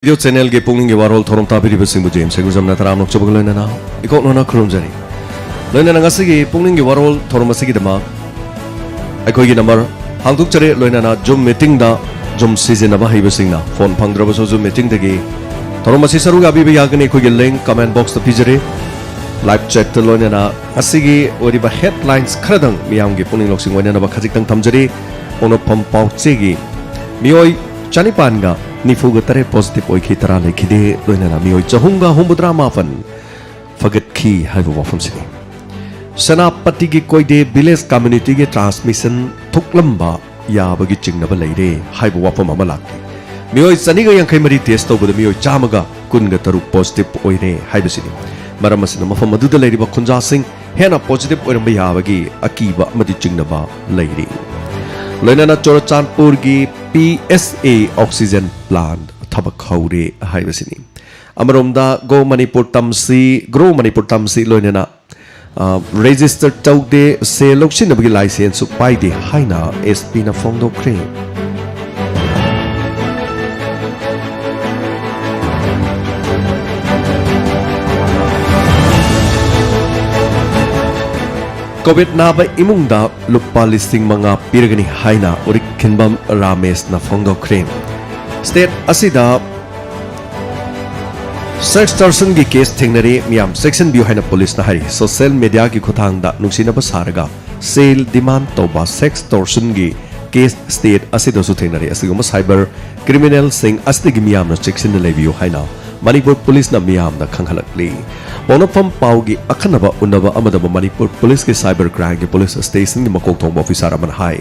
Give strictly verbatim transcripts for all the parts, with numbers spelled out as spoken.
Video ꯆꯦꯅꯦꯜꯒꯤ ꯄꯨꯛꯅꯤꯡꯒꯤ ꯋꯥꯔꯣꯜ ꯊꯧꯔꯝ ꯇꯥꯕꯤꯔꯤꯕꯁꯤꯡꯕꯨ James ꯍꯩꯒ꯭ꯔꯨꯖꯝꯅ ꯇꯔꯥꯝꯅ ꯑꯣꯛꯆꯕꯒ ꯂꯣꯏꯅꯅ ꯏꯀꯣꯛꯅꯅ ꯈꯨꯔꯨꯝꯖꯔꯤ꯫ ꯂꯣꯏꯅꯅ ꯉꯁꯤꯒꯤ ꯄꯨꯛꯅꯤꯡꯒꯤ ꯋꯥꯔꯣꯜ ꯊꯧꯔꯝ ꯑꯁꯤꯒꯤꯗꯃꯛ ꯑꯩꯈꯣꯏꯒꯤ ꯅꯝꯕꯔ ꯍꯥꯡꯗꯣꯛꯆꯔꯦ꯫ ꯂꯣꯏꯅꯅ ꯖꯨꯝ ꯃꯤꯇꯤꯡꯗ ꯖꯨꯝ ꯁꯤꯖꯤꯟꯅꯕ ꯍꯩꯕꯁꯤꯡꯅ ꯐꯣꯟ ꯐꯪꯗ꯭ꯔꯕꯁꯨ ꯖꯨꯝ ꯃꯤꯇꯤꯡꯗꯒꯤ ꯊꯧꯔꯝ ꯑꯁꯤ ꯁꯔꯨꯛ ꯌꯥꯕꯤꯕ ꯌꯥꯒꯅꯤ꯫ ꯑꯩꯈꯣꯏꯒꯤ ꯂꯤꯡ ꯀꯃꯦꯟ ꯕꯣꯛꯁꯇ ꯄꯤꯖꯔꯦ꯫ ꯂꯥꯏꯚ ꯆꯦꯠꯇ ꯂꯣꯏꯅꯅ ꯉꯁꯤꯒꯤ ꯑꯣꯏꯔꯤꯕ ꯍꯦꯗꯂꯥꯏꯟꯁ ꯈꯔꯗꯪ ꯃꯤꯌꯥꯝꯒꯤ ꯄꯨꯛꯅꯤꯡ ꯂꯧꯁꯤꯡ ꯑꯣꯏꯅꯅꯕ ꯈꯖꯤꯛꯇꯪ ꯊꯝꯖꯔꯤ꯫ ꯄꯣꯛꯅꯐꯝ ꯄꯥꯎꯆꯦꯒꯤ ꯃꯤꯑꯣꯏ ꯆꯅꯤꯄꯥꯟꯒ ꯅꯤꯐꯨꯒ ꯇꯔꯦꯠ ꯄꯣꯖꯤꯇꯤꯚ ꯑꯣꯏꯈꯤ, ꯇꯔꯥ ꯂꯩꯈꯤꯗꯦ꯫ ꯂꯣꯏꯅꯅ ꯃꯤꯑꯣꯏ ꯆꯍꯨꯝꯒ ꯍꯨꯝꯐꯨꯇꯔꯥ ꯃꯥꯄꯟ ꯐꯒꯠꯈꯤ ꯍꯥꯏꯕ ꯋꯥꯐꯝꯁꯤꯅꯤ꯫ ꯁꯦꯅꯥꯄꯇꯤꯒꯤ ꯀꯣꯏꯗꯦ ꯚꯤꯂꯦꯖ ꯀꯝꯃ꯭ꯌꯨꯅꯤꯇꯤꯒꯤ ꯇ꯭ꯔꯥꯟꯁꯃꯤꯁꯟ ꯊꯣꯛꯂꯝꯕ ꯌꯥꯕꯒꯤ ꯆꯤꯡꯅꯕ ꯂꯩꯔꯦ ꯍꯥꯏꯕ ꯋꯥꯐꯝ ꯑꯃ ꯂꯥꯛꯂꯤ꯫ ꯃꯤꯑꯣꯏ ꯆꯅꯤꯒ ꯌꯥꯡꯈꯩ ꯃꯔꯤ ꯇꯦꯁ ꯇꯧꯕꯗ ꯃꯤꯑꯣꯏ ꯆꯥꯝꯃꯒ ꯀꯨꯟꯒ ꯇꯔꯨꯛ ꯄꯣꯖꯤꯇꯤꯚ ꯑꯣꯏꯔꯦ ꯍꯥꯏꯕꯁꯤꯅꯤ꯫ ꯃꯔꯝ ꯑꯁꯤꯅ ꯃꯐꯝ ꯑꯗꯨꯗ ꯂꯩꯔꯤꯕ ꯈꯨꯟꯖꯥꯁꯤꯡ ꯍꯦꯟꯅ ꯄꯣꯖꯤꯇꯤꯚ ꯑꯣꯏꯔꯝꯕ ꯌꯥꯕꯒꯤ ꯑꯀꯤꯕ ꯑꯃꯗꯤ ꯆꯤꯡꯅꯕ ꯂꯩꯔꯤ꯫ ꯂꯣꯏꯅꯅ ꯆꯨꯔꯆꯥꯟꯄꯨꯔꯒꯤ ꯄꯤ ꯑꯦꯁ ꯑꯦ ꯑꯣꯛꯁꯤꯖꯦꯟ ꯄ꯭ꯂꯥꯟꯠ ꯊꯕꯛ ꯍꯧꯔꯦ ꯍꯥꯏꯕꯁꯤꯅꯤ꯫ ꯑꯃꯔꯣꯝꯗ ꯒꯣ ꯃꯅꯤꯄꯨꯔ ꯇꯝꯁꯤ, ꯒ꯭ꯔꯣ ꯃꯅꯤꯄꯨꯔ ꯇꯝꯁꯤ ꯂꯣꯏꯅꯅ, ꯑ, ꯔꯦꯖꯤꯁꯇꯔ ꯇꯧꯗꯦ, ꯁꯦꯜ ꯂꯧꯁꯤꯟꯅꯕꯒꯤ ꯂꯥꯏꯁꯦꯟꯁꯁꯨ ꯄꯥꯏꯗꯦ ꯍꯥꯏꯅ ꯑꯦꯁ ꯄꯤꯅ ꯐꯣꯡꯗꯣꯛꯈ꯭ꯔꯦ꯫ ꯀꯣꯚꯤꯗ ꯅꯥꯕ ꯏꯃꯨꯡꯗ ꯂꯨꯄꯥ ꯂꯤꯁꯤꯡ ꯃꯉꯥ ꯄꯤꯔꯒꯅꯤ ꯍꯥꯏꯅ ꯎꯔꯤꯛꯈꯤꯟꯕꯝ ꯔꯥꯃꯦꯁꯅ ꯐꯣꯡꯗꯣꯛꯈ꯭ꯔꯦ꯫ ꯁ꯭ꯇꯦꯠ ꯑꯁꯤꯗ ꯁꯦꯛꯁ ꯇꯣꯔꯁꯟꯒꯤ ꯀꯦꯁ ꯊꯦꯡꯅꯔꯦ, ꯃꯤꯌꯥꯝ ꯆꯦꯛꯁꯤꯟꯕꯤꯌꯨ ꯍꯥꯏꯅ ꯄꯨꯂꯤꯁꯅ ꯍꯥꯏꯔꯤ꯫ ꯁꯣꯁꯤꯌꯦꯜ ꯃꯦꯗꯤꯌꯥꯒꯤ ꯈꯨꯠꯊꯥꯡꯗ ꯅꯨꯡꯁꯤꯅꯕ ꯁꯥꯔꯒ ꯁꯦꯜ ꯗꯤꯃꯥꯟ ꯇꯧꯕ ꯁꯦꯛꯁ ꯇꯣꯔꯁꯟꯒꯤ ꯀꯦꯁ ꯁ꯭ꯇꯦꯠ ꯑꯁꯤꯗꯁꯨ ꯊꯦꯡꯅꯔꯦ꯫ ꯑꯁꯤꯒꯨꯝꯕ ꯁꯥꯏꯕꯔ ꯀ꯭ꯔꯤꯃꯤꯅꯦꯜꯁꯤꯡ ꯑꯁꯤꯗꯒꯤ ꯃꯤꯌꯥꯝꯅ ꯆꯦꯛꯁꯤꯟꯅ ꯂꯩꯕꯤꯌꯨ ꯍꯥꯏꯅ ꯃꯅꯤꯄꯨꯔ ꯄꯨꯂꯤꯁꯅ ꯃꯤꯌꯥꯝꯗ ꯈꯪꯍꯜꯂꯛꯂꯤ꯫ ꯄꯣꯛꯅꯐꯝ ꯄꯥꯎꯒꯤ ꯑꯈꯟꯅꯕ ꯎꯅꯕ ꯑꯃꯗ ꯃꯅꯤꯄꯨꯔ ꯄꯨꯂꯤꯁꯀꯤ ꯁꯥꯏꯕꯔ ꯀ꯭ꯔꯥꯏꯝꯒꯤ ꯄꯨꯂꯤꯁ ꯁ꯭ꯇꯦꯁꯟꯒꯤ ꯃꯀꯣꯛ ꯊꯣꯡꯕ ꯑꯣꯐꯤꯁꯥꯔ ꯑꯃꯅ ꯍꯥꯏ,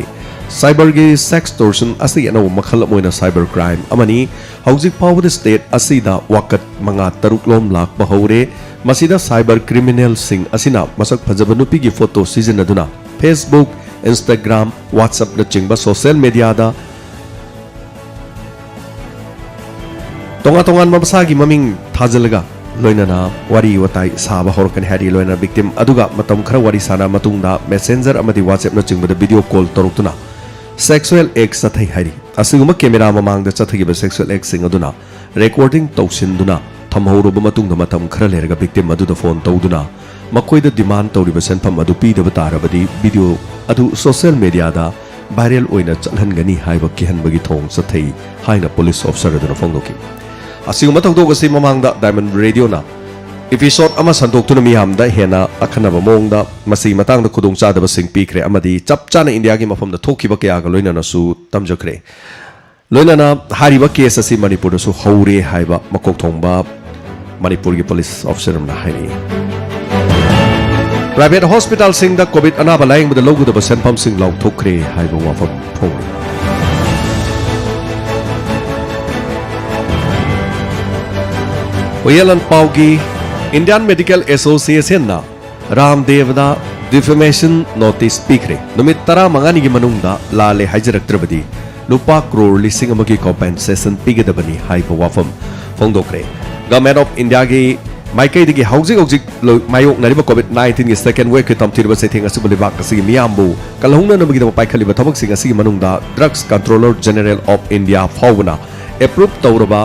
ꯁꯥꯏꯕꯔꯒꯤ ꯁꯦꯛꯁ ꯇꯣꯔꯁꯟ ꯑꯁꯤ ꯑꯅꯧꯕ ꯃꯈꯜ ꯑꯃ ꯑꯣꯏꯅ ꯁꯥꯏꯕꯔ ꯀ꯭ꯔꯥꯏꯝ ꯑꯃꯅꯤ꯫ ꯍꯧꯖꯤꯛ ꯐꯥꯎꯕꯗ ꯁ꯭ꯇꯦꯠ ꯑꯁꯤꯗ ꯋꯥꯀꯠ ꯃꯉꯥ ꯇꯔꯨꯛ ꯂꯣꯝ ꯂꯥꯛꯄ ꯍꯧꯔꯦ꯫ ꯃꯁꯤꯗ ꯁꯥꯏꯕꯔ ꯀ꯭ꯔꯤꯃꯤꯅꯦꯜꯁꯤꯡ ꯑꯁꯤꯅ ꯃꯁꯛ ꯐꯖꯕ ꯅꯨꯄꯤꯒꯤ ꯐꯣꯇꯣ ꯁꯤꯖꯤꯟꯅꯗꯨꯅ Facebook, Instagram, WhatsApp ꯅꯆꯤꯡꯕ ꯁꯣꯁꯤꯌꯦꯜ ꯃꯦꯗꯤꯌꯥꯗ ꯇꯣꯉꯥꯟ ꯇꯣꯉꯥꯟꯕ ꯃꯁꯥꯒꯤ ꯃꯃꯤꯡ ꯊꯥꯖꯤꯜꯂꯒ ꯂꯣꯏꯅꯅ ꯋꯥꯔꯤ ꯋꯥꯇꯥꯏ ꯁꯥꯕ ꯍꯧꯔꯛꯀꯅꯤ ꯍꯥꯏꯔꯤ꯫ ꯂꯣꯏꯅꯅ ꯚꯤꯛꯇꯤꯝ ꯑꯗꯨꯒ ꯃꯇꯝ ꯈꯔ ꯋꯥꯔꯤ ꯁꯥꯟꯅꯔ ꯃꯇꯨꯡꯗ Messenger ꯑꯃꯗꯤ WhatsApp ꯅꯆꯤꯡꯕꯗ ꯚꯤꯗꯤꯑꯣ ꯀꯣꯜ ꯇꯧꯔꯛꯇꯨꯅ ꯁꯦꯛꯁꯨꯑꯦꯜ ꯑꯦꯛ ꯆꯠꯊꯩ ꯍꯥꯏꯔꯤ꯫ ꯑꯁꯤꯒꯨꯝꯕ ꯀꯦꯃꯦꯔꯥ ꯃꯃꯥꯡꯗ ꯆꯠꯊꯈꯤꯕ ꯁꯦꯛꯁꯨꯑꯦꯜ ꯑꯦꯛꯁꯤꯡ ꯑꯗꯨꯅ ꯔꯦꯀꯣꯔꯗꯤꯡ ꯇꯧꯁꯤꯟꯗꯨꯅ ꯊꯝꯍꯧꯔꯕ ꯃꯇꯨꯡꯗ, ꯃꯇꯝ ꯈꯔ ꯂꯩꯔꯒ ꯚꯤꯛꯇꯤꯝ ꯑꯗꯨꯗ ꯐꯣꯟ ꯇꯧꯗꯨꯅ ꯃꯈꯣꯏꯗ ꯗꯤꯃꯥꯟ ꯇꯧꯔꯤꯕ ꯁꯦꯟꯐꯝ ꯑꯗꯨ ꯄꯤꯗꯕ ꯇꯥꯔꯕꯗꯤ, ꯚꯤꯗꯤꯑꯣ ꯑꯗꯨ ꯁꯣꯁꯤꯌꯦꯜ ꯃꯦꯗꯤꯌꯥꯗ ꯚꯥꯏꯔꯦꯜ ꯑꯣꯏꯅ ꯆꯠꯍꯟꯒꯅꯤ ꯍꯥꯏꯕ ꯀꯤꯍꯟꯕꯒꯤ ꯊꯧꯑꯣꯡ ꯆꯠꯊꯩ ꯍꯥꯏꯅ ꯄꯨꯂꯤꯁ ꯑꯣꯐꯤꯁꯔ ꯑꯗꯨꯅ ꯐꯣꯡꯗꯣꯛꯈꯤ꯫ ꯑꯁꯤꯒꯨꯝꯕ ꯊꯧꯗꯣꯛ ꯑꯁꯤ ꯃꯃꯥꯡꯗ ꯗꯥꯏꯃꯟ ꯔꯦꯗꯤꯑꯣꯅ ꯏꯄꯤꯁꯣꯗ ꯑꯃ ꯁꯟꯗꯣꯛꯇꯨꯅ ꯃꯤꯌꯥꯝꯗ ꯍꯦꯟꯅ ꯑꯈꯟꯅꯕ ꯃꯑꯣꯡꯗ ꯃꯁꯤꯒꯤ ꯃꯇꯥꯡꯗ ꯈꯨꯗꯣꯡꯆꯥꯗꯕꯁꯤꯡ ꯄꯤꯈ꯭ꯔꯦ ꯑꯃꯗꯤ ꯆꯞ ꯆꯥꯅ ꯏꯟꯗꯤꯌꯥꯒꯤ ꯃꯐꯝꯗ ꯊꯣꯛꯈꯤꯕ ꯀꯌꯥꯒ ꯂꯣꯏꯅꯅꯁꯨ ꯇꯝꯖꯈ꯭ꯔꯦ꯫ ꯂꯣꯏꯅꯅ ꯍꯥꯏꯔꯤꯕ ꯀꯦꯁ ꯑꯁꯤ ꯃꯅꯤꯄꯨꯔꯗꯁꯨ ꯍꯧꯔꯦ ꯍꯥꯏꯕ ꯃꯀꯣꯛ ꯊꯣꯡꯕ ꯃꯅꯤꯄꯨꯔꯒꯤ ꯄꯨꯂꯤꯁ ꯑꯣꯐꯤꯁꯔ ꯑꯃꯅ ꯍꯥꯏꯔꯤ꯫ ꯄ꯭ꯔꯥꯏꯚꯦꯠ ꯍꯣꯁꯄꯤꯇꯥꯜꯁꯤꯡꯗ ꯀꯣꯚꯤꯗ ꯑꯅꯥꯕ ꯂꯥꯌꯦꯡꯕꯗ ꯂꯧꯒꯗꯕ ꯁꯦꯟꯐꯝꯁꯤꯡ ꯂꯥꯎꯊꯣꯛꯈ꯭ꯔꯦ ꯍꯥꯏꯕ ꯋꯥꯐꯝ ꯐꯣꯡꯂꯤ꯫ ꯍꯨꯏꯌꯦꯟ ꯂꯥꯟꯄꯥꯎꯒꯤ ꯏꯟꯗꯤꯌꯥꯟ ꯃꯦꯗꯤꯀꯦꯜ ꯑꯦꯁꯣꯁꯤꯌꯦꯁꯟꯅ ꯔꯥꯝꯗꯦꯕꯗ ꯗꯤꯐꯦꯃꯦꯁꯟ ꯅꯣꯇꯤꯁ ꯄꯤꯈ꯭ꯔꯦ꯫ ꯅꯨꯃꯤꯠ ꯇꯔꯥꯃꯉꯥꯅꯤꯒꯤ ꯃꯅꯨꯡꯗ ꯂꯥꯜꯂꯦ ꯍꯥꯏꯖꯔꯛꯇ꯭ꯔꯕꯗꯤ ꯂꯨꯄꯥ ꯀ꯭ꯔꯣꯔ ꯂꯤꯁꯤꯡ ꯑꯃꯒꯤ ꯀꯣꯝꯄꯦꯟꯁꯦꯁꯟ ꯄꯤꯒꯗꯕꯅꯤ ꯍꯥꯏꯕ ꯋꯥꯐꯝ ꯐꯣꯡꯗꯣꯛꯈ꯭ꯔꯦ꯫ ꯒꯚꯔꯟꯃꯦꯟꯠ ꯑꯣꯐ ꯏꯟꯗꯤꯌꯥꯒꯤ ꯃꯥꯏꯀꯩꯗꯒꯤ ꯍꯧꯖꯤꯛ ꯍꯧꯖꯤꯛ ꯂꯣꯏ-, ꯃꯥꯌꯣꯛꯅꯔꯤꯕ ꯀꯣꯚꯤꯗ ꯅꯥꯏꯟꯇꯤꯟꯒꯤ ꯁꯦꯀꯦꯟ ꯋꯦꯕꯀꯤ ꯇꯝꯊꯤꯔꯕ ꯆꯩꯊꯦꯡ ꯑꯁꯤꯕꯨ ꯂꯩꯕꯥꯛ ꯑꯁꯤꯒꯤ ꯃꯤꯌꯥꯝꯕꯨ ꯀꯜꯍꯧꯅꯅꯕꯒꯤꯗꯃꯛ ꯄꯥꯏꯈꯠꯂꯤꯕ ꯊꯕꯛꯁꯤꯡ ꯑꯁꯤꯒꯤ ꯃꯅꯨꯡꯗ drugs controller general of India ꯐꯥꯎꯕꯅ ꯑꯦꯄ꯭ꯔꯨꯚ ꯇꯧꯔꯕ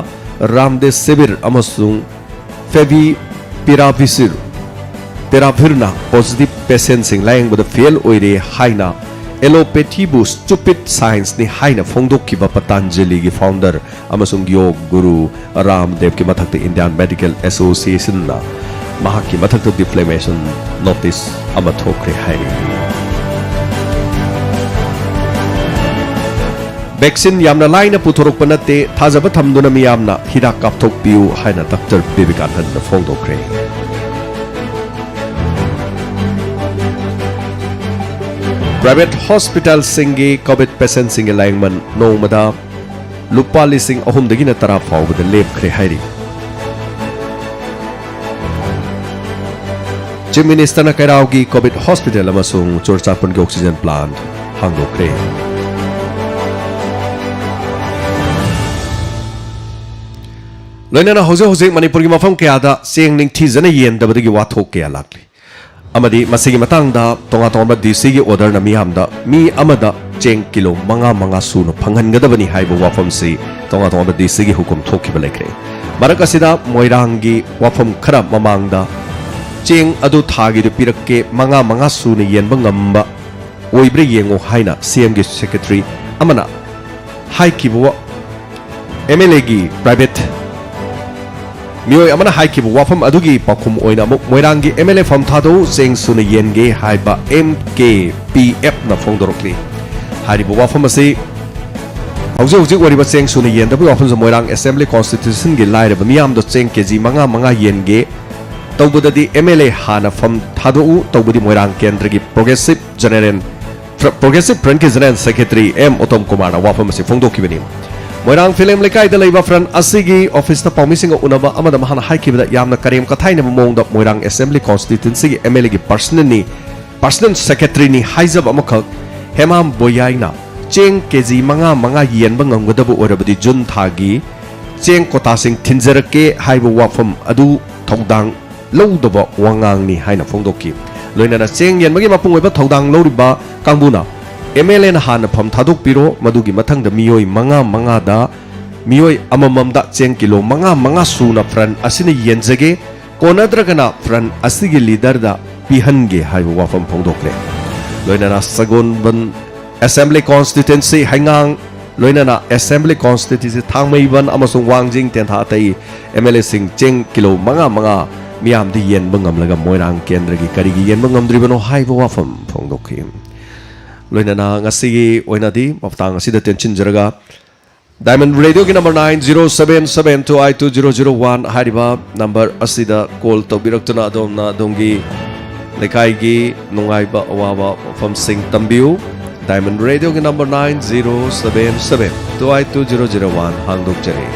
ꯔꯥꯝꯗꯦꯁꯤꯚꯤꯔ ꯑꯃꯁꯨꯡ ꯐꯦꯚꯤꯄꯤꯔꯥꯚꯤꯁꯤꯔ, ꯄꯦꯔꯥꯚꯤꯔꯅ ꯄꯣꯖꯤꯇꯤꯚ ꯄꯦꯁꯦꯟꯠꯁꯤꯡ ꯂꯥꯌꯦꯡꯕꯗ ꯐꯦꯜ ꯑꯣꯏꯔꯦ ꯍꯥꯏꯅ ꯑꯦꯂꯣꯄꯦꯊꯤꯕꯨ ꯁ꯭ꯇꯨꯄꯤꯗ ꯁꯥꯏꯟꯁꯅꯤ ꯍꯥꯏꯅ ꯐꯣꯡꯗꯣꯛꯈꯤꯕ ꯄꯇꯥꯟꯖꯂꯤꯒꯤ ꯐꯥꯎꯟꯗꯔ ꯑꯃꯁꯨꯡ ꯌꯣꯒ ꯒꯨꯔꯨ ꯔꯥꯝꯗꯦꯕꯀꯤ ꯃꯊꯛꯇ ꯏꯟꯗꯤꯌꯥꯟ ꯃꯦꯗꯤꯀꯦꯜ ꯑꯦꯁꯣꯁꯤꯌꯦꯁꯟꯅ ꯃꯍꯥꯛꯀꯤ ꯃꯊꯛꯇ ꯗꯤꯐꯦꯃꯦꯁꯟ ꯅꯣꯇꯤꯁ ꯑꯃ ꯊꯣꯛꯈ꯭ꯔꯦ ꯍꯥꯏꯔꯤ꯫ ꯚꯦꯛꯁꯤꯟ ꯌꯥꯝꯅ ꯂꯥꯏꯅ ꯄꯨꯊꯣꯔꯛꯄ ꯅꯠꯇꯦ, ꯊꯥꯖꯕ ꯊꯝꯗꯨꯅ ꯃꯤꯌꯥꯝꯅ ꯍꯤꯗꯥꯛ ꯀꯥꯞꯊꯣꯛꯄꯤꯌꯨ ꯍꯥꯏꯅ ꯗꯥꯛꯇꯔ ꯕꯤꯕꯦꯀꯥꯅꯟꯗꯅ ꯐꯣꯡꯗꯣꯛꯈ꯭ꯔꯦ꯫ ꯄ꯭ꯔꯥꯏꯚꯦꯠ ꯍꯣꯁꯄꯤꯇꯥꯜꯁꯤꯡꯒꯤ ꯀꯣꯚꯤꯗ ꯄꯦꯁꯦꯟꯠꯁꯤꯡꯒꯤ ꯂꯥꯌꯦꯡꯃꯟ ꯅꯣꯡꯃꯗ ꯂꯨꯄꯥ ꯂꯤꯁꯤꯡ ꯑꯍꯨꯝꯗꯒꯤꯅ ꯇꯔꯥ ꯐꯥꯎꯕꯗ ꯂꯦꯞꯈ꯭ꯔꯦ ꯍꯥꯏꯔꯤ꯫ ꯆꯤꯐ ꯃꯤꯅꯤꯁꯇꯔꯅ ꯀꯩꯔꯥꯎꯒꯤ ꯀꯣꯚꯤꯗ ꯍꯣꯁꯄꯤꯇꯥꯜ ꯑꯃꯁꯨꯡ ꯆꯨꯔꯆꯥꯟꯄꯨꯔꯒꯤ ꯑꯣꯛꯁꯤꯖꯦꯟ ꯄ꯭ꯂꯥꯟꯠ ꯍꯥꯡꯗꯣꯛꯈ꯭ꯔꯦ꯫ ꯂꯣꯏꯅꯅ ꯍꯧꯖꯤꯛ ꯍꯧꯖꯤꯛ ꯃꯅꯤꯄꯨꯔꯒꯤ ꯃꯐꯝ ꯀꯌꯥꯗ ꯆꯦꯡ ꯅꯤꯡꯊꯤꯖꯅ ꯌꯦꯟꯗꯕꯗꯒꯤ ꯋꯥꯊꯣꯛ ꯀꯌꯥ ꯂꯥꯛꯂꯤ꯫ ꯑꯃꯗꯤ ꯃꯁꯤꯒꯤ ꯃꯇꯥꯡꯗ ꯇꯣꯉꯥꯟ ꯇꯣꯉꯥꯟꯕ ꯗꯤ ꯁꯤꯒꯤ ꯑꯣꯔꯗꯔꯅ ꯃꯤꯌꯥꯝꯗ ꯃꯤ ꯑꯃꯗ ꯆꯦꯡ ꯀꯤꯂꯣ ꯃꯉꯥ ꯃꯉꯥ ꯁꯨꯅ ꯐꯪꯍꯟꯒꯗꯕꯅꯤ ꯍꯥꯏꯕ ꯋꯥꯐꯝꯁꯤ ꯇꯣꯉꯥꯟ ꯇꯣꯉꯥꯟꯕ ꯗꯤ ꯁꯤꯒꯤ ꯍꯨꯀꯨꯝ ꯊꯣꯛꯈꯤꯕ ꯂꯩꯈ꯭ꯔꯦ꯫ ꯃꯔꯛ ꯑꯁꯤꯗ ꯃꯣꯏꯔꯥꯡꯒꯤ ꯋꯥꯐꯝ ꯈꯔ ꯃꯃꯥꯡꯗ ꯆꯦꯡ ꯑꯗꯨ ꯊꯥꯒꯤꯗ ꯄꯤꯔꯛꯀꯦ, ꯃꯉꯥ ꯃꯉꯥ ꯁꯨꯅ ꯌꯦꯟꯕ ꯉꯝꯕ ꯑꯣꯏꯕ꯭ꯔꯥ ꯌꯦꯡꯉꯨ ꯍꯥꯏꯅ ꯁꯤ ꯑꯦꯝꯒꯤ ꯁꯦꯀ꯭ꯔꯦꯇꯔꯤ ꯑꯃꯅ ꯍꯥꯏꯈꯤꯕ ꯋꯥ-, ꯑꯦꯝ ꯑꯦꯜ ꯑꯦꯒꯤ ꯄ꯭ꯔꯥꯏꯚꯦꯠ ꯃꯤꯑꯣꯏ ꯑꯃꯅ ꯍꯥꯏꯈꯤꯕ ꯋꯥꯐꯝ ꯑꯗꯨꯒꯤ ꯄꯥꯎꯈꯨꯝ ꯑꯣꯏꯅ ꯑꯃꯨꯛ ꯃꯣꯏꯔꯥꯡꯒꯤ ꯑꯦꯝ ꯑꯦꯜ ꯑꯦ ꯐꯝ ꯊꯥꯗꯣꯛꯎ, ꯆꯦꯡ ꯁꯨꯅ ꯌꯦꯟꯒꯦ ꯍꯥꯏꯕ ꯑꯦꯝ ꯀꯦ ꯄꯤ ꯑꯦꯐꯅ ꯐꯣꯡꯗꯣꯔꯛꯂꯤ꯫ ꯍꯥꯏꯔꯤꯕ ꯋꯥꯐꯝ ꯑꯁꯤ ꯍꯧꯖꯤꯛ ꯍꯧꯖꯤꯛ ꯑꯣꯏꯔꯤꯕ ꯆꯦꯡ ꯁꯨꯅ ꯌꯦꯟꯗꯕꯒꯤ ꯋꯥꯐꯝꯁꯨ ꯃꯣꯏꯔꯥꯡ ꯑꯦꯁꯦꯝꯕ꯭ꯂꯤ ꯀꯣꯟꯁꯇꯤꯇ꯭ꯌꯨꯁꯟꯒꯤ ꯂꯥꯏꯔꯕ ꯃꯤꯌꯥꯝꯗ ꯆꯦꯡ ꯀꯦ ꯖꯤ ꯃꯉꯥ ꯃꯉꯥ ꯌꯦꯟꯒꯦ ꯇꯧꯕꯗꯗꯤ ꯑꯦꯝ ꯑꯦꯜ ꯑꯦ ꯍꯥꯟꯅ ꯐꯝ ꯊꯥꯗꯣꯛꯎ, ꯇꯧꯕꯗꯤ ꯃꯣꯏꯔꯥꯡ ꯀꯦꯟꯗ꯭ꯔꯒꯤ ꯄ꯭ꯔꯣꯒ꯭ꯔꯦꯁꯤꯞ ꯖꯦꯅꯦꯔꯦꯜ, ꯄ꯭ꯔ-, ꯄ꯭ꯔꯣꯒ꯭ꯔꯦꯁꯤꯞ ꯐ꯭ꯔꯟꯠꯀꯤ ꯖꯦꯅꯦꯔꯦꯜ ꯁꯦꯀ꯭ꯔꯦꯇꯔꯤ ꯑꯦꯝ ꯎꯠꯇꯝ ꯀꯨꯃꯥꯔꯅ ꯋꯥꯐꯝ ꯑꯁꯤ ꯐꯣꯡꯗꯣꯛꯈꯤꯕꯅꯤ꯫ ꯃꯣꯏꯔꯥꯡ ꯐꯤꯂꯦꯝ ꯂꯩꯀꯥꯏꯗ ꯂꯩꯕ ꯐ꯭ꯔꯟꯠ ꯑꯁꯤꯒꯤ ꯑꯣꯐꯤꯁꯇ ꯄꯥꯎꯃꯤꯁꯤꯡꯒ ꯎꯅꯕ ꯑꯃꯗ ꯃꯍꯥꯛꯅ ꯍꯥꯏꯈꯤꯕꯗ, ꯌꯥꯝꯅ ꯀꯔꯦꯝ ꯀꯊꯥꯏꯅꯕ ꯃꯑꯣꯡꯗ ꯃꯣꯏꯔꯥꯡ ꯑꯦꯁꯦꯝꯕ꯭ꯂꯤ ꯀꯣꯟꯁꯇꯤꯇ꯭ꯌꯨꯟꯁꯤꯒꯤ ꯑꯦꯝ ꯑꯦꯜ ꯑꯦꯒꯤ ꯄꯔꯁꯅꯦꯜꯅꯤ, ꯄꯔꯁꯅꯦꯜ ꯁꯦꯀ꯭ꯔꯦꯇꯔꯤꯅꯤ ꯍꯥꯏꯖꯕ ꯑꯃꯈꯛ ꯍꯦꯃꯥꯝ ꯕꯣꯌꯥꯏꯅ ꯆꯦꯡ ꯀꯦ ꯖꯤ ꯃꯉꯥ ꯃꯉꯥ ꯌꯦꯟꯕ ꯉꯝꯒꯗꯕ ꯑꯣꯏꯔꯕꯗꯤ ꯖꯨꯟ ꯊꯥꯒꯤ ꯆꯦꯡ ꯀꯣꯇꯥꯁꯤꯡ ꯊꯤꯟꯖꯔꯛꯀꯦ ꯍꯥꯏꯕ ꯋꯥꯐꯝ ꯑꯗꯨ ꯊꯧꯗꯥꯡ ꯂꯧꯗꯕ ꯋꯥꯉꯥꯡꯅꯤ ꯍꯥꯏꯅ ꯐꯣꯡꯗꯣꯛꯈꯤ꯫ ꯂꯣꯏꯅꯅ ꯆꯦꯡ ꯌꯦꯟꯕꯒꯤ ꯃꯄꯨꯡ ꯑꯣꯏꯕ ꯊꯧꯗꯥꯡ ꯂꯧꯔꯤꯕ ꯀꯥꯡꯕꯨꯅ ꯑꯦꯝ ꯑꯦꯜ ꯑꯦꯅ ꯍꯥꯟꯅ ꯐꯝ ꯊꯥꯗꯣꯛꯄꯤꯔꯣ, ꯃꯗꯨꯒꯤ ꯃꯊꯪꯗ ꯃꯤꯑꯣꯏ ꯃꯉꯥ ꯃꯉꯥꯗ ꯃꯤꯑꯣꯏ ꯑꯃꯃꯝꯗ ꯆꯦꯡ ꯀꯤꯂꯣ ꯃꯉꯥ ꯃꯉꯥ ꯁꯨꯅ ꯐ꯭ꯔꯟꯠ ꯑꯁꯤꯅ ꯌꯦꯟꯖꯒꯦ, ꯀꯣꯟꯅꯗ꯭ꯔꯒꯅ ꯐ꯭ꯔꯟꯠ ꯑꯁꯤꯒꯤ ꯂꯤꯗꯔꯗ ꯄꯤꯍꯟꯒꯦ ꯍꯥꯏꯕ ꯋꯥꯐꯝ ꯐꯣꯡꯗꯣꯛꯈ꯭ꯔꯦ꯫ ꯂꯣꯏꯅꯅ ꯁꯒꯣꯜꯕꯟ ꯑꯦꯁꯦꯝꯕ꯭ꯂꯤ ꯀꯣꯟꯁꯇꯤꯇ꯭ꯋꯦꯟꯁꯤ, ꯍꯩꯉꯥꯡ, ꯂꯣꯏꯅꯅ ꯑꯦꯁꯦꯝꯕ꯭ꯂꯤ ꯀꯣꯟꯁꯇꯤꯇ꯭ꯋꯦꯟꯁꯤ ꯊꯥꯡꯃꯩꯕꯟ ꯑꯃꯁꯨꯡ ꯋꯥꯡꯖꯤꯡ ꯇꯦꯟꯊꯥ ꯑꯇꯩ ꯑꯦꯝ ꯑꯦꯜ ꯑꯦꯁꯤꯡ ꯆꯦꯡ ꯀꯤꯂꯣ ꯃꯉꯥ ꯃꯉꯥ ꯃꯤꯌꯥꯝꯗꯤ ꯌꯦꯟꯕ ꯉꯝꯂꯒ ꯃꯣꯏꯔꯥꯡ ꯀꯦꯟꯗ꯭ꯔꯒꯤ ꯀꯔꯤꯒꯤ ꯌꯦꯟꯕ ꯉꯝꯗ꯭ꯔꯤꯕꯅꯣ ꯍꯥꯏꯕ ꯋꯥꯐꯝ ꯐꯣꯡꯗꯣꯛꯈꯤ꯫ ꯂꯣꯏꯅꯅ ꯉꯁꯤꯒꯤ ꯑꯣꯏꯅꯗꯤ ꯃꯇꯥꯡ ꯑꯁꯤꯗ ꯇꯦꯟꯁꯤꯟꯖꯔꯒ, ꯗꯥꯏꯃꯟ ꯔꯦꯗꯤꯑꯣꯒꯤ number nine zero seven seven two eight two zero zero one ꯍꯥꯏꯔꯤꯕ ꯅꯝꯕꯔ ꯑꯁꯤꯗ ꯀꯣꯜ ꯇꯧꯕꯤꯔꯛꯇꯨꯅ ꯑꯗꯣꯝꯅ ꯑꯗꯣꯝꯒꯤ ꯂꯩꯀꯥꯏꯒꯤ ꯅꯨꯡꯉꯥꯏꯕ ꯑꯋꯥꯕ ꯋꯥꯐꯝꯁꯤꯡ ꯇꯝꯕꯤꯌꯨ꯫ ꯗꯥꯏꯃꯟ ꯔꯦꯗꯤꯑꯣꯒꯤ number nine zero seven seven two eight two zero zero one ꯍꯥꯡꯗꯣꯛꯆꯔꯤ꯫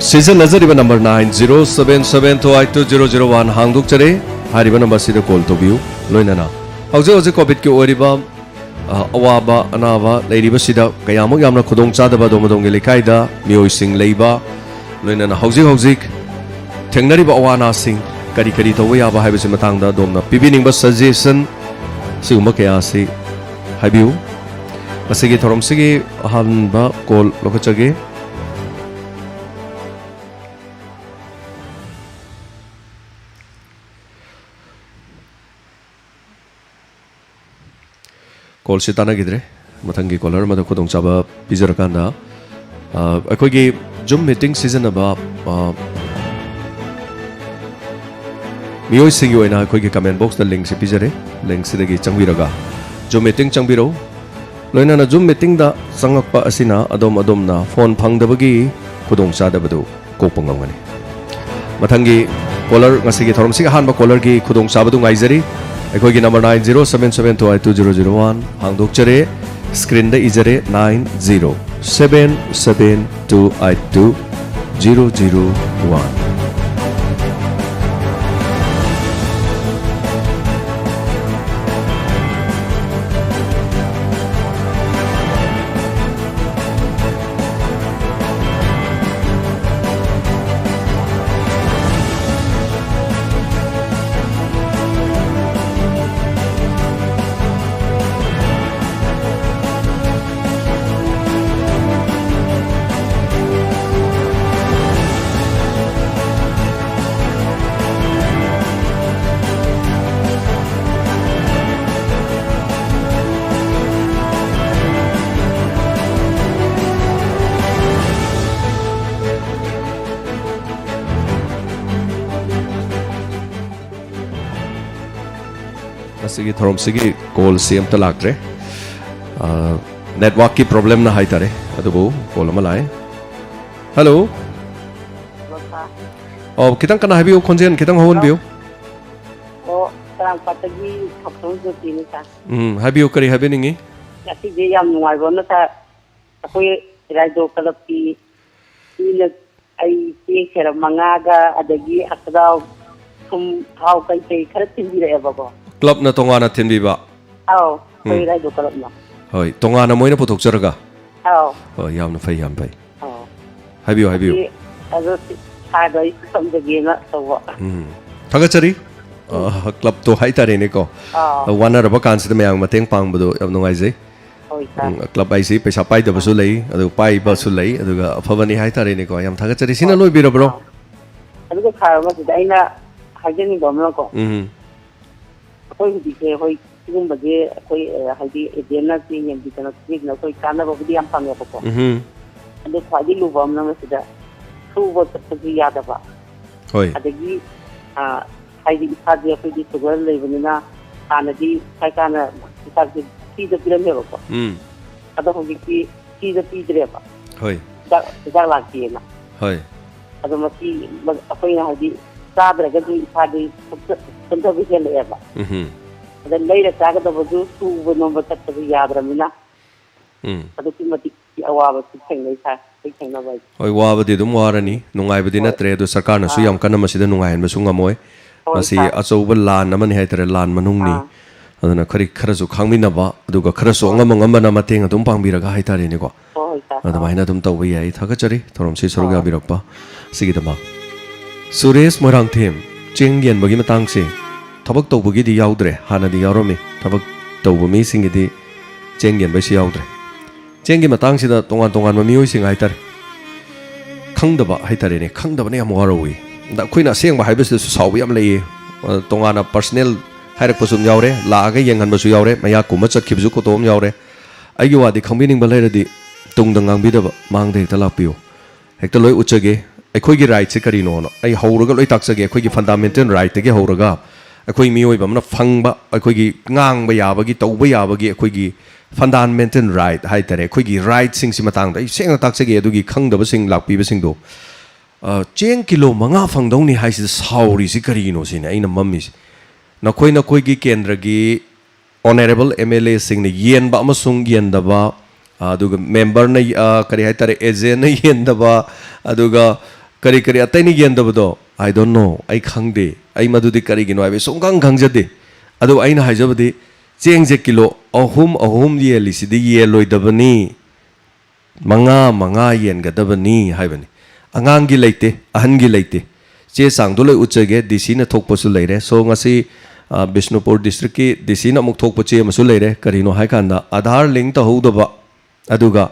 ꯁꯤꯖꯤꯟꯅꯖꯔꯤꯕ number nine zero seven seven two eight two zero zero one ꯍꯥꯡꯗꯣꯛꯆꯔꯦ꯫ ꯍꯥꯏꯔꯤꯕ ꯅꯝꯕꯔꯁꯤꯗ ꯀꯣꯜ ꯇꯧꯕꯤꯌꯨ꯫ ꯂꯣꯏꯅꯅ ꯍꯧꯖꯤꯛ ꯍꯧꯖꯤꯛ ꯀꯣꯚꯤꯗꯀꯤ ꯑꯣꯏꯔꯤꯕ, ꯑ, ꯑꯋꯥꯕ ꯑꯅꯥꯕ ꯂꯩꯔꯤꯕꯁꯤꯗ ꯀꯌꯥꯃꯨꯛ ꯌꯥꯝꯅ ꯈꯨꯗꯣꯡꯆꯥꯗꯕ ꯑꯗꯣꯝ ꯑꯗꯣꯝꯒꯤ ꯂꯩꯀꯥꯏꯗ ꯃꯤꯑꯣꯏꯁꯤꯡ ꯂꯩꯕ, ꯂꯣꯏꯅꯅ ꯍꯧꯖꯤꯛ ꯍꯧꯖꯤꯛ ꯊꯦꯡꯅꯔꯤꯕ ꯑꯋꯥ ꯑꯅꯥꯁꯤꯡ ꯀꯔꯤ ꯀꯔꯤ ꯇꯧꯕ ꯌꯥꯕ ꯍꯥꯏꯕꯁꯤ ꯃꯇꯥꯡꯗ ꯑꯗꯣꯝꯅ ꯄꯤꯕꯤꯅꯤꯡꯕ ꯁꯖꯦꯁꯟ ꯁꯤꯒꯨꯝꯕ ꯀꯌꯥ ꯑꯁꯤ ꯍꯥꯏꯕꯤꯌꯨ꯫ ꯉꯁꯤꯒꯤ ꯊꯧꯔꯝꯁꯤꯒꯤ ꯑꯍꯥꯟꯕ ꯀꯣꯜ ꯂꯧꯈꯠꯆꯒꯦ꯫ ꯀꯣꯜꯁꯤ ꯇꯥꯟꯅꯈꯤꯗ꯭ꯔꯦ꯫ ꯃꯊꯪꯒꯤ ꯀꯣꯂꯔ ꯑꯃꯗ ꯈꯨꯗꯣꯡꯆꯥꯕ ꯄꯤꯖꯔꯀꯥꯟꯗ, ꯑ, ꯑꯩꯈꯣꯏꯒꯤ ꯖꯨꯝ ꯃꯤꯇꯤꯡ ꯁꯤꯖꯤꯟꯅꯕ, ꯑ, ꯃꯤꯑꯣꯏꯁꯤꯡꯒꯤ ꯑꯣꯏꯅ ꯑꯩꯈꯣꯏꯒꯤ ꯀꯃꯦꯟ ꯕꯣꯛꯁꯇ ꯂꯤꯡꯁꯤ ꯄꯤꯖꯔꯦ꯫ ꯂꯤꯡꯁꯤꯗꯒꯤ ꯆꯪꯕꯤꯔꯒ ꯖꯨꯝ ꯃꯤꯇꯤꯡ ꯆꯪꯕꯤꯔꯧ꯫ ꯂꯣꯏꯅꯅ ꯖꯨꯝ ꯃꯤꯇꯤꯡꯗ ꯆꯪꯉꯛꯄ ꯑꯁꯤꯅ ꯑꯗꯣꯝ ꯑꯗꯣꯝꯅ ꯐꯣꯟ ꯐꯪꯗꯕꯒꯤ ꯈꯨꯗꯣꯡꯆꯥꯗꯕꯗꯨ ꯀꯣꯛꯄ ꯉꯝꯒꯅꯤ꯫ ꯃꯊꯪꯒꯤ ꯀꯣꯂꯔ, ꯉꯁꯤꯒꯤ ꯊꯧꯔꯝꯁꯤꯒꯤ ꯑꯍꯥꯟꯕ ꯀꯣꯂꯔꯒꯤ ꯈꯨꯗꯣꯡꯆꯥꯕꯗꯨ ꯉꯥꯏꯖꯔꯤ꯫ ꯑꯩꯈꯣꯏꯒꯤ number nine zero seven seven two eight two zero zero one ꯍꯥꯡꯗꯣꯛꯆꯔꯦ꯫ ꯁ꯭ꯀ꯭ꯔꯤꯟꯗ ꯏꯖꯔꯦ, nine zero seven seven two eight two zero zero one꯫ ꯉꯁꯤꯒꯤ ꯊꯧꯔꯝꯁꯤꯒꯤ ꯀꯣꯜꯁꯤ ꯑꯝꯇ ꯂꯥꯛꯇ꯭ꯔꯦ꯫ ꯑ, ꯅꯦꯠꯋꯥꯛꯀꯤ ꯄ꯭ꯔꯣꯕ꯭ꯂꯦꯝꯅ ꯍꯥꯏꯇꯥꯔꯦ, ꯑꯗꯨꯕꯨ ꯀꯣꯜ ꯑꯃ ꯂꯥꯛꯑꯦ꯫ ꯍꯜꯂꯣ꯫ ꯍꯜꯂꯣ, ꯁꯥꯔ꯫ ꯑꯣ, ꯈꯤꯇꯪ ꯀꯟꯅ ꯍꯥꯏꯕꯤꯌꯨ, ꯈꯣꯟꯖꯦꯜ ꯈꯤꯇꯪ ꯍꯧꯍꯟꯕꯤꯌꯨ꯫ ꯑꯣ, ꯆꯔꯥꯡꯄꯥꯠꯇꯒꯤ ꯊꯣꯛꯆꯣꯝ ꯖꯣꯇꯤꯅꯤ, ꯁꯥꯔ꯫ ꯎꯝ, ꯍꯥꯏꯕꯤꯌꯨ, ꯀꯔꯤ ꯍꯥꯏꯕꯤꯅꯤꯡꯉꯤ? ꯉꯁꯤꯗꯤ ꯌꯥꯝ ꯅꯨꯡꯉꯥꯏꯕ ꯑꯃꯅ, ꯁꯥꯔ, ꯑꯩꯈꯣꯏ ꯏꯔꯥꯏꯗꯣ ꯀꯂꯕꯀꯤ ꯃꯤꯅ ꯑꯩ ꯆꯦꯡ ꯁꯦꯔ ꯃꯉꯥꯒ, ꯑꯗꯒꯤ ꯑꯆꯥꯊꯥꯎ, ꯊꯨꯝ, ꯊꯥꯎ ꯀꯩꯀꯩ ꯈꯔ ꯊꯤꯟꯕꯤꯔꯛꯑꯦꯕꯀꯣ꯫ ꯀ꯭ꯂꯕꯅ ꯇꯣꯉꯥꯟꯅ ꯊꯤꯟꯕꯤꯕ? ꯑꯧ, ꯑꯩꯈꯣꯏ ꯎꯝ꯫ ꯔꯥꯏꯗꯣ ꯀ꯭ꯂꯕꯅ꯫ ꯍꯣꯏ, ꯇꯣꯉꯥꯟꯅ ꯃꯣꯏꯅ ꯄꯨꯊꯣꯛꯆꯔꯒ? ꯑꯧ꯫ ꯍꯣꯏ, ꯌꯥꯝꯅ ꯐꯩ, ꯌꯥꯝ ꯐꯩ꯫ ꯑꯧ꯫ ꯍꯥꯏꯕꯤꯌꯨ, ꯍꯥꯏꯕꯤꯌꯨ꯫ ꯑꯗꯨ, ꯑꯗꯨ ꯁꯤ ꯁꯥꯔꯗꯣ ꯑꯩ ꯊꯝꯖꯒꯦꯅ ꯇꯧꯕ꯫ ꯎꯝ꯫ ꯊꯥꯒꯠꯆꯔꯤ꯫ ꯑ, ꯀ꯭ꯂꯕꯇꯣ ꯍꯥꯏꯇꯥꯔꯦꯅꯦꯀꯣ꯫ ꯑꯥ꯫ ꯋꯥꯅꯔꯕ ꯀꯥꯟꯁꯤꯗ ꯃꯌꯥꯝ ꯃꯇꯦꯡ ꯄꯥꯡꯕꯗꯣ ꯌꯥꯝ ꯅꯨꯡꯉꯥꯏꯖꯩ꯫ ꯍꯣꯏ, ꯁꯥꯔ꯫ ꯎꯝ, ꯀ꯭ꯂꯕ ꯍꯥꯏꯁꯤ ꯄꯩꯁꯥ ꯄꯥꯏꯗꯕꯁꯨ ꯂꯩ, ꯑꯗꯨꯒ ꯄꯥꯏꯕꯁꯨ ꯂꯩ, ꯑꯗꯨꯒ ꯑꯐꯕꯅꯤ ꯍꯥꯏꯇꯥꯔꯦꯅꯦꯀꯣ꯫ ꯌꯥꯝ ꯊꯥꯒꯠꯆꯔꯤ꯫ ꯁꯤꯅ ꯍꯣꯏ꯫ ꯂꯣꯏꯕꯤꯔꯕ꯭ꯔꯣ? ꯑꯥ꯫ ꯑꯗꯨꯒ ꯁꯥꯔ, ꯃꯁꯤꯗ ꯑꯩꯅ ꯍꯥꯏꯖꯅꯤꯡꯕ ꯑꯃꯅꯀꯣ, ꯎꯝ꯫ ꯑꯩꯈꯣꯏ ꯍꯧꯖꯤꯛꯁꯦ, ꯑꯩꯈꯣꯏ ꯁꯤꯒꯨꯝꯕꯁꯦ ꯑꯩꯈꯣꯏ, ꯑ, ꯍꯥꯏꯗꯤ ꯑꯦꯖꯦꯟꯅ ꯆꯦꯡ ꯌꯦꯟꯕꯤꯗꯅ ꯈꯣꯠꯄꯤꯗꯅ ꯑꯩꯈꯣꯏ ꯀꯥꯟꯅꯕꯕꯨꯗꯤ ꯌꯥꯝ ꯐꯪꯉꯦꯕꯀꯣ꯫ ꯎꯝ꯫ ꯑꯗꯣ ꯈ꯭ꯋꯥꯏꯗꯒꯤ ꯂꯨꯕ ꯑꯃꯅ ꯃꯁꯤꯗ ꯁꯨꯕ ꯆꯠꯄꯁꯨ ꯌꯥꯗꯕ꯫ ꯍꯣꯏ꯫ ꯑꯗꯒꯤ, ꯑ, ꯍꯥꯏꯗꯤ ꯏꯁꯥꯁꯦ ꯑꯩꯈꯣꯏꯗꯤ ꯁꯨꯒꯔ ꯂꯩꯕꯅꯤꯅ ꯍꯥꯟꯅꯗꯤ ꯁꯔꯀꯥꯔꯅ ꯏꯁꯥꯁꯦ ꯐ꯭ꯔꯤꯗ ꯄꯤꯔꯝꯃꯦꯕꯀꯣ꯫ ꯎꯝ꯫ ꯑꯗꯣ ꯍꯧꯖꯤꯛꯇꯤ ꯐ꯭ꯔꯤꯗ ꯄꯤꯗ꯭ꯔꯦꯕ꯫ ꯍꯣꯏ꯫ ꯍꯤꯗꯥꯛ, ꯍꯤꯗꯥꯛ ꯂꯥꯛꯇꯦꯅ꯫ ꯍꯣꯏ꯫ ꯑꯗꯣ ꯃꯁꯤ ꯑꯩꯈꯣꯏꯅ ꯍꯥꯏꯗꯤ ꯆꯥꯗ꯭ꯔꯒꯗꯤ ꯏꯁꯥꯗꯤ ꯁꯣꯛꯆ-, ꯁꯣꯟꯊꯕ ꯍꯦꯜꯂꯛꯑꯦꯕ꯫ ꯎꯝ꯫ ꯑꯗ ꯂꯩꯔ ꯆꯥꯒꯗꯕꯁꯨ ꯁꯨꯕ ꯅꯣꯝꯕ ꯆꯠꯄꯗꯨ ꯌꯥꯗ꯭ꯔꯃꯤꯅ ꯎꯝ꯫ ꯑꯗꯨꯛꯀꯤ ꯃꯇꯤꯛ ꯑꯋꯥꯕꯁꯨ ꯊꯦꯡꯅꯩ ꯁꯥꯔ, ꯑꯩꯈꯣꯏ ꯊꯦꯡꯅꯕ ꯍꯥꯏꯁꯦ꯫ ꯍꯣꯏ, ꯋꯥꯕꯗꯤ ꯑꯗꯨꯝ ꯋꯥꯔꯅꯤ, ꯅꯨꯡꯉꯥꯏꯕꯗꯤ ꯍꯣꯏ꯫ ꯅꯠꯇ꯭ꯔꯦ꯫ ꯑꯗꯨ ꯁꯔꯀꯥꯔꯅꯁꯨ ꯑꯥ꯫ ꯌꯥꯝ ꯀꯟꯅ ꯃꯁꯤꯗ ꯅꯨꯡꯉꯥꯏꯍꯟꯕꯁꯨ ꯉꯝꯃꯣꯏ꯫ ꯍꯣꯏ, ꯃꯁꯤ ꯁꯥꯔ꯫ ꯑꯆꯧꯕ ꯂꯥꯟ ꯑꯃꯅꯤ ꯍꯥꯏꯇꯥꯔꯦ, ꯂꯥꯟ ꯃꯅꯨꯡꯅꯤ꯫ ꯑꯥ꯫ ꯑꯗꯨꯅ ꯈꯔꯤ-, ꯈꯔꯁꯨ ꯈꯪꯃꯤꯟꯅꯕ, ꯑꯗꯨꯒ ꯈꯔꯁꯨ ꯍꯣꯏ꯫ ꯑꯉꯝ ꯑꯉꯝꯕꯅ ꯃꯇꯦꯡ ꯑꯗꯨꯝ ꯄꯥꯡꯕꯤꯔꯒ ꯍꯥꯏꯇꯥꯔꯦꯅꯦꯀꯣ꯫ ꯍꯣꯏ, ꯍꯣꯏ, ꯁꯥꯔ꯫ ꯑꯗꯨꯃꯥꯏꯅ ꯑꯗꯨꯝ ꯇꯧꯕ ꯌꯥꯏ꯫ ꯊꯥꯒꯠꯆꯔꯤ ꯊꯧꯔꯝꯁꯤ ꯁꯔꯨꯛ ꯍꯣꯏ꯫ ꯌꯥꯕꯤꯔꯛꯄ ꯑꯁꯤꯒꯤꯗꯃꯛ꯫ ꯁꯨꯔꯦꯁ ꯃꯣꯏꯔꯥꯡꯊꯦꯝ, ꯆꯦꯡ ꯌꯦꯟꯕꯒꯤ ꯃꯇꯥꯡꯁꯦ ꯊꯕꯛ ꯇꯧꯕꯒꯤꯗꯤ ꯌꯥꯎꯗ꯭ꯔꯦ, ꯍꯥꯟꯅꯗꯤ ꯌꯥꯎꯔꯝꯃꯤ꯫ ꯊꯕꯛ ꯇꯧꯕ ꯃꯤꯁꯤꯡꯒꯤꯗꯤ ꯆꯦꯡ ꯌꯦꯟꯕꯩꯁꯤ ꯌꯥꯎꯗ꯭ꯔꯦ꯫ ꯆꯦꯡꯒꯤ ꯃꯇꯥꯡꯁꯤꯗ ꯇꯣꯉꯥꯟ ꯇꯣꯉꯥꯟꯕ ꯃꯤꯑꯣꯏꯁꯤꯡ ꯍꯥꯏꯇꯥꯔꯦ, ꯈꯪꯗꯕ ꯍꯥꯏꯇꯥꯔꯦꯅꯦ, ꯈꯪꯗꯕꯅ ꯌꯥꯝ ꯋꯥꯔꯧꯏ꯫ ꯑꯗ ꯑꯩꯈꯣꯏꯅ ꯑꯁꯦꯡꯕ ꯍꯥꯏꯕꯁꯤꯗꯁꯨ ꯁꯥꯎꯕ ꯌꯥꯝ ꯂꯩꯌꯦ꯫ ꯑ, ꯇꯣꯉꯥꯟꯅ ꯄꯔꯁꯅꯦꯜ ꯍꯥꯏꯔꯛꯄꯁꯨ ꯑꯗꯨꯝ ꯌꯥꯎꯔꯦ, ꯂꯥꯛꯑꯒ ꯌꯦꯡꯍꯟꯕꯁꯨ ꯌꯥꯎꯔꯦ, ꯃꯌꯥ ꯀꯨꯝꯕ ꯆꯠꯈꯤꯕꯁꯨ ꯀꯣꯇꯣ ꯑꯃ ꯌꯥꯎꯔꯦ꯫ ꯑꯩꯒꯤ ꯋꯥꯗꯤ ꯈꯪꯕꯤꯅꯤꯡꯕ ꯂꯩꯔꯗꯤ ꯇꯨꯡꯗ ꯉꯥꯡꯕꯤꯗꯕ, ꯃꯥꯡꯗ ꯍꯦꯛꯇ ꯂꯥꯛꯄꯤꯌꯨ꯫ ꯍꯦꯛꯇ ꯂꯣꯏ ꯎꯠꯆꯒꯦ꯫ ꯑꯩꯈꯣꯏꯒꯤ ꯔꯥꯏꯠꯁꯦ ꯀꯔꯤꯅꯣꯅ ꯑꯩ ꯍꯧꯔꯒ ꯂꯣꯏ ꯇꯥꯛꯆꯒꯦ꯫ ꯑꯩꯈꯣꯏꯒꯤ ꯐꯟꯗꯥꯃꯦꯟꯇꯦꯜ ꯔꯥꯏꯠꯇꯒꯤ ꯍꯧꯔꯒ ꯑꯩꯈꯣꯏ ꯃꯤꯑꯣꯏꯕ ꯑꯃꯅ ꯐꯪꯕ, ꯑꯩꯈꯣꯏꯒꯤ ꯉꯥꯡꯕ ꯌꯥꯕꯒꯤ, ꯇꯧꯕ ꯌꯥꯕꯒꯤ ꯑꯩꯈꯣꯏꯒꯤ ꯐꯟꯗꯥꯃꯦꯟꯇꯦꯜ ꯔꯥꯏꯠ ꯍꯥꯏꯇꯥꯔꯦ, ꯑꯩꯈꯣꯏꯒꯤ ꯔꯥꯏꯠꯁꯤꯡꯁꯤ ꯃꯇꯥꯡꯗ ꯑꯩ ꯁꯦꯡꯅ ꯇꯥꯛꯆꯒꯦ꯫ ꯑꯗꯨꯒꯤ ꯈꯪꯗꯕꯁꯤꯡ ꯂꯥꯛꯄꯤꯕꯁꯤꯡꯗꯣ, ꯑ, ꯆꯦꯡ ꯀꯤꯂꯣ ꯃꯉꯥ ꯐꯪꯗꯧꯅꯤ ꯍꯥꯏꯁꯤꯗ ꯁꯥꯎꯔꯤꯁꯤ ꯀꯔꯤꯒꯤꯅꯣ ꯁꯤꯅꯤ ꯑꯩꯅ ꯃꯝꯃꯤꯁꯤ꯫ ꯅꯈꯣꯏ ꯅꯈꯣꯏꯒꯤ ꯀꯦꯟꯗ꯭ꯔꯒꯤ ꯑꯣꯅꯔꯦꯕꯜ ꯑꯦꯝ ꯑꯦꯜ ꯑꯦꯁꯤꯡꯅ ꯌꯦꯟꯕ ꯑꯃꯁꯨꯡ ꯌꯦꯟꯗꯕ, ꯑꯗꯨꯒ ꯃꯦꯝꯕꯔꯅ, ꯑ, ꯀꯔꯤ ꯍꯥꯏꯇꯥꯔꯦ, ꯑꯦꯖꯦꯟꯅ ꯌꯦꯟꯗꯕ, ꯑꯗꯨꯒ ꯀꯔꯤ ꯀꯔꯤ ꯑꯇꯩꯅ ꯌꯦꯟꯗꯕꯗꯣ, I don't know, ꯑꯩ ꯈꯪꯗꯦ꯫ ꯑꯩ ꯃꯗꯨꯗꯤ ꯀꯔꯤꯒꯤꯅꯣ ꯍꯥꯏꯕ ꯁꯨꯡꯈꯪ ꯈꯪꯖꯗꯦ꯫ ꯑꯗꯨ ꯑꯩꯅ ꯍꯥꯏꯖꯕꯗꯤ, ꯆꯦꯡꯁꯦ ꯀꯤꯂꯣ ꯑꯍꯨꯝ ꯑꯍꯨꯝ ꯌꯦꯜꯂꯤꯁꯤꯗꯤ ꯌꯦꯜꯂꯣꯏꯗꯕꯅꯤ, ꯃꯉꯥ ꯃꯉꯥ ꯌꯦꯟꯒꯗꯕꯅꯤ ꯍꯥꯏꯕꯅꯤ꯫ ꯑꯉꯥꯡꯒꯤ ꯂꯩꯇꯦ, ꯑꯍꯟꯒꯤ ꯂꯩꯇꯦ꯫ ꯆꯦ ꯆꯥꯡꯗꯣ ꯂꯣꯏ ꯎꯠꯆꯒꯦ, ꯗꯤ ꯁꯤꯅ ꯊꯣꯛꯄꯁꯨ ꯂꯩꯔꯦ꯫ So, ꯉꯁꯤ, ꯑ, ꯕꯤꯁꯅꯨꯄꯨꯔ ꯗꯤꯁꯇ꯭ꯔꯤꯛꯀꯤ ꯗꯤ ꯁꯤꯅ ꯑꯃꯨꯛ ꯊꯣꯛꯄ ꯆꯦ ꯑꯃꯁꯨ ꯂꯩꯔꯦ꯫ ꯀꯔꯤꯅꯣ ꯍꯥꯏꯀꯥꯟꯗ, ꯑꯥꯙꯥꯔ ꯂꯤꯡ ꯇꯧꯍꯧꯗꯕ, ꯑꯗꯨꯒ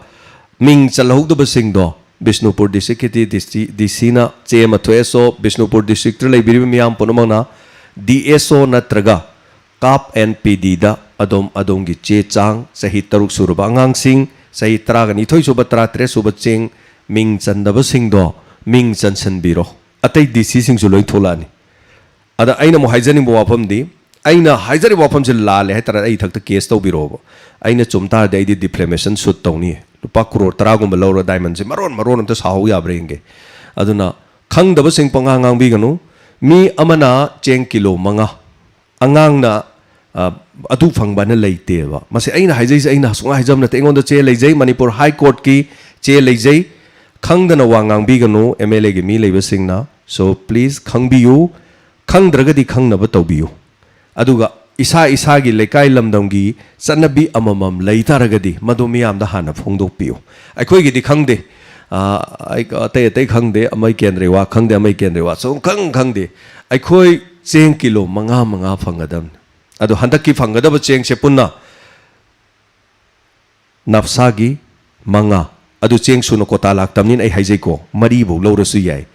ꯃꯤꯡ ꯆꯜꯍꯧꯗꯕꯁꯤꯡꯗꯣ ꯕꯤꯁꯅꯨꯄꯨꯔ ꯗꯤꯁꯇ꯭ꯔꯤꯛꯀꯤꯗꯤ ꯗꯤ ꯁꯤꯅ ꯆꯦ ꯑꯃ ꯊꯣꯛꯑꯦ꯫ So, ꯕꯤꯁꯅꯨꯄꯨꯔ ꯗꯤꯁꯇ꯭ꯔꯤꯛꯇ ꯂꯩꯕꯤꯔꯤꯕ ꯃꯤꯌꯥꯝ ꯄꯨꯝꯅꯃꯛꯅ ꯗꯤ ꯑꯦꯁ ꯑꯣ ꯅꯠꯇ꯭ꯔꯒ ꯀꯥꯞ ꯑꯦꯟ ꯄꯤ ꯗꯤꯗ ꯑꯗꯣꯝ ꯑꯗꯣꯝꯒꯤ ꯆꯦ ꯆꯥꯡ, ꯆꯍꯤ ꯇꯔꯨꯛ ꯁꯨꯔꯕ ꯑꯉꯥꯡꯁꯤꯡ, ꯆꯍꯤ ꯇꯔꯥꯒ ꯅꯤꯊꯣꯏ ꯁꯨꯕ, ꯇꯔꯥꯇꯔꯦꯠ ꯁꯨꯕ ꯆꯦꯡ ꯃꯤꯡ ꯆꯟꯗꯕꯁꯤꯡꯗꯣ ꯃꯤꯡ ꯆꯟꯁꯤꯟꯕꯤꯔꯣ꯫ ꯑꯇꯩ ꯗꯤ ꯁꯤꯁꯤꯡꯁꯨ ꯂꯣꯏ ꯊꯣꯛꯂꯛꯑꯅꯤ꯫ ꯑꯗ ꯑꯩꯅ ꯑꯃꯨꯛ ꯍꯥꯏꯖꯅꯤꯡꯕ ꯋꯥꯐꯝꯗꯤ, ꯑꯩꯅ ꯍꯥꯏꯖꯔꯤꯕ ꯋꯥꯐꯝꯁꯦ ꯂꯥꯜꯂꯦ ꯍꯥꯏꯇꯥꯔꯗꯤ ꯑꯩ ꯏꯊꯛꯇ ꯀꯦꯁ ꯇꯧꯕꯤꯔꯛꯑꯣꯕ꯫ ꯑꯩꯅ ꯆꯨꯝ ꯇꯥꯔꯗꯤ ꯑꯩꯗꯤ ꯗꯤꯐꯦꯃꯦꯁꯟ ꯁꯨꯠ ꯇꯧꯅꯤ꯫ ꯂꯨꯄꯥ ꯀ꯭ꯔꯣꯔ ꯇꯔꯥꯒꯨꯝꯕ ꯂꯧꯔ ꯗꯥꯏꯃꯟꯁꯦ ꯃꯔꯣꯟ ꯃꯔꯣꯟ ꯑꯝꯇ ꯁꯥꯍꯧ ꯌꯥꯕ꯭ꯔꯥ ꯌꯦꯡꯒꯦ꯫ ꯑꯗꯨꯅ ꯈꯪꯗꯕꯁꯤꯡ ꯄꯉꯥꯡ ꯉꯥꯡꯕꯤꯒꯅꯨ꯫ ꯃꯤ ꯑꯃꯅ ꯆꯦꯡ ꯀꯤꯂꯣ ꯃꯉꯥ, ꯑꯉꯥꯡꯅ, ꯑ, ꯑꯗꯨ ꯐꯪꯕꯅ ꯂꯩꯇꯦꯕ꯫ ꯃꯁꯤ ꯑꯩꯅ ꯍꯥꯏꯖꯩꯁꯦ, ꯑꯩꯅ ꯁꯨꯡꯍꯥꯏ ꯍꯥꯏꯖꯕ ꯅꯠꯇꯦ꯫ ꯑꯩꯉꯣꯟꯗ ꯆꯦ ꯂꯩꯖꯩ, ꯃꯅꯤꯄꯨꯔ ꯍꯥꯏ ꯀꯣꯔꯠꯀꯤ ꯆꯦ ꯂꯩꯖꯩ꯫ ꯈꯪꯗꯅ ꯋꯥ ꯉꯥꯡꯕꯤꯒꯅꯨ꯫ ꯑꯦꯝ ꯑꯦꯜ ꯑꯦꯒꯤ ꯃꯤ ꯂꯩꯕꯁꯤꯡꯅ꯫ So, please, ꯈꯪꯕꯤꯌꯨ꯫ ꯈꯪꯗ꯭ꯔꯒꯗꯤ ꯈꯪꯅꯕ ꯇꯧꯕꯤꯌꯨ꯫ ꯑꯗꯨꯒ ꯏꯁꯥ ꯏꯁꯥꯒꯤ ꯂꯩꯀꯥꯏ ꯂꯝꯗꯝꯒꯤ ꯆꯠꯅꯕꯤ ꯑꯃꯃꯝ ꯂꯩ ꯇꯥꯔꯒꯗꯤ ꯃꯗꯨ ꯃꯤꯌꯥꯝꯗ ꯍꯥꯟꯅ ꯐꯣꯡꯗꯣꯛꯄꯤꯌꯨ꯫ ꯑꯩꯈꯣꯏꯒꯤꯗꯤ ꯈꯪꯗꯦ꯫ ꯑ, ꯑꯩ, ꯑꯇꯩ ꯑꯇꯩ ꯈꯪꯗꯦ, ꯑꯃꯒꯤ ꯀꯦꯟꯗ꯭ꯔꯒꯤ ꯋꯥ ꯈꯪꯗꯦ, ꯑꯃꯒꯤ ꯀꯦꯟꯗ꯭ꯔꯒꯤ ꯋꯥ ꯁꯨꯡꯈꯪ ꯈꯪꯗꯦ꯫ ꯑꯩꯈꯣꯏ ꯆꯦꯡ ꯀꯤꯂꯣ ꯃꯉꯥ ꯃꯉꯥ ꯐꯪꯒꯗꯕꯅꯤ꯫ ꯑꯗꯣ ꯍꯟꯗꯛꯀꯤ ꯐꯪꯒꯗꯕ ꯆꯦꯡꯁꯦ ꯄꯨꯟꯅ ꯅꯞꯁꯥꯒꯤ ꯃꯉꯥ, ꯑꯗꯨ ꯆꯦꯡ ꯁꯨꯅ ꯀꯣꯇꯥ ꯂꯥꯛꯇꯕꯅꯤꯅ ꯑꯩ ꯍꯥꯏꯖꯩꯀꯣ, ꯃꯔꯤꯐꯧ ꯂꯧꯔꯁꯨ ꯌꯥꯏ,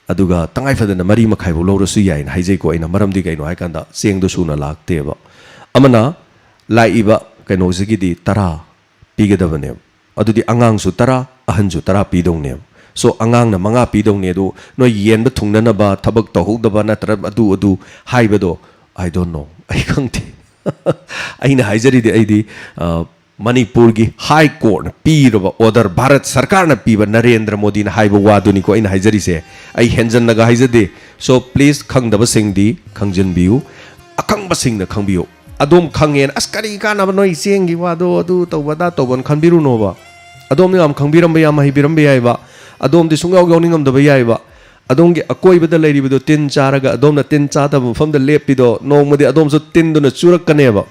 ꯑꯗꯨꯒ ꯇꯉꯥꯏ ꯐꯗꯅ ꯃꯔꯤ ꯃꯈꯥꯏꯐꯧ ꯂꯧꯔꯁꯨ ꯌꯥꯏꯅ ꯍꯥꯏꯖꯩꯀꯣ ꯑꯩꯅ꯫ ꯃꯔꯝꯗꯤ ꯀꯩꯅꯣ ꯍꯥꯏꯀꯥꯟꯗ, ꯆꯦꯡꯗꯣ ꯁꯨꯅ ꯂꯥꯛꯇꯦꯕ꯫ ꯑꯃꯅ ꯂꯥꯛꯏꯕ ꯀꯩꯅꯣꯁꯤꯒꯤꯗꯤ ꯇꯔꯥ ꯄꯤꯒꯗꯕꯅꯦꯕ꯫ ꯑꯗꯨꯗꯤ ꯑꯉꯥꯡꯁꯨ ꯇꯔꯥ, ꯑꯍꯟꯁꯨ ꯇꯔꯥ ꯄꯤꯗꯧꯅꯦꯕ꯫ So, ꯑꯉꯥꯡꯅ ꯃꯉꯥ ꯄꯤꯗꯧꯅꯦ, ꯑꯗꯨ ꯅꯣꯏ ꯌꯦꯟꯕ ꯊꯨꯡꯅꯅꯕ, ꯊꯕꯛ ꯇꯧꯍꯧꯗꯕ ꯅꯠꯇ꯭ꯔ ꯑꯗꯨ ꯑꯗꯨ ꯍꯥꯏꯕꯗꯣ, I don't know, ꯑꯩ ꯈꯪꯗꯦ꯫ ꯑꯩꯅ ꯍꯥꯏꯖꯔꯤꯗꯤ ꯑꯩꯗꯤ, ꯑ, ꯃꯅꯤꯄꯨꯔꯒꯤ ꯍꯥꯏ ꯀꯣꯔꯠꯅ ꯄꯤꯔꯕ ꯑꯣꯔꯗꯔ, ꯚꯥꯔꯠ ꯁꯔꯀꯥꯔꯅ ꯄꯤꯕ, ꯅꯔꯦꯟꯗ꯭ꯔ ꯃꯣꯗꯤꯅ ꯍꯥꯏꯕ ꯋꯥꯗꯨꯅꯤꯀꯣ ꯑꯩꯅ ꯍꯥꯏꯖꯔꯤꯁꯦ꯫ ꯑꯩ ꯍꯦꯟꯖꯟꯅꯒ ꯍꯥꯏꯖꯗꯦ꯫ So, please, ꯈꯪꯗꯕꯁꯤꯡꯗꯤ ꯈꯪꯖꯤꯟꯕꯤꯌꯨ, ꯑꯈꯪꯕꯁꯤꯡꯅ ꯈꯪꯕꯤꯌꯨ꯫ ꯑꯗꯣꯝ ꯈꯪꯉꯦꯅ, "ꯑꯁ, ꯀꯔꯤ ꯀꯥꯟꯅꯕ ꯅꯣꯏ ꯆꯦꯡꯒꯤ ꯋꯥꯗꯣ, ꯑꯗꯨ ꯇꯧꯕ ꯑꯗꯥ ꯇꯧꯕꯅ" ꯈꯟꯕꯤꯔꯨꯅꯣꯕ꯫ ꯑꯗꯣꯝꯗꯤ ꯌꯥꯝ ꯈꯪꯕꯤꯔꯝꯕ, ꯌꯥꯝ ꯍꯩꯕꯤꯔꯝꯕ ꯌꯥꯏꯕ꯫ ꯑꯗꯣꯝꯗꯤ ꯁꯨꯡꯌꯥꯎ ꯌꯥꯎꯅꯤꯡꯉꯝꯗꯕ ꯌꯥꯏꯕ꯫ ꯑꯗꯣꯝꯒꯤ ꯑꯀꯣꯏꯕꯗ ꯂꯩꯔꯤꯕꯗꯣ ꯇꯤꯟ ꯆꯥꯔꯒ ꯑꯗꯣꯝꯅ ꯇꯤꯟ ꯆꯥꯗꯕ ꯃꯐꯝꯗ ꯂꯦꯞꯄꯤꯗꯣ ꯅꯣꯡꯃꯗꯤ ꯑꯗꯣꯝꯁꯨ ꯇꯤꯟꯗꯨꯅ ꯆꯨꯔꯛꯀꯅꯦꯕ꯫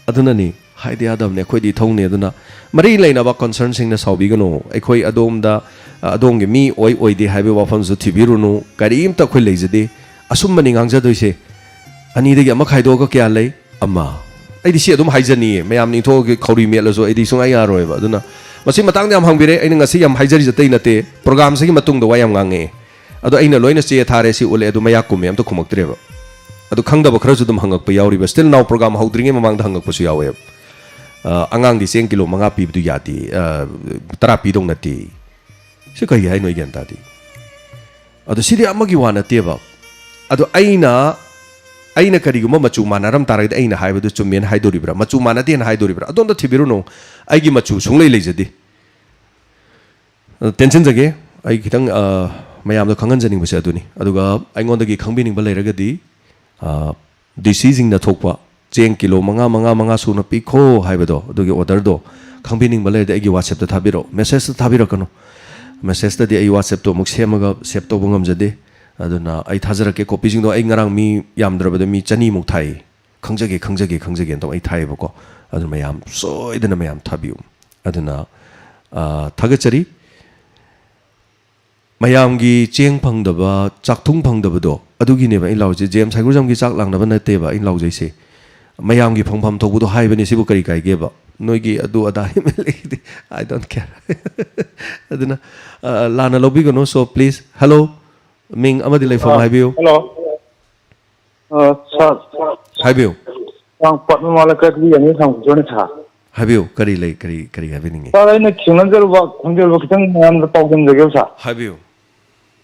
ꯑꯗꯨꯅꯅꯤ, ꯍꯥꯏꯗꯤ ꯌꯥꯗꯕꯅꯦ, ꯑꯩꯈꯣꯏꯗꯤ ꯏꯊꯧꯅꯦ꯫ ꯑꯗꯨꯅ ꯃꯔꯤ ꯂꯩꯅꯕ concernꯁꯤꯡꯅ ꯁꯥꯎꯕꯤꯒꯅꯨ꯫ ꯑꯩꯈꯣꯏ ꯑꯗꯣꯝꯗ, ꯑ, ꯑꯗꯣꯝꯒꯤ ꯃꯤ ꯑꯣꯏ ꯑꯣꯏꯗꯦ ꯍꯥꯏꯕꯒꯤ ꯋꯥꯐꯝꯁꯨ ꯊꯤꯕꯤꯔꯨꯅꯨ꯫ ꯀꯔꯤꯝꯇ ꯑꯩꯈꯣꯏ ꯂꯩꯖꯗꯦ꯫ ꯑꯁꯨꯝꯕꯅꯤ ꯉꯥꯡꯖꯗꯣꯏꯁꯦ꯫ ꯑꯅꯤꯗꯒꯤ ꯑꯃ ꯈꯥꯏꯗꯣꯛꯑꯒ ꯀꯌꯥ ꯂꯩ? ꯑꯃ꯫ ꯑꯩꯗꯤ ꯁꯤ ꯑꯗꯨꯝ ꯍꯥꯏꯖꯅꯤꯡꯉꯦ꯫ ꯃꯌꯥꯝꯅ ꯏꯟꯊꯣꯛꯑꯒ ꯈꯧꯔꯤ ꯃꯦꯠꯂꯁꯨ ꯑꯩꯗꯤ ꯁꯨꯡꯌꯥ ꯌꯥꯔꯣꯏꯕ꯫ ꯑꯗꯨꯅ ꯃꯁꯤ ꯃꯇꯥꯡꯗ ꯌꯥꯝ ꯍꯪꯕꯤꯔꯦ꯫ ꯑꯩꯅ ꯉꯁꯤ ꯌꯥꯝ ꯍꯥꯏꯖꯔꯤꯁꯦ ꯑꯇꯩ ꯅꯠꯇꯦ꯫ Programꯁꯤꯒꯤ ꯃꯇꯨꯡꯗ ꯋꯥ ꯌꯥꯝ ꯉꯥꯡꯉꯛꯑꯦ꯫ ꯑꯗꯣ ꯑꯩꯅ ꯂꯣꯏꯅ ꯆꯦ ꯊꯥꯔꯦ, ꯁꯤ ꯎꯠꯂꯦ, ꯑꯗꯨ ꯃꯌꯥ ꯀꯨꯝꯃꯦ, ꯑꯝꯇ ꯈꯨꯝꯃꯛꯇ꯭ꯔꯦꯕ꯫ ꯑꯗꯨ ꯈꯪꯗꯕ ꯈꯔꯁꯨ ꯑꯗꯨꯝ ꯍꯪꯉꯛꯄ ꯌꯥꯎꯔꯤꯕ꯫ Still now program ꯍꯧꯗ꯭ꯔꯤꯉꯩ ꯃꯃꯥꯡꯗ ꯍꯪꯉꯛꯄꯁꯨ ꯌꯥꯎꯋꯦꯕ꯫ ꯑ, "ꯑꯉꯥꯡꯗꯤ ꯆꯦꯡ ꯀꯤꯂꯣ ꯃꯉꯥ ꯄꯤꯕꯗꯨ ꯌꯥꯗꯦ, ꯑ, ꯇꯔꯥ ꯄꯤꯗꯧ ꯅꯠꯇꯦ"꯫ ꯁꯤ ꯀꯩ ꯍꯥꯏꯅꯣ? ꯑꯩ ꯒ꯭ꯌꯥꯟ ꯇꯥꯗꯦ꯫ ꯑꯗꯣ ꯁꯤꯗꯤ ꯑꯃꯒꯤ ꯋꯥ ꯅꯠꯇꯦꯕ꯫ ꯑꯗꯣ ꯑꯩꯅ, ꯑꯩꯅ ꯀꯔꯤꯒꯨꯝꯕ ꯃꯆꯨ ꯃꯥꯟꯅꯔꯝ ꯇꯥꯔꯒꯗꯤ ꯑꯩꯅ ꯍꯥꯏꯕꯗꯨ ꯆꯨꯝꯃꯦꯅ ꯍꯥꯏꯗꯣꯔꯤꯕ꯭ꯔꯥ? ꯃꯆꯨ ꯃꯥꯟꯅꯗꯦꯅ ꯍꯥꯏꯗꯣꯔꯤꯕ꯭ꯔꯥ? ꯑꯗꯣꯝꯗ ꯊꯤꯕꯤꯔꯨꯅꯨ꯫ ꯑꯩꯒꯤ ꯃꯆꯨ ꯁꯨꯡꯂꯩ ꯂꯩꯖꯗꯦ꯫ ꯑꯗꯣ ꯇꯦꯟꯁꯤꯟꯖꯒꯦ꯫ ꯑꯩ ꯈꯤꯇꯪ, ꯑ, ꯃꯌꯥꯝꯗ ꯈꯪꯍꯟꯖꯅꯤꯡꯕꯁꯦ ꯑꯗꯨꯅꯤ꯫ ꯑꯗꯨꯒ ꯑꯩꯉꯣꯟꯗꯒꯤ ꯈꯪꯕꯤꯅꯤꯡꯕ ꯂꯩꯔꯒꯗꯤ, ꯑ, DCꯁꯤꯡꯅ ꯊꯣꯛꯄ ꯆꯦꯡ ꯀꯤꯂꯣ ꯃꯉꯥ, ꯃꯉꯥ, ꯃꯉꯥ ꯁꯨꯅ ꯄꯤꯈꯣ ꯍꯥꯏꯕꯗꯣ, ꯑꯗꯨꯒꯤ orderꯗꯣ ꯈꯪꯕꯤꯅꯤꯡꯕ ꯂꯩꯔꯗꯤ ꯑꯩꯒꯤ WhatsAppꯇ ꯊꯥꯕꯤꯔꯛꯑꯣ, messageꯇ ꯊꯥꯕꯤꯔꯛꯀꯅꯨ꯫ Messageꯇꯗꯤ ꯑꯩ WhatsAppꯇꯣ ꯑꯃꯨꯛ ꯁꯦꯝꯃꯒ save ꯇꯧꯕ ꯉꯝꯖꯗꯦ꯫ ꯑꯗꯨꯅ ꯑꯩ ꯊꯥꯖꯔꯛꯀꯦ꯫ Copyꯁꯤꯡꯗꯣ ꯑꯩ ꯉꯔꯥꯡ ꯃꯤ ꯌꯥꯝꯗ꯭ꯔꯕꯗ ꯃꯤ ꯆꯅꯤꯃꯨꯛ ꯊꯥꯏ꯫ "ꯈꯪꯖꯒꯦ, ꯈꯪꯖꯒꯦ, ꯈꯪꯖꯒꯦꯅ" ꯇꯧ ꯑꯩ ꯊꯥꯏꯌꯦꯕꯀꯣ꯫ ꯑꯗꯨꯅ ꯃꯌꯥꯝ ꯁꯣꯏꯗꯅ ꯃꯌꯥꯝ ꯊꯥꯕꯤꯌꯨ꯫ ꯑꯗꯨꯅ, ꯑ, ꯊꯥꯒꯠꯆꯔꯤ꯫ ꯃꯌꯥꯝꯒꯤ ꯆꯦꯡ ꯐꯪꯗꯕ, ꯆꯥꯛꯊꯨꯡ ꯐꯪꯗꯕꯗꯣ, ꯑꯗꯨꯒꯤꯅꯦꯕ ꯑꯩꯅ ꯂꯥꯎꯔꯤꯁꯦ꯫ ꯖꯦꯝꯁ ꯍꯥꯏꯒꯨꯔꯖꯝꯒꯤ ꯆꯥꯛ ꯂꯥꯡꯅꯕ ꯅꯠꯇꯦꯕ ꯑꯩꯅ ꯂꯥꯎꯖꯩꯁꯦ꯫ ꯃꯌꯥꯝꯒꯤ ꯐꯪꯐꯝ ꯊꯣꯛꯄꯗꯣ ꯍꯥꯏꯕꯅꯤ, ꯁꯤꯕꯨ ꯀꯔꯤ ꯀꯥꯏꯒꯦꯕ? ꯅꯣꯏꯒꯤ ꯑꯗꯨ ꯑꯗꯥ MLAꯒꯤꯗꯤ I don't care꯫ ꯑꯗꯨꯅ, ꯑ, ꯂꯥꯟꯅ ꯂꯧꯕꯤꯒꯅꯨ꯫ So please, hello, ꯃꯤꯡ ꯑꯃꯗꯤ ꯂꯩꯐꯝ ꯑ, ꯍꯥꯏꯕꯤꯌꯨ꯫ Hello꯫ ꯑ, sir꯫ ꯍꯥꯏꯕꯤꯌꯨ꯫ ꯇꯥꯡ ꯄꯠ ꯃꯃꯥꯡꯗ ꯀꯔꯤ ꯑꯅꯤ ꯊꯝꯈꯤꯕꯅꯤ, sir꯫ ꯍꯥꯏꯕꯤꯌꯨ, ꯀꯔꯤ ꯂꯩ, ꯀꯔꯤ, ꯀꯔꯤ ꯍꯥꯏꯕꯤꯅꯤꯡꯉꯤ? Sir, ꯑꯩꯅ ꯊꯦꯡꯅꯖꯔꯨꯕ, ꯈꯪꯖꯔꯨꯕ ꯈꯤꯇꯪ ꯃꯌꯥꯝꯗ ꯄꯥꯎꯗꯝꯖꯒꯦꯕ, sir꯫ ꯍꯥꯏꯕꯤꯌꯨ꯫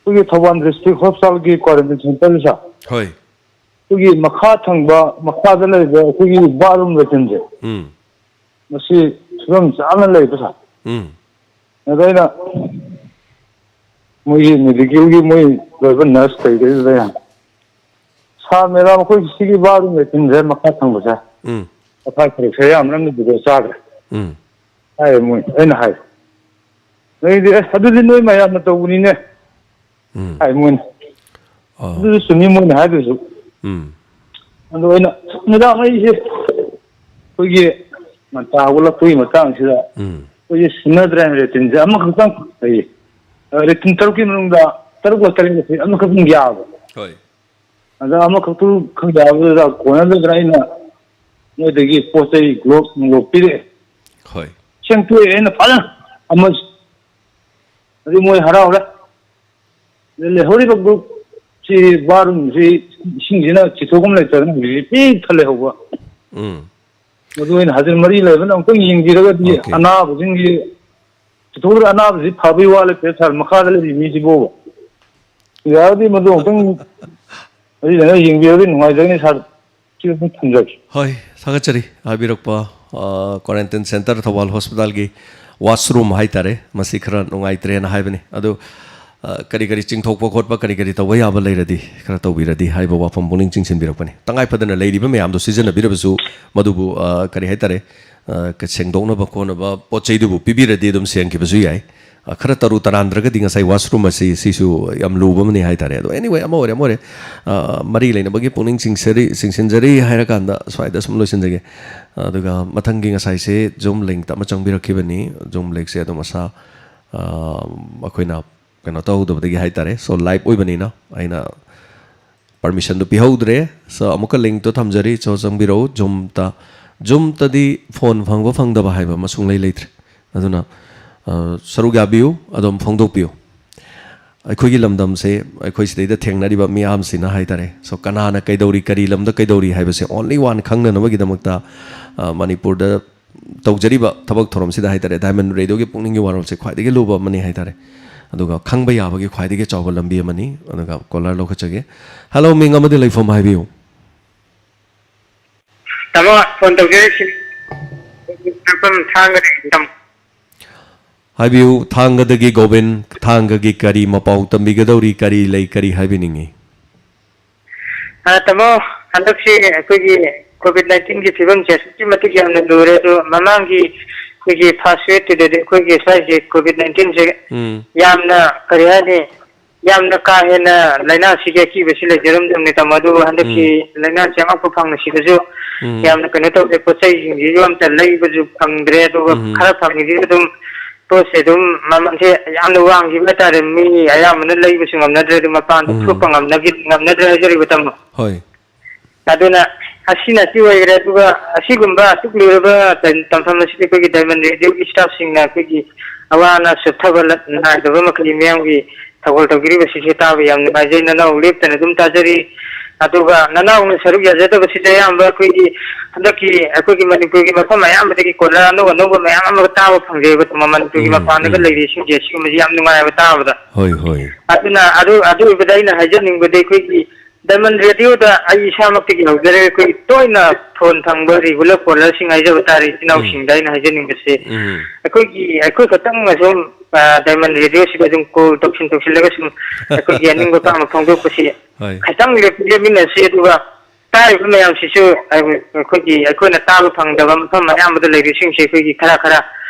ꯑꯩꯈꯣꯏꯒꯤ Thoubal district hospitalꯒꯤ quarantine centre, sir꯫ ꯍꯣꯏ꯫ ꯑꯩꯈꯣꯏꯒꯤ ꯃꯈꯥ ꯊꯪꯕ, ꯃꯈꯥꯗ ꯂꯩꯕ ꯑꯩꯈꯣꯏꯒꯤ bathroom latrineꯁꯦ꯫ ꯎꯝ꯫ ꯃꯁꯤ ꯐꯤꯕꯝ ꯆꯥꯅ ꯂꯩꯕ, sir꯫ ꯎꯝ꯫ ꯑꯗ ꯑꯩꯅ ꯃꯣꯏꯒꯤ medicalꯒꯤ ꯃꯣꯏ ꯂꯣꯏꯕ nurse ꯀꯩꯀꯩꯗꯨꯗ ꯌꯥꯝ, "Sir, madam, ꯑꯩꯈꯣꯏ ꯁꯤꯒꯤ bathroom latrineꯁꯦ ꯃꯈꯥ ꯊꯪꯕꯁꯦ, ꯎꯝ꯫ ꯄꯣꯊꯥ ꯈꯔ ꯈꯔ ꯌꯥꯝꯅ ꯑꯃꯅꯤꯗꯨꯒ ꯆꯥꯈ꯭ꯔꯦ꯫ ꯎꯝ꯫ ꯍꯥꯏꯌꯦ ꯃꯣꯏ꯫ ꯑꯩꯅ ꯍꯥꯏ, "ꯅꯣꯏꯗꯤ ꯑꯦ ꯑꯗꯨꯗꯤ ꯅꯣꯏ ꯃꯌꯥꯝꯅ ꯇꯧꯕꯅꯤꯅꯦ" ꯎꯝ꯫ ꯍꯥꯏ ꯃꯣꯏꯅ꯫ ꯑꯥ꯫ ꯑꯗꯨꯁꯨ ꯆꯨꯝꯃꯤ ꯃꯣꯏꯅ ꯍꯥꯏꯗꯨꯁꯨ꯫ ꯎꯝ꯫ ꯑꯗꯣ ꯑꯩꯅ, "ꯃꯦꯗꯥꯝ, ꯑꯩꯁꯦ ꯑꯩꯈꯣꯏꯒꯤ ꯉꯟꯇꯥ ꯍꯧꯒꯠꯂꯛꯄꯒꯤ ꯃꯇꯥꯡꯁꯤꯗ ꯎꯝ꯫ ꯑꯩꯈꯣꯏꯁꯦ ꯁꯤꯟꯅꯗ꯭ꯔꯦ, ꯔꯦꯇꯤꯟꯁꯦ ꯑꯃꯈꯛꯇꯪ ꯂꯩꯌꯦ꯫ ꯑ, ꯔꯦꯇꯤꯟ ꯇꯔꯨꯛꯀꯤ ꯃꯅꯨꯡꯗ ꯇꯔꯨꯛꯂ ꯇꯔꯦꯠꯂ ꯑꯃꯈꯛꯇꯪ ꯌꯥꯕ꯫ ꯍꯣꯏ꯫ ꯑꯗ ꯑꯃꯈꯛꯇꯨ ꯈꯪ ꯌꯥꯕꯗꯨꯗ ꯀꯣꯟꯅꯗꯗꯅ ꯑꯩꯅ ꯃꯣꯏꯗꯒꯤ ꯄꯣꯠ ꯆꯩ ꯒ꯭ꯂꯣꯞ ꯅꯨꯡꯂꯣꯞ ꯄꯤꯔꯛꯑꯦ꯫ ꯍꯣꯏ꯫ ꯁꯦꯡꯇꯣꯛꯑꯦ ꯑꯩꯅ ꯐꯖꯅ ꯑꯃ꯫ ꯑꯗꯨ ꯃꯣꯏ ꯍꯔꯥꯎꯔꯦ꯫ ꯑꯗ ꯂꯩꯍꯧꯔꯤꯕ ꯒ꯭ꯔꯨꯞꯁꯤ ꯕꯥꯠꯔꯨꯝꯁꯤ ꯏꯁꯤꯡꯁꯤꯅ ꯆꯤꯊꯣꯛꯐꯝ ꯂꯩꯇꯗꯅ ꯍꯧꯖꯤꯛꯁꯤ ꯄꯤꯛ ꯊꯜꯂꯦ ꯍꯧꯕ꯫ ꯎꯝ꯫ ꯃꯗꯨ ꯑꯩꯅ ꯍꯥꯏꯖꯔꯤ, ꯃꯔꯤ ꯂꯩꯕꯅ ꯑꯃꯨꯛꯇꯪ ꯌꯦꯡꯕꯤꯔꯒꯗꯤ ꯑꯣꯀꯦ꯫ ꯑꯅꯥꯕꯁꯤꯡꯒꯤ ꯆꯤꯊꯣꯛꯈ꯭ꯔ ꯑꯅꯥꯕꯁꯤ ꯐꯕꯩ ꯋꯥ ꯂꯩꯇꯦ ꯁꯥꯔ, ꯃꯈꯥꯗ ꯂꯩꯔꯤ ꯃꯤꯁꯤꯕꯣꯕ꯫ ꯌꯥꯔꯒꯗꯤ ꯃꯗꯨ ꯑꯃꯨꯛꯇꯪ ꯃꯔꯤ ꯂꯩꯅ ꯌꯦꯡꯕꯤꯔꯒꯗꯤ ꯅꯨꯡꯉꯥꯏꯖꯒꯅꯤ ꯁꯥꯔ꯫ ꯁꯤ ꯑꯗꯨꯝ ꯊꯝꯖꯒꯦ꯫ ꯍꯣꯏ, ꯊꯥꯒꯠꯆꯔꯤ꯫ ꯍꯥꯏꯕꯤꯔꯛꯄ, ꯑ, quarantine center ꯊꯧꯕꯥꯜ hospitalꯒꯤ washroom ꯍꯥꯏꯇꯥꯔꯦ, ꯃꯁꯤ ꯈꯔ ꯅꯨꯡꯉꯥꯏꯇ꯭ꯔꯦꯅ ꯍꯥꯏꯕꯅꯤ꯫ ꯑꯗꯨ, ꯑ, ꯀꯔꯤ ꯀꯔꯤ ꯆꯤꯡꯊꯣꯛꯄ ꯈꯣꯠꯄ, ꯀꯔꯤ ꯀꯔꯤ ꯇꯧꯕ ꯌꯥꯕ ꯂꯩꯔꯗꯤ ꯈꯔ ꯇꯧꯕꯤꯔꯗꯤ ꯍꯥꯏꯕ ꯋꯥꯐꯝ ꯄꯨꯛꯅꯤꯡ ꯆꯤꯡꯁꯤꯟꯕꯤꯔꯛꯄꯅꯤ꯫ ꯇꯉꯥꯏ ꯐꯗꯅ ꯂꯩꯔꯤꯕ ꯃꯌꯥꯝꯗꯣ ꯁꯤꯖꯤꯟꯅꯕꯤꯔꯕꯁꯨ ꯃꯗꯨꯕꯨ, ꯑ, ꯀꯔꯤ ꯍꯥꯏꯇꯥꯔꯦ, ꯑ, ꯀ-, ꯁꯦꯡꯗꯣꯛꯅꯕ ꯈꯣꯠꯅꯕ ꯄꯣꯠ ꯆꯩꯗꯨꯕꯨ ꯄꯤꯕꯤꯔꯗꯤ ꯑꯗꯨꯝ ꯁꯦꯡꯈꯤꯕꯁꯨ ꯌꯥꯏ꯫ ꯑ, ꯈꯔ ꯇꯔꯨ ꯇꯔꯥꯟꯗ꯭ꯔꯒꯗꯤ ꯉꯁꯥꯏ washroom ꯑꯁꯤ ꯁꯤꯁꯨ ꯌꯥꯝ ꯂꯨꯕ ꯑꯃꯅꯤ ꯍꯥꯏꯇꯥꯔꯦ꯫ ꯑꯗꯣ anyway, ꯑꯃ ꯑꯣꯏꯔꯦ, ꯑꯃ ꯑꯣꯏꯔꯦ, ꯑ, ꯃꯔꯤ ꯂꯩꯅꯕꯒꯤ ꯄꯨꯛꯅꯤꯡ ꯆꯤꯡꯁꯔꯤ-, ꯆꯤꯡꯁꯤꯟꯖꯔꯤ ꯍꯥꯏꯔꯀꯥꯟꯗ ꯁ꯭ꯋꯥꯏꯗ ꯁꯨꯝ ꯂꯣꯏꯁꯤꯟꯖꯒꯦ꯫ ꯑꯗꯨꯒ ꯃꯊꯪꯒꯤ ꯉꯁꯥꯏꯁꯦ Zoom link ꯑꯃ ꯆꯪꯕꯤꯔꯛꯈꯤꯕꯅꯤ꯫ Zoom linkꯁꯦ ꯑꯗꯨꯝ ꯑꯁꯥ, ꯑ, ꯑꯩꯈꯣꯏꯅ ꯀꯩꯅꯣ ꯇꯧꯍꯧꯗꯕꯗꯒꯤ ꯍꯥꯏꯇꯥꯔꯦ꯫ So, live ꯑꯣꯏꯕꯅꯤꯅ ꯑꯩꯅ permissionꯗꯨ ꯄꯤꯍꯧꯗ꯭ꯔꯦ꯫ So, ꯑꯃꯨꯛꯀ linkꯇꯣ ꯊꯝꯖꯔꯤ꯫ So, ꯆꯪꯕꯤꯔꯛꯎ Zoomꯇ꯫ Zoomꯇꯗꯤ phone ꯐꯪꯕ ꯐꯪꯗꯕ ꯍꯥꯏꯕ ꯑꯃ ꯁꯨꯡꯂꯩ ꯂꯩꯇ꯭ꯔꯦ꯫ ꯑꯗꯨꯅ, ꯑ, ꯁꯔꯨꯛ ꯌꯥꯕꯤꯌꯨ, ꯑꯗꯨꯝ ꯐꯣꯡꯗꯣꯛꯄꯤꯌꯨ꯫ ꯑꯩꯈꯣꯏꯒꯤ ꯂꯝꯗꯝꯁꯦ, ꯑꯩꯈꯣꯏ ꯁꯤꯗꯩꯗ ꯊꯦꯡꯅꯔꯤꯕ ꯃꯤꯌꯥꯝꯁꯤꯅ ꯍꯥꯏꯇꯥꯔꯦ꯫ So, ꯀꯅꯥꯅ ꯀꯩꯗꯧꯔꯤ, ꯀꯔꯤ ꯂꯝꯗ ꯀꯩꯗꯧꯔꯤ ꯍꯥꯏꯕꯁꯦ only one ꯈꯪꯅꯅꯕꯒꯤꯗꯃꯛꯇ, ꯑ, ꯃꯅꯤꯄꯨꯔꯗ ꯇꯧꯖꯔꯤꯕ ꯊꯕꯛ ꯊꯧꯔꯝꯁꯤꯗ ꯍꯥꯏꯇꯥꯔꯦ, Diamond Radioꯒꯤ ꯄꯨꯛꯅꯤꯡꯒꯤ ꯋꯥꯔꯣꯜꯁꯦ ꯈ꯭ꯋꯥꯏꯗꯒꯤ ꯂꯨꯕ ꯑꯃꯅꯤ ꯍꯥꯏꯇꯥꯔꯦ꯫ ꯑꯗꯨꯒ ꯈꯪꯕ ꯌꯥꯕꯒꯤ ꯈ꯭ꯋꯥꯏꯗꯒꯤ ꯆꯥꯎꯕ ꯂꯝꯕꯤ ꯑꯃꯅꯤ꯫ ꯑꯗꯨꯒ caller ꯂꯧꯈꯠꯆꯒꯦ꯫ Hello, ꯃꯤꯡ ꯑꯃꯗꯤ ꯂꯩꯐꯝ ꯍꯥꯏꯕꯤꯌꯨ꯫ ꯇꯥꯃꯣ, phone ꯇꯧꯖꯔꯛꯏꯁꯤ ꯃꯐꯝ ꯊꯥꯡꯒꯗꯒꯤ ꯇꯥꯃꯣ꯫ ꯍꯥꯏꯕꯤꯌꯨ, ꯊꯥꯡꯒꯗꯒꯤ ꯒꯣꯕꯤꯟ, ꯊꯥꯡꯒꯒꯤ ꯀꯔꯤ ꯃꯄꯥꯎ ꯇꯝꯕꯤꯒꯗꯧꯔꯤ, ꯀꯔꯤ ꯂꯩ, ꯀꯔꯤ ꯍꯥꯏꯕꯤꯅꯤꯡꯉꯤ? ꯑ, ꯇꯥꯃꯣ, ꯍꯟꯗꯛꯁꯤ ꯑꯩꯈꯣꯏꯒꯤ ꯀꯣꯚꯤꯗ ꯅꯥꯏꯟꯇꯤꯟꯒꯤ ꯐꯤꯕꯝꯁꯦ ꯑꯁꯨꯛꯀꯤ ꯃꯇꯤꯛ ꯌꯥꯝꯅ ꯂꯨꯔꯦ꯫ ꯑꯗꯣ ꯃꯃꯥꯡꯒꯤ ꯑꯩꯈꯣꯏꯒꯤ ꯐꯥꯔꯁ ꯋꯦꯕꯇꯨꯗꯗꯤ ꯑꯩꯈꯣꯏꯒꯤ ꯁ꯭ꯋꯥꯏꯁꯦ ꯀꯣꯚꯤꯗ ꯅꯥꯏꯟꯇꯤꯟꯁꯦ ꯎꯝ꯫ ꯌꯥꯝꯅ, ꯀꯔꯤ ꯍꯥꯏꯅꯤ, ꯌꯥꯝꯅ ꯀꯥ ꯍꯦꯟꯅ ꯂꯥꯏꯅꯥꯁꯤꯒꯤ ꯑꯀꯤꯕꯁꯤ ꯂꯩꯖꯔꯝꯗꯕꯅꯤ, ꯇꯥꯃꯣ꯫ ꯑꯗꯨꯕꯨ ꯍꯟꯗꯛꯀꯤ ꯎꯝ꯫ ꯂꯥꯏꯅꯥꯁꯤ ꯑꯉꯛꯄ ꯐꯪꯅ ꯁꯤꯗꯁꯨ ꯎꯝ꯫ ꯌꯥꯝꯅ, ꯀꯩꯅꯣ ꯇꯧꯗꯦ, ꯄꯣꯠ ꯆꯩꯁꯤꯡꯁꯤꯁꯨ ꯑꯝꯇ ꯂꯩꯕꯁꯨ ꯐꯪꯗ꯭ꯔꯦ꯫ ꯑꯗꯨꯒ ꯎꯝ꯫ ꯈꯔ ꯐꯪꯉꯤꯁꯤꯁꯨ ꯑꯗꯨꯝ ꯄꯣꯠꯁꯦ ꯑꯗꯨꯝ ꯃꯃꯜꯁꯦ ꯌꯥꯝꯅ ꯋꯥꯡꯈꯤꯕ ꯍꯥꯏꯇꯥꯔꯦ꯫ ꯃꯤ ꯑꯌꯥꯝꯕꯅ ꯂꯩꯕꯁꯨ ꯉꯝꯅꯗ꯭ꯔꯦ, ꯑꯗꯨ ꯃꯄꯥꯟꯗ ꯎꯝ꯫ ꯊꯣꯛꯄ ꯉꯝꯅꯈꯤ-, ꯉꯝꯅꯗ꯭ꯔꯦ ꯍꯥꯏꯖꯔꯤꯕ, ꯇꯥꯃꯣ꯫ ꯍꯣꯏ꯫ ꯑꯗꯨꯅ ꯑꯁꯤꯅ ꯑꯁꯤ ꯑꯣꯏꯈ꯭ꯔꯦ꯫ ꯑꯗꯨꯒ ꯑꯁꯤꯒꯨꯝꯕ ꯑꯁꯨꯛ ꯂꯨꯔꯕ ꯇꯝꯐꯝ ꯑꯁꯤꯗ ꯑꯩꯈꯣꯏꯒꯤ ꯗꯥꯏꯃꯟ ꯔꯦꯗꯤꯑꯣꯒꯤ ꯁ꯭ꯇꯥꯐꯁꯤꯡꯅ ꯑꯩꯈꯣꯏꯒꯤ ꯑꯋꯥ ꯑꯅꯥ ꯆꯣꯛꯊꯕ ꯅꯥꯏꯗꯕ ꯃꯈꯩ ꯃꯤꯌꯥꯝꯒꯤ ꯊꯧꯒꯜ ꯇꯧꯕꯤꯔꯤꯕꯁꯤꯁꯨ ꯇꯥꯕ ꯌꯥꯝ ꯅꯨꯡꯉꯥꯏꯖꯩ꯫ ꯅꯅꯥꯎ ꯂꯦꯞꯇꯅ ꯑꯗꯨꯝ ꯇꯥꯖꯔꯤ꯫ ꯑꯗꯨꯒ ꯅꯅꯥꯎꯅ ꯁꯔꯨꯛ ꯌꯥꯖꯗꯕꯁꯤꯗ ꯑꯌꯥꯝꯕ ꯑꯩꯈꯣꯏꯒꯤ ꯍꯟꯗꯛꯀꯤ ꯑꯩꯈꯣꯏꯒꯤ ꯃꯅꯤꯄꯨꯔꯒꯤ ꯃꯐꯝ ꯑꯌꯥꯝꯕꯗꯒꯤ ꯀꯣꯂꯔ ꯑꯅꯧ ꯑꯅꯧꯕ ꯃꯌꯥꯝ ꯑꯃ ꯇꯥꯕ ꯐꯪꯖꯩꯕ꯫ ꯃꯅꯤꯄꯨꯔꯒꯤ ꯎꯝ, ꯃꯄꯥꯟꯗꯒ ꯎꯝ꯫ ꯂꯩꯔꯤꯁꯤꯡꯁꯦ ꯁꯤꯒꯨꯝꯕꯁꯤ ꯌꯥꯝ ꯅꯨꯡꯉꯥꯏꯕ ꯇꯥꯕꯗ꯫ ꯍꯣꯏ, ꯍꯣꯏ꯫ ꯑꯗꯨꯅ ꯑꯗꯨ, ꯑꯗꯨ ꯑꯣꯏꯕꯗ ꯑꯩꯅ ꯍꯥꯏꯖꯅꯤꯡꯕꯗꯤ ꯑꯩꯈꯣꯏꯒꯤ ꯗꯥꯏꯃꯟ ꯔꯦꯗꯤꯑꯣꯗ ꯑꯩ ꯏꯁꯥꯃꯛꯇꯒꯤ ꯍꯧꯖꯔꯒ ꯑꯩꯈꯣꯏꯒꯤ ꯇꯣꯏꯅ ꯐꯣꯟ ꯐꯪꯕ ꯔꯤꯒꯨꯂꯔ ꯀꯣꯂꯔꯁꯤꯡ ꯍꯥꯏꯖꯕ ꯇꯥꯔꯦ, ꯏꯆꯤꯟ ꯎꯝ꯫ ꯏꯅꯥꯎꯁꯤꯡꯗ ꯑꯩꯅ ꯍꯥꯏꯖꯅꯤꯡꯕꯁꯦ, ꯎꯝ꯫ ꯑꯩꯈꯣꯏꯒꯤ, ꯑꯩꯈꯣꯏ ꯈꯛꯇꯪꯅ ꯁꯨꯝ, ꯑ, ꯗꯥꯏꯃꯟ ꯔꯦꯗꯤꯑꯣꯁꯤꯗ ꯑꯗꯨꯝ ꯀꯣꯜ ꯇꯧꯁꯤꯟ ꯇꯧꯁꯤꯜꯂꯒ ꯁꯨꯝ ꯑꯩꯈꯣꯏꯒꯤ ꯑꯅꯤꯡꯕ ꯑꯄꯥꯝꯕ ꯐꯣꯡꯗꯣꯛꯄꯁꯤ ꯍꯣꯏ꯫ ꯈꯤꯇꯪ ꯂꯦꯞ-, ꯂꯦꯞꯃꯤꯟꯅꯁꯤ꯫ ꯑꯗꯨꯒ ꯇꯥꯔꯤꯕ ꯃꯌꯥꯝꯁꯤꯁꯨ ꯑꯩꯈꯣꯏꯒꯤ, ꯑꯩꯈꯣꯏꯅ ꯇꯥꯕ ꯐꯪꯗꯕ ꯃꯐꯝ ꯑꯌꯥꯝꯕꯗ ꯂꯩꯔꯤꯁꯤꯡꯁꯦ ꯑꯩꯈꯣꯏꯒꯤ ꯈꯔ ꯈꯔ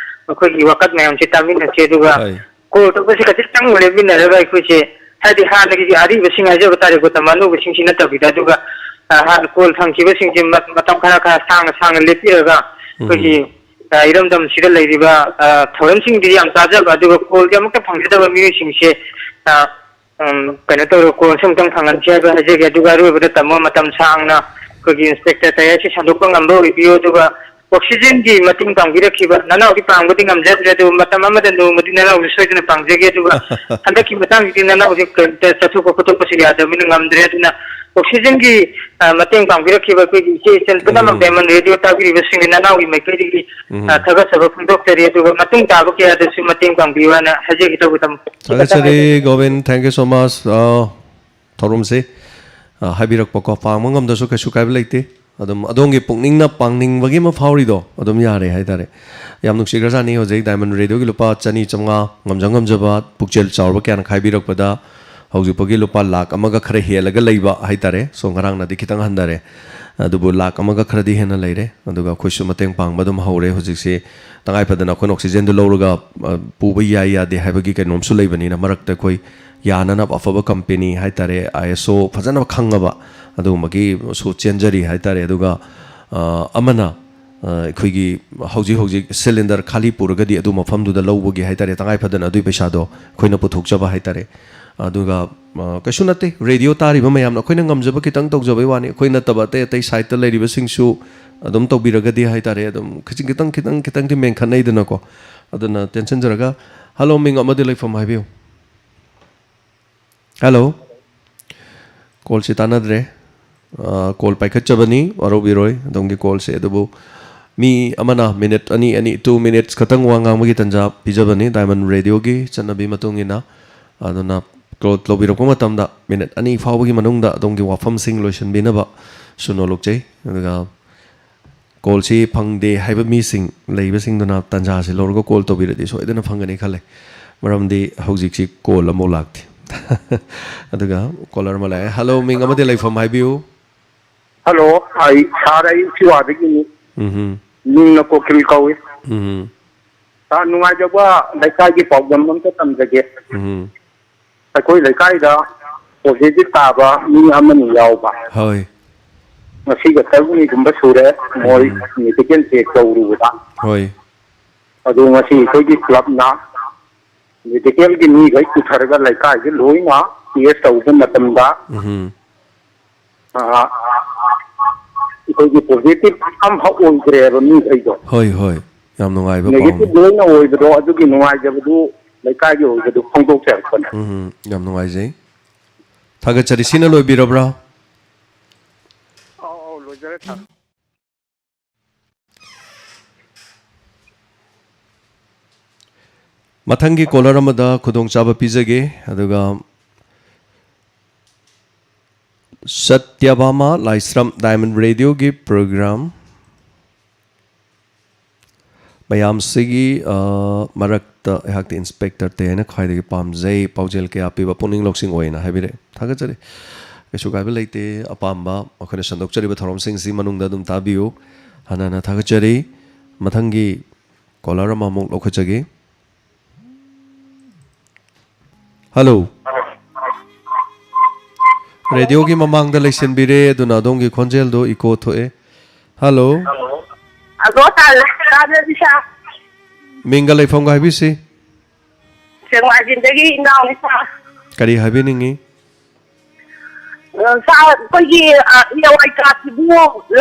ꯑꯩꯈꯣꯏꯒꯤ ꯋꯥꯀꯠ ꯃꯌꯥꯝꯁꯦ ꯇꯥꯃꯤꯟꯅꯁꯤ꯫ ꯑꯗꯨꯒ ꯍꯣꯏ꯫ ꯀꯣꯜ ꯇꯧꯕꯁꯤ ꯈꯖꯤꯛꯇꯪ ꯂꯦꯞꯃꯤꯟꯅꯔꯒ ꯑꯩꯈꯣꯏꯁꯦ, ꯍꯥꯏꯗꯤ ꯍꯥꯟꯅꯒꯤ ꯑꯔꯤꯕꯁꯤꯡ ꯍꯥꯏꯖꯕ ꯇꯥꯔꯦꯀꯣ, ꯇꯝ ꯑꯅꯧꯕꯁꯤꯡꯁꯤ ꯅꯠꯇꯕꯤꯗ, ꯑꯗꯨꯒ, ꯑ, ꯍꯥꯟꯅ ꯀꯣꯜ ꯐꯪꯈꯤꯕꯁꯤꯡꯁꯤ ꯃ-, ꯃꯇꯝ ꯈꯔ ꯈꯔ ꯁꯥꯡꯅ ꯁꯥꯡꯅ ꯂꯦꯞꯄꯤꯔꯒ ꯑꯩꯈꯣꯏꯒꯤ, ꯎꯝ꯫ ꯑ, ꯏꯔꯝꯗꯝꯁꯤꯗ ꯂꯩꯔꯤꯕ, ꯑ, ꯊꯧꯔꯝꯁꯤꯡꯗꯤ ꯌꯥꯝ ꯇꯥꯖꯕ, ꯑꯗꯨꯒ ꯀꯣꯜꯗꯤ ꯑꯃꯨꯛꯇ ꯐꯪꯖꯗꯕ ꯃꯤꯑꯣꯏꯁꯤꯡꯁꯦ, ꯑ, ꯎꯝ, ꯀꯩꯅꯣ ꯇꯧꯔꯒ ꯀꯣꯜꯁꯦ ꯑꯃꯨꯛꯇꯪ ꯐꯪꯍꯟꯁꯤ ꯍꯥꯏꯕ ꯍꯥꯏꯖꯒꯦ꯫ ꯑꯗꯨꯒ ꯑꯔꯣꯏꯕꯗ ꯇꯥꯃꯣ ꯃꯇꯝ ꯁꯥꯡꯅ ꯑꯩꯈꯣꯏꯒꯤ ꯏꯟꯁꯄꯦꯛꯇꯔ ꯇꯌꯥꯔꯁꯤ ꯁꯟꯗꯣꯛꯄ ꯉꯝꯕ ꯑꯣꯏꯕꯤꯌꯨ꯫ ꯑꯗꯨꯒ ꯑꯣꯛꯁꯤꯖꯦꯟꯒꯤ ꯃꯇꯦꯡ ꯄꯥꯡꯕꯤꯔꯛꯈꯤꯕ, ꯅꯅꯥꯎꯗꯤ ꯄꯥꯡꯕꯗꯤ ꯉꯝꯖꯗ꯭ꯔꯦ, ꯑꯗꯨꯕꯨ ꯃꯇꯝ ꯑꯃꯗ ꯅꯣꯡꯃꯗꯤ ꯅꯅꯥꯎꯁꯨ ꯁꯣꯏꯗꯅ ꯄꯥꯡꯖꯒꯦ꯫ ꯑꯗꯨꯒ ꯍꯟꯗꯛꯀꯤ ꯃꯇꯥꯡꯁꯤꯗꯤ ꯅꯅꯥꯎꯁꯦ ꯀꯔꯤꯝꯇ ꯆꯠꯊꯣꯛꯄ ꯈꯣꯠꯇꯣꯛꯄꯁꯨ ꯌꯥꯗꯕꯅꯤꯅ ꯉꯝꯗ꯭ꯔꯦ꯫ ꯑꯗꯨꯅ ꯑꯣꯛꯁꯤꯖꯦꯟꯒꯤ, ꯑ, ꯃꯇꯦꯡ ꯄꯥꯡꯕꯤꯔꯛꯈꯤꯕ ꯑꯩꯈꯣꯏꯒꯤ ꯏꯆꯦ ꯏꯆꯜ ꯄꯨꯝꯅꯃꯛ, ꯎꯝ꯫ ꯗꯥꯏꯃꯟ ꯔꯦꯗꯤꯑꯣ ꯇꯥꯕꯤꯔꯤꯕꯁꯤꯡꯒꯤ ꯅꯅꯥꯎꯒꯤ ꯃꯥꯏꯀꯩꯗꯒꯤ, ꯎꯝ꯫ ꯑ, ꯊꯥꯒꯠꯆꯕ ꯐꯣꯡꯗꯣꯛꯆꯔꯤ꯫ ꯑꯗꯨꯒ ꯃꯇꯨꯡ ꯇꯥꯕ ꯀꯌꯥꯗꯁꯨ ꯃꯇꯦꯡ ꯄꯥꯡꯕꯤꯌꯨ ꯍꯥꯏꯅ ꯍꯥꯏꯖꯒꯦ ꯇꯧꯕ, ꯇꯥꯃꯣ꯫ ꯊꯥꯒꯠꯆꯔꯤ, Gobin. Thank you so much꯫ ꯑ, ꯊꯧꯔꯝꯁꯦ, ꯑ, ꯍꯥꯏꯕꯤꯔꯛꯄꯀꯣ, ꯄꯥꯡꯕ ꯉꯝꯗ꯭ꯔꯁꯨ ꯀꯩꯁꯨ ꯀꯥꯏꯕ ꯂꯩꯇꯦ꯫ ꯑꯗꯨꯝ ꯑꯗꯣꯝꯒꯤ ꯄꯨꯛꯅꯤꯡꯅ ꯄꯥꯡꯅꯤꯡꯕꯒꯤ ꯑꯃ ꯐꯥꯎꯔꯤꯗꯣ ꯑꯗꯨꯝ ꯌꯥꯔꯦ ꯍꯥꯏꯇꯥꯔꯦ꯫ ꯌꯥꯝ ꯅꯨꯡꯁꯤꯈ꯭ꯔꯖꯥꯠꯅꯤ꯫ ꯍꯧꯖꯤꯛ ꯗꯥꯏꯃꯟ ꯔꯦꯗꯤꯑꯣꯒꯤ ꯂꯨꯄꯥ ꯆꯅꯤ, ꯆꯥꯝꯃꯉꯥ, ꯉꯝꯖ ꯉꯝꯖꯕ ꯄꯨꯛꯆꯦꯜ ꯆꯥꯎꯔꯕ ꯀꯌꯥꯅ ꯈꯥꯏꯕꯤꯔꯛꯄꯗ ꯍꯧꯖꯤꯛ ꯐꯥꯎꯒꯤ ꯂꯨꯄꯥ ꯂꯥꯛ ꯑꯃꯒ ꯈꯔ ꯍꯦꯜꯂꯒ ꯂꯩꯕ ꯍꯥꯏꯇꯥꯔꯦ꯫ ꯁꯣ, ꯉꯔꯥꯡꯅꯗꯤ ꯈꯤꯇꯪ ꯍꯟꯊꯔꯦ꯫ ꯑꯗꯨꯕꯨ ꯂꯥꯛ ꯑꯃꯒ ꯈꯔꯗꯤ ꯍꯦꯟꯅ ꯂꯩꯔꯦ꯫ ꯑꯗꯨꯒ ꯑꯩꯈꯣꯏꯁꯨ ꯃꯇꯦꯡ ꯄꯥꯡꯕ ꯑꯗꯨꯝ ꯍꯧꯔꯦ꯫ ꯍꯧꯖꯤꯛꯁꯤ ꯇꯉꯥꯏ ꯐꯗꯅ ꯑꯩꯈꯣꯏꯅ oxygenꯗꯨ ꯂꯧꯔꯒ, ꯑ, ꯄꯨꯕ ꯌꯥꯏ ꯌꯥꯗꯦ ꯍꯥꯏꯕꯒꯤ ꯀꯩꯅꯣꯝꯁꯨ ꯂꯩꯕꯅꯤꯅ, ꯃꯔꯛꯇ ꯑꯩꯈꯣꯏ ꯌꯥꯅꯅꯕ ꯑꯐꯕ company ꯍꯥꯏ ꯇꯥꯔꯦ, I S O ꯐꯖꯅ ꯈꯪꯉꯕ ꯑꯗꯨꯒꯨꯝꯕꯒꯤꯁꯨ ꯆꯦꯟꯖꯔꯤ ꯍꯥꯏ ꯇꯥꯔꯦ꯫ ꯑꯗꯨꯒ, ꯑ, ꯑꯃꯅ, ꯑ, ꯑꯩꯈꯣꯏꯒꯤ ꯍꯧꯖꯤꯛ ꯍꯧꯖꯤꯛ cylinder ꯈꯥꯂꯤ ꯄꯨꯔꯒꯗꯤ ꯑꯗꯨ ꯃꯐꯝꯗꯨꯗ ꯂꯧꯕꯒꯤ ꯍꯥꯏ ꯇꯥꯔꯦ, ꯇꯉꯥꯏ ꯐꯗꯅ ꯑꯗꯨꯒꯤ ꯄꯩꯁꯥꯗꯣ ꯑꯩꯈꯣꯏꯅ ꯄꯨꯊꯣꯛꯆꯕ ꯍꯥꯏ ꯇꯥꯔꯦ꯫ ꯑꯗꯨꯒ, ꯑ, ꯀꯩꯁꯨ ꯅꯠꯇꯦ, radio ꯇꯥꯔꯤꯕ ꯃꯌꯥꯝꯅ ꯑꯩꯈꯣꯏꯅ ꯉꯝꯖꯕ ꯈꯤꯇꯪ ꯇꯧꯖꯕꯩ ꯋꯥꯅꯤ꯫ ꯑꯩꯈꯣꯏ ꯅꯠꯇꯕ ꯑꯇꯩ ꯑꯇꯩ sideꯇ ꯂꯩꯔꯤꯕꯁꯤꯡꯁꯨ ꯑꯗꯨꯝ ꯇꯧꯕꯤꯔꯒꯗꯤ ꯍꯥꯏ ꯇꯥꯔꯦ, ꯑꯗꯨꯝ ꯈꯤꯇꯪ ꯈꯤꯇꯪ ꯈꯤꯇꯪ ꯈꯤꯇꯪꯗꯤ ꯃꯦꯟꯈꯠꯅꯩꯗꯅꯀꯣ꯫ ꯑꯗꯨꯅ ꯇꯦꯟꯁꯤꯟꯖꯔꯒ, hello, ꯃꯤꯡ ꯑꯃꯗꯤ ꯂꯩꯐꯝ ꯍꯥꯏꯕꯤꯌꯨ꯫ Hello꯫ Callꯁꯤ ꯇꯥꯟꯅꯗ꯭ꯔꯦ꯫ ꯑ, call ꯄꯥꯏꯈꯠꯆꯕꯅꯤ, ꯋꯥꯔꯧꯕꯤꯔꯣꯏ ꯑꯗꯣꯝꯒꯤ callꯁꯦ꯫ ꯑꯗꯨꯕꯨ ꯃꯤ ꯑꯃꯅ minute ꯑꯅꯤ ꯑꯅꯤ, two minutes ꯈꯛꯇꯪ ꯋꯥ ꯉꯥꯡꯕꯒꯤ ꯇꯥꯟꯖꯥ ꯄꯤꯖꯕꯅꯤ, Diamond Radioꯒꯤ ꯆꯠꯅꯕꯤ ꯃꯇꯨꯡ ꯏꯟꯅ꯫ ꯑꯗꯨꯅ call ꯇꯧꯕꯤꯔꯛꯄ ꯃꯇꯝꯗ minute ꯑꯅꯤ ꯐꯥꯎꯕꯒꯤ ꯃꯅꯨꯡꯗ ꯑꯗꯣꯝꯒꯤ ꯋꯥꯐꯝꯁꯤꯡ ꯂꯣꯏꯁꯤꯟꯕꯤꯅꯕ ꯁꯨ ꯅꯣꯂꯨꯛꯆꯩ꯫ ꯑꯗꯨꯒ callꯁꯤ ꯐꯪꯗꯦ ꯍꯥꯏꯕ ꯃꯤꯁꯤꯡ ꯂꯩꯕꯁꯤꯡꯗꯨꯅ ꯇꯥꯟꯖꯥꯁꯤ ꯂꯧꯔꯒ call ꯇꯧꯕꯤꯔꯗꯤ ꯁꯣꯏꯗꯅ ꯐꯪꯒꯅꯤ ꯈꯜꯂꯦ꯫ ꯃꯔꯝꯗꯤ ꯍꯧꯖꯤꯛꯁꯤ call ꯑꯃꯐꯥꯎ ꯂꯥꯛꯇꯦ꯫ ꯑꯗꯨꯒ caller ꯑꯃ ꯂꯥꯛꯑꯦ꯫ Hello, ꯃꯤꯡ ꯑꯃꯗꯤ ꯂꯩꯐꯝ ꯍꯥꯏꯕꯤꯌꯨ꯫ Hello, ꯑꯩ sir, ꯑꯩ ꯎꯆꯤꯋꯥꯗꯒꯤꯅꯤ꯫ ꯎꯝꯍꯨꯝ꯫ ꯃꯤꯡꯅ ꯀꯣꯀꯤꯜ ꯀꯧꯏ꯫ ꯎꯝꯍꯨꯝ꯫ Sir, ꯅꯨꯡꯉꯥꯏꯖꯕ ꯂꯩꯀꯥꯏꯒꯤ ꯄꯥꯎꯗꯝ ꯑꯝꯇ ꯇꯝꯖꯒꯦ꯫ ꯎꯝꯍꯨꯝ꯫ ꯑꯩꯈꯣꯏ ꯂꯩꯀꯥꯏꯗ positive ꯇꯥꯕ ꯃꯤ ꯑꯃꯅꯤ ꯌꯥꯎꯕ꯫ ꯍꯣꯏ꯫ ꯉꯁꯤꯒ ꯇꯔꯨꯛꯅꯤꯒꯨꯝꯕ ꯁꯨꯔꯦ, ꯃꯣꯏ ꯎꯝ꯫ Medical check ꯇꯧꯔꯨꯕꯗ꯫ ꯍꯣꯏ꯫ ꯑꯗꯨ ꯉꯁꯤ ꯑꯩꯈꯣꯏꯒꯤ clubꯅ medicalꯒꯤ ꯃꯤꯈꯩ ꯄꯨꯊꯔꯒ ꯂꯩꯀꯥꯏꯁꯤ ꯂꯣꯏꯅ test ꯇꯧꯕ ꯃꯇꯝꯗ, ꯎꯝꯍꯨꯝ꯫ ꯑ, ꯑꯩꯈꯣꯏꯒꯤ positive ꯑꯝꯐꯥꯎ ꯑꯣꯏꯗ꯭ꯔꯦꯕ ꯃꯤꯈꯩꯗꯣ꯫ ꯍꯣꯏ, ꯍꯣꯏ꯫ ꯌꯥꯝ ꯅꯨꯡꯉꯥꯏꯕ ꯄꯥꯎꯅꯤ꯫ Negative ꯂꯣꯏꯅ ꯑꯣꯏꯕꯗꯣ, ꯑꯗꯨꯒꯤ ꯅꯨꯡꯉꯥꯏꯖꯕꯗꯨ ꯂꯩꯀꯥꯏꯒꯤ ꯑꯣꯏꯕꯗꯨ ꯐꯣꯡꯗꯣꯛꯆꯔꯛꯄꯅꯦ꯫ ꯎꯝ, ꯌꯥꯝ ꯅꯨꯡꯉꯥꯏꯖꯩ꯫ ꯊꯥꯒꯠꯆꯔꯤ꯫ ꯁꯤꯅ ꯂꯣꯏꯕꯤꯔꯕ꯭ꯔꯥ? ꯑꯧ, ꯑꯧ, ꯂꯣꯏꯖꯔꯦ, sir꯫ ꯃꯊꯪꯒꯤ caller ꯑꯃꯗ ꯈꯨꯗꯣꯡꯆꯥꯕ ꯄꯤꯖꯒꯦ꯫ ꯑꯗꯨꯒ ꯁꯇ꯭ꯌꯚꯥꯃꯥ ꯂꯥꯏꯁ꯭ꯔꯝ, Diamond Radioꯒꯤ program ꯃꯌꯥꯝꯁꯤꯒꯤ, ꯑ, ꯃꯔꯛꯇ ꯑꯩꯍꯥꯛꯇꯤ Inspector ꯇꯦ ꯍꯥꯏꯅ ꯈ꯭ꯋꯥꯏꯗꯒꯤ ꯄꯥꯝꯖꯩ, ꯄꯥꯎꯖꯦꯜ ꯀꯌꯥ ꯄꯤꯕ ꯄꯨꯛꯅꯤꯡ ꯂꯧꯁꯤꯡ ꯑꯣꯏꯅ ꯍꯥꯏꯕꯤꯔꯛꯑꯦ꯫ ꯊꯥꯒꯠꯆꯔꯤ꯫ ꯀꯩꯁꯨ ꯀꯥꯏꯕ ꯂꯩꯇꯦ꯫ ꯑꯄꯥꯝꯕ ꯑꯩꯈꯣꯏꯅ ꯁꯟꯗꯣꯛꯆꯔꯤꯕ ꯊꯧꯔꯝꯁꯤꯡꯁꯤ ꯃꯅꯨꯡꯗ ꯑꯗꯨꯝ ꯇꯥꯕꯤꯌꯨ꯫ ꯍꯟꯅ ꯍꯟꯅ ꯊꯥꯒꯠꯆꯔꯤ꯫ ꯃꯊꯪꯒꯤ ꯀꯣꯂꯔ ꯑꯃꯃꯨꯛ ꯂꯧꯈꯠꯆꯒꯦ꯫ ꯍꯜꯂꯣ꯫ ꯔꯦꯗꯤꯑꯣꯒꯤ ꯃꯃꯥꯡꯗ ꯂꯩꯁꯤꯟꯕꯤꯔꯦ, ꯑꯗꯨꯅ ꯑꯗꯣꯝꯒꯤ ꯈꯣꯟꯖꯦꯜꯗꯣ ꯏꯀꯣ ꯊꯣꯛꯑꯦ꯫ ꯍꯜꯂꯣ꯫ ꯑꯗꯣ ꯇꯥꯔꯦ, ꯇꯥꯖꯔꯤ ꯁꯥꯔ꯫ ꯃꯤꯡꯒ ꯂꯩꯐꯝꯒ ꯍꯥꯏꯕꯤꯁꯤ꯫ ꯁꯦꯛꯃꯥꯏꯖꯤꯟꯗꯒꯤ ꯏꯅꯥꯎꯅꯤ ꯁꯥꯔ꯫ ꯀꯔꯤ ꯍꯥꯏꯕꯤꯅꯤꯡꯉꯤ? ꯑ, ꯁꯥꯔ, ꯑꯩꯈꯣꯏꯒꯤ, ꯑ, ꯅꯦꯋꯥꯏ ꯀꯥꯔꯠꯁꯤꯕꯨ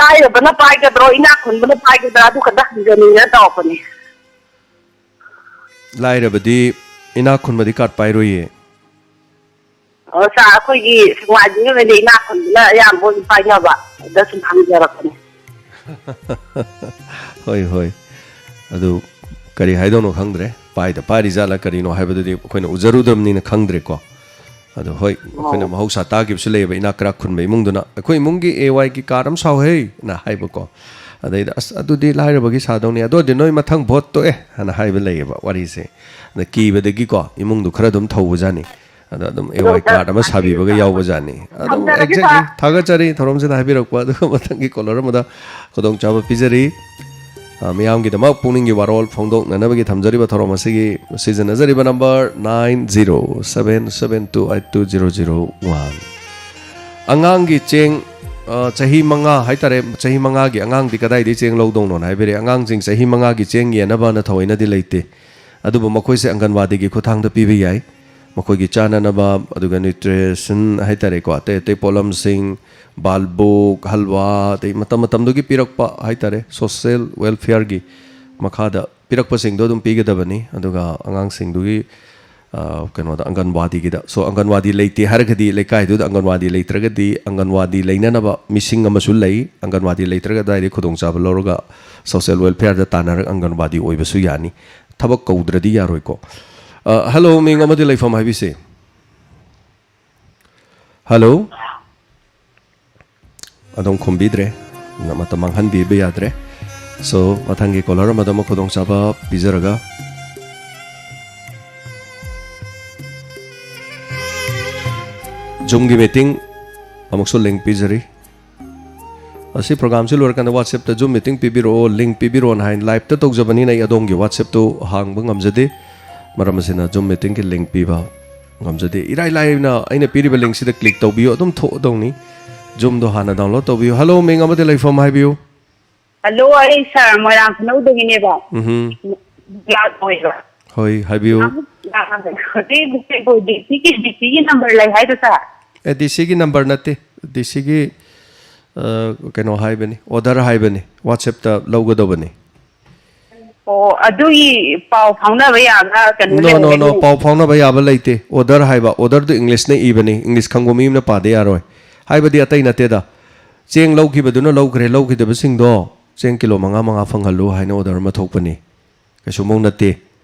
ꯂꯥꯏꯔꯕꯅ ꯄꯥꯏꯒꯗ꯭ꯔꯣ, ꯏꯅꯥꯛ ꯈꯨꯟꯕꯅ ꯄꯥꯏꯒꯗ꯭ꯔꯥ? ꯑꯗꯨ ꯈꯛꯇ ꯍꯪꯖꯅꯤꯡꯗꯅ ꯇꯧꯔꯛꯄꯅꯤ꯫ ꯂꯥꯏꯔꯕꯗꯤ, ꯏꯅꯥꯛ ꯈꯨꯟꯕꯗꯤ ꯀꯥꯔꯠ ꯄꯥꯏꯔꯣꯏꯌꯦ꯫ ꯑꯣ, ꯁꯥꯔ, ꯑꯩꯈꯣꯏꯒꯤ ꯁꯦꯛꯃꯥꯏꯖꯤꯟꯒꯤ ꯑꯣꯏꯅ ꯏꯅꯥꯛ ꯈꯨꯟꯕꯅ ꯑꯌꯥꯝꯕ ꯑꯣꯏꯅ ꯄꯥꯏꯅꯕ, ꯑꯗ ꯁꯨꯝ ꯍꯪꯖꯔꯛꯄꯅꯤ꯫ ꯍꯣꯏ, ꯍꯣꯏ꯫ ꯑꯗꯨ ꯀꯔꯤ ꯍꯥꯏꯗꯧꯅꯣ ꯈꯪꯗ꯭ꯔꯦ꯫ ꯄꯥꯏꯗ ꯄꯥꯏꯔꯤ ꯖꯥꯠꯂ ꯀꯔꯤꯅꯣ ꯍꯥꯏꯕꯗꯨꯗꯤ ꯑꯩꯈꯣꯏꯅ ꯎꯖꯔꯨꯗꯕꯅꯤꯅ ꯈꯪꯗ꯭ꯔꯦꯀꯣ꯫ ꯑꯗꯣ ꯍꯣꯏ, ꯑꯩꯈꯣꯏꯅ ꯑꯣ꯫ ꯃꯍꯧꯁꯥ ꯇꯥꯈꯤꯕꯁꯨ ꯂꯩꯌꯦꯕ, ꯏꯅꯥꯛ ꯀꯔꯥꯛ ꯈꯨꯟꯕ ꯏꯃꯨꯡꯗꯨꯅ, "ꯑꯩꯈꯣꯏ ꯏꯃꯨꯡꯒꯤ ꯑꯦ ꯋꯥꯏꯒꯤ ꯀꯥꯔꯠ ꯑꯃ ꯁꯥꯎꯍꯦ" ꯅ ꯍꯥꯏꯕꯀꯣ꯫ ꯑꯗꯩꯗ, "ꯑꯁ, ꯑꯗꯨꯗꯤ ꯂꯥꯏꯔꯕꯒꯤ ꯁꯥꯗꯧꯅꯤ, ꯑꯗꯨ ꯑꯣꯏꯔꯗꯤ ꯅꯣꯏ ꯃꯊꯪ ꯚꯣꯠ ꯇꯣꯛꯑꯦ" ꯍꯥꯏꯅ ꯍꯥꯏꯕ ꯂꯩꯌꯦꯕ ꯋꯥꯔꯤꯁꯦ꯫ ꯑꯗ ꯀꯤꯕꯗꯒꯤꯀꯣ ꯏꯃꯨꯡꯗꯨ ꯈꯔ ꯑꯗꯨꯝ ꯊꯧꯕꯖꯥꯠꯅꯤ꯫ ꯑꯗ ꯑꯗꯨꯝ ꯑꯦ ꯋꯥꯏ ꯑꯗꯣ ꯀꯥꯔꯠ ꯑꯃ ꯁꯥꯕꯤꯕꯒ ꯌꯥꯎꯕꯖꯥꯠꯅꯤ꯫ ꯑꯗꯨꯝ ꯊꯝꯖꯔꯒꯦ, exactly ꯁꯥꯔ꯫ ꯊꯥꯒꯠꯆꯔꯤ ꯊꯧꯔꯝꯁꯤꯗ ꯍꯥꯏꯕꯤꯔꯛꯄ꯫ ꯑꯗꯨꯒ ꯃꯊꯪꯒꯤ ꯀꯣꯂꯔ ꯑꯃꯗ ꯈꯨꯗꯣꯡꯆꯥꯕ ꯄꯤꯖꯔꯤ꯫ ꯑ, ꯃꯤꯌꯥꯝꯒꯤꯗꯃꯛ ꯄꯨꯛꯅꯤꯡꯒꯤ ꯋꯥꯔꯣꯜ ꯐꯣꯡꯗꯣꯛꯅꯅꯕꯒꯤ ꯊꯝꯖꯔꯤꯕ ꯊꯧꯔꯝ ꯑꯁꯤꯒꯤ ꯁꯤꯖꯤꯟꯅꯖꯔꯤꯕ number nine zero seven seven two eight two zero zero one꯫ ꯑꯉꯥꯡꯒꯤ ꯆꯦꯡ, ꯑ, ꯆꯍꯤ ꯃꯉꯥ ꯍꯥꯏꯇꯥꯔꯦ, ꯆꯍꯤ ꯃꯉꯥꯒꯤ ꯑꯉꯥꯡꯗꯤ ꯀꯗꯥꯏꯗꯒꯤ ꯆꯦꯡ ꯂꯧꯗꯧꯅꯣꯅ ꯍꯥꯏꯕꯤꯔꯦ꯫ ꯑꯉꯥꯡꯁꯤꯡ ꯆꯍꯤ ꯃꯉꯥꯒꯤ ꯆꯦꯡ ꯌꯦꯟꯅꯕꯅ ꯊꯑꯣꯏꯅꯗꯤ ꯂꯩꯇꯦ꯫ ꯑꯗꯨꯕꯨ ꯃꯈꯣꯏꯁꯦ ꯑꯪꯒꯟꯋꯥꯗꯤꯒꯤ ꯈꯨꯠꯊꯥꯡꯗ ꯄꯤꯕ ꯌꯥꯏ꯫ ꯃꯈꯣꯏꯒꯤ ꯆꯥꯅꯅꯕ, ꯑꯗꯨꯒ nutrition ꯍꯥꯏꯇꯥꯔꯦꯀꯣ, ꯑꯇꯩ ꯑꯇꯩ ꯄꯣꯠꯂꯝꯁꯤꯡ, ꯕꯥꯜꯕꯨꯛ, ꯍꯜꯋꯥ, ꯑꯗꯩ ꯃꯇꯝ ꯃꯇꯝꯗꯨꯒꯤ ꯄꯤꯔꯛꯄ ꯍꯥꯏꯇꯥꯔꯦ, social welfareꯒꯤ ꯃꯈꯥꯗ ꯄꯤꯔꯛꯄꯁꯤꯡꯗꯣ ꯑꯗꯨꯝ ꯄꯤꯒꯗꯕꯅꯤ꯫ ꯑꯗꯨꯒ ꯑꯉꯥꯡꯁꯤꯡꯗꯨꯒꯤ, ꯑ, ꯀꯩꯅꯣꯗ, ꯑꯪꯒꯟꯋꯥꯗꯤꯒꯤꯗ꯫ So, ꯑꯪꯒꯟꯋꯥꯗꯤ ꯂꯩꯇꯦ ꯍꯥꯏꯔꯒꯗꯤ, ꯂꯩꯀꯥꯏꯗꯨꯗ ꯑꯪꯒꯟꯋꯥꯗꯤ ꯂꯩꯇ꯭ꯔꯒꯗꯤ, ꯑꯪꯒꯟꯋꯥꯗꯤ ꯂꯩꯅꯅꯕ ꯃꯤꯁꯤꯡ ꯑꯃꯁꯨ ꯂꯩ꯫ ꯑꯪꯒꯟꯋꯥꯗꯤ ꯂꯩꯇ꯭ꯔꯒ ꯑꯗꯨꯋꯥꯏꯗꯒꯤ ꯈꯨꯗꯣꯡꯆꯥꯕ ꯂꯧꯔꯒ social welfareꯗ ꯇꯥꯟꯅꯔꯒ ꯑꯪꯒꯟꯋꯥꯗꯤ ꯑꯣꯏꯕꯁꯨ ꯌꯥꯅꯤ꯫ ꯊꯕꯛ ꯀꯧꯗ꯭ꯔꯗꯤ ꯌꯥꯔꯣꯏꯀꯣ꯫ ꯑ, ꯍꯜꯂꯣ, ꯃꯤꯡ ꯑꯃꯗꯤ ꯂꯩꯐꯝ ꯍꯥꯏꯕꯤꯁꯦ꯫ ꯍꯜꯂꯣ꯫ ꯑꯗꯨꯝ ꯈꯨꯝꯕꯤꯗ꯭ꯔꯦ꯫ ꯃꯇꯝ ꯃꯥꯡꯍꯟꯕꯤꯕ ꯌꯥꯗ꯭ꯔꯦ꯫ So, ꯃꯊꯪꯒꯤ ꯀꯣꯂꯔ ꯑꯃꯗ ꯑꯃꯨꯛ ꯈꯨꯗꯣꯡꯆꯥꯕ ꯄꯤꯖꯔꯒ꯫ Zoomꯒꯤ meeting ꯑꯃꯨꯛꯁꯨ link ꯄꯤꯖꯔꯤ꯫ ꯑꯁꯤ programꯁꯤ ꯂꯣꯏꯔꯀꯥꯟꯗ WhatsAppꯇ Zoom meeting ꯄꯤꯕꯤꯔꯛꯑꯣ, link ꯄꯤꯕꯤꯔꯛꯑꯣꯅ ꯍꯥꯏꯅ liveꯇ ꯇꯧꯖꯕꯅꯤꯅ ꯑꯩ ꯑꯗꯣꯝꯒꯤ WhatsAppꯇꯨ ꯍꯥꯡꯕ ꯉꯝꯖꯗꯦ꯫ ꯃꯔꯝ ꯑꯁꯤꯅ Zoom meetingꯒꯤ link ꯄꯤꯕ ꯉꯝꯖꯗꯦ꯫ ꯏꯔꯥꯏ ꯂꯥꯏꯅ ꯑꯩꯅ ꯄꯤꯔꯤꯕ linkꯁꯤꯗ click ꯇꯧꯕꯤꯌꯨ, ꯑꯗꯨꯝ ꯊꯣꯛꯑꯗꯧꯅꯤ꯫ Zoomꯗꯣ ꯍꯥꯟꯅ download ꯇꯧꯕꯤꯌꯨ꯫ Hello, ꯃꯤꯡ ꯑꯃꯗꯤ ꯂꯩꯐꯝ ꯍꯥꯏꯕꯤꯌꯨ꯫ Hello, ꯑꯩ sir ꯃꯣꯏꯔꯥꯡ ꯈꯨꯅꯧꯗꯒꯤꯅꯦꯕ꯫ ꯎꯝꯍꯨꯝ꯫ ꯂꯥꯛ ꯑꯣꯏꯕ꯫ ꯍꯣꯏ, ꯍꯥꯏꯕꯤꯌꯨ꯫ ꯍꯧꯖꯤꯛ ꯀꯩꯅꯣ, DCꯒꯤ, DCꯒꯤ number ꯂꯩ ꯍꯥꯏꯗꯣ sir? ꯑꯦ, DCꯒꯤ number ꯅꯠꯇꯦ꯫ DCꯒꯤ, ꯑ, ꯀꯩꯅꯣ ꯍꯥꯏꯕꯅꯤ, order ꯍꯥꯏꯕꯅꯤ, WhatsAppꯇ ꯂꯧꯒꯗꯧꯕꯅꯤ꯫ ꯑꯣ, ꯑꯗꯨꯒꯤ ꯄꯥꯎ ꯐꯥꯎꯅꯕ ꯌꯥꯕ ꯀꯩꯅꯣ No, no, ꯂꯩꯔꯝꯒꯅꯤ? No, ꯄꯥꯎ ꯐꯥꯎꯅꯕ ꯌꯥꯕ ꯂꯩꯇꯦ꯫ Order ꯍꯥꯏꯕ, orderꯗꯨ Englishꯅ ꯏꯕꯅꯤ, English ꯈꯪꯕ ꯃꯤ ꯑꯃꯅ ꯄꯥꯗ ꯌꯥꯔꯣꯏ꯫ ꯍꯥꯏꯕꯗꯤ ꯑꯇꯩ ꯅꯠꯇꯦꯗ, ꯆꯦꯡ ꯂꯧꯈꯤꯕꯗꯨꯅ ꯂꯧꯈ꯭ꯔꯦ, ꯂꯧꯈꯤꯗꯕꯁꯤꯡꯗꯣ ꯆꯦꯡ ꯀꯤꯂꯣ ꯃꯉꯥ, ꯃꯉꯥ ꯐꯪꯍꯜꯂꯨ ꯍꯥꯏꯅ order ꯑꯃ ꯊꯣꯛꯄꯅꯤ꯫ ꯀꯩꯁꯨ ꯃꯑꯣꯡ ꯅꯠꯇꯦ꯫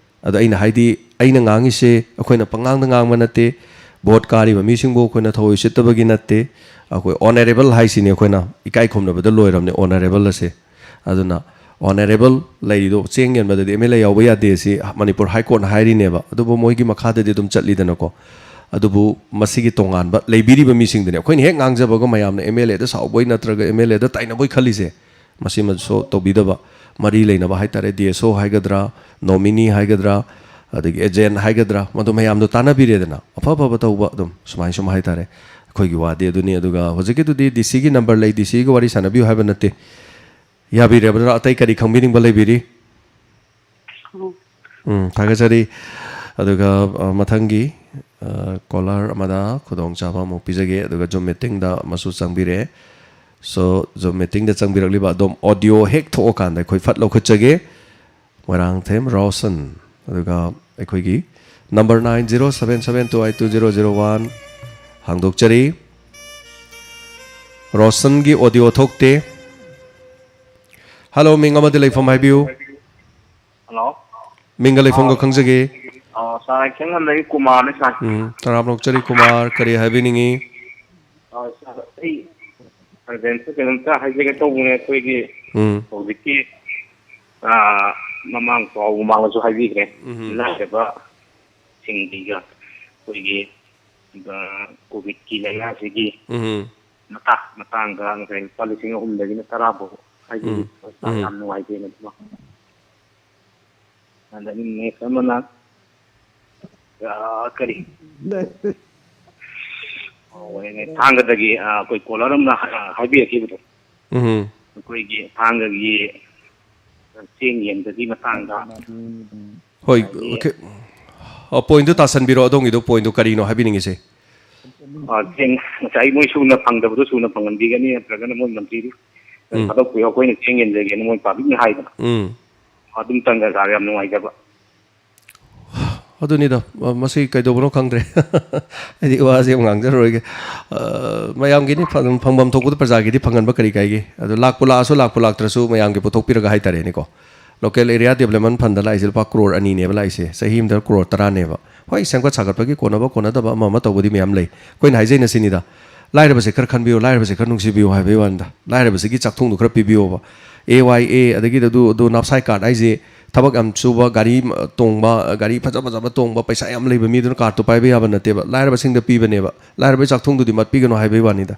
ꯑꯗꯣ ꯑꯩꯅ ꯍꯥꯏꯗꯤ, ꯑꯩꯅ ꯉꯥꯡꯉꯤꯁꯦ ꯑꯩꯈꯣꯏꯅ ꯄꯉꯥꯡꯗ ꯉꯥꯡꯕ ꯅꯠꯇꯦ, vote ꯀꯥꯔꯤꯕ ꯃꯤꯁꯤꯡꯕꯨ ꯑꯩꯈꯣꯏꯅ ꯊꯑꯣꯏ ꯎꯁꯤꯠꯇꯕꯒꯤ ꯅꯠꯇꯦ, ꯑꯩꯈꯣꯏ honourable ꯍꯥꯏꯁꯤꯅꯤ, ꯑꯩꯈꯣꯏꯅ ꯏꯀꯥꯏ ꯈꯨꯝꯅꯕꯗ ꯂꯣꯏꯔꯕꯅꯦ honourable ꯑꯁꯦ꯫ ꯑꯗꯨꯅ honourable ꯂꯩꯔꯤꯗꯣ, ꯆꯦꯡ ꯌꯦꯟꯕꯗꯗꯤ MLA ꯌꯥꯎꯕ ꯌꯥꯗꯦ, ꯁꯤ ꯃꯅꯤꯄꯨꯔ High Courtꯅ ꯍꯥꯏꯔꯤꯅꯦꯕ꯫ ꯑꯗꯨꯕꯨ ꯃꯣꯏꯒꯤ ꯃꯈꯥꯗꯗꯤ ꯑꯗꯨꯝ ꯆꯠꯂꯤꯗꯅꯀꯣ꯫ ꯑꯗꯨꯕꯨ ꯃꯁꯤꯒꯤ ꯇꯣꯉꯥꯟꯕ ꯂꯩꯕꯤꯔꯤꯕ ꯃꯤꯁꯤꯡꯗꯨꯅꯦ ꯑꯩꯈꯣꯏꯅ ꯍꯦꯛ ꯉꯥꯡꯖꯕꯒ ꯃꯌꯥꯝꯅ MLAꯗ ꯁꯥꯎꯕꯣꯏ ꯅꯠꯇ꯭ꯔꯒ MLAꯗ ꯇꯥꯏꯅꯕꯣꯏ ꯈꯜꯂꯤꯁꯦ꯫ ꯃꯁꯤꯃꯁꯨ ꯇꯧꯕꯤꯗꯕ, ꯃꯔꯤ ꯂꯩꯅꯕ ꯍꯥꯏꯇꯥꯔꯦ, DSO ꯍꯥꯏꯒꯗ꯭ꯔꯥ, nominee ꯍꯥꯏꯒꯗ꯭ꯔꯥ, ꯑꯗꯒꯤ agent ꯍꯥꯏꯒꯗ꯭ꯔꯥ, ꯃꯗꯨ ꯃꯌꯥꯝꯗꯣ ꯇꯥꯟꯅꯕꯤꯔꯦꯗꯅ, ꯑꯐ ꯑꯐꯕ ꯇꯧꯕ ꯑꯗꯨꯝ ꯁꯨꯃꯥꯏ ꯁꯨꯝ ꯍꯥꯏꯇꯥꯔꯦ꯫ ꯑꯩꯈꯣꯏꯒꯤ ꯋꯥꯗꯤ ꯑꯗꯨꯅꯤ꯫ ꯑꯗꯨꯒ ꯍꯧꯖꯤꯛꯀꯤꯗꯨꯗꯤ DCꯒꯤ number ꯂꯩ, DCꯒ ꯋꯥꯔꯤ ꯁꯥꯟꯅꯕꯤꯌꯨ ꯍꯥꯏꯕ ꯅꯠꯇꯦ꯫ ꯌꯥꯕꯤꯔꯕ꯭ꯔꯥ? ꯑꯇꯩ ꯀꯔꯤ ꯈꯪꯕꯤꯅꯤꯡꯕ ꯂꯩꯕꯤꯔꯤ? ꯎꯝ꯫ ꯎꯝ, ꯊꯥꯒꯠꯆꯔꯤ꯫ ꯑꯗꯨꯒ, ꯑ, ꯃꯊꯪꯒꯤ, ꯑ, caller ꯑꯃꯗ ꯈꯨꯗꯣꯡꯆꯥꯕ ꯑꯃꯨꯛ ꯄꯤꯖꯒꯦ꯫ ꯑꯗꯨꯒ Zoom meetingꯗ ꯑꯃꯁꯨ ꯆꯪꯕꯤꯔꯛꯑꯦ꯫ So, Zoom meetingꯗ ꯆꯪꯕꯤꯔꯛꯂꯤꯕ ꯑꯗꯣꯝ audio ꯍꯦꯛ ꯊꯣꯛꯑꯀꯥꯟꯗ ꯑꯩꯈꯣꯏ ꯐꯠ ꯂꯧꯈꯠꯆꯒꯦ꯫ ꯃꯣꯏꯔꯥꯡꯊꯦꯝ ꯔꯣꯁꯟ꯫ ꯑꯗꯨꯒ ꯑꯩꯈꯣꯏꯒꯤ number nine zero seven seven two eight two zero zero one ꯍꯥꯡꯗꯣꯛꯆꯔꯤ꯫ ꯔꯣꯁꯟꯒꯤ audio ꯊꯣꯛꯇꯦ꯫ Hello, ꯃꯤꯡ ꯑꯃꯗꯤ ꯂꯩꯐꯝ ꯍꯥꯏꯕꯤꯌꯨ꯫ Hello꯫ ꯃꯤꯡꯒ ꯂꯩꯐꯝꯒ ꯑꯥ, ꯈꯪꯖꯒꯦ꯫ ꯑꯥ, sir, ꯑꯩ ꯈꯪꯉꯝꯗꯒꯤ ꯀꯨꯃꯥꯔꯅꯦ, sir꯫ ꯎꯝ, ꯇꯔꯥꯝꯅ ꯑꯣꯛꯆꯔꯤ ꯀꯨꯃꯥꯔ, ꯀꯔꯤ ꯍꯥꯏꯕꯤꯅꯤꯡꯉꯤ? ꯑꯥ, sir, ꯑꯩ presidentꯇ ꯀꯩꯅꯣꯝꯇ ꯍꯥꯏꯖꯒꯦ ꯇꯧꯕꯅꯦ, ꯑꯩꯈꯣꯏꯒꯤ ꯎꯝ꯫ ꯍꯧꯖꯤꯛꯀꯤ, ꯑꯥ, ꯃꯃꯥꯡ ꯄꯥꯎ ꯃꯃꯥꯡꯗꯁꯨ ꯍꯥꯏꯕꯤꯈ꯭ꯔꯦ, ꯎꯝ꯫ ꯂꯥꯏꯔꯕꯁꯤꯡꯒꯤꯒ ꯑꯩꯈꯣꯏꯒꯤ ꯀꯣꯚꯤꯗꯀꯤ ꯂꯥꯏꯅꯥꯁꯤꯒꯤ ꯎꯝ꯫ ꯃꯇꯥꯡ ꯃꯇꯥꯡꯗ ꯉꯁꯥꯏ ꯂꯨꯄꯥ ꯂꯤꯁꯤꯡ ꯑꯍꯨꯝꯗꯒꯤꯅ ꯇꯔꯥ ꯐꯥꯎ ꯍꯥꯏꯕꯤꯔꯤ꯫ ꯎꯝ꯫ ꯎꯝ꯫ ꯌꯥꯝ ꯅꯨꯡꯉꯥꯏꯖꯩ, ꯃꯗꯨꯃ꯫ ꯑꯗꯒꯤ next ꯑꯃꯅ, ꯑ, ꯀꯔꯤ? ꯑꯣ, ꯊꯥꯡꯒꯗꯒꯤ, ꯑ, ꯑꯩꯈꯣꯏ caller ꯑꯃꯅ, ꯑ, ꯍꯥꯏꯕꯤꯔꯛꯈꯤꯕꯗꯣ꯫ ꯎꯝ꯫ ꯑꯩꯈꯣꯏꯒꯤ ꯊꯥꯡꯒꯒꯤ ꯆꯦꯡ ꯌꯦꯟꯕꯒꯤ ꯃꯇꯥꯡꯗ꯫ ꯍꯣꯏ, ꯍꯥꯏꯗꯤ, okay꯫ ꯑ, pointꯗꯨ ꯇꯥꯁꯟꯕꯤꯔꯣ, ꯑꯗꯣꯝꯒꯤꯗꯣ pointꯗꯨ ꯀꯔꯤꯅꯣ ꯍꯥꯏꯕꯤꯅꯤꯡꯉꯤꯁꯦ? ꯑ, ꯆꯦꯡ ꯉꯁꯥꯏ ꯃꯣꯏ ꯁꯨꯅ ꯐꯪꯗꯕꯗꯣ ꯁꯨꯅ ꯐꯪꯍꯟꯕꯤꯒꯅꯤ, ꯅꯠꯇ꯭ꯔꯒꯅ ꯃꯣꯏ ꯃꯟꯇ꯭ꯔꯤꯗꯨ ꯎꯝ꯫ ꯊꯥꯗꯣꯛꯄꯤꯌꯨ, ꯑꯩꯈꯣꯏꯅ ꯆꯦꯡ ꯌꯦꯟꯖꯒꯦꯅ ꯃꯣꯏ publicꯅ ꯍꯥꯏꯗꯅ꯫ ꯎꯝ꯫ ꯑꯗꯨꯝꯇꯪꯒ ꯁꯥꯔ ꯌꯥꯝ ꯅꯨꯡꯉꯥꯏꯖꯕ꯫ ꯑꯗꯨꯅꯤꯗ, ꯃ-, ꯃꯁꯤ ꯀꯩꯗꯧꯕꯅꯣ ꯈꯪꯗ꯭ꯔꯦ꯫ ꯑꯩꯗꯤ ꯋꯥꯁꯦ ꯌꯥꯝ ꯉꯥꯡꯖꯔꯔꯣꯏꯒꯦ꯫ ꯑ, ꯃꯌꯥꯝꯒꯤꯅꯤ ꯐ-, ꯐꯪꯐꯝ ꯊꯣꯛꯄꯗ ꯄ꯭ꯔꯖꯥꯒꯤꯗꯤ ꯐꯪꯍꯟꯕ ꯀꯔꯤ ꯀꯥꯏꯒꯦ? ꯑꯗꯣ ꯂꯥꯛꯄꯨ ꯂꯥꯛꯑꯁꯨ, ꯂꯥꯛꯄꯨ ꯂꯥꯛꯇ꯭ꯔꯁꯨ, ꯃꯌꯥꯝꯒꯤ ꯄꯨꯊꯣꯛꯄꯤꯔꯒ ꯍꯥꯏꯇꯥꯔꯦꯅꯦꯀꯣ꯫ Local Area Development Fundꯇ ꯂꯥꯛꯏꯁꯦ ꯂꯨꯄꯥ ꯀ꯭ꯔꯣꯔ ꯑꯅꯤꯅꯦꯕ ꯂꯥꯛꯏꯁꯦ, ꯆꯍꯤ ꯑꯃꯗ ꯀ꯭ꯔꯣꯔ ꯇꯔꯥꯅꯦꯕ꯫ ꯍꯣꯏ, ꯁꯦꯝꯒꯠ ꯁꯥꯒꯠꯄꯒꯤ ꯀꯣꯟꯅꯕ ꯀꯣꯟꯅꯗꯕ ꯑꯃ ꯑꯃ ꯇꯧꯕꯗꯤ ꯃꯌꯥꯝ ꯂꯩ꯫ ꯑꯩꯈꯣꯏꯅ ꯍꯥꯏꯖꯩꯅ ꯁꯤꯅꯤꯗ, ꯂꯥꯏꯔꯕꯁꯦ ꯈꯔ ꯈꯟꯕꯤꯌꯨ, ꯂꯥꯏꯔꯕꯁꯦ ꯈꯔ ꯅꯨꯡꯁꯤꯕꯤꯌꯨ ꯍꯥꯏꯕꯒꯤ ꯋꯥꯅꯤꯗ꯫ ꯂꯥꯏꯔꯕꯁꯤꯒꯤ ꯆꯥꯛꯊꯨꯡꯗꯣ ꯈꯔ ꯄꯤꯕꯤꯌꯣꯕ꯫ ꯑꯦ ꯋꯥꯏ ꯑꯦ, ꯑꯗꯒꯤꯗꯤ ꯑꯗꯨ, ꯑꯗꯨ ꯅꯥꯞꯁꯥꯏ card ꯍꯥꯏꯁꯦ, ꯊꯕꯛ ꯌꯥꯝ ꯁꯨꯕ, ꯒꯥꯔꯤ ꯇꯣꯡꯕ, ꯒꯥꯔꯤ ꯐꯖ ꯐꯖꯕ ꯇꯣꯡꯕ, ꯄꯩꯁꯥ ꯌꯥꯝ ꯂꯩꯕ ꯃꯤꯗꯨꯅ cardꯇꯨ ꯄꯥꯏꯕ ꯌꯥꯕ ꯅꯠꯇꯦꯕ, ꯂꯥꯏꯔꯕꯁꯤꯡꯗ ꯄꯤꯕꯅꯦꯕ꯫ ꯂꯥꯏꯔꯕꯒꯤ ꯆꯥꯛꯊꯨꯡꯗꯨꯗꯤ ꯃꯠꯄꯤꯒꯅꯨ ꯍꯥꯏꯕꯒꯤ ꯋꯥꯅꯤꯗ꯫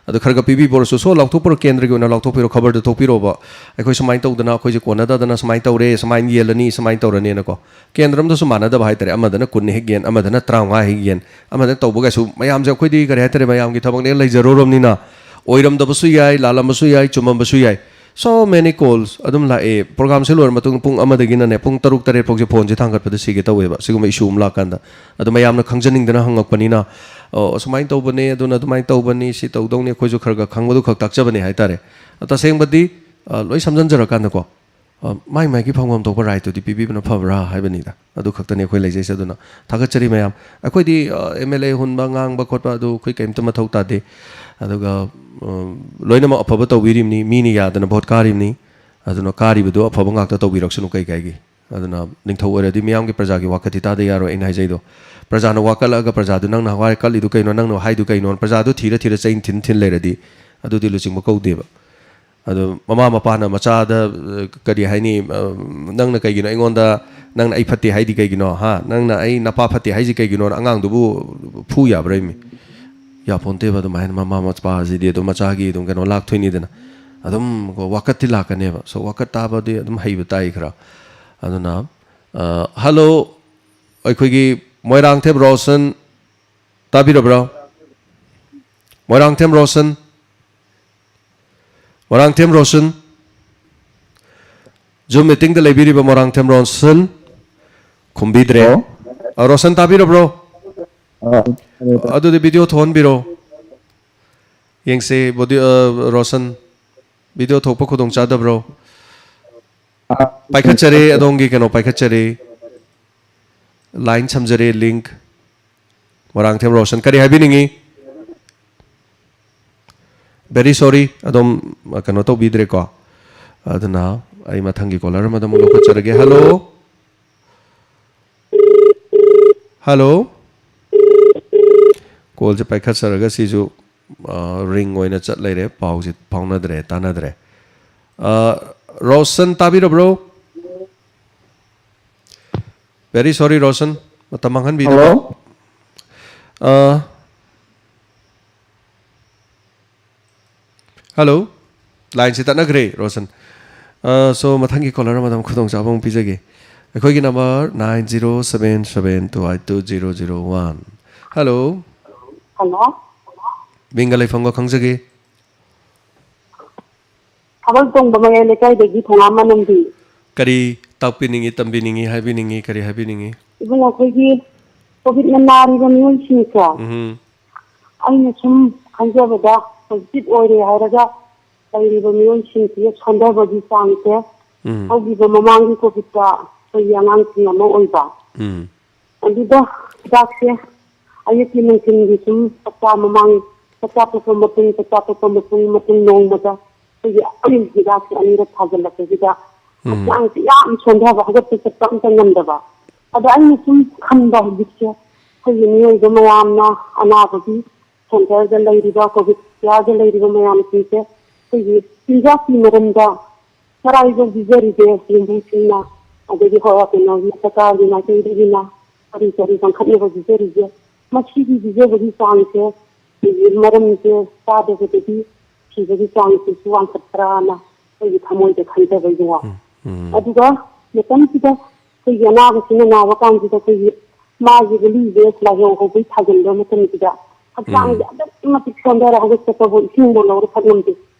ꯑꯗꯣ ꯈꯔ ꯈꯔ ꯄꯤꯕꯤꯕ ꯑꯣꯏꯔꯁꯨ, ꯁꯣ ꯂꯥꯎꯊꯣꯛꯄ ꯑꯣꯏꯔꯣ, ꯀꯦꯟꯗ꯭ꯔꯒꯤ ꯑꯣꯏꯅ ꯂꯥꯎꯊꯣꯛꯄꯤꯔꯣ, ꯈꯕꯔꯗ ꯊꯣꯛꯄꯤꯔꯣꯕ꯫ ꯑꯩꯈꯣꯏ ꯁꯨꯃꯥꯏꯅ ꯇꯧꯗꯅ, ꯑꯩꯈꯣꯏꯁꯦ ꯀꯣꯟꯅꯗꯗꯅ ꯁꯨꯃꯥꯏꯅ ꯇꯧꯔꯦ, ꯁꯨꯃꯥꯏꯅ ꯌꯦꯜꯂꯅꯤ, ꯁꯨꯃꯥꯏꯅ ꯇꯧꯔꯅꯤꯅꯀꯣ꯫ ꯀꯦꯟꯗ꯭ꯔ ꯑꯃꯗꯁꯨ ꯃꯥꯟꯅꯗꯕ ꯍꯥꯏꯇꯥꯔꯦ, ꯑꯃꯗꯅ ꯀꯨꯟ ꯍꯦꯛ ꯌꯦꯟ, ꯑꯃꯗꯅ ꯇꯔꯥꯃꯉꯥ ꯍꯦꯛ ꯌꯦꯟ, ꯑꯃꯗꯅ ꯇꯧꯕꯒꯁꯨ, ꯃꯌꯥꯝꯁꯦ ꯑꯩꯈꯣꯏꯗꯤ ꯀꯔꯤ ꯍꯥꯏꯇꯥꯔꯦ, ꯃꯌꯥꯝꯒꯤ ꯊꯕꯛꯅꯦ ꯂꯩꯖꯔꯨꯔꯕꯅꯤꯅ, ꯑꯣꯏꯔꯝꯗꯕꯁꯨ ꯌꯥꯏ, ꯂꯥꯜꯂꯝꯕꯁꯨ ꯌꯥꯏ, ꯆꯨꯝꯃꯝꯕꯁꯨ ꯌꯥꯏ꯫ So many calls ꯑꯗꯨꯝ ꯂꯥꯛꯑꯦ꯫ Programꯁꯦ ꯂꯣꯏꯔ ꯃꯇꯨꯡꯗ ꯄꯨꯡ ꯑꯃꯗꯒꯤꯅꯅꯦ, ꯄꯨꯡ ꯇꯔꯨꯛ ꯇꯔꯦꯠ ꯐꯥꯎꯁꯦ phoneꯁꯦ ꯊꯥꯡꯒꯠꯄꯗ ꯁꯤꯒꯦ ꯇꯧꯋꯦꯕ, ꯁꯤꯒꯨꯝꯕ issue ꯑꯃ ꯂꯥꯛꯀꯥꯟꯗ꯫ ꯑꯗꯣ ꯃꯌꯥꯝꯅ ꯈꯪꯖꯅꯤꯡꯗꯅ ꯍꯪꯉꯛꯄꯅꯤꯅ, "ꯑꯣ, ꯑꯁꯨꯃꯥꯏꯅ ꯇꯧꯕꯅꯦ, ꯑꯗꯨꯅ ꯑꯗꯨꯃꯥꯏꯅ ꯇꯧꯕꯅꯤ, ꯁꯤ ꯇꯧꯗꯧꯅꯤ", ꯑꯩꯈꯣꯏꯁꯨ ꯈꯔ ꯈꯔ ꯈꯪꯕꯗꯨ ꯈꯛ ꯇꯥꯛꯆꯕꯅꯦ ꯍꯥꯏꯇꯥꯔꯦ꯫ ꯇꯁꯦꯡꯕꯗꯤ, ꯑ, ꯂꯣꯏ ꯁꯝꯖꯟꯖꯔꯀꯥꯟꯗꯀꯣ, ꯑ, ꯃꯥꯏ ꯃꯥꯏꯒꯤ ꯐꯪꯐꯝ ꯊꯣꯛꯄ rightꯇꯨꯗꯤ ꯄꯤꯕꯤꯕꯅ ꯐꯕ꯭ꯔꯥ ꯍꯥꯏꯕꯅꯤꯗ꯫ ꯑꯗꯨ ꯈꯛꯇꯅꯤ ꯑꯩꯈꯣꯏ ꯂꯩꯖꯩꯁꯦ꯫ ꯑꯗꯨꯅ ꯊꯥꯒꯠꯆꯔꯤ ꯃꯌꯥꯝ꯫ ꯑꯩꯈꯣꯏꯗꯤ, ꯑ, MLA ꯍꯨꯟꯕ, ꯉꯥꯡꯕ ꯈꯣꯠꯄ ꯑꯗꯨ ꯑꯩꯈꯣꯏ ꯀꯔꯤꯝꯇ ꯃꯊꯧ ꯇꯥꯗꯦ꯫ ꯑꯗꯨꯒ, ꯑ, ꯂꯣꯏꯅꯃꯛ ꯑꯐꯕ ꯇꯧꯕꯤꯔꯤꯕꯅꯤ, ꯃꯤꯅ ꯌꯥꯗꯅ vote ꯀꯥꯔꯤꯕꯅꯤ꯫ ꯑꯗꯨꯅ ꯀꯥꯔꯤꯕꯗꯨ ꯑꯐꯕ ꯉꯥꯛꯇ ꯇꯧꯕꯤꯔꯛꯁꯅꯨ, ꯀꯩ ꯀꯥꯏꯒꯦ? ꯑꯗꯨꯅ ꯅꯤꯡꯊꯧ ꯑꯣꯏꯔꯗꯤ ꯃꯤꯌꯥꯝꯒꯤ, ꯄ꯭ꯔꯖꯥꯒꯤ ꯋꯥꯀꯠꯇꯤ ꯇꯥꯗ ꯌꯥꯔꯣꯏ꯫ ꯑꯩꯅ ꯍꯥꯏꯖꯩꯗꯣ, ꯄ꯭ꯔꯖꯥꯅ ꯋꯥꯀꯠꯂꯛꯑꯒ ꯄ꯭ꯔꯖꯥꯗꯨ ꯅꯪꯅ ꯋꯥꯀꯠꯂꯤꯗꯨ ꯀꯩꯅꯣ, ꯅꯪꯅ ꯍꯥꯏꯗꯨ ꯀꯩꯅꯣ, ꯄ꯭ꯔꯖꯥꯗꯨ ꯊꯤꯔ ꯊꯤꯔ ꯆꯩ ꯊꯤꯟ ꯊꯤꯟ ꯂꯩꯔꯗꯤ ꯑꯗꯨꯗꯤ ꯂꯨꯆꯤꯡꯕ ꯀꯧꯗꯦꯕ꯫ ꯑꯗꯣ ꯃꯃꯥ ꯃꯄꯥꯅ ꯃꯆꯥꯗ, ꯑ, ꯀꯔꯤ ꯍꯥꯏꯅꯤ, ꯑ, "ꯅꯪꯅ ꯀꯩꯒꯤꯅꯣ ꯑꯩꯉꯣꯟꯗ, "ꯅꯪꯅ ꯑꯩ ꯐꯠꯇꯦ ꯍꯥꯏꯗꯤ ꯀꯩꯒꯤꯅꯣ? ꯍꯥ? ꯅꯪꯅ ꯑꯩ ꯅꯄꯥ ꯐꯠꯇꯦ ꯍꯥꯏꯁꯤ ꯀꯩꯒꯤꯅꯣꯅ?" ꯑꯉꯥꯡꯗꯨꯕꯨ ꯐꯨ ꯌꯥꯕ꯭ꯔꯥ ꯃꯤ? ꯌꯥꯄꯣꯟꯇꯦꯕ ꯑꯗꯨꯃꯥꯏꯅ꯫ ꯃꯃꯥ ꯃꯄꯥꯁꯤꯗꯤ ꯑꯗꯨꯝ ꯃꯆꯥꯒꯤ ꯑꯗꯨꯝ ꯀꯩꯅꯣ ꯂꯥꯛꯊꯣꯏꯅꯤꯗꯅ꯫ ꯑꯗꯨꯝ ꯀꯣ ꯋꯥꯀꯠꯇꯤ ꯂꯥꯛꯀꯅꯦꯕ꯫ So ꯋꯥꯀꯠ ꯇꯥꯕꯗꯤ ꯑꯗꯨꯝ ꯍꯩꯕ ꯇꯥꯏ ꯈꯔ꯫ ꯑꯗꯨꯅ, ꯑ, ꯍꯜꯂꯣ, ꯑꯩꯈꯣꯏꯒꯤ ꯃꯣꯏꯔꯥꯡꯊꯦꯝ ꯔꯣꯁꯟ ꯇꯥꯕꯤꯔꯕ꯭ꯔꯣ? ꯃꯣꯏꯔꯥꯡꯊꯦꯝ ꯔꯣꯁꯟ? ꯃꯣꯏꯔꯥꯡꯊꯦꯝ ꯔꯣꯁꯟ? Zoom meetingꯗ ꯂꯩꯕꯤꯔꯤꯕ ꯃꯣꯏꯔꯥꯡꯊꯦꯝ ꯔꯣꯁꯟ? ꯈꯨꯝꯕꯤꯗ꯭ꯔꯦ꯫ ꯍꯜꯂꯣ? ꯑ, ꯔꯣꯁꯟ ꯇꯥꯕꯤꯔꯕ꯭ꯔꯣ? ꯑ, ꯇꯥꯔꯦ, ꯇꯥꯔꯦ꯫ ꯑꯗꯨꯗꯤ video ꯊꯣꯛꯍꯟꯕꯤꯔꯣ꯫ ꯌꯦꯡꯁꯤ, ꯕꯣꯗꯤ-, ꯑ, ꯔꯣꯁꯟ꯫ Video ꯊꯣꯛꯄ ꯈꯨꯗꯣꯡ ꯆꯥꯗꯕ꯭ꯔꯣ? ꯑ, ꯄꯥꯏꯈꯠꯆꯔꯦ, ꯑꯗꯣꯝꯒꯤ ꯀꯩꯅꯣ ꯄꯥꯏꯈꯠꯆꯔꯦ꯫ Line ꯁꯝꯖꯔꯦ, link꯫ ꯃꯣꯏꯔꯥꯡꯊꯦꯝ ꯔꯣꯁꯟ, ꯀꯔꯤ ꯍꯥꯏꯕꯤꯅꯤꯡꯉꯤ? Very sorry, ꯑꯗꯣꯝ, ꯑ, ꯀꯩꯅꯣ ꯇꯧꯕꯤꯗ꯭ꯔꯦꯀꯣ꯫ ꯑꯗꯨꯅ ꯑꯩ ꯃꯊꯪꯒꯤ caller ꯑꯃꯗ ꯑꯃꯨꯛ ꯂꯧꯈꯠꯆꯔꯒꯦ꯫ ꯍꯜꯂꯣ? ꯍꯜꯂꯣ? Callꯁꯦ ꯄꯥꯏꯈꯠꯆꯔꯒ ꯁꯤꯁꯨ, ꯑ, ring ꯑꯣꯏꯅ ꯆꯠ ꯂꯩꯔꯦ, ꯄꯥꯎꯁꯦ ꯐꯥꯎꯅꯗ꯭ꯔꯦ, ꯇꯥꯟꯅꯗ꯭ꯔꯦ꯫ ꯑ, ꯔꯣꯁꯟ ꯇꯥꯕꯤꯔꯕ꯭ꯔꯣ? Very sorry, ꯔꯣꯁꯟ, ꯃꯇꯝ ꯃꯥꯡꯍꯟꯕꯤꯗꯕ꯫ ꯍꯜꯂꯣ? ꯑ, ꯍꯜꯂꯣ? Lineꯁꯤ ꯇꯠꯅꯈ꯭ꯔꯦ, ꯔꯣꯁꯟ꯫ ꯑ, so, ꯃꯊꯪꯒꯤ caller ꯑꯃꯗ ꯑꯃꯨꯛ ꯈꯨꯗꯣꯡꯆꯥꯕ ꯑꯃꯨꯛ ꯄꯤꯖꯒꯦ꯫ ꯑꯩꯈꯣꯏꯒꯤ number nine zero seven seven two eight two zero zero one꯫ Hello? Hello? ꯃꯤꯡꯒ ꯂꯩꯐꯝꯒ ꯈꯪꯖꯒꯦ? ꯊꯥꯕꯜ ꯆꯣꯡꯕ ꯃꯌꯥꯏ ꯂꯩꯀꯥꯏꯗꯒꯤ ꯊꯣꯉꯥꯝ ꯃꯅꯝꯕꯤ꯫ ꯀꯔꯤ ꯇꯥꯛꯄꯤꯅꯤꯡꯉꯤ, ꯇꯝꯕꯤꯅꯤꯡꯉꯤ, ꯍꯥꯏꯕꯤꯅꯤꯡꯉꯤ, ꯀꯔꯤ ꯍꯥꯏꯕꯤꯅꯤꯡꯉꯤ? ꯏꯕꯨꯡꯉꯣ, ꯑꯩꯈꯣꯏꯒꯤ COVID-ꯅ ꯅꯥꯔꯤꯕ ꯃꯤꯑꯣꯏꯁꯤꯡꯁꯦ, ꯎꯝ꯫ ꯑꯩꯅ ꯁꯨꯝ ꯈꯟꯖꯕꯗ positive ꯑꯣꯏꯔꯦ ꯍꯥꯏꯔꯒ ꯂꯩꯔꯤꯕ ꯃꯤꯑꯣꯏꯁꯤꯡꯁꯤꯒ ꯁꯣꯟꯊꯕꯒꯤ ꯆꯥꯡꯁꯦ ꯎꯝ꯫ ꯍꯧꯈꯤꯕ ꯃꯃꯥꯡꯒꯤ COVID-ꯇ ꯑꯩꯈꯣꯏꯒꯤ ꯑꯉꯥꯡꯁꯤꯡ ꯑꯃ ꯑꯣꯏꯕ꯫ ꯎꯝ꯫ ꯑꯗꯨꯗ ꯍꯤꯗꯥꯛꯁꯦ ꯑꯌꯨꯛꯀꯤ ꯅꯨꯡꯊꯤꯜꯒꯤ ꯁꯨꯝ ꯆꯥꯛꯆꯥ ꯃꯃꯥꯡ, ꯆꯥꯛꯆꯥ ꯇꯣꯛꯄ ꯃꯇꯨꯡ, ꯆꯥꯛꯆꯥ ꯇꯣꯛꯄ ꯃꯇꯨꯡ, ꯃꯇꯨꯡ ꯅꯣꯡꯃꯗ ꯑꯩꯈꯣꯏꯒꯤ ꯍꯤꯗꯥꯛꯁꯦ ꯑꯅꯤꯔꯛ ꯊꯥꯖꯤꯜꯂꯛꯄꯁꯤꯗ ꯎꯝ꯫ ꯍꯛꯆꯥꯡꯁꯦ ꯌꯥꯝ ꯁꯣꯟꯊꯕ, ꯍꯧꯒꯠꯄ ꯆꯠꯄ ꯑꯝꯇ ꯉꯝꯗꯕ꯫ ꯑꯗꯣ ꯑꯩꯅ ꯁꯨꯝ ꯈꯟꯕ ꯍꯧꯖꯤꯛꯁꯦ ꯑꯩꯈꯣꯏꯒꯤ ꯃꯤꯑꯣꯏꯕ ꯃꯌꯥꯝꯅ ꯑꯅꯥꯕꯒꯤ centreꯗ ꯂꯩꯔꯤꯕ, COVID careꯗ ꯂꯩꯔꯤꯕ ꯃꯌꯥꯝꯁꯤꯡꯁꯦ ꯑꯩꯈꯣꯏꯒꯤ ꯆꯤꯟꯖꯥꯛꯀꯤ ꯃꯔꯝꯗ ꯀꯔꯥꯏꯐꯥꯎ ꯄꯤꯖꯔꯤꯒꯦ ꯌꯨꯝꯕꯨꯁꯤꯡꯅ? ꯑꯗꯒꯤ ꯍꯣ ꯀꯩꯅꯣꯒꯤ ꯁꯔꯀꯥꯔꯒꯤ ꯃꯥꯏꯀꯩꯗꯒꯤꯅ ꯀꯔꯤ ꯀꯔꯤ ꯀꯟꯈꯠꯅꯕ ꯄꯤꯖꯔꯤꯒꯦ, ꯃꯁꯤꯒꯤ ꯄꯤꯖꯕꯒꯤ ꯆꯥꯡꯁꯦ, ꯑꯩꯈꯣꯏꯒꯤ ꯃꯔꯝꯁꯦ ꯇꯥꯗꯕꯗꯒꯤ ꯁꯤꯕꯒꯤ ꯆꯥꯡꯁꯤꯁꯨ ꯋꯥꯡꯈꯠꯄ꯭ꯔꯥꯅ ꯑꯩꯈꯣꯏꯒꯤ ꯊꯃꯣꯏꯗ ꯈꯟꯖꯕꯒꯤ ꯋꯥ꯫ ꯎꯝ, ꯎꯝ꯫ ꯑꯗꯨꯒ ꯃꯇꯝꯁꯤꯗ ꯑꯩꯈꯣꯏꯒꯤ ꯑꯅꯥꯕꯁꯤꯅ ꯅꯥꯕ ꯀꯥꯟꯁꯤꯗ ꯑꯩꯈꯣꯏꯒꯤ ꯃꯥꯒꯤ ꯒꯨꯂꯤꯁꯦ ꯂꯥꯏꯍꯧ ꯍꯧꯕꯒꯤ ꯊꯥꯖꯤꯟꯕ ꯃꯇꯝꯁꯤꯗ ꯍꯛꯆꯥꯡꯁꯦ ꯎꯝ꯫ ꯑꯗꯨꯛꯀꯤ ꯃꯇꯤꯛ ꯁꯣꯟꯊꯔꯦ, ꯍꯧꯒꯠ ꯆꯠꯄꯕꯨ ꯏꯁꯤꯡꯕꯨ ꯂꯧꯔ ꯊꯛ ꯉꯝꯗꯦ꯫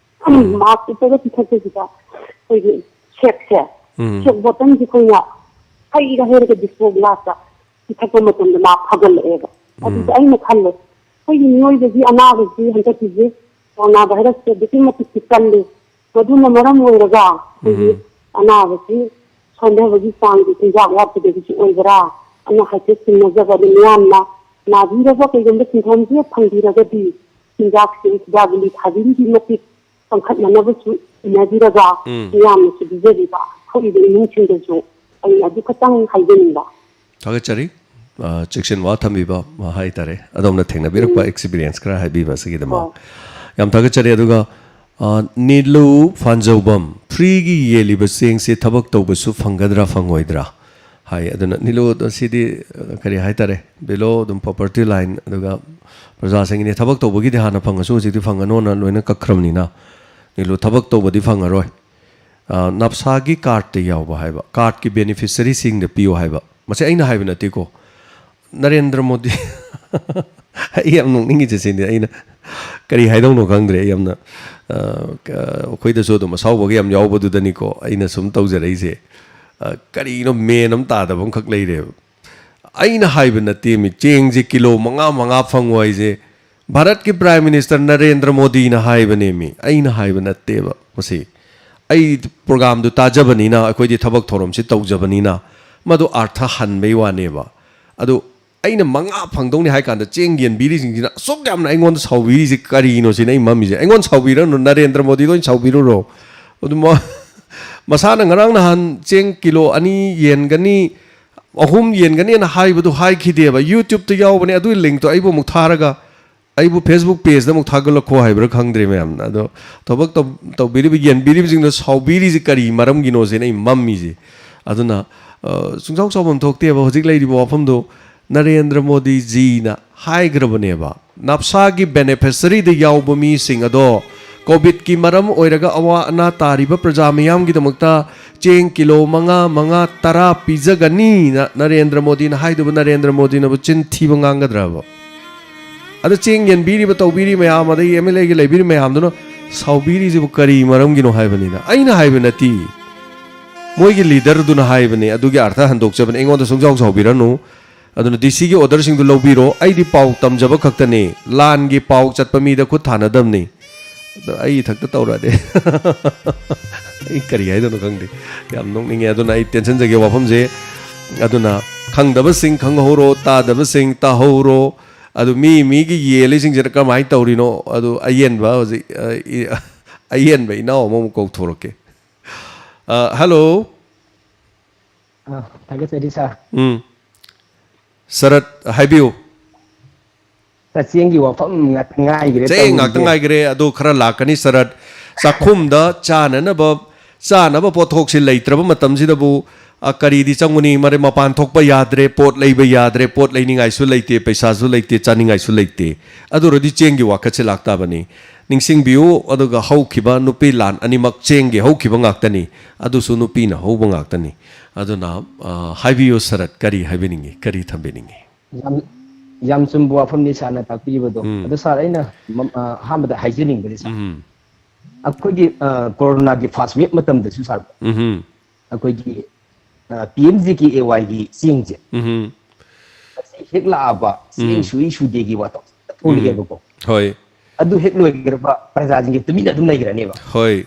ꯎꯝ꯫ ꯃꯥꯁ ꯎꯞꯄꯒ ꯄꯤꯊꯛꯄꯁꯤꯗ ꯑꯩꯈꯣꯏꯒꯤ ꯁꯦꯛꯁꯦ, ꯎꯝ꯫ ꯁꯦꯛ ꯕꯣꯇꯜꯁꯦ ꯑꯩꯈꯣꯏꯅ ꯍꯩꯔ ꯍꯩꯔꯒ ꯗꯤꯁꯄꯣ ꯒ꯭ꯂꯥꯁꯇ ꯄꯤꯊꯛꯄ ꯃꯇꯝꯗ ꯃꯥ ꯐꯒꯠꯂꯛꯑꯦꯕ꯫ ꯎꯝ꯫ ꯑꯗꯨꯗ ꯑꯩꯅ ꯈꯜꯂꯦ, ꯑꯩꯈꯣꯏꯒꯤ ꯃꯤꯑꯣꯏꯕꯒꯤ ꯑꯅꯥꯕꯁꯤ ꯍꯟꯗꯛꯀꯤꯁꯦ ꯀꯣꯔꯣꯅꯥ ꯚꯥꯏꯔꯁꯁꯦ ꯑꯗꯨꯛꯀꯤ ꯃꯇꯤꯛ ꯀꯜꯂꯤ꯫ ꯃꯗꯨꯅ ꯃꯔꯝ ꯑꯣꯏꯔꯒ ꯑꯩꯈꯣꯏꯒꯤ ꯎꯝ꯫ ꯑꯅꯥꯕꯁꯤ ꯁꯣꯟꯊꯕꯒꯤ ꯆꯥꯡꯁꯤ ꯆꯤꯟꯖꯥꯛ ꯋꯥꯠꯄꯗꯒꯤꯁꯨ ꯑꯣꯏꯕ꯭ꯔꯥ ꯑꯅ ꯍꯥꯏꯐꯦꯠ ꯆꯤꯡꯅꯖꯕ꯫ ꯑꯗꯨ ꯃꯤꯌꯥꯝꯅ ꯅꯥꯕꯤꯔꯕ ꯀꯩꯒꯨꯝꯕ ꯁꯤꯟꯐꯝꯁꯦ ꯐꯪꯕꯤꯔꯒꯗꯤ ꯆꯤꯟꯖꯥꯛꯁꯤ ꯍꯤꯗꯥꯛ ꯒꯨꯂꯤ ꯊꯥꯕꯤꯔꯤꯗꯨꯒꯤ ꯃꯇꯤꯛ ꯀꯟꯈꯠꯅꯅꯕꯁꯨ ꯏꯟꯅꯕꯤꯔꯒ ꯎꯝ꯫ ꯃꯤꯌꯥꯝꯅꯁꯨ ꯄꯤꯖꯕꯤꯕ, ꯊꯣꯛꯏꯕ ꯏꯃꯨꯡꯁꯤꯡꯗꯁꯨ ꯑꯩꯅ ꯑꯗꯨ ꯈꯛꯇꯪ ꯍꯥꯏꯖꯅꯤꯡꯕ꯫ ꯊꯥꯒꯠꯆꯔꯤ꯫ ꯑ, ꯆꯦꯛꯁꯤꯟ ꯋꯥ ꯊꯝꯕꯤꯕ, ꯑ, ꯍꯥꯏꯇꯥꯔꯦ, ꯑꯗꯣꯝꯅ ꯊꯦꯡꯅꯕꯤꯔꯛꯄ ꯎꯝ꯫ ꯑꯦꯛꯁꯄꯤꯔꯤꯌꯦꯟꯁ ꯈꯔ ꯍꯥꯏꯕꯤꯕ ꯑꯁꯤꯒꯤꯗꯃꯛ꯫ ꯍꯣꯏ꯫ ꯌꯥꯝ ꯊꯥꯒꯠꯆꯔꯤ꯫ ꯑꯗꯨꯒ, ꯑ, ꯅꯤꯂꯨ ꯐꯥꯟꯖꯧꯕꯝ, ꯐ꯭ꯔꯤꯒꯤ ꯌꯦꯜꯂꯤꯕ ꯆꯦꯡꯁꯦ ꯊꯕꯛ ꯇꯧꯕꯁꯨ ꯐꯪꯒꯗ꯭ꯔꯥ ꯐꯪꯉꯣꯏꯗ꯭ꯔꯥ ꯍꯥꯏ꯫ ꯑꯗꯨꯅ ꯅꯤꯂꯨ, ꯁꯤꯗꯤ, ꯑ, ꯀꯔꯤ ꯍꯥꯏꯇꯥꯔꯦ, ꯕꯤꯂꯣ ꯑꯗꯨꯝ ꯄꯣꯄꯔꯇꯤ ꯂꯥꯏꯟ, ꯑꯗꯨꯒ ꯄ꯭ꯔꯖꯥꯁꯤꯡꯒꯤꯅꯦ, ꯊꯕꯛ ꯇꯧꯕꯒꯤꯗꯤ ꯍꯥꯟꯅ ꯐꯪꯉꯁꯨ ꯍꯧꯖꯤꯛꯇꯤ ꯐꯪꯒꯅꯣꯅ ꯂꯣꯏꯅ ꯀꯛꯈ꯭ꯔꯕꯅꯤꯅ ꯅꯤꯂꯨ ꯊꯕꯛ ꯇꯧꯕꯗꯤ ꯐꯪꯉꯔꯣꯏ꯫ ꯑ, ꯅꯞꯁꯥꯒꯤ ꯀꯥꯔꯠꯇ ꯌꯥꯎꯕ ꯍꯥꯏꯕ, ꯀꯥꯔꯠꯀꯤ ꯕꯦꯅꯤꯐꯤꯁꯔꯤꯁꯤꯡꯗ ꯄꯤꯌꯨ ꯍꯥꯏꯕ꯫ ꯃꯁꯤ ꯑꯩꯅ ꯍꯥꯏꯕ ꯅꯠꯇꯦꯀꯣ, ꯅꯔꯦꯟꯗ꯭ꯔ ꯃꯣꯗꯤ꯫ ꯑꯩ ꯌꯥꯝ ꯅꯣꯛꯅꯤꯡꯉꯤꯁꯦ ꯁꯤꯅꯤ, ꯑꯩꯅ ꯀꯔꯤ ꯍꯥꯏꯗꯧꯅꯣ ꯈꯪꯗ꯭ꯔꯦ꯫ ꯑꯩ ꯌꯥꯝꯅ, ꯑ, ꯀ-, ꯑꯩꯈꯣꯏꯗꯁꯨ ꯑꯗꯨꯝ ꯑꯁꯥꯎꯕꯒ ꯌꯥꯝ ꯌꯥꯎꯕꯗꯨꯗꯅꯤꯀꯣ ꯑꯩꯅ ꯁꯨꯝ ꯇꯧꯖꯔꯛꯏꯁꯦ꯫ ꯑ, ꯀꯔꯤꯅꯣ ꯃꯦꯟ ꯑꯃ ꯇꯥꯗꯕ ꯑꯃꯈꯛ ꯂꯩꯔꯦꯕ꯫ ꯑꯩꯅ ꯍꯥꯏꯕ ꯅꯠꯇꯦ ꯃꯤ, ꯆꯦꯡꯁꯦ ꯀꯤꯂꯣ ꯃꯉꯥ ꯃꯉꯥ ꯐꯪꯉꯣ ꯍꯥꯏꯁꯦ ꯚꯥꯔꯠꯀꯤ ꯄ꯭ꯔꯥꯏꯝ ꯃꯤꯅꯤꯁꯇꯔ ꯅꯔꯦꯟꯗ꯭ꯔ ꯃꯣꯗꯤꯅ ꯍꯥꯏꯕꯅꯦ ꯃꯤ, ꯑꯩꯅ ꯍꯥꯏꯕ ꯅꯠꯇꯦꯕ ꯃꯁꯤ꯫ ꯑꯩ ꯄ꯭ꯔꯣꯒꯥꯝꯗꯨ ꯇꯥꯖꯕꯅꯤꯅ, ꯑꯩꯈꯣꯏꯗꯤ ꯊꯕꯛ ꯊꯧꯔꯝꯁꯤ ꯇꯧꯖꯕꯅꯤꯅ ꯃꯗꯨ ꯑꯥꯔꯊ ꯍꯟꯕꯩ ꯋꯥꯅꯦꯕ꯫ ꯑꯗꯨ ꯑꯩꯅ ꯃꯉꯥ ꯐꯪꯗꯧꯅꯤ ꯍꯥꯏ ꯀꯥꯟꯗ ꯆꯦꯡ ꯌꯦꯟꯕꯤꯔꯤꯁꯤꯡꯁꯤꯅ ꯑꯁꯨꯛ ꯌꯥꯝꯅ ꯑꯩꯉꯣꯟꯗ ꯁꯥꯎꯕꯤꯔꯤꯁꯤ ꯀꯔꯤꯅꯣ ꯁꯤꯅ ꯑꯩ ꯃꯝꯃꯤꯁꯦ꯫ ꯑꯩꯉꯣꯟꯗ ꯁꯥꯎꯕꯤꯔꯅꯨ, ꯅꯔꯦꯟꯗ꯭ꯔ ꯃꯣꯗꯤꯗ ꯑꯣꯏꯅ ꯁꯥꯎꯕꯤꯔꯨꯔꯣ꯫ ꯑꯗꯨ ꯃ-, ꯃꯁꯥꯅ ꯉꯔꯥꯡ ꯅꯍꯥꯟ ꯆꯦꯡ ꯀꯤꯂꯣ ꯑꯅꯤ ꯌꯦꯟꯒꯅꯤ, ꯑꯍꯨꯝ ꯌꯦꯟꯒꯅꯤꯅ ꯍꯥꯏꯕꯗꯨ ꯍꯥꯏꯈꯤꯗꯦꯕ꯫ YouTube-ꯇ ꯌꯥꯎꯕꯅꯦ, ꯑꯗꯨꯒꯤ link-ꯇꯣ ꯑꯩꯕꯨ ꯑꯃꯨꯛ ꯊꯥꯔꯒ ꯑꯩꯕꯨ Facebook page-ꯇ ꯑꯃꯨꯛ ꯊꯥꯒꯠꯂꯛꯈꯣ ꯍꯥꯏꯕ꯭ꯔꯥ ꯈꯪꯗ꯭ꯔꯦ ꯃꯌꯥꯝꯅ꯫ ꯑꯗꯣ ꯊꯕꯛ ꯇꯧ-, ꯇꯧꯕꯤꯔꯤꯕ, ꯌꯦꯟꯕꯤꯔꯤꯕꯁꯤꯡꯗꯣ ꯁꯥꯎꯕꯤꯔꯤꯁꯤ ꯀꯔꯤ ꯃꯔꯝꯒꯤꯅꯣ ꯁꯤꯅ ꯑꯩ ꯃꯝꯃꯤꯁꯦ꯫ ꯑꯗꯨꯅ, ꯑ, ꯁꯨꯡꯁꯥꯎ ꯁꯥꯎꯐꯝ ꯊꯣꯛꯇꯦꯕ꯫ ꯍꯧꯖꯤꯛ ꯂꯩꯔꯤꯕ ꯋꯥꯐꯝꯗꯨ ꯅꯔꯦꯟꯗ꯭ꯔ ꯃꯣꯗꯤꯖꯤꯅ ꯍꯥꯏꯈ꯭ꯔꯕꯅꯦꯕ, ꯅꯞꯁꯥꯒꯤ ꯕꯦꯅꯤꯐꯤꯁꯔꯤꯗ ꯌꯥꯎꯕ ꯃꯤꯁꯤꯡ ꯑꯗꯣ ꯀꯣꯚꯤꯗꯀꯤ ꯃꯔꯝ ꯑꯣꯏꯔꯒ ꯑꯋꯥ ꯑꯅꯥ ꯇꯥꯔꯤꯕ ꯄ꯭ꯔꯖꯥ ꯃꯤꯌꯥꯝꯒꯤꯗꯃꯛꯇ ꯆꯦꯡ ꯀꯤꯂꯣ ꯃꯉꯥ, ꯃꯉꯥ, ꯇꯔꯥ ꯄꯤꯖꯒꯅꯤꯅ ꯅꯔꯦꯟꯗ꯭ꯔ ꯃꯣꯗꯤꯅ ꯍꯥꯏꯗꯨꯕꯨ ꯅꯔꯦꯟꯗ꯭ꯔ ꯃꯣꯗꯤꯅꯕꯨ ꯆꯤꯟ ꯊꯤꯕ ꯉꯥꯡꯒꯗ꯭ꯔꯕ? ꯑꯗ ꯆꯦꯡ ꯌꯦꯟꯕꯤꯔꯤꯕ, ꯇꯧꯕꯤꯔꯤ ꯃꯌꯥꯝ, ꯑꯗꯒꯤ ꯑꯦꯝ ꯑꯦꯜ ꯑꯦꯒꯤ ꯂꯩꯕꯤꯔꯤ ꯃꯌꯥꯝꯗꯨꯅ ꯁꯥꯎꯕꯤꯔꯤꯁꯤꯕꯨ ꯀꯔꯤ ꯃꯔꯝꯒꯤꯅꯣ ꯍꯥꯏꯕꯅꯤꯗ꯫ ꯑꯩꯅ ꯍꯥꯏꯕ ꯅꯠꯇꯦ, ꯃꯣꯏꯒꯤ ꯂꯤꯗꯔꯗꯨꯅ ꯍꯥꯏꯕꯅꯦ꯫ ꯑꯗꯨꯒꯤ ꯑꯥꯔꯊ ꯍꯟꯗꯣꯛꯆꯕꯅꯦ꯫ ꯑꯩꯉꯣꯟꯗ ꯁꯨꯡꯁꯥꯎ ꯁꯥꯎꯕꯤꯔꯅꯨ꯫ ꯑꯗꯨꯅ ꯗꯤ ꯁꯤꯒꯤ ꯑꯣꯔꯗꯔꯁꯤꯡꯗꯨ ꯂꯧꯕꯤꯔꯣ꯫ ꯑꯩꯗꯤ ꯄꯥꯎ ꯇꯝꯖꯕ ꯈꯛꯇꯅꯤ, ꯂꯥꯟꯒꯤ ꯄꯥꯎ ꯆꯠꯄ ꯃꯤꯗ ꯈꯨꯠ ꯊꯥꯅꯗꯕꯅꯤ꯫ ꯑꯗꯣ ꯑꯩ ꯏꯊꯛꯇ ꯇꯧꯔꯛꯑꯗꯤ ꯑꯩ ꯀꯔꯤ ꯍꯥꯏꯗꯣꯏꯅꯣ ꯈꯪꯗꯦ꯫ ꯌꯥꯝ ꯅꯣꯛꯅꯤꯡꯉꯦ꯫ ꯑꯗꯨꯅ ꯑꯩ ꯇꯦꯟꯁꯤꯟꯖꯒꯦ ꯋꯥꯐꯝꯁꯦ꯫ ꯑꯗꯨꯅ ꯈꯪꯗꯕꯁꯤꯡ ꯈꯪꯍꯧꯔꯣ, ꯇꯥꯗꯕꯁꯤꯡ ꯇꯥꯍꯧꯔꯣ꯫ ꯑꯗꯨ ꯃꯤ ꯃꯤꯒꯤ ꯌꯦꯜꯂꯤꯁꯤꯡꯁꯤꯅ ꯀꯃꯥꯏꯅ ꯇꯧꯔꯤꯅꯣ? ꯑꯗꯨ ꯑꯌꯦꯟꯕ ꯍꯧꯖꯤꯛ, ꯑ, ꯏ-, ꯑꯌꯦꯟꯕ ꯏꯅꯥꯎ ꯑꯃꯃꯨꯛ ꯀꯧꯊꯣꯔꯛꯀꯦ꯫ ꯑ, ꯍꯜꯂꯣ꯫ ꯑ, ꯊꯥꯒꯠꯆꯔꯤ, ꯁꯥꯔ꯫ ꯎꯝ꯫ ꯁꯔꯠ, ꯍꯥꯏꯕꯤꯌꯨ꯫ ꯁꯥꯔ, ꯆꯦꯡꯒꯤ ꯋꯥꯐꯝ ꯉꯥꯛꯇ ꯉꯥꯏꯈ꯭ꯔꯦ ꯆꯦꯡ ꯉꯥꯛꯇ ꯇꯧꯔꯤꯁꯦ꯫ ꯉꯥꯏꯈ꯭ꯔꯦ, ꯑꯗꯨ ꯈꯔ ꯂꯥꯛꯀꯅꯤ, ꯁꯔꯠ꯫ ꯆꯥꯛꯈꯨꯝꯗ ꯆꯥꯅꯅꯕ, ꯆꯥꯅꯕ ꯄꯣꯠꯊꯣꯛꯁꯤ ꯂꯩꯇ꯭ꯔꯕ ꯃꯇꯝꯁꯤꯗꯕꯨ, ꯑ, ꯀꯔꯤꯗꯤ ꯆꯪꯒꯅꯤ? ꯃꯔꯦ-, ꯃꯄꯥꯟ ꯊꯣꯛꯄ ꯌꯥꯗ꯭ꯔꯦ, ꯄꯣꯠ ꯂꯩꯕ ꯌꯥꯗ꯭ꯔꯦ, ꯄꯣꯠ ꯂꯩꯅꯤꯡꯉꯥꯏꯁꯨ ꯂꯩꯇꯦ, ꯄꯩꯁꯥꯁꯨ ꯂꯩꯇꯦ, ꯆꯥꯅꯤꯡꯉꯥꯏꯁꯨ ꯂꯩꯇꯦ꯫ ꯑꯗꯨ ꯑꯣꯏꯔꯗꯤ ꯆꯦꯡꯒꯤ ꯋꯥꯀꯠꯁꯦ ꯂꯥꯛꯇꯥꯕꯅꯤ꯫ ꯅꯤꯡꯁꯤꯡꯕꯤꯌꯨ, ꯑꯗꯨꯒ ꯍꯧꯈꯤꯕ ꯅꯨꯄꯤ ꯂꯥꯟ ꯑꯅꯤꯃꯛ ꯆꯦꯡꯒꯤ ꯍꯧꯈꯤꯕ ꯉꯥꯛꯇꯅꯤ, ꯑꯗꯨꯁꯨ ꯅꯨꯄꯤꯅ ꯍꯧꯕ ꯉꯥꯛꯇꯅꯤ꯫ ꯑꯗꯨꯅ, ꯑ, ꯍꯥꯏꯕꯤꯌꯨ ꯁꯔꯠ, ꯀꯔꯤ ꯍꯥꯏꯕꯤꯅꯤꯡꯉꯤ, ꯀꯔꯤ ꯊꯝꯕꯤꯅꯤꯡꯉꯤ? ꯌꯥꯝ, ꯌꯥꯝ ꯆꯨꯝꯕ ꯋꯥꯐꯝꯅꯤ ꯁꯥꯔꯅ ꯇꯥꯛꯄꯤꯔꯤꯕꯗꯣ꯫ ꯎꯝ꯫ ꯑꯗꯣ ꯁꯥꯔ, ꯑꯩꯅ ꯃꯝ-, ꯑ, ꯑꯍꯥꯟꯕꯗ ꯍꯥꯏꯖꯅꯤꯡꯕꯗꯤ ꯁꯥꯔ, ꯎꯝ꯫ ꯑꯩꯈꯣꯏꯒꯤ, ꯑ, ꯀꯣꯔꯣꯅꯥꯒꯤ ꯐꯥꯔꯁ ꯋꯦꯕ ꯃꯇꯝꯗꯁꯨ ꯁꯥꯔ, ꯎꯝ꯫ ꯑꯩꯈꯣꯏꯒꯤ, ꯑ, P M G K A ꯋꯥꯏꯒꯤ ꯆꯦꯡꯁꯦ, ꯎꯝ꯫ ꯃꯁꯤ ꯍꯦꯛ ꯂꯥꯛꯑꯕ ꯆꯦꯡ ꯎꯝ꯫ ꯁꯨꯏ ꯁꯨꯗꯦꯒꯤ ꯋꯥꯊꯣꯛ ꯎꯝ꯫ ꯊꯣꯛꯂꯛꯑꯦꯕꯀꯣ꯫ ꯍꯣꯏ꯫ ꯑꯗꯨ ꯍꯦꯛ ꯂꯣꯏꯈ꯭ꯔꯕ ꯄ꯭ꯔꯖꯥꯁꯤꯡꯁꯦ ꯇꯨꯃꯤꯟꯅ ꯑꯗꯨꯝ ꯂꯩꯈ꯭ꯔꯅꯦꯕ꯫ ꯍꯣꯏ꯫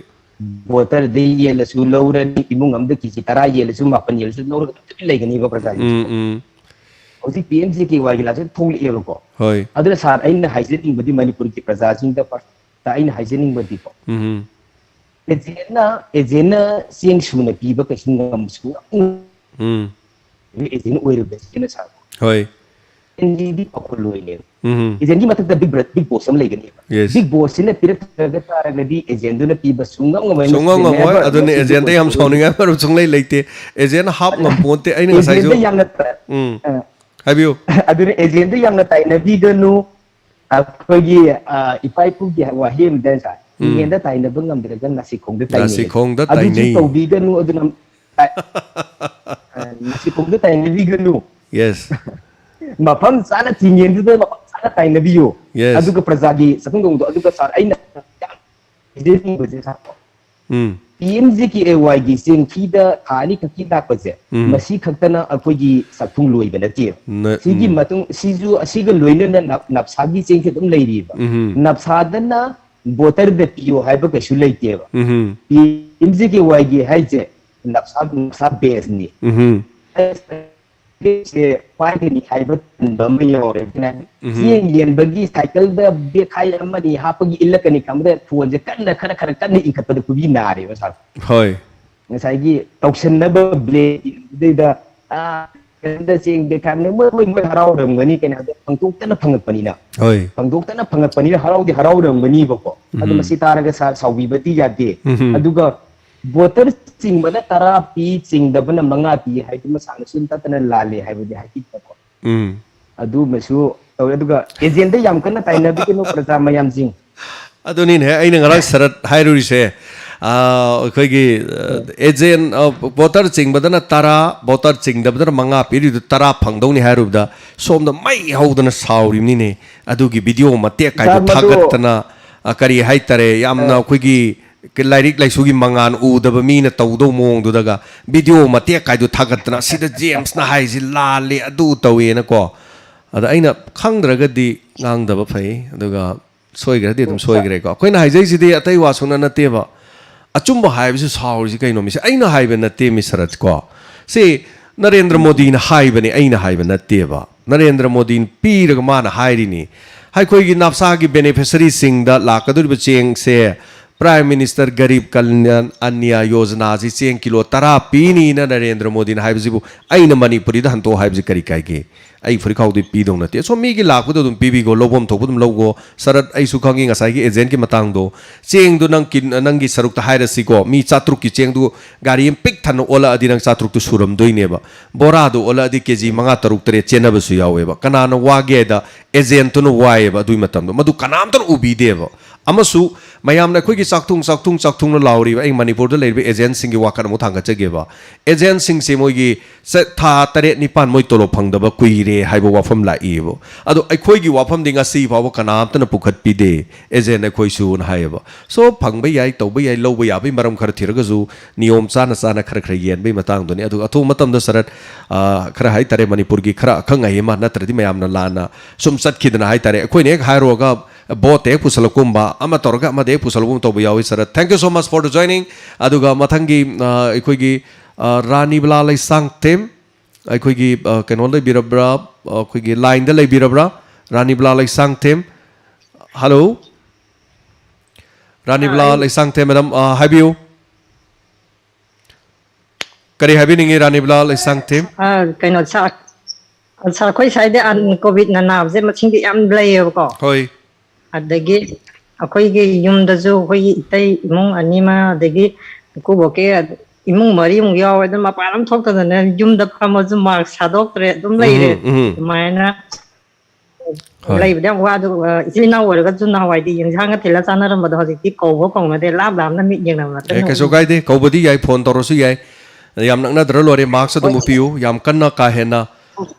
ꯕꯣꯇꯔꯗꯒꯤ ꯌꯦꯜꯂꯁꯨ ꯂꯧꯔꯅꯤ, ꯏꯃꯨꯡ ꯑꯃꯗ ꯀꯦꯖꯤ ꯇꯔꯥ ꯌꯦꯜꯂꯁꯨ, ꯃꯥꯄꯟ ꯌꯦꯜꯂꯁꯨ ꯂꯧꯔꯒ ꯑꯗꯨꯝ ꯇꯨꯃꯤꯟ ꯂꯩꯒꯅꯦꯕ ꯄ꯭ꯔꯖꯥꯁꯤꯡꯁꯦ꯫ ꯎꯝ, ꯎꯝ꯫ ꯍꯧꯖꯤꯛ ꯄꯤ ꯑꯦꯝ ꯖꯤ ꯀꯦ ꯋꯥꯏꯒꯤ ꯂꯥꯛꯁꯦ ꯊꯣꯛꯂꯛꯑꯦꯕꯀꯣ꯫ ꯍꯣꯏ꯫ ꯑꯗꯨꯅ ꯁꯥꯔ, ꯑꯩꯅ ꯍꯥꯏꯖꯅꯤꯡꯕꯗꯤ ꯃꯅꯤꯄꯨꯔꯒꯤ ꯄ꯭ꯔꯖꯥꯁꯤꯡꯗ ꯐꯥꯔꯁꯇ ꯑꯩꯅ ꯍꯥꯏꯖꯅꯤꯡꯕꯗꯤꯀꯣ, ꯎꯝ꯫ ꯑꯦꯖꯦꯟꯅ, ꯑꯦꯖꯦꯟꯅ ꯆꯦꯡ ꯁꯨꯅ ꯄꯤꯕ ꯀꯩꯁꯨ ꯉꯝ-, ꯁꯨꯡꯉꯝ ꯎꯝ꯫ ꯑꯦꯖꯦꯟ ꯑꯣꯏꯔꯤꯕꯁꯤꯅ ꯁꯥꯔ꯫ ꯍꯣꯏ꯫ ꯑꯦꯖꯦꯟꯗꯤ ꯑꯩꯈꯣꯏ ꯂꯣꯏꯅꯦꯕ꯫ ꯎꯝ꯫ Agent ꯀꯤ ꯃꯊꯛꯇ big brother, big boss ꯑꯃ ꯂꯩꯒꯅꯦꯕ꯫ Yes. Big boss ꯁꯤꯅ ꯄꯤꯔꯛꯇ꯭ꯔꯒ ꯇꯥꯔꯒꯗꯤ agent ꯗꯨꯅ ꯄꯤꯕ ꯁꯨꯡꯉꯝ ꯉꯝꯃꯣꯏ꯫ ꯁꯨꯡꯉꯝ ꯉꯝꯃꯣꯏ꯫ Never. ꯑꯗꯨꯅ ꯃꯁꯤ agent ꯗ ꯌꯥꯝ big boss ꯁꯥꯎꯅꯤꯡꯉꯥꯏ ꯃꯔꯝ ꯁꯨꯡꯂꯩ ꯂꯩꯇꯦ꯫ Agent ꯍꯥꯞ ꯉꯝꯄꯣꯟꯇꯦ꯫ ꯑꯩꯅ ꯉꯁꯥꯏꯁꯨ Agent ꯗ ꯌꯥꯝꯅ ꯇ- ꯎꯝ꯫ ꯑ, ꯍꯥꯏꯕꯤꯌꯨ꯫ ꯑꯗꯨꯅ agent ꯗ ꯌꯥꯝꯅ ꯇꯥꯏꯅꯕꯤꯒꯅꯨ꯫ ꯑꯩꯈꯣꯏꯒꯤ, ꯑ, ꯏꯄꯥ ꯏꯄꯨꯒꯤ ꯋꯥꯍꯩ ꯑꯃꯗ ꯁꯥꯔ, ꯎꯝ꯫ "ꯍꯤꯡꯉꯦꯟꯗ ꯇꯥꯏꯅꯕ ꯉꯝꯗ꯭ꯔꯒ ꯅꯥꯁꯤꯈꯣꯡꯗ ꯇꯥꯏꯅꯩ"꯫ ꯅꯥꯁꯤꯈꯣꯡꯗ ꯑꯗꯨꯁꯨ ꯇꯥꯏꯅꯩ꯫ ꯇꯧꯕꯤꯒꯅꯨ꯫ ꯑꯗꯨꯅ, ꯑ, ꯑ, ꯅꯥꯁꯤꯈꯣꯡꯗ ꯇꯥꯏꯅꯕꯤꯒꯅꯨ꯫ Yes. ꯃꯐꯝ ꯆꯥꯅ ꯆꯤꯡꯌꯦꯟꯗꯨꯗ ꯃꯐꯝ ꯆꯥꯅ ꯇꯥꯏꯅꯕꯤꯌꯨ꯫ Yes. ꯑꯗꯨꯒ ꯄ꯭ꯔꯖꯥꯒꯤ ꯆꯠꯐꯝ ꯇꯧꯐꯝꯗꯣ꯫ ꯑꯗꯨꯒ ꯁꯥꯔ, ꯑꯩꯅ ꯌꯥꯝ ꯍꯥꯏꯖꯅꯤꯡꯕꯁꯦ ꯁꯥꯔ, ꯎꯝ꯫ P M G K A Y ꯒꯤ ꯆꯦꯡ ꯊꯤꯗ ꯊꯥ ꯑꯅꯤ ꯈꯛꯀꯤ ꯂꯥꯛꯄꯁꯦ, ꯎꯝ꯫ ꯃꯁꯤ ꯈꯛꯇꯅ ꯑꯩꯈꯣꯏꯒꯤ ꯆꯥꯛꯊꯨꯡ ꯂꯣꯏꯕ ꯅꯠꯇꯦꯕ꯫ ꯅ-, ꯁꯤꯒꯤ ꯎꯝ꯫ ꯃꯇꯨꯡ, ꯁꯤꯁꯨ, ꯑꯁꯤꯒ ꯂꯣꯏꯅꯅ ꯅꯞ-, ꯅꯞꯁꯥꯒꯤ ꯆꯦꯡꯁꯨ ꯑꯗꯨꯝ ꯂꯩꯔꯤꯕ꯫ ꯎꯝ꯫ ꯅꯞꯁꯥꯗꯅ ꯚꯣꯇꯔꯗ ꯄꯤꯌꯣ ꯍꯥꯏꯕ ꯀꯩꯁꯨ ꯂꯩꯇꯦꯕ꯫ ꯎꯝ꯫ P M G K Y ꯒꯤ ꯍꯥꯏꯁꯦ ꯅꯞꯁꯥ, ꯅꯞꯁꯥ base ꯅꯤ꯫ ꯎꯝ꯫ ꯁꯦ ꯄꯥꯏꯒꯅꯤ ꯍꯥꯏꯕ ꯇꯟꯕ ꯑꯃ ꯌꯥꯎꯔꯦ꯫ ꯑꯗꯨꯅ ꯎꯝ꯫ ꯆꯦꯡ ꯌꯦꯟꯕꯒꯤ ꯁꯥꯏꯀꯜꯗ ꯕꯦꯈꯥꯏ ꯑꯃꯅꯤ ꯍꯥꯞꯄꯒꯤ ꯏꯜꯂꯛꯀꯅꯤ ꯈꯪꯕꯗ ꯐꯣꯟꯁꯦ ꯀꯟꯅ ꯈꯔ ꯈꯔ ꯀꯟꯅ ꯏꯟꯈꯠꯄꯗ ꯈꯨꯕꯤ ꯅꯥꯔꯦꯕ ꯁꯥꯔ꯫ ꯍꯣꯏ꯫ ꯉꯁꯥꯏꯒꯤ ꯇꯧꯁꯟꯅꯕ ꯕ꯭ꯂꯦꯗ, ꯑꯥ, ꯀꯩꯅꯣꯗ ꯆꯦꯡ ꯕꯦꯈꯥꯏ ꯑꯃꯅꯤ, ꯃꯣꯏ, ꯃꯣꯏ, ꯃꯣꯏ ꯍꯔꯥꯎꯔꯝꯒꯅꯤ, ꯀꯩꯅꯣ ꯍꯥꯏꯕꯗ ꯐꯪꯗꯣꯛꯇꯅ ꯐꯪꯉꯛꯄꯅꯤꯅ꯫ ꯍꯣꯏ꯫ ꯐꯪꯗꯣꯛꯇꯅ ꯐꯪꯉꯛꯄꯅꯤꯅ ꯍꯔꯥꯎꯗꯤ ꯍꯔꯥꯎꯔꯝꯒꯅꯤꯕꯀꯣ꯫ ꯑꯗꯨ ꯎꯝ꯫ ꯃꯁꯤ ꯇꯥꯔꯒ ꯁꯥꯔ ꯁꯥꯎꯕꯤꯕꯗꯤ ꯌꯥꯗꯦ꯫ ꯎꯝ꯫ ꯑꯗꯨꯒ ꯚꯣꯇꯔ ꯆꯤꯡꯕꯅ ꯇꯔꯥ ꯄꯤ, ꯆꯤꯡꯗꯕꯅ ꯃꯉꯥ ꯄꯤ ꯍꯥꯏꯗꯨꯃ ꯁꯥꯔꯅ ꯁꯨꯝ ꯇꯠꯇꯅ ꯂꯥꯜꯂꯦ ꯍꯥꯏꯕꯗꯤ ꯍꯥꯏꯕꯤꯕꯀꯣ꯫ ꯎꯝ꯫ ꯑꯗꯨꯃꯁꯨ ꯇꯧꯋꯦ꯫ ꯑꯗꯨꯒ ꯑꯦꯖꯦꯟꯗ ꯌꯥꯝ ꯀꯟꯅ ꯇꯥꯏꯅꯕꯤꯒꯅꯨ, ꯄ꯭ꯔꯖꯥ ꯃꯌꯥꯝꯁꯤꯡ꯫ ꯑꯗꯨꯅꯤꯅꯦ ꯑꯩꯅ ꯉꯔꯥꯡ ꯁꯔꯠ ꯍꯥꯏꯔꯨꯔꯤꯁꯦ꯫ ꯑꯥ, ꯑꯩꯈꯣꯏꯒꯤ, ꯑ, ꯑꯦꯖꯦꯟ, ꯑ, ꯚꯣꯇꯔ ꯆꯤꯡꯕꯗꯅ ꯇꯔꯥ, ꯚꯣꯇꯔ ꯆꯤꯡꯗꯕꯗꯅ ꯃꯉꯥ ꯄꯤꯔꯤꯗꯨ ꯇꯔꯥ ꯐꯪꯗꯧꯅꯤ ꯍꯥꯏꯔꯨꯕꯗ ꯁꯣꯝꯗ ꯃꯩ ꯍꯧꯗꯅ ꯁꯥꯎꯔꯤꯕꯅꯤꯅꯦ꯫ ꯑꯗꯨꯒꯤ ꯚꯤꯗꯤꯑꯣ ꯃꯇꯦꯛ ꯀꯥꯏꯗꯨ ꯁꯥꯔ, ꯃꯗꯨ, ꯊꯥꯒꯠꯇꯅ, ꯑ, ꯀꯔꯤ ꯍꯥꯏꯇꯥꯔꯦ, ꯌꯥꯝꯅ ꯑ, ꯑꯩꯈꯣꯏꯒꯤ ꯂꯥꯏꯔꯤꯛ ꯂꯥꯏꯁꯨꯒꯤ ꯃꯉꯥꯜ ꯎꯗꯕ ꯃꯤꯅ ꯇꯧꯗꯧ ꯃꯑꯣꯡꯗꯨꯗꯒ ꯚꯤꯗꯤꯑꯣ ꯃꯇꯦꯛ ꯀꯥꯏꯗꯨ ꯊꯥꯒꯠꯇꯅ, "ꯁꯤꯗ ꯖꯦꯝꯁꯅ ꯍꯥꯏꯁꯤ ꯂꯥꯜꯂꯦ, ꯑꯗꯨ ꯇꯧꯋꯦꯅꯀꯣ"꯫ ꯑꯗ ꯑꯩꯅ ꯈꯪꯗ꯭ꯔꯒꯗꯤ ꯉꯥꯡꯗꯕ ꯐꯩ, ꯑꯗꯨꯒ ꯁꯣꯏꯈ꯭ꯔꯗꯤ ꯑꯗꯨꯝ ꯑꯣ, ꯁꯥꯔ꯫ ꯁꯣꯏꯈ꯭ꯔꯦꯀꯣ꯫ ꯑꯩꯈꯣꯏꯅ ꯍꯥꯏꯖꯩꯁꯤꯗꯤ ꯑꯇꯩ ꯋꯥꯁꯨ ꯅꯠꯇꯦꯕ꯫ ꯑꯆꯨꯝꯕ ꯍꯥꯏꯕꯁꯤ ꯁꯥꯎꯔꯤꯁꯤ ꯀꯩꯅꯣ? ꯃꯤꯁꯦ ꯑꯩꯅ ꯍꯥꯏꯕ ꯅꯠꯇꯦ, ꯃꯤ ꯁꯔꯠ ꯀꯣ꯫ ꯁꯤ ꯅꯔꯦꯟꯗ꯭ꯔ ꯃꯣꯗꯤꯅ ꯍꯥꯏꯕꯅꯤ, ꯑꯩꯅ ꯍꯥꯏꯕ ꯅꯠꯇꯦꯕ꯫ ꯅꯔꯦꯟꯗ꯭ꯔ ꯃꯣꯗꯤꯅ ꯄꯤꯔꯒ ꯃꯥꯅ ꯍꯥꯏꯔꯤꯅꯤ꯫ ꯑꯩꯈꯣꯏꯒꯤ ꯅꯥꯞꯁꯥꯒꯤ ꯕꯦꯅꯤꯐꯤꯁꯔꯤꯁꯤꯡꯗ ꯂꯥꯛꯀꯗꯧꯔꯤꯕ ꯆꯦꯡꯁꯦ ꯄ꯭ꯔꯥꯏꯝ ꯃꯤꯅꯤꯁꯇꯔ ꯒꯔꯤꯕ ꯀꯜꯌꯥꯟ ꯑꯟꯅ ꯌꯣꯖꯅꯥꯁꯤ ꯆꯦꯡ ꯀꯤꯂꯣ ꯇꯔꯥ ꯄꯤꯅꯤꯅ ꯅꯔꯦꯟꯗ꯭ꯔ ꯃꯣꯗꯤꯅ ꯍꯥꯏꯕꯁꯤꯕꯨ ꯑꯩꯅ ꯃꯅꯤꯄꯨꯔꯤꯗ ꯍꯟꯇꯣꯛꯑꯣ ꯍꯥꯏꯕꯁꯤ ꯀꯔꯤ ꯀꯥꯏꯒꯦ? ꯑꯩ ꯐꯨꯔꯤꯠꯈꯥꯎꯗꯤ ꯄꯤꯗꯧ ꯅꯠꯇꯦ꯫ ꯁꯣꯝ ꯃꯤꯒꯤ ꯂꯥꯛꯄꯗꯣ ꯑꯗꯨꯝ ꯄꯤꯕꯤꯈꯣ, ꯂꯧꯐꯝ ꯊꯣꯛꯄ ꯑꯗꯨꯝ ꯂꯧꯈꯣ꯫ ꯁꯔꯠ, ꯑꯩꯁꯨ ꯈꯪꯉꯤ ꯉꯁꯥꯏꯒꯤ agentꯀꯤ ꯃꯇꯥꯡꯗꯣ꯫ ꯆꯦꯡꯗꯣ ꯅꯪ ꯀꯤ-, ꯅꯪꯒꯤ ꯁꯔꯨꯛꯇ ꯍꯥꯏꯔꯁꯤꯀꯣ, ꯃꯤ ꯆꯥꯇ꯭ꯔꯨꯛꯀꯤ ꯆꯦꯡꯗꯨ ꯒꯥꯔꯤ ꯑꯃ ꯄꯤꯛ ꯊꯟꯅ ꯑꯣꯜꯂꯛꯑꯗꯤ ꯅꯪ ꯆꯥꯇ꯭ꯔꯨꯛꯇꯨ ꯁꯨꯔꯝꯗꯣꯏꯅꯦꯕ꯫ ꯕꯣꯔꯥꯗꯨ ꯑꯣꯜꯂꯛꯑꯗꯤ ꯀꯦ ꯖꯤ ꯃꯉꯥ, ꯇꯔꯨꯛ, ꯇꯔꯦꯠ ꯆꯦꯟꯅꯕꯁꯨ ꯌꯥꯎꯋꯦꯕ꯫ ꯀꯅꯥꯅ ꯋꯥꯒꯦ ꯍꯥꯏꯗ agentꯇꯨꯅ ꯋꯥꯏꯌꯦꯕ ꯑꯗꯨꯒꯤ ꯃꯇꯝꯗꯣ꯫ ꯃꯗꯨ ꯀꯅꯥꯝꯇꯅ ꯎꯕꯤꯗꯦꯕ꯫ ꯑꯃꯁꯨ ꯃꯌꯥꯝꯅ ꯑꯩꯈꯣꯏꯒꯤ ꯆꯥꯛꯊꯨꯡ, ꯆꯥꯛꯊꯨꯡ, ꯆꯥꯛꯊꯨꯡꯅ ꯂꯥꯎꯔꯤꯕ, ꯑꯩ ꯃꯅꯤꯄꯨꯔꯗ ꯂꯩꯔꯤꯕ agentꯁꯤꯡꯒꯤ ꯋꯥꯈꯜ ꯑꯃꯨꯛ ꯊꯥꯡꯒꯠꯆꯒꯦꯕ꯫ Agentꯁꯤꯡꯁꯦ ꯃꯣꯏꯒꯤ ꯆ-, ꯊꯥ ꯇꯔꯦꯠ ꯅꯤꯄꯥꯟ ꯃꯣꯏ ꯇꯣꯂꯣꯞ ꯐꯪꯗꯕ ꯀꯨꯏꯔꯦ ꯍꯥꯏꯕ ꯋꯥꯐꯝ ꯂꯥꯛꯏꯕ꯫ ꯑꯗꯣ ꯑꯩꯈꯣꯏꯒꯤ ꯋꯥꯐꯝꯗꯤ ꯉꯁꯤ ꯐꯥꯎꯕ ꯀꯅꯥꯝꯇꯅ ꯄꯨꯈꯠꯄꯤꯗꯦ, agent ꯑꯩꯈꯣꯏꯁꯨꯅ ꯍꯥꯏꯌꯦꯕ꯫ So, ꯐꯪꯕ ꯌꯥꯏ, ꯇꯧꯕ ꯌꯥꯏ, ꯂꯧꯕ ꯌꯥꯕꯒꯤ ꯃꯔꯝ ꯈꯔ ꯊꯤꯔꯒꯁꯨ ꯅꯤꯌꯣꯝ ꯆꯥꯅ ꯆꯥꯅ ꯈꯔ ꯈꯔ ꯌꯦꯟꯕꯒꯤ ꯃꯇꯥꯡꯗꯨꯅꯤ꯫ ꯑꯗꯨꯒ ꯑꯊꯨꯕ ꯃꯇꯝꯗ ꯁꯔꯠ, ꯑ, ꯈꯔ ꯍꯥꯏꯇꯥꯔꯦ, ꯃꯅꯤꯄꯨꯔꯒꯤ ꯈꯔ ꯑꯈꯪ ꯑꯍꯩ ꯑꯃ, ꯅꯠꯇ꯭ꯔꯗꯤ ꯃꯌꯥꯝꯅ ꯂꯥꯟꯅ ꯁꯨꯝ ꯆꯠꯈꯤꯗꯅ ꯍꯥꯏꯇꯥꯔꯦ, ꯑꯩꯈꯣꯏꯅ ꯍꯦꯛ ꯍꯥꯏꯔꯨꯔꯒ ꯕꯣꯠꯇ ꯍꯦꯛ ꯄꯨꯁꯜꯂꯛꯀꯨꯝꯕ, ꯑꯃ ꯇꯧꯔꯒ ꯑꯃꯗ ꯍꯦꯛ ꯄꯨꯁꯜꯂꯛꯀꯨꯝꯕ ꯇꯧꯕ ꯌꯥꯎꯏ꯫ Sir, thank you so much for the joining. ꯑꯗꯨꯒ ꯃꯊꯪꯒꯤ, ꯑ, ꯑꯩꯈꯣꯏꯒꯤ, ꯑ, ꯔꯥꯅꯤꯕꯂꯥ ꯂꯩꯁꯥꯡꯊꯦꯝ, ꯑꯩꯈꯣꯏꯒꯤ, ꯑ, ꯀꯩꯅꯣ ꯂꯩꯕꯤꯔꯕ꯭ꯔꯥ? ꯑ, ꯑꯩꯈꯣꯏꯒꯤ lineꯗ ꯂꯩꯕꯤꯔꯕ꯭ꯔꯥ? ꯔꯥꯅꯤꯕꯂꯥ ꯂꯩꯁꯥꯡꯊꯦꯝ꯫ Hello? ꯔꯥꯅꯤꯕꯂꯥ ꯑꯥ, ꯑꯩ ꯂꯩꯁꯥꯡꯊꯦꯝ, madam, ꯑ, ꯍꯥꯏꯕꯤꯌꯨ꯫ ꯀꯔꯤ ꯍꯥꯏꯕꯤꯅꯤꯡꯉꯤ, ꯔꯥꯅꯤꯕꯂꯥ ꯂꯩꯁꯥꯡꯊꯦꯝ? ꯑ, ꯀꯩꯅꯣ, sir, sir, ꯑꯩꯈꯣꯏ ꯁ꯭ꯋꯥꯏꯗ ꯑꯟ-, COVIDꯅ ꯅꯥꯕꯁꯦ ꯃꯁꯤꯡꯗꯤ ꯌꯥꯝ ꯂꯩꯌꯦꯕꯀꯣ꯫ ꯍꯣꯏ꯫ ꯑꯗꯒꯤ ꯑꯩꯈꯣꯏꯒꯤ ꯌꯨꯝꯗꯁꯨ ꯑꯩꯈꯣꯏꯒꯤ ꯏꯇꯩ ꯏꯃꯨꯡ ꯑꯅꯤꯃ, ꯑꯗꯒꯤ ꯏꯀꯨꯕꯣꯛꯀꯤ ꯏꯃꯨꯡ ꯃꯔꯤꯃꯨꯛ ꯌꯥꯎꯋꯦ꯫ ꯑꯗꯨꯝ ꯃꯄꯥꯟ ꯑꯃ ꯊꯣꯛꯇꯗꯅ ꯌꯨꯝꯗ ꯐꯝꯃꯁꯨ mask ꯊꯥꯗꯣꯛꯇ꯭ꯔꯦ, ꯑꯗꯨꯝ ꯂꯩꯔꯦ꯫ ꯎꯝ, ꯎꯝ, ꯎꯝ꯫ ꯑꯗꯨꯃꯥꯏꯅ ꯍꯣꯏ꯫ ꯂꯩꯕꯗ ꯌꯥꯝ ꯋꯥ-, ꯑꯗꯨ, ꯑ, ꯏꯆꯤꯜ ꯏꯅꯥꯎ ꯑꯣꯏꯔꯒꯁꯨ ꯅꯍꯥꯟꯋꯥꯏꯗꯤ ꯌꯦꯟꯁꯥꯡꯒ ꯊꯤꯜꯂ ꯆꯥꯅꯔꯝꯕꯗꯣ ꯍꯧꯖꯤꯛꯇꯤ ꯀꯧꯕ ꯀꯧꯅꯗꯦ, ꯂꯥꯞ ꯂꯥꯞꯅ ꯃꯤꯠ ꯌꯦꯡꯅꯕ ꯑꯦ, ꯅꯠꯇꯅ꯫ ꯀꯩꯁꯨ ꯀꯥꯏꯗꯦ, ꯀꯧꯕꯗꯤ ꯌꯥꯏ, phone ꯇꯧꯔꯁꯨ ꯌꯥꯏ꯫ ꯌꯥꯝ ꯅꯛꯅꯗ꯭ꯔ ꯂꯣꯏꯔꯦ, mask ꯑꯗꯨꯝ ꯍꯣꯏ꯫ ꯎꯞꯄꯤꯌꯨ, ꯌꯥꯝ ꯀꯟꯅ ꯀꯥ ꯍꯦꯟꯅ,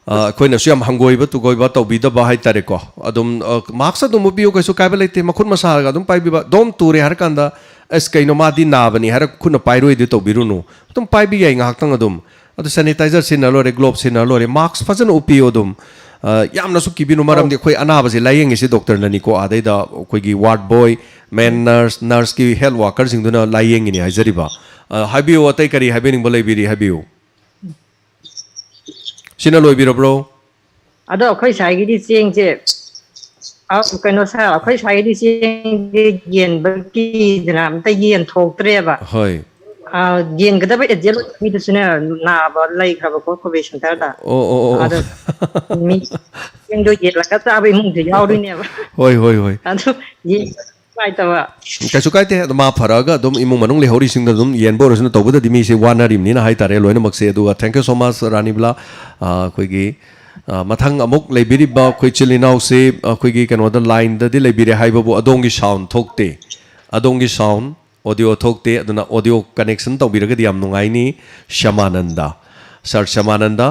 ꯑ, ꯑꯩꯈꯣꯏꯅꯁꯨ ꯌꯥꯝ ꯍꯪꯒꯣꯏꯕ ꯇꯨꯒꯣꯏꯕ ꯇꯧꯕꯤꯗꯕ ꯍꯥꯏꯇꯥꯔꯦꯀꯣ꯫ ꯑꯗꯨꯝ, ꯑ, mask ꯑꯗꯨꯝ ꯎꯞꯄꯤꯌꯨ, ꯀꯩꯁꯨ ꯀꯥꯏꯕ ꯂꯩꯇꯦ꯫ ꯃꯈꯨꯠ ꯃꯁꯥꯒ ꯑꯗꯨꯝ ꯄꯥꯏꯕꯤꯕ, ꯗꯣꯝ ꯇꯨꯔꯦ ꯍꯥꯏꯔ ꯀꯥꯟꯗ, "ꯑꯁ, ꯀꯩꯅꯣ ꯃꯥꯗꯤ ꯅꯥꯕꯅꯤ" ꯍꯥꯏꯔ ꯈꯨꯠꯅ ꯄꯥꯏꯔꯣꯏꯗꯤ ꯇꯧꯕꯤꯔꯨꯅꯨ꯫ ꯑꯗꯨꯝ ꯄꯥꯏꯕꯤ ꯌꯥꯏ ꯉꯥꯏꯍꯥꯛꯇꯪ ꯑꯗꯨꯝ꯫ ꯑꯗꯨ sanitizer ꯁꯤꯖꯤꯟꯅ ꯂꯣꯏꯔꯦ, glove ꯁꯤꯖꯤꯟꯅ ꯂꯣꯏꯔꯦ, mask ꯐꯖꯅ ꯎꯞꯄꯤꯌꯨ ꯑꯗꯨꯝ꯫ ꯑ, ꯌꯥꯝꯅꯁꯨ ꯀꯤꯕꯤꯅꯨ, ꯃꯔꯝꯗꯤ ꯑꯧ꯫ ꯑꯩꯈꯣꯏ ꯑꯅꯥꯕꯁꯦ ꯂꯥꯏꯌꯦꯡꯉꯤꯁꯤ doctorꯅꯅꯤꯀꯣ, ꯑꯗꯩꯗ ꯑꯩꯈꯣꯏꯒꯤ ward boy, man nurse, nurseꯀꯤ health workerꯁꯤꯡꯗꯨꯅ ꯂꯥꯏꯌꯦꯡꯉꯤꯅꯤ ꯍꯥꯏꯖꯔꯤꯕ꯫ ꯑ, ꯍꯥꯏꯕꯤꯌꯨ, ꯑꯇꯩ ꯀꯔꯤ ꯍꯥꯏꯕꯤꯅꯤꯡꯕ ꯂꯩꯕꯤꯔꯤ, ꯍꯥꯏꯕꯤꯌꯨ꯫ ꯁꯤꯅ ꯂꯣꯏꯕꯤꯔꯕ꯭ꯔꯣ? ꯑꯗꯣ ꯑꯩꯈꯣꯏ ꯁ꯭ꯋꯥꯏꯒꯤꯗꯤ ꯆꯦꯡꯁꯦ, ꯑ, ꯀꯩꯅꯣ, sir, ꯑꯩꯈꯣꯏ ꯁ꯭ꯋꯥꯏꯒꯤꯗꯤ ꯆꯦꯡꯁꯦ ꯌꯦꯟꯕ ꯀꯤꯗꯅ ꯑꯝꯇ ꯌꯦꯟ ꯊꯣꯛꯇ꯭ꯔꯦꯕ꯫ ꯍꯣꯏ꯫ ꯑꯥ, ꯌꯦꯡꯒꯗꯕ ꯑꯦꯖꯦꯟ ꯑꯣꯏꯕ ꯃꯤꯗꯨꯁꯨꯅꯦ, ꯅꯥꯕ ꯂꯩꯈ꯭ꯔꯕꯀꯣ ꯀꯣꯚꯤꯠ ꯁꯦꯟꯇꯔꯗ꯫ ꯑꯣ ꯑꯣ ꯑꯣ ꯑꯣ꯫ ꯑꯗꯣ ꯃꯤ ꯌꯦꯡꯗꯣ ꯌꯦꯜꯂꯒ ꯆꯥꯕ ꯏꯃꯨꯡꯁꯨ ꯌꯥꯎꯔꯤꯅꯦꯕ꯫ ꯍꯣꯏ ꯍꯣꯏ ꯍꯣꯏ꯫ ꯑꯗꯨ ꯌꯦꯡꯕ ꯅꯨꯡꯉꯥꯏꯇꯕ꯫ ꯀꯩꯁꯨ ꯀꯥꯏꯗꯦ, ꯑꯗꯣ ꯃꯥ ꯐꯔꯛꯑꯒ ꯑꯗꯨꯝ ꯏꯃꯨꯡ ꯃꯅꯨꯡ ꯂꯩꯍꯧꯔꯤꯁꯤꯡꯗꯣ ꯑꯗꯨꯝ ꯌꯦꯟꯕ ꯑꯣꯏꯔꯁꯨꯅ, ꯇꯧꯕꯗꯗꯤ ꯃꯤꯁꯦ ꯋꯥꯅꯔꯤꯕꯅꯤꯅ ꯍꯥꯏꯇꯥꯔꯦ ꯂꯣꯏꯅꯃꯛꯁꯦ꯫ ꯑꯗꯨꯒ thank you so much ꯔꯥꯅꯤꯕꯂꯥ꯫ ꯑꯩꯈꯣꯏꯒꯤ ꯑ, ꯃꯊꯪ ꯑꯃꯨꯛ ꯂꯩꯕꯤꯔꯤꯕ ꯑꯩꯈꯣꯏ ꯏꯆꯤꯜ ꯏꯅꯥꯎꯁꯦ ꯑꯩꯈꯣꯏꯒꯤ ꯀꯩꯅꯣꯗ ꯂꯥꯏꯟꯗꯗꯤ ꯂꯩꯕꯤꯔꯦ ꯍꯥꯏꯕꯕꯨ ꯑꯗꯣꯝꯒꯤ ꯁꯥꯎꯟ ꯊꯣꯛꯇꯦ꯫ ꯑꯗꯣꯝꯒꯤ ꯁꯥꯎꯟ ꯑꯣꯗꯤꯑꯣ ꯊꯣꯛꯇꯦ, ꯑꯗꯨꯅ ꯑꯣꯗꯤꯑꯣ ꯀꯅꯦꯛꯁꯟ ꯇꯧꯕꯤꯔꯒꯗꯤ ꯌꯥꯝ ꯅꯨꯡꯉꯥꯏꯅꯤ꯫ ꯁ꯭ꯌꯥꯃꯥꯅꯟꯗ, ꯁꯥꯔ ꯁ꯭ꯌꯥꯃꯥꯅꯟꯗ,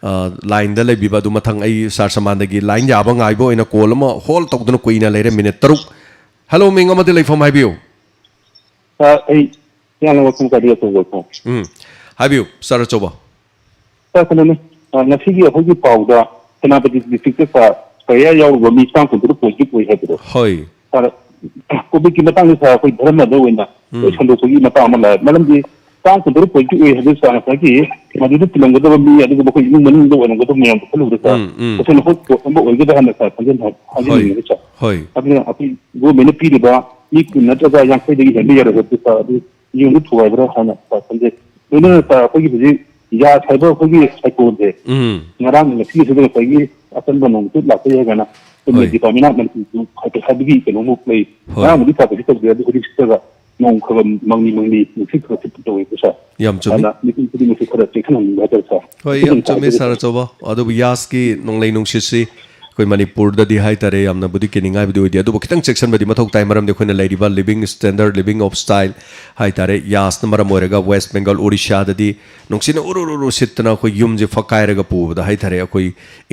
ꯑ, ꯂꯥꯏꯟꯗ ꯂꯩꯕꯤꯕ ꯑꯗꯨ ꯃꯊꯪ ꯑꯩ ꯁꯥꯔ ꯁ꯭ꯌꯥꯃꯥꯅꯟꯗꯒꯤ ꯂꯥꯏꯟ ꯌꯥꯕ ꯉꯥꯏꯕ ꯑꯣꯏꯅ ꯀꯣꯜ ꯑꯃ ꯍꯣꯜ ꯇꯧꯗꯨꯅ ꯀꯨꯏꯅ ꯂꯩꯔꯦ, ꯃꯤꯅꯤꯠ ꯇꯔꯨꯛ꯫ ꯍꯦꯂꯣ, ꯃꯤꯡ ꯑꯃꯗꯤ ꯂꯩꯐꯝ ꯍꯥꯏꯕꯤꯌꯨ꯫ ꯁꯥꯔ, ꯑꯩ ꯏꯌꯥꯝꯕ ꯋꯥꯁꯤꯡ ꯀꯥꯗꯤ ꯑꯆꯧꯕ ꯀꯣ꯫ ꯎꯝ, ꯍꯥꯏꯕꯤꯌꯨ ꯁꯥꯔ ꯑꯆꯧꯕ꯫ ꯁꯥꯔ, ꯀꯩꯅꯣꯅꯦ, ꯑ, ꯉꯁꯤꯒꯤ ꯑꯩꯈꯣꯏꯒꯤ ꯄꯥꯎꯗ ꯁꯦꯅꯥꯄꯇꯤ ꯗꯤꯁꯇ꯭ꯔꯤꯛꯇ ꯁꯥꯔ ꯀꯌꯥ ꯌꯥꯎꯔꯨꯕ ꯃꯤ ꯆꯥꯝ ꯀꯨꯟꯇꯔꯨꯛ ꯄꯣꯖꯤꯇꯤꯚ ꯑꯣꯏ ꯍꯥꯏꯕꯗꯣ꯫ ꯍꯣꯏ꯫ ꯁꯥꯔ, ꯀꯣꯚꯤꯗꯀꯤ ꯃꯇꯥꯡꯗ ꯁꯥꯔ ꯑꯩꯈꯣꯏ ꯙꯔꯃꯗ ꯑꯣꯏꯅ ꯎꯝ꯫ ꯂꯣꯏ ꯁꯟꯗꯣꯛꯄꯒꯤ ꯃꯇꯥꯡ ꯑꯃ ꯂꯥꯛꯑꯦ꯫ ꯃꯔꯝꯗꯤ ꯆꯥꯝ ꯀꯨꯟꯇꯔꯨꯛ ꯄꯣꯖꯤꯇꯤꯚ ꯑꯣꯏ ꯍꯥꯏꯕꯗꯨ ꯁꯥꯔ ꯉꯁꯥꯏꯒꯤ ꯃꯗꯨꯗ ꯇꯤꯜꯂꯝꯒꯗꯕ ꯃꯤ, ꯑꯗꯨꯒ ꯃꯈꯣꯏ ꯏꯃꯨꯡ ꯃꯅꯨꯡꯗ ꯑꯣꯏꯔꯝꯒꯗꯕ ꯃꯌꯥꯝꯗꯣ ꯈꯜꯂꯨꯕꯗ ꯁꯥꯔ ꯎꯝ, ꯎꯝ꯫ ꯇꯁꯦꯡꯅ ꯍꯣꯠ ꯁ꯭ꯄꯣꯠ ꯑꯃ ꯑꯣꯏꯒꯗ꯭ꯔꯥ ꯍꯥꯏꯅ ꯁꯥꯔ ꯈꯟꯖꯅꯤꯡꯉꯦ ꯁꯥꯔ꯫ ꯍꯣꯏ꯫ ꯑꯗꯨꯅ ꯑꯩꯈꯣꯏ ꯒꯣꯔꯃꯦꯟꯅ ꯄꯤꯔꯤꯕ ꯃꯤ ꯀꯨꯟ ꯅꯠꯇ꯭ꯔꯒ ꯌꯥꯡꯈꯩꯗꯒꯤ ꯍꯦꯟꯕ ꯌꯥꯔꯒꯗꯤ ꯁꯥꯔ ꯑꯗꯨ ꯌꯨꯝꯗ ꯊꯨꯒꯥꯏꯕ꯭ꯔꯥ ꯍꯥꯏꯅ ꯁꯥꯔ ꯈꯟꯖꯩ꯫ ꯂꯣꯏꯅꯅ ꯁꯥꯔ ꯑꯩꯈꯣꯏꯒꯤ ꯍꯧꯖꯤꯛ ꯌꯥꯁ ꯍꯥꯏꯕ ꯑꯩꯈꯣꯏꯒꯤ ꯁꯥꯏꯀꯣꯟꯁꯦ ꯎꯝ꯫ ꯉꯔꯥꯡ ꯉꯁꯤꯒꯤꯁꯤꯗ ꯉꯁꯥꯏꯒꯤ ꯑꯀꯟꯕ ꯅꯣꯡ ꯆꯨꯞ ꯂꯥꯛꯄ ꯌꯥꯏ ꯀꯥꯏꯅ ꯑꯩꯈꯣꯏ ꯍꯣꯏ꯫ ꯗꯤꯄꯥꯔꯠꯃꯦꯟ ꯑꯣꯐ ꯃꯅꯤꯄꯨꯔ ꯍꯥꯏꯕꯒꯤ ꯀꯩꯅꯣꯃꯨꯛ ꯂꯩ꯫ ꯍꯣꯏ꯫ ꯉꯔꯥꯡꯕꯨꯗꯤ ꯁꯥꯔ ꯀꯩꯁꯨ ꯇꯧꯗꯦ, ꯑꯗꯨ ꯍꯧꯖꯤꯛ ꯁꯤꯠꯇꯒ ꯅꯣꯡ ꯈꯔ ꯈꯔ ꯃꯪꯂꯤ ꯃꯪꯂꯤ ꯅꯨꯡꯁꯤꯠ ꯈꯔ ꯁꯤꯠꯄ ꯇꯧꯋꯦ ꯁꯥꯔ꯫ ꯌꯥꯝ ꯆꯨꯝꯃꯤ꯫ ꯑꯗꯨꯅ ꯃꯤꯄꯨꯝ ꯈꯨꯗꯤꯡꯃꯛꯁꯨ ꯈꯔ ꯆꯦꯛꯁꯤꯟꯍꯟꯅꯤꯡꯕ ꯍꯥꯏꯇꯥꯔꯦ ꯁꯥꯔ꯫ ꯍꯣꯏ, ꯌꯥꯝ ꯆꯨꯝꯃꯤ ꯁꯥꯔ ꯑꯆꯧꯕ꯫ ꯑꯗꯨꯕꯨ ꯌꯥꯁꯀꯤ ꯅꯣꯡꯂꯩ ꯅꯨꯡꯁꯤꯠꯁꯤ ꯑꯩꯈꯣꯏ ꯃꯅꯤꯄꯨꯔꯗꯗꯤ ꯍꯥꯏꯇꯥꯔꯦ ꯌꯥꯝꯅꯕꯨꯗꯤ ꯀꯤꯅꯤꯡꯉꯥꯏꯕꯨꯗꯤ ꯑꯣꯏꯗꯦ, ꯑꯗꯨꯕꯨ ꯈꯤꯇꯪ ꯆꯦꯛꯁꯤꯟꯕꯗꯤ ꯃꯊꯧ ꯇꯥꯏ꯫ ꯃꯔꯝꯗꯤ ꯑꯩꯈꯣꯏꯅ ꯂꯩꯔꯤꯕ living standard, living of style ꯍꯥꯏꯇꯥꯔꯦ, ꯌꯥꯁꯅ ꯃꯔꯝ ꯑꯣꯏꯔꯒ ꯋꯦꯁ ꯕꯦꯡꯒꯜ, ꯑꯣꯔꯤꯁꯥꯗꯗꯤ ꯅꯨꯡꯁꯤꯠꯅ ꯎꯔꯨ ꯎꯔꯨ ꯁꯤꯠꯇꯅ ꯑꯩꯈꯣꯏ ꯌꯨꯝꯁꯦ ꯐꯛꯀꯥꯏꯔꯒ ꯄꯨꯕꯗ ꯍꯥꯏꯇꯥꯔꯦ, ꯑꯩꯈꯣꯏ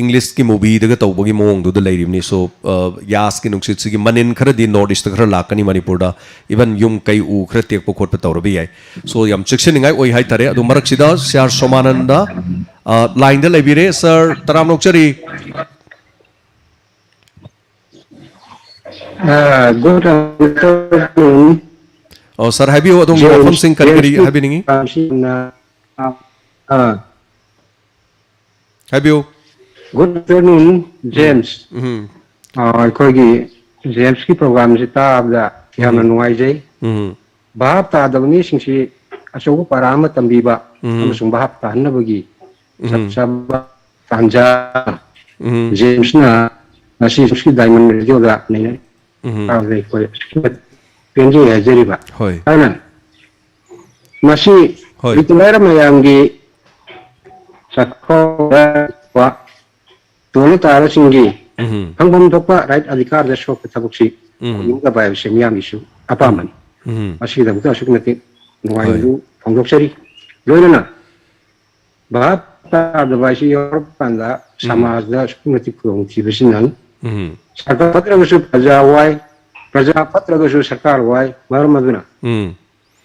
ꯏꯪꯂꯤꯁꯀꯤ ꯃꯨꯚꯤꯗꯒ ꯇꯧꯕꯒꯤ ꯃꯑꯣꯡꯗꯨꯗ ꯂꯩꯔꯤꯕꯅꯤ꯫ So, ꯑ, ꯌꯥꯁꯀꯤ ꯅꯨꯡꯁꯤꯠꯁꯤꯒꯤ ꯃꯅꯤꯟ ꯈꯔꯗꯤ ꯅꯣꯔꯠ ꯏꯁꯇ ꯈꯔ ꯂꯥꯛꯀꯅꯤ ꯃꯅꯤꯄꯨꯔꯗ, ꯏꯚꯟ ꯌꯨꯝ ꯀꯩ ꯎ ꯈꯔ ꯇꯦꯛꯄ ꯈꯣꯠꯄ ꯇꯧꯔꯕ ꯌꯥꯏ꯫ So, ꯌꯥꯝ ꯆꯦꯛꯁꯤꯟꯅꯤꯡꯉꯥꯏ ꯑꯣꯏ ꯍꯥꯏꯇꯥꯔꯦ꯫ ꯑꯗꯨ ꯃꯔꯛꯁꯤꯗ ꯁꯤ ꯑꯥꯔ ꯁꯣꯃꯥꯅꯟꯗ, ꯑ, ꯂꯥꯏꯟꯗ ꯂꯩꯕꯤꯔꯦ꯫ ꯁꯥꯔ, ꯇꯔꯥꯝꯅ ꯑꯣꯛꯆꯔꯤ꯫ Uh, good afternoon. ꯑꯣ, ꯁꯥꯔ, ꯍꯥꯏꯕꯤꯌꯨ, ꯑꯗꯣꯝꯒꯤ James, ꯋꯥꯐꯝꯁꯤꯡ ꯀꯔꯤ ꯀꯔꯤ James-ꯀꯤ ꯍꯥꯏꯕꯤꯅꯤꯡꯉꯤ? ꯄ꯭ꯔꯣꯒ꯭ꯔꯥꯝꯁꯤ ꯌꯥꯝꯅ, ꯑ, ꯑ, ꯍꯥꯏꯕꯤꯌꯨ꯫ Good afternoon, James. ꯎꯝ꯫ ꯑ, ꯑꯩꯈꯣꯏꯒꯤ ꯖꯦꯝꯁꯀꯤ ꯄ꯭ꯔꯣꯒ꯭ꯔꯥꯝꯁꯤ ꯇꯥꯕꯗ ꯌꯥꯝꯅ ꯎꯝ꯫ ꯅꯨꯡꯉꯥꯏꯖꯩ꯫ ꯎꯝ꯫ ꯚꯥꯞ ꯇꯥꯗꯕ ꯃꯤꯁꯤꯡꯁꯤ ꯑꯆꯧꯕ ꯄꯥꯔꯥ ꯑꯃ ꯇꯝꯕꯤꯕ ꯎꯝ꯫ ꯑꯃꯁꯨꯡ ꯚꯥꯞ ꯇꯥꯍꯟꯅꯕꯒꯤ ꯎꯝ꯫ ꯆꯞ ꯆꯥꯕ ꯇꯥꯟꯖꯥ ꯎꯝ꯫ ꯖꯦꯝꯁꯅ ꯉꯁꯤ ꯖꯦꯝꯁꯀꯤ ꯗꯥꯏꯃꯟ ꯔꯦꯗꯤꯑꯣꯗ ꯅꯩꯅꯩ꯫ ꯎꯝ꯫ ꯇꯥꯕꯗ ꯑꯩꯈꯣꯏ ꯑꯁꯨꯛꯀꯤ ꯃꯇꯤꯛ ꯄꯦꯟꯖꯩ ꯍꯥꯏꯖꯔꯤꯕ꯫ ꯍꯣꯏ꯫ ꯑꯗꯨꯅ ꯃꯁꯤ ꯍꯣꯏ꯫ ꯔꯤꯇꯥꯌꯔ ꯃꯌꯥꯝꯒꯤ ꯆꯥꯛꯈꯥꯎꯗ ꯇꯣꯜꯂ ꯇꯥꯔꯕꯁꯤꯡꯒꯤ ꯎꯝ꯫ ꯐꯪꯐꯝ ꯊꯣꯛꯄ ꯔꯥꯏꯠ ꯑꯙꯤꯀꯥꯔꯗ ꯁꯣꯛꯄ ꯊꯕꯛꯁꯤ ꯎꯝ꯫ ꯇꯧꯅꯤꯡꯗꯕ ꯍꯥꯏꯕꯁꯤ ꯃꯤꯌꯥꯝꯒꯤꯁꯨ ꯑꯄꯥꯝꯕꯅꯤ꯫ ꯎꯝ꯫ ꯃꯁꯤꯒꯤꯗꯃꯛꯇ ꯑꯁꯨꯛꯀꯤ ꯃꯇꯤꯛ ꯍꯣꯏ꯫ ꯅꯨꯡꯉꯥꯏꯕꯗꯨ ꯐꯣꯡꯗꯣꯛꯆꯔꯤ꯫ ꯂꯣꯏꯅꯅ ꯚꯥꯞ ꯇꯥꯗꯕ ꯍꯥꯏꯁꯤ ꯌꯥꯎꯔꯛꯄ ꯀꯥꯟꯗ ꯎꯝ꯫ ꯁꯃꯥꯖꯗ ꯑꯁꯨꯛꯀꯤ ꯃꯇꯤꯛ ꯈꯨꯗꯣꯡꯊꯤꯕꯁꯤ ꯅꯪ ꯎꯝ꯫ ꯁꯔꯀꯥꯔ ꯐꯠꯇ꯭ꯔꯒꯁꯨ ꯄ꯭ꯔꯖꯥ ꯋꯥꯏ, ꯄ꯭ꯔꯖꯥ ꯐꯠꯇ꯭ꯔꯒꯁꯨ ꯁꯔꯀꯥꯔ ꯋꯥꯏ꯫ ꯃꯔꯝ ꯑꯗꯨꯅ ꯎꯝ꯫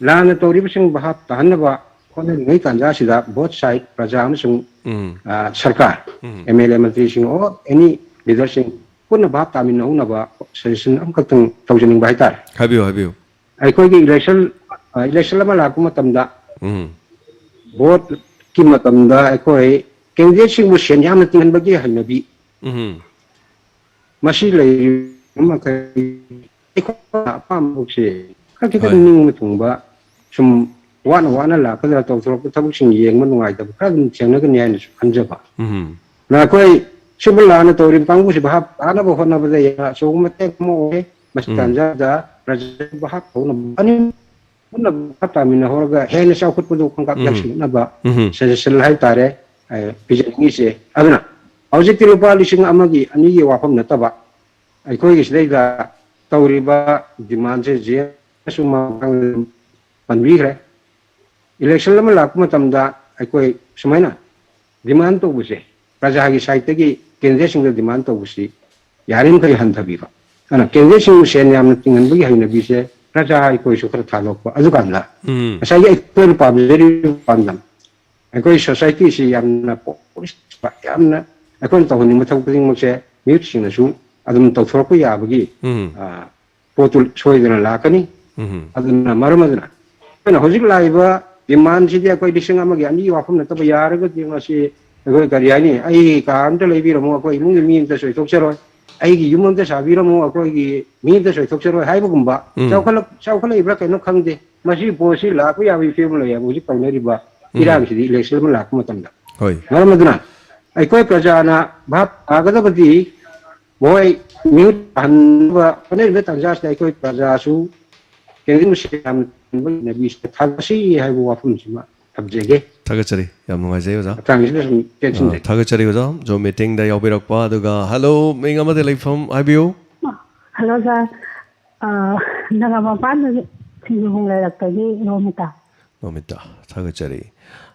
ꯂꯥꯟꯅ ꯇꯧꯔꯤꯕꯁꯤꯡ ꯚꯥꯞ ꯇꯥꯍꯟꯅꯕ ꯍꯣꯠꯅꯔꯤꯉꯩ ꯇꯥꯟꯖꯥꯁꯤꯗ both side ꯄ꯭ꯔꯖꯥ ꯑꯃꯁꯨꯡ, ꯎꯝ꯫ ꯑ, ꯁꯔꯀꯥꯔ, ꯎꯝ꯫ MLA ꯃꯟꯇ꯭ꯔꯤꯁꯤꯡ or any leaderꯁꯤꯡ ꯄꯨꯟꯅ ꯚꯥꯞ ꯇꯥꯃꯤꯟꯅꯍꯧꯅꯕ suggestion ꯑꯃꯈꯛꯇꯪ ꯇꯧꯖꯅꯤꯡꯕ ꯍꯥꯏꯇꯥꯔꯦ꯫ ꯍꯥꯏꯕꯤꯌꯨ, ꯍꯥꯏꯕꯤꯌꯨ꯫ ꯑꯩꯈꯣꯏꯒꯤ election, ꯑ, election ꯑꯃ ꯂꯥꯛꯄ ꯃꯇꯝꯗ ꯎꯝ꯫ voteꯀꯤ ꯃꯇꯝꯗ ꯑꯩꯈꯣꯏ candidateꯁꯤꯡꯕꯨ ꯁꯦꯟ ꯌꯥꯝꯅ ꯇꯤꯡꯍꯟꯕꯒꯤ ꯍꯩꯅꯕꯤ ꯎꯝ꯫ ꯃꯁꯤ ꯂꯩꯔꯤꯕ ꯃꯈꯩ ꯑꯩꯈꯣꯏꯅ ꯑꯄꯥꯝꯕ ꯊꯕꯛꯁꯦ ꯈꯔ ꯈꯤꯇꯪ ꯍꯣꯏ꯫ ꯅꯤꯡꯕ ꯊꯨꯡꯕ, ꯁꯨꯝ ꯋꯥꯅ ꯋꯥꯅ ꯂꯥꯛꯀꯗ꯭ꯔꯥ, ꯇꯧꯊꯣꯔꯛꯄ ꯊꯕꯛꯁꯤꯡ ꯌꯦꯡꯕ ꯅꯨꯡꯉꯥꯏꯇꯕ ꯈꯔ ꯑꯗꯨꯝ ꯊꯦꯡꯅꯒꯅꯤ ꯍꯥꯏꯅꯁꯨ ꯈꯟꯖꯕ꯫ ꯎꯝ꯫ ꯑꯗꯨꯅ ꯑꯩꯈꯣꯏ ꯁꯤꯒꯨꯝꯕ ꯂꯥꯟꯅ ꯇꯧꯔꯤꯕ ꯀꯥꯡꯕꯨꯁꯤ ꯚꯥꯞ ꯇꯥꯅꯕ ꯍꯣꯠꯅꯕꯗ ꯌꯥꯝꯅ ꯑꯆꯧꯕ ꯃꯇꯦꯡ ꯑꯃ ꯑꯣꯏ꯫ ꯃꯁꯤ ꯎꯝ꯫ ꯇꯥꯟꯖꯥꯗ ꯄ꯭ꯔꯖꯥ ꯚꯥꯞ ꯇꯧꯅꯕ ꯑꯅꯤ ꯄꯨꯟꯅ ꯚꯥꯞ ꯇꯥꯃꯤꯟꯅꯍꯧꯔꯒ ꯍꯦꯟꯅ ꯆꯥꯎꯈꯠꯄꯗꯨ ꯈꯣꯡꯀꯥꯞ ꯎꯝ꯫ ꯌꯥꯟꯁꯤꯟꯅꯕ ꯎꯝ꯫ suggestion ꯍꯥꯏꯇꯥꯔꯦ, ꯑ, ꯄꯤꯖꯅꯤꯡꯉꯤꯁꯦ꯫ ꯑꯗꯨꯅ ꯍꯧꯖꯤꯛꯇꯤ ꯂꯨꯄꯥ ꯂꯤꯁꯤꯡ ꯑꯃꯒꯤ ꯑꯅꯤꯒꯤ ꯋꯥꯐꯝ ꯅꯠꯇꯕ, ꯑꯩꯈꯣꯏꯒꯤ ꯁꯤꯗꯩꯗ ꯇꯧꯔꯤꯕ demandꯁꯦ ꯖꯦꯝꯁꯅꯁꯨ ꯃꯃꯥꯡꯗ ꯄꯟꯕꯤꯈ꯭ꯔꯦ꯫ Election ꯑꯃ ꯂꯥꯛꯄ ꯃꯇꯝꯗ ꯑꯩꯈꯣꯏ ꯁꯨꯃꯥꯏꯅ demand ꯇꯧꯕꯁꯦ, ꯄ꯭ꯔꯖꯥꯒꯤ sideꯇꯒꯤ candidateꯁꯤꯡꯗ demand ꯇꯧꯕꯁꯤ ꯌꯥꯔꯤꯃꯈꯩ ꯍꯟꯊꯕꯤꯕ꯫ ꯑꯗꯨꯅ candidateꯁꯤꯡꯕꯨ ꯁꯦꯟ ꯌꯥꯝꯅ ꯇꯤꯡꯍꯟꯕꯒꯤ ꯍꯩꯅꯕꯤꯁꯦ ꯄ꯭ꯔꯖꯥ ꯑꯩꯈꯣꯏꯁꯨ ꯈꯔ ꯊꯥꯗꯣꯛꯄ꯫ ꯑꯗꯨꯀꯥꯟꯗ ꯎꯝ꯫ ꯉꯁꯥꯏꯒꯤ ꯑꯩꯈꯣꯏꯅ ꯄꯥꯝꯖꯔꯤꯕ ꯄꯥꯟꯗꯝ, ꯑꯩꯈꯣꯏ societyꯁꯤ ꯌꯥꯝꯅ polished, ꯌꯥꯝꯅ ꯑꯩꯈꯣꯏꯅ ꯇꯧꯍꯟꯅꯤꯡꯕ ꯊꯕꯛ ꯈꯨꯗꯤꯡꯃꯛꯁꯦ ꯃꯤꯍꯨꯠꯁꯤꯡꯅꯁꯨ ꯑꯗꯨꯝ ꯇꯧꯊꯣꯔꯛꯄ ꯌꯥꯕꯒꯤ, ꯎꯝ꯫ ꯑ, ꯄꯣꯠꯇꯨ ꯁꯣꯏꯗꯅ ꯂꯥꯛꯀꯅꯤ꯫ ꯎꯝ꯫ ꯑꯗꯨꯅ ꯃꯔꯝ ꯑꯗꯨꯅ ꯑꯩꯈꯣꯏꯅ ꯍꯧꯖꯤꯛ ꯂꯥꯛꯏꯕ demandꯁꯤꯗꯤ ꯑꯩꯈꯣꯏ ꯂꯤꯁꯤꯡ ꯑꯃꯒꯤ ꯑꯅꯤꯒꯤ ꯋꯥꯐꯝ ꯅꯠꯇꯕ, ꯌꯥꯔꯒꯗꯤ ꯃꯁꯤ ꯑꯩꯈꯣꯏ ꯀꯔꯤ ꯍꯥꯏꯅꯤ, "ꯑꯩ ꯀꯥꯔ ꯑꯝꯇ ꯂꯩꯕꯤꯔꯝꯃꯣ, ꯑꯩꯈꯣꯏ ꯏꯃꯨꯡꯒꯤ ꯃꯤ ꯑꯝꯇ ꯆꯣꯏꯊꯣꯛꯆꯔꯣꯏ, ꯑꯩꯒꯤ ꯌꯨꯝ ꯑꯝꯇ ꯁꯥꯕꯤꯔꯝꯃꯣ, ꯑꯩꯈꯣꯏꯒꯤ ꯃꯤ ꯑꯝꯇ ꯆꯣꯏꯊꯣꯛꯆꯔꯣꯏ" ꯍꯥꯏꯕꯒꯨꯝꯕ, ꯎꯝ꯫ ꯆꯥꯎꯈꯠꯂꯛ-, ꯆꯥꯎꯈꯠꯂꯛꯏꯕ꯭ꯔꯥ ꯀꯩꯅꯣ ꯈꯪꯗꯦ, ꯃꯁꯤ ꯄꯣꯠꯁꯤ ꯂꯥꯛꯄ ꯌꯥꯕꯒꯤ ꯐꯤꯕꯝ ꯂꯩ ꯍꯥꯏꯕ ꯍꯧꯖꯤꯛ ꯇꯧꯅꯔꯤꯕ ꯎꯝ꯫ ꯏꯔꯥꯡꯁꯤꯗꯤ ꯏꯂꯦꯛꯁꯟ ꯑꯃ ꯂꯥꯛꯄ ꯃꯇꯝꯗ꯫ ꯍꯣꯏ꯫ ꯃꯔꯝ ꯑꯗꯨꯅ ꯑꯩꯈꯣꯏ ꯄ꯭ꯔꯖꯥꯅ ꯚꯥꯞ ꯇꯥꯒꯗꯕꯗꯤ ꯃꯣꯏ ꯃꯤꯍꯨꯠ ꯇꯥꯍꯟꯅꯕ ꯍꯣꯠꯅꯔꯤꯕ ꯇꯥꯟꯖꯥꯁꯤꯗ ꯑꯩꯈꯣꯏ ꯄ꯭ꯔꯖꯥꯁꯨ ꯀꯦꯟꯗ꯭ꯔ ꯃꯁꯦꯜ ꯌꯥꯝꯅ ꯇꯤꯟꯕ ꯂꯩꯅꯕꯤꯁꯤꯗ ꯊꯥꯒꯠꯁꯤ ꯍꯥꯏꯕ ꯋꯥꯐꯝꯁꯤꯃ ꯊꯝꯖꯒꯦ꯫ ꯊꯥꯒꯠꯆꯔꯤ꯫ ꯌꯥꯝ ꯅꯨꯡꯉꯥꯏꯖꯩ ꯑꯣꯖꯥ꯫ ꯃꯇꯥꯡꯁꯤꯗ ꯁꯨꯝ ꯑ, ꯇꯦꯟꯁꯤꯟꯖꯒꯦ꯫ ꯊꯥꯒꯠꯆꯔꯤ ꯑꯣꯖꯥ꯫ ꯖꯨꯝ ꯃꯤꯇꯤꯡꯗ ꯌꯥꯎꯕꯤꯔꯛꯄ꯫ ꯑꯗꯨꯒ ꯍꯜꯂꯣ, ꯃꯤꯡ ꯑꯃꯗ ꯂꯩꯐꯝ ꯍꯥꯏꯕꯤꯌꯨ꯫ ꯍꯜꯂꯣ ꯁꯥꯔ꯫ ꯑ, ꯅꯒꯥ ꯃꯄꯥꯟꯗꯒꯤ ꯁꯤꯡꯖꯃꯩ ꯂꯩꯔꯛꯇꯒꯤ ꯔꯣꯃꯤꯇꯥ꯫ ꯅꯣꯃꯤꯇꯥ, ꯊꯥꯒꯠꯆꯔꯤ꯫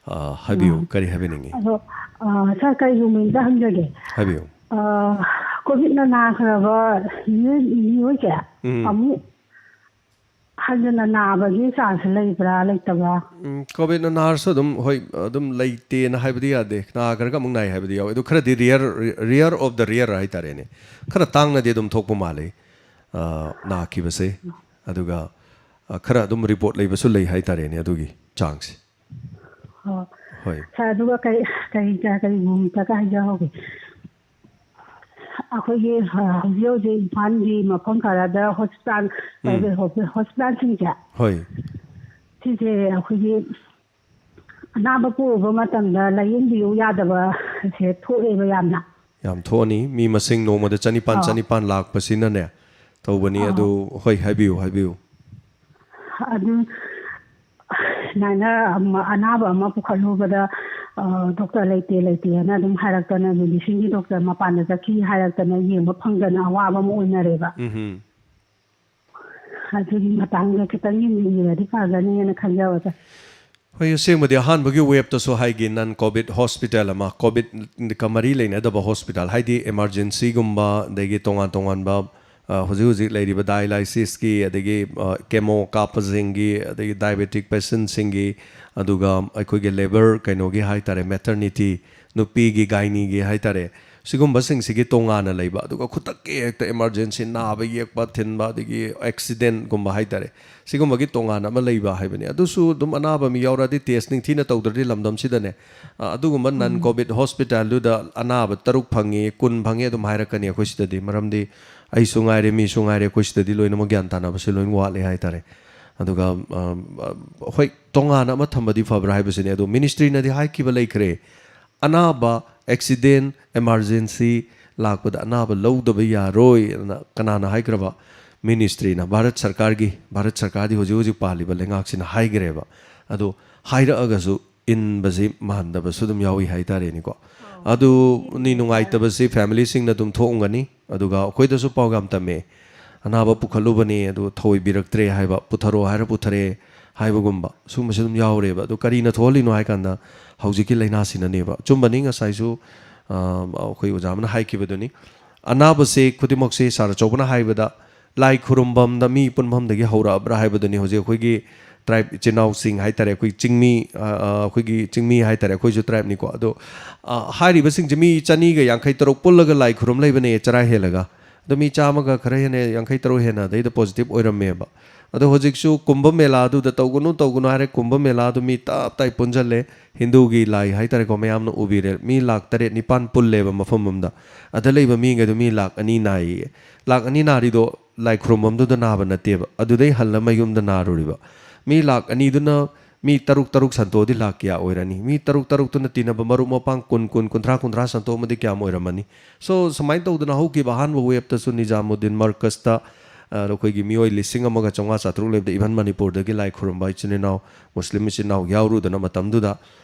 ꯑ, ꯍꯥꯏꯕꯤꯌꯨ, ꯀꯔꯤ ꯍꯥꯏꯕꯤꯅꯤꯡꯉꯤ? ꯑꯗꯣ, ꯑ, ꯁꯥꯔ, ꯀꯔꯤꯒꯨꯝꯕ ꯑꯝꯇ ꯍꯪꯖꯒꯦ꯫ ꯍꯥꯏꯕꯤꯌꯨ꯫ ꯑ, ꯀꯣꯚꯤꯠꯅ ꯅꯥꯈ꯭ꯔꯕ ꯃꯤꯑꯣꯏ ꯃꯤꯑꯣꯏꯁꯦ ꯎꯝ꯫ ꯑꯃꯨꯛ ꯍꯟꯖꯟꯅ ꯅꯥꯕꯒꯤ ꯆꯥꯟꯁ ꯂꯩꯕ꯭ꯔꯥ ꯂꯩꯇꯕ꯭ꯔꯥ? ꯎꯝ, ꯀꯣꯚꯤꯠꯅ ꯅꯥꯔꯁꯨ ꯑꯗꯨꯝ, ꯍꯣꯏ, ꯑꯗꯨꯝ ꯂꯩꯇꯦꯅ ꯍꯥꯏꯕꯗꯤ ꯌꯥꯗꯦ꯫ ꯅꯥꯈ꯭ꯔꯒ ꯑꯃꯨꯛ ꯅꯥꯏ ꯍꯥꯏꯕꯗꯤ ꯌꯥꯎꯋꯦ꯫ ꯑꯗꯨ ꯈꯔꯗꯤ rare, rare of the rare ꯍꯥꯏꯇꯥꯔꯦꯅꯦ꯫ ꯈꯔ ꯇꯥꯡꯅꯗꯤ ꯑꯗꯨꯝ ꯊꯣꯛꯄ ꯃꯥꯜꯂꯤ, ꯑ, ꯅꯥꯈꯤꯕꯁꯦ꯫ ꯑꯗꯨꯒ, ꯑ, ꯈꯔ ꯑꯗꯨꯝ ꯔꯤꯄꯣꯔꯠ ꯂꯩꯕꯁꯨ ꯂꯩ ꯍꯥꯏꯇꯥꯔꯦꯅꯦ, ꯑꯗꯨꯒꯤ ꯆꯥꯡꯁꯦ꯫ ꯑꯣ꯫ ꯍꯣꯏ꯫ ꯁꯥꯔ, ꯑꯗꯨꯒ ꯀꯔꯤ ꯀꯔꯤ ꯀꯔꯤꯒꯨꯝꯕ ꯑꯝꯇꯒ ꯍꯥꯏꯖꯍꯧꯒꯦ꯫ ꯑꯩꯈꯣꯏꯒꯤ, ꯑ, ꯍꯧꯖꯤꯛ ꯍꯧꯖꯤꯛ ꯏꯝꯐꯥꯜꯒꯤ ꯃꯐꯝ ꯈꯔꯗ ꯍꯣꯁꯄꯤꯇꯥꯜ, ꯎꯝ꯫ ꯄ꯭ꯔꯥꯏꯚꯦꯠ ꯍꯣꯁꯄꯤ-, ꯍꯣꯁꯄꯤꯇꯥꯜꯁꯤꯡꯁꯦ, ꯍꯣꯏ꯫ ꯁꯤꯁꯦ ꯑꯩꯈꯣꯏꯒꯤ ꯑꯅꯥꯕ ꯄꯨꯔꯨꯕ ꯃꯇꯝꯗ ꯂꯥꯏꯌꯦꯡꯕꯤꯌꯨ ꯌꯥꯗꯕꯁꯦ ꯊꯣꯛꯑꯦꯕ ꯌꯥꯝꯅ꯫ ꯌꯥꯝ ꯊꯣꯛꯑꯅꯤ꯫ ꯃꯤ ꯃꯁꯤꯡ ꯅꯣꯡꯃꯗ ꯆꯅꯤꯄꯥꯟ, ꯑꯥ꯫ ꯆꯅꯤꯄꯥꯟ ꯂꯥꯛꯄꯁꯤꯅꯅꯦ ꯇꯧꯕꯅꯤ꯫ ꯑꯥ꯫ ꯑꯗꯨ, ꯍꯣꯏ, ꯍꯥꯏꯕꯤꯌꯨ, ꯍꯥꯏꯕꯤꯌꯨ꯫ ꯑꯗꯨ ꯁꯨꯃꯥꯏꯅ ꯑꯃ-, ꯑꯅꯥꯕ ꯑꯃ ꯄꯨꯈꯠꯂꯨꯕꯗ, ꯑ, ꯗꯣꯛꯇꯔ ꯂꯩꯇꯦ, ꯂꯩꯇꯦꯅ ꯑꯗꯨꯝ ꯍꯥꯏꯔꯛꯇꯅ, ꯃꯦꯗꯤꯁꯤꯟꯒꯤ ꯗꯣꯛꯇꯔ ꯃꯄꯥꯟꯗ ꯆꯠꯈꯤ ꯍꯥꯏꯔꯛꯇꯅ ꯌꯦꯡꯕ ꯐꯪꯗꯅ ꯑꯋꯥꯕ ꯑꯃ ꯑꯣꯏꯅꯔꯦꯕ꯫ ꯎꯝꯍꯨꯝ꯫ ꯑꯗꯨꯒꯤ ꯃꯇꯥꯡꯗ ꯈꯤꯇꯪ ꯌꯦꯡꯕꯤꯔꯗꯤ ꯐꯒꯅꯤꯅ ꯈꯟꯖꯕꯗ꯫ ꯍꯣꯏ, ꯑꯁꯦꯡꯕꯗꯤ ꯑꯍꯥꯟꯕꯒꯤ ꯋꯦꯕꯇꯁꯨ ꯍꯥꯏꯒꯦ, ꯅꯟ ꯀꯣꯚꯤꯠ ꯍꯣꯁꯄꯤꯇꯥꯜ ꯑꯃ, ꯀꯣꯚꯤꯠꯀ ꯃꯔꯤ ꯂꯩꯅꯗꯕ ꯍꯣꯁꯄꯤꯇꯥꯜ, ꯍꯥꯏꯗꯤ ꯏꯃꯥꯔꯖꯦꯟꯁꯤꯒꯨꯝꯕ, ꯑꯗꯒꯤ ꯇꯣꯉꯥꯟ ꯇꯣꯉꯥꯟꯕ, ꯑ, ꯍꯧꯖꯤꯛ ꯍꯧꯖꯤꯛ ꯂꯩꯔꯤꯕ ꯗꯥꯏꯂꯥꯏꯁꯤꯁꯀꯤ, ꯑꯗꯒꯤ, ꯑ, ꯀꯦꯃꯣ ꯀꯥꯞꯄꯁꯤꯡꯒꯤ, ꯑꯗꯒꯤ ꯗꯥꯏꯕꯦꯇꯤꯛ ꯄꯦꯁꯦꯟꯁꯤꯡꯒꯤ, ꯑꯗꯨꯒ ꯑꯩꯈꯣꯏꯒꯤ ꯂꯦꯕꯔ ꯀꯩꯅꯣꯒꯤ ꯍꯥꯏꯇꯥꯔꯦ, ꯃꯦꯇꯔꯅꯤꯇꯤ, ꯅꯨꯄꯤꯒꯤ ꯒꯥꯏꯅꯤꯒꯤ ꯍꯥꯏꯇꯥꯔꯦ, ꯁꯤꯒꯨꯝꯕꯁꯤꯡꯁꯤꯒꯤ ꯇꯣꯉꯥꯟꯅ ꯂꯩꯕ, ꯑꯗꯨꯒ ꯈꯨꯗꯛꯀꯤ ꯍꯦꯛꯇ ꯏꯃꯥꯔꯖꯦꯟꯁꯤ ꯅꯥꯕ ꯌꯦꯛꯄ ꯊꯤꯟꯕ, ꯑꯗꯒꯤ ꯑꯦꯛꯁꯤꯗꯦꯟꯒꯨꯝꯕ ꯍꯥꯏꯇꯥꯔꯦ, ꯁꯤꯒꯨꯝꯕꯒꯤ ꯇꯣꯉꯥꯟꯅ ꯑꯃ ꯂꯩꯕ ꯍꯥꯏꯕꯅꯤ꯫ ꯑꯗꯨꯁꯨ ꯑꯗꯨꯝ ꯑꯅꯥꯕ ꯃꯤ ꯌꯥꯎꯔꯛꯑꯗꯤ ꯇꯦꯁ ꯅꯤꯡꯊꯤꯅ ꯇꯧꯗ꯭ꯔꯗꯤ ꯂꯝꯗꯝꯁꯤꯗꯅꯦ, ꯑ, ꯑꯗꯨꯒꯨꯝꯕ ꯅꯟ ꯀꯣꯚꯤꯠ ꯍꯣꯁꯄꯤꯇꯥꯜꯗꯨꯗ ꯑꯅꯥꯕ ꯇꯔꯨꯛ ꯐꯪꯉꯤ, ꯀꯨꯟ ꯐꯪꯉꯤ ꯑꯗꯨꯝ ꯍꯥꯏꯔꯛꯀꯅꯤ ꯑꯩꯈꯣꯏ ꯁꯤꯗꯗꯤ꯫ ꯃꯔꯝꯗꯤ ꯑꯩꯁꯨ ꯉꯥꯏꯔꯦ, ꯃꯤꯁꯨ ꯉꯥꯏꯔꯦ, ꯑꯩꯈꯣꯏ ꯁꯤꯗꯗꯤ ꯂꯣꯏꯅꯃꯛ ꯒ꯭ꯌꯥꯟ ꯇꯥꯅꯕꯁꯦ ꯂꯣꯏꯅ ꯋꯥꯠꯂꯦ ꯍꯥꯏꯇꯥꯔꯦ꯫ ꯑꯗꯨꯒ ꯑ, ꯑ, ꯍꯣꯏ, ꯇꯣꯉꯥꯟꯅ ꯑꯃ ꯊꯝꯕꯗꯤ ꯐꯕ꯭ꯔꯥ ꯍꯥꯏꯕꯁꯤꯅꯦ꯫ ꯑꯗꯣ ꯃꯤꯅꯤꯁꯇ꯭ꯔꯤꯅꯗꯤ ꯍꯥꯏꯈꯤꯕ ꯂꯩꯈ꯭ꯔꯦ, ꯑꯅꯥꯕ, ꯑꯦꯛꯁꯤꯗꯦꯟ, ꯏꯃꯥꯔꯖꯦꯟꯁꯤ ꯂꯥꯛꯄꯗ ꯑꯅꯥꯕ ꯂꯧꯗꯕ ꯌꯥꯔꯣꯏ ꯑꯅ ꯀꯅꯥꯅ ꯍꯥꯏꯈ꯭ꯔꯕ? ꯃꯤꯅꯤꯁꯇ꯭ꯔꯤꯅ, ꯚꯥꯔꯠ ꯁꯔꯀꯥꯔꯒꯤ, ꯚꯥꯔꯠ ꯁꯔꯀꯥꯔꯗꯤ ꯍꯧꯖꯤꯛ ꯍꯧꯖꯤꯛ ꯄꯥꯜꯂꯤꯕ ꯂꯩꯉꯥꯛꯁꯤꯅ ꯍꯥꯏꯈ꯭ꯔꯦꯕ꯫ ꯑꯗꯣ ꯍꯥꯏꯔꯛꯑꯒꯁꯨ ꯏꯟꯕꯁꯤ ꯃꯥꯟꯗꯕꯁꯨ ꯑꯗꯨꯝ ꯌꯥꯎꯏ ꯍꯥꯏꯇꯥꯔꯦꯅꯦꯀꯣ꯫ ꯑꯗꯨꯅꯤ ꯅꯨꯡꯉꯥꯏꯇꯕꯁꯤ, ꯐꯦꯃꯤꯂꯤꯁꯤꯡꯅ ꯑꯗꯨꯝ ꯊꯣꯛꯑꯝꯒꯅꯤ꯫ ꯑꯗꯨꯒ ꯑꯩꯈꯣꯏꯗꯁꯨ ꯄꯥꯎ ꯌꯥꯝ ꯇꯝꯃꯦ, ꯑꯅꯥꯕ ꯄꯨꯈꯠꯂꯨꯕꯅꯤ ꯑꯗꯨ ꯊꯧꯑꯣꯏꯕꯤꯔꯛꯇ꯭ꯔꯦ ꯍꯥꯏꯕ, ꯄꯨꯊꯔꯛꯑꯣ ꯍꯥꯏꯔ ꯄꯨꯊꯔꯛꯑꯦ ꯍꯥꯏꯕꯒꯨꯝꯕ, ꯁꯨꯝꯕꯁꯨ ꯑꯗꯨꯝ ꯌꯥꯎꯔꯦꯕ꯫ ꯑꯗꯨ ꯀꯔꯤꯅ ꯊꯣꯛꯍꯜꯂꯤꯅꯣ ꯍꯥꯏ ꯀꯥꯟꯗ, ꯍꯧꯖꯤꯛꯀꯤ ꯂꯥꯏꯅꯥꯁꯤꯅꯅꯦꯕ꯫ ꯑꯆꯨꯝꯕꯅꯤ, ꯉꯁꯥꯏꯁꯨ ꯑ, ꯑꯩꯈꯣꯏ ꯑꯣꯖꯥ ꯑꯃꯅ ꯍꯥꯏꯈꯤꯕꯗꯨꯅꯤ꯫ ꯑꯅꯥꯕꯁꯦ ꯈꯨꯗꯤꯡꯃꯛꯁꯦ, ꯁꯥꯔ ꯑꯆꯧꯕꯅ ꯍꯥꯏꯕꯗ, ꯂꯥꯏ ꯈꯨꯔꯨꯝꯐꯝꯗ ꯃꯤ ꯄꯨꯟꯐꯝꯗꯒꯤ ꯍꯧꯔꯛꯑꯕ꯭ꯔꯥ ꯍꯥꯏꯕꯗꯨꯅꯤ꯫ ꯍꯧꯖꯤꯛ ꯑꯩꯈꯣꯏꯒꯤ ꯇ꯭ꯔꯥꯏꯕ ꯏꯆꯤꯟ ꯏꯅꯥꯎꯁꯤꯡ ꯍꯥꯏꯇꯥꯔꯦ, ꯑꯩꯈꯣꯏ ꯆꯤꯡꯃꯤ, ꯑ, ꯑ, ꯑꯩꯈꯣꯏꯒꯤ ꯆꯤꯡꯃꯤ ꯍꯥꯏꯇꯥꯔꯦ, ꯑꯩꯈꯣꯏꯁꯨ ꯇ꯭ꯔꯥꯏꯕꯅꯤꯀꯣ꯫ ꯑꯗꯣ ꯑ, ꯍꯥꯏꯔꯤꯕꯁꯤꯡꯁꯦ ꯃꯤ ꯆꯅꯤꯒ ꯌꯥꯡꯈꯩ ꯇꯔꯨꯛ ꯄꯨꯜꯂꯒ ꯂꯥꯏ ꯈꯨꯔꯨꯝ ꯂꯩꯕꯅꯦ, ꯆꯔꯥ ꯍꯦꯜꯂꯒ꯫ ꯑꯗꯣ ꯃꯤ ꯆꯥꯝꯃꯒ ꯈꯔ ꯍꯦꯟꯅ, ꯌꯥꯡꯈꯩ ꯇꯔꯨꯛ ꯍꯦꯟꯅ ꯑꯗꯩꯗ ꯄꯣꯖꯤꯇꯤꯚ ꯑꯣꯏꯔꯝꯃꯦꯕ꯫ ꯑꯗꯣ ꯍꯧꯖꯤꯛꯁꯨ ꯀꯨꯝꯚ ꯃꯦꯂꯥꯗꯨꯗ ꯇꯧꯒꯅꯨ, ꯇꯧꯒꯅꯨ ꯍꯥꯏꯔꯦ, ꯀꯨꯝꯚ ꯃꯦꯂꯥꯗꯨ ꯃꯤ ꯇꯞ ꯇꯥꯏ ꯄꯨꯟꯁꯤꯜꯂꯦ, ꯍꯤꯟꯗꯨꯒꯤ ꯂꯥꯏ ꯍꯥꯏꯇꯥꯔꯦꯀꯣ, ꯃꯌꯥꯝꯅ ꯎꯕꯤꯔꯦ꯫ ꯃꯤ ꯂꯥꯛ ꯇꯔꯦꯠ ꯅꯤꯄꯥꯟ ꯄꯨꯜꯂꯦꯕ ꯃꯐꯝ ꯑꯃꯗ꯫ ꯑꯗ ꯂꯩꯕ ꯃꯤꯈꯩꯗꯣ ꯃꯤ ꯂꯥꯛ ꯑꯅꯤ ꯅꯥꯏꯌꯦ꯫ ꯂꯥꯛ ꯑꯅꯤ ꯅꯥꯔꯤꯗꯣ ꯂꯥꯏ ꯈꯨꯔꯨꯝꯐꯝꯗꯨꯗ ꯅꯥꯕ ꯅꯠꯇꯦꯕ, ꯑꯗꯨꯗꯩ ꯍꯜꯂ ꯃꯌꯨꯝꯗ ꯅꯥꯔꯨꯔꯤꯕ꯫ ꯃꯤ ꯂꯥꯛ ꯑꯅꯤꯗꯨꯅ ꯃꯤ ꯇꯔꯨꯛ ꯇꯔꯨꯛ ꯁꯟꯇꯣꯛꯑꯗꯤ ꯂꯥꯛ ꯀꯌꯥ ꯑꯣꯏꯔꯅꯤ? ꯃꯤ ꯇꯔꯨꯛ ꯇꯔꯨꯛꯇꯨꯅ ꯇꯤꯟꯅꯕ ꯃꯔꯨꯞ ꯃꯄꯥꯡ ꯀꯨꯟ, ꯀꯨꯟ, ꯀꯨꯟꯊ꯭ꯔꯥ, ꯀꯨꯟꯊ꯭ꯔꯥ ꯁꯟꯇꯣꯛꯑꯝꯃꯗꯤ ꯀꯌꯥꯝ ꯑꯣꯏꯔꯝꯃꯅꯤ? So, ꯁꯨꯃꯥꯏꯅ ꯇꯧꯗꯅ ꯍꯧꯈꯤꯕ ꯑꯍꯥꯟꯕ ꯋꯦꯞꯇꯁꯨ ꯅꯤꯖꯥꯃꯨꯗꯗꯤꯟ ꯃꯔꯀꯁꯇ, ꯑ, ꯑꯩꯈꯣꯏꯒꯤ ꯃꯤꯑꯣꯏ ꯂꯤꯁꯤꯡ ꯑꯃꯒ ꯆꯥꯝꯃꯉꯥ ꯆꯥꯇ꯭ꯔꯨꯛ ꯂꯩꯕꯗ, even ꯃꯅꯤꯄꯨꯔꯗꯒꯤ ꯂꯥꯏ ꯈꯨꯔꯨꯝꯕ ꯏꯆꯤꯟ ꯏꯅꯥꯎ, ꯃꯨꯁꯂꯤꯝ ꯏꯆꯤꯟ ꯏꯅꯥꯎ ꯌꯥꯎꯔꯨꯗꯅ ꯃꯇꯝꯗꯨꯗ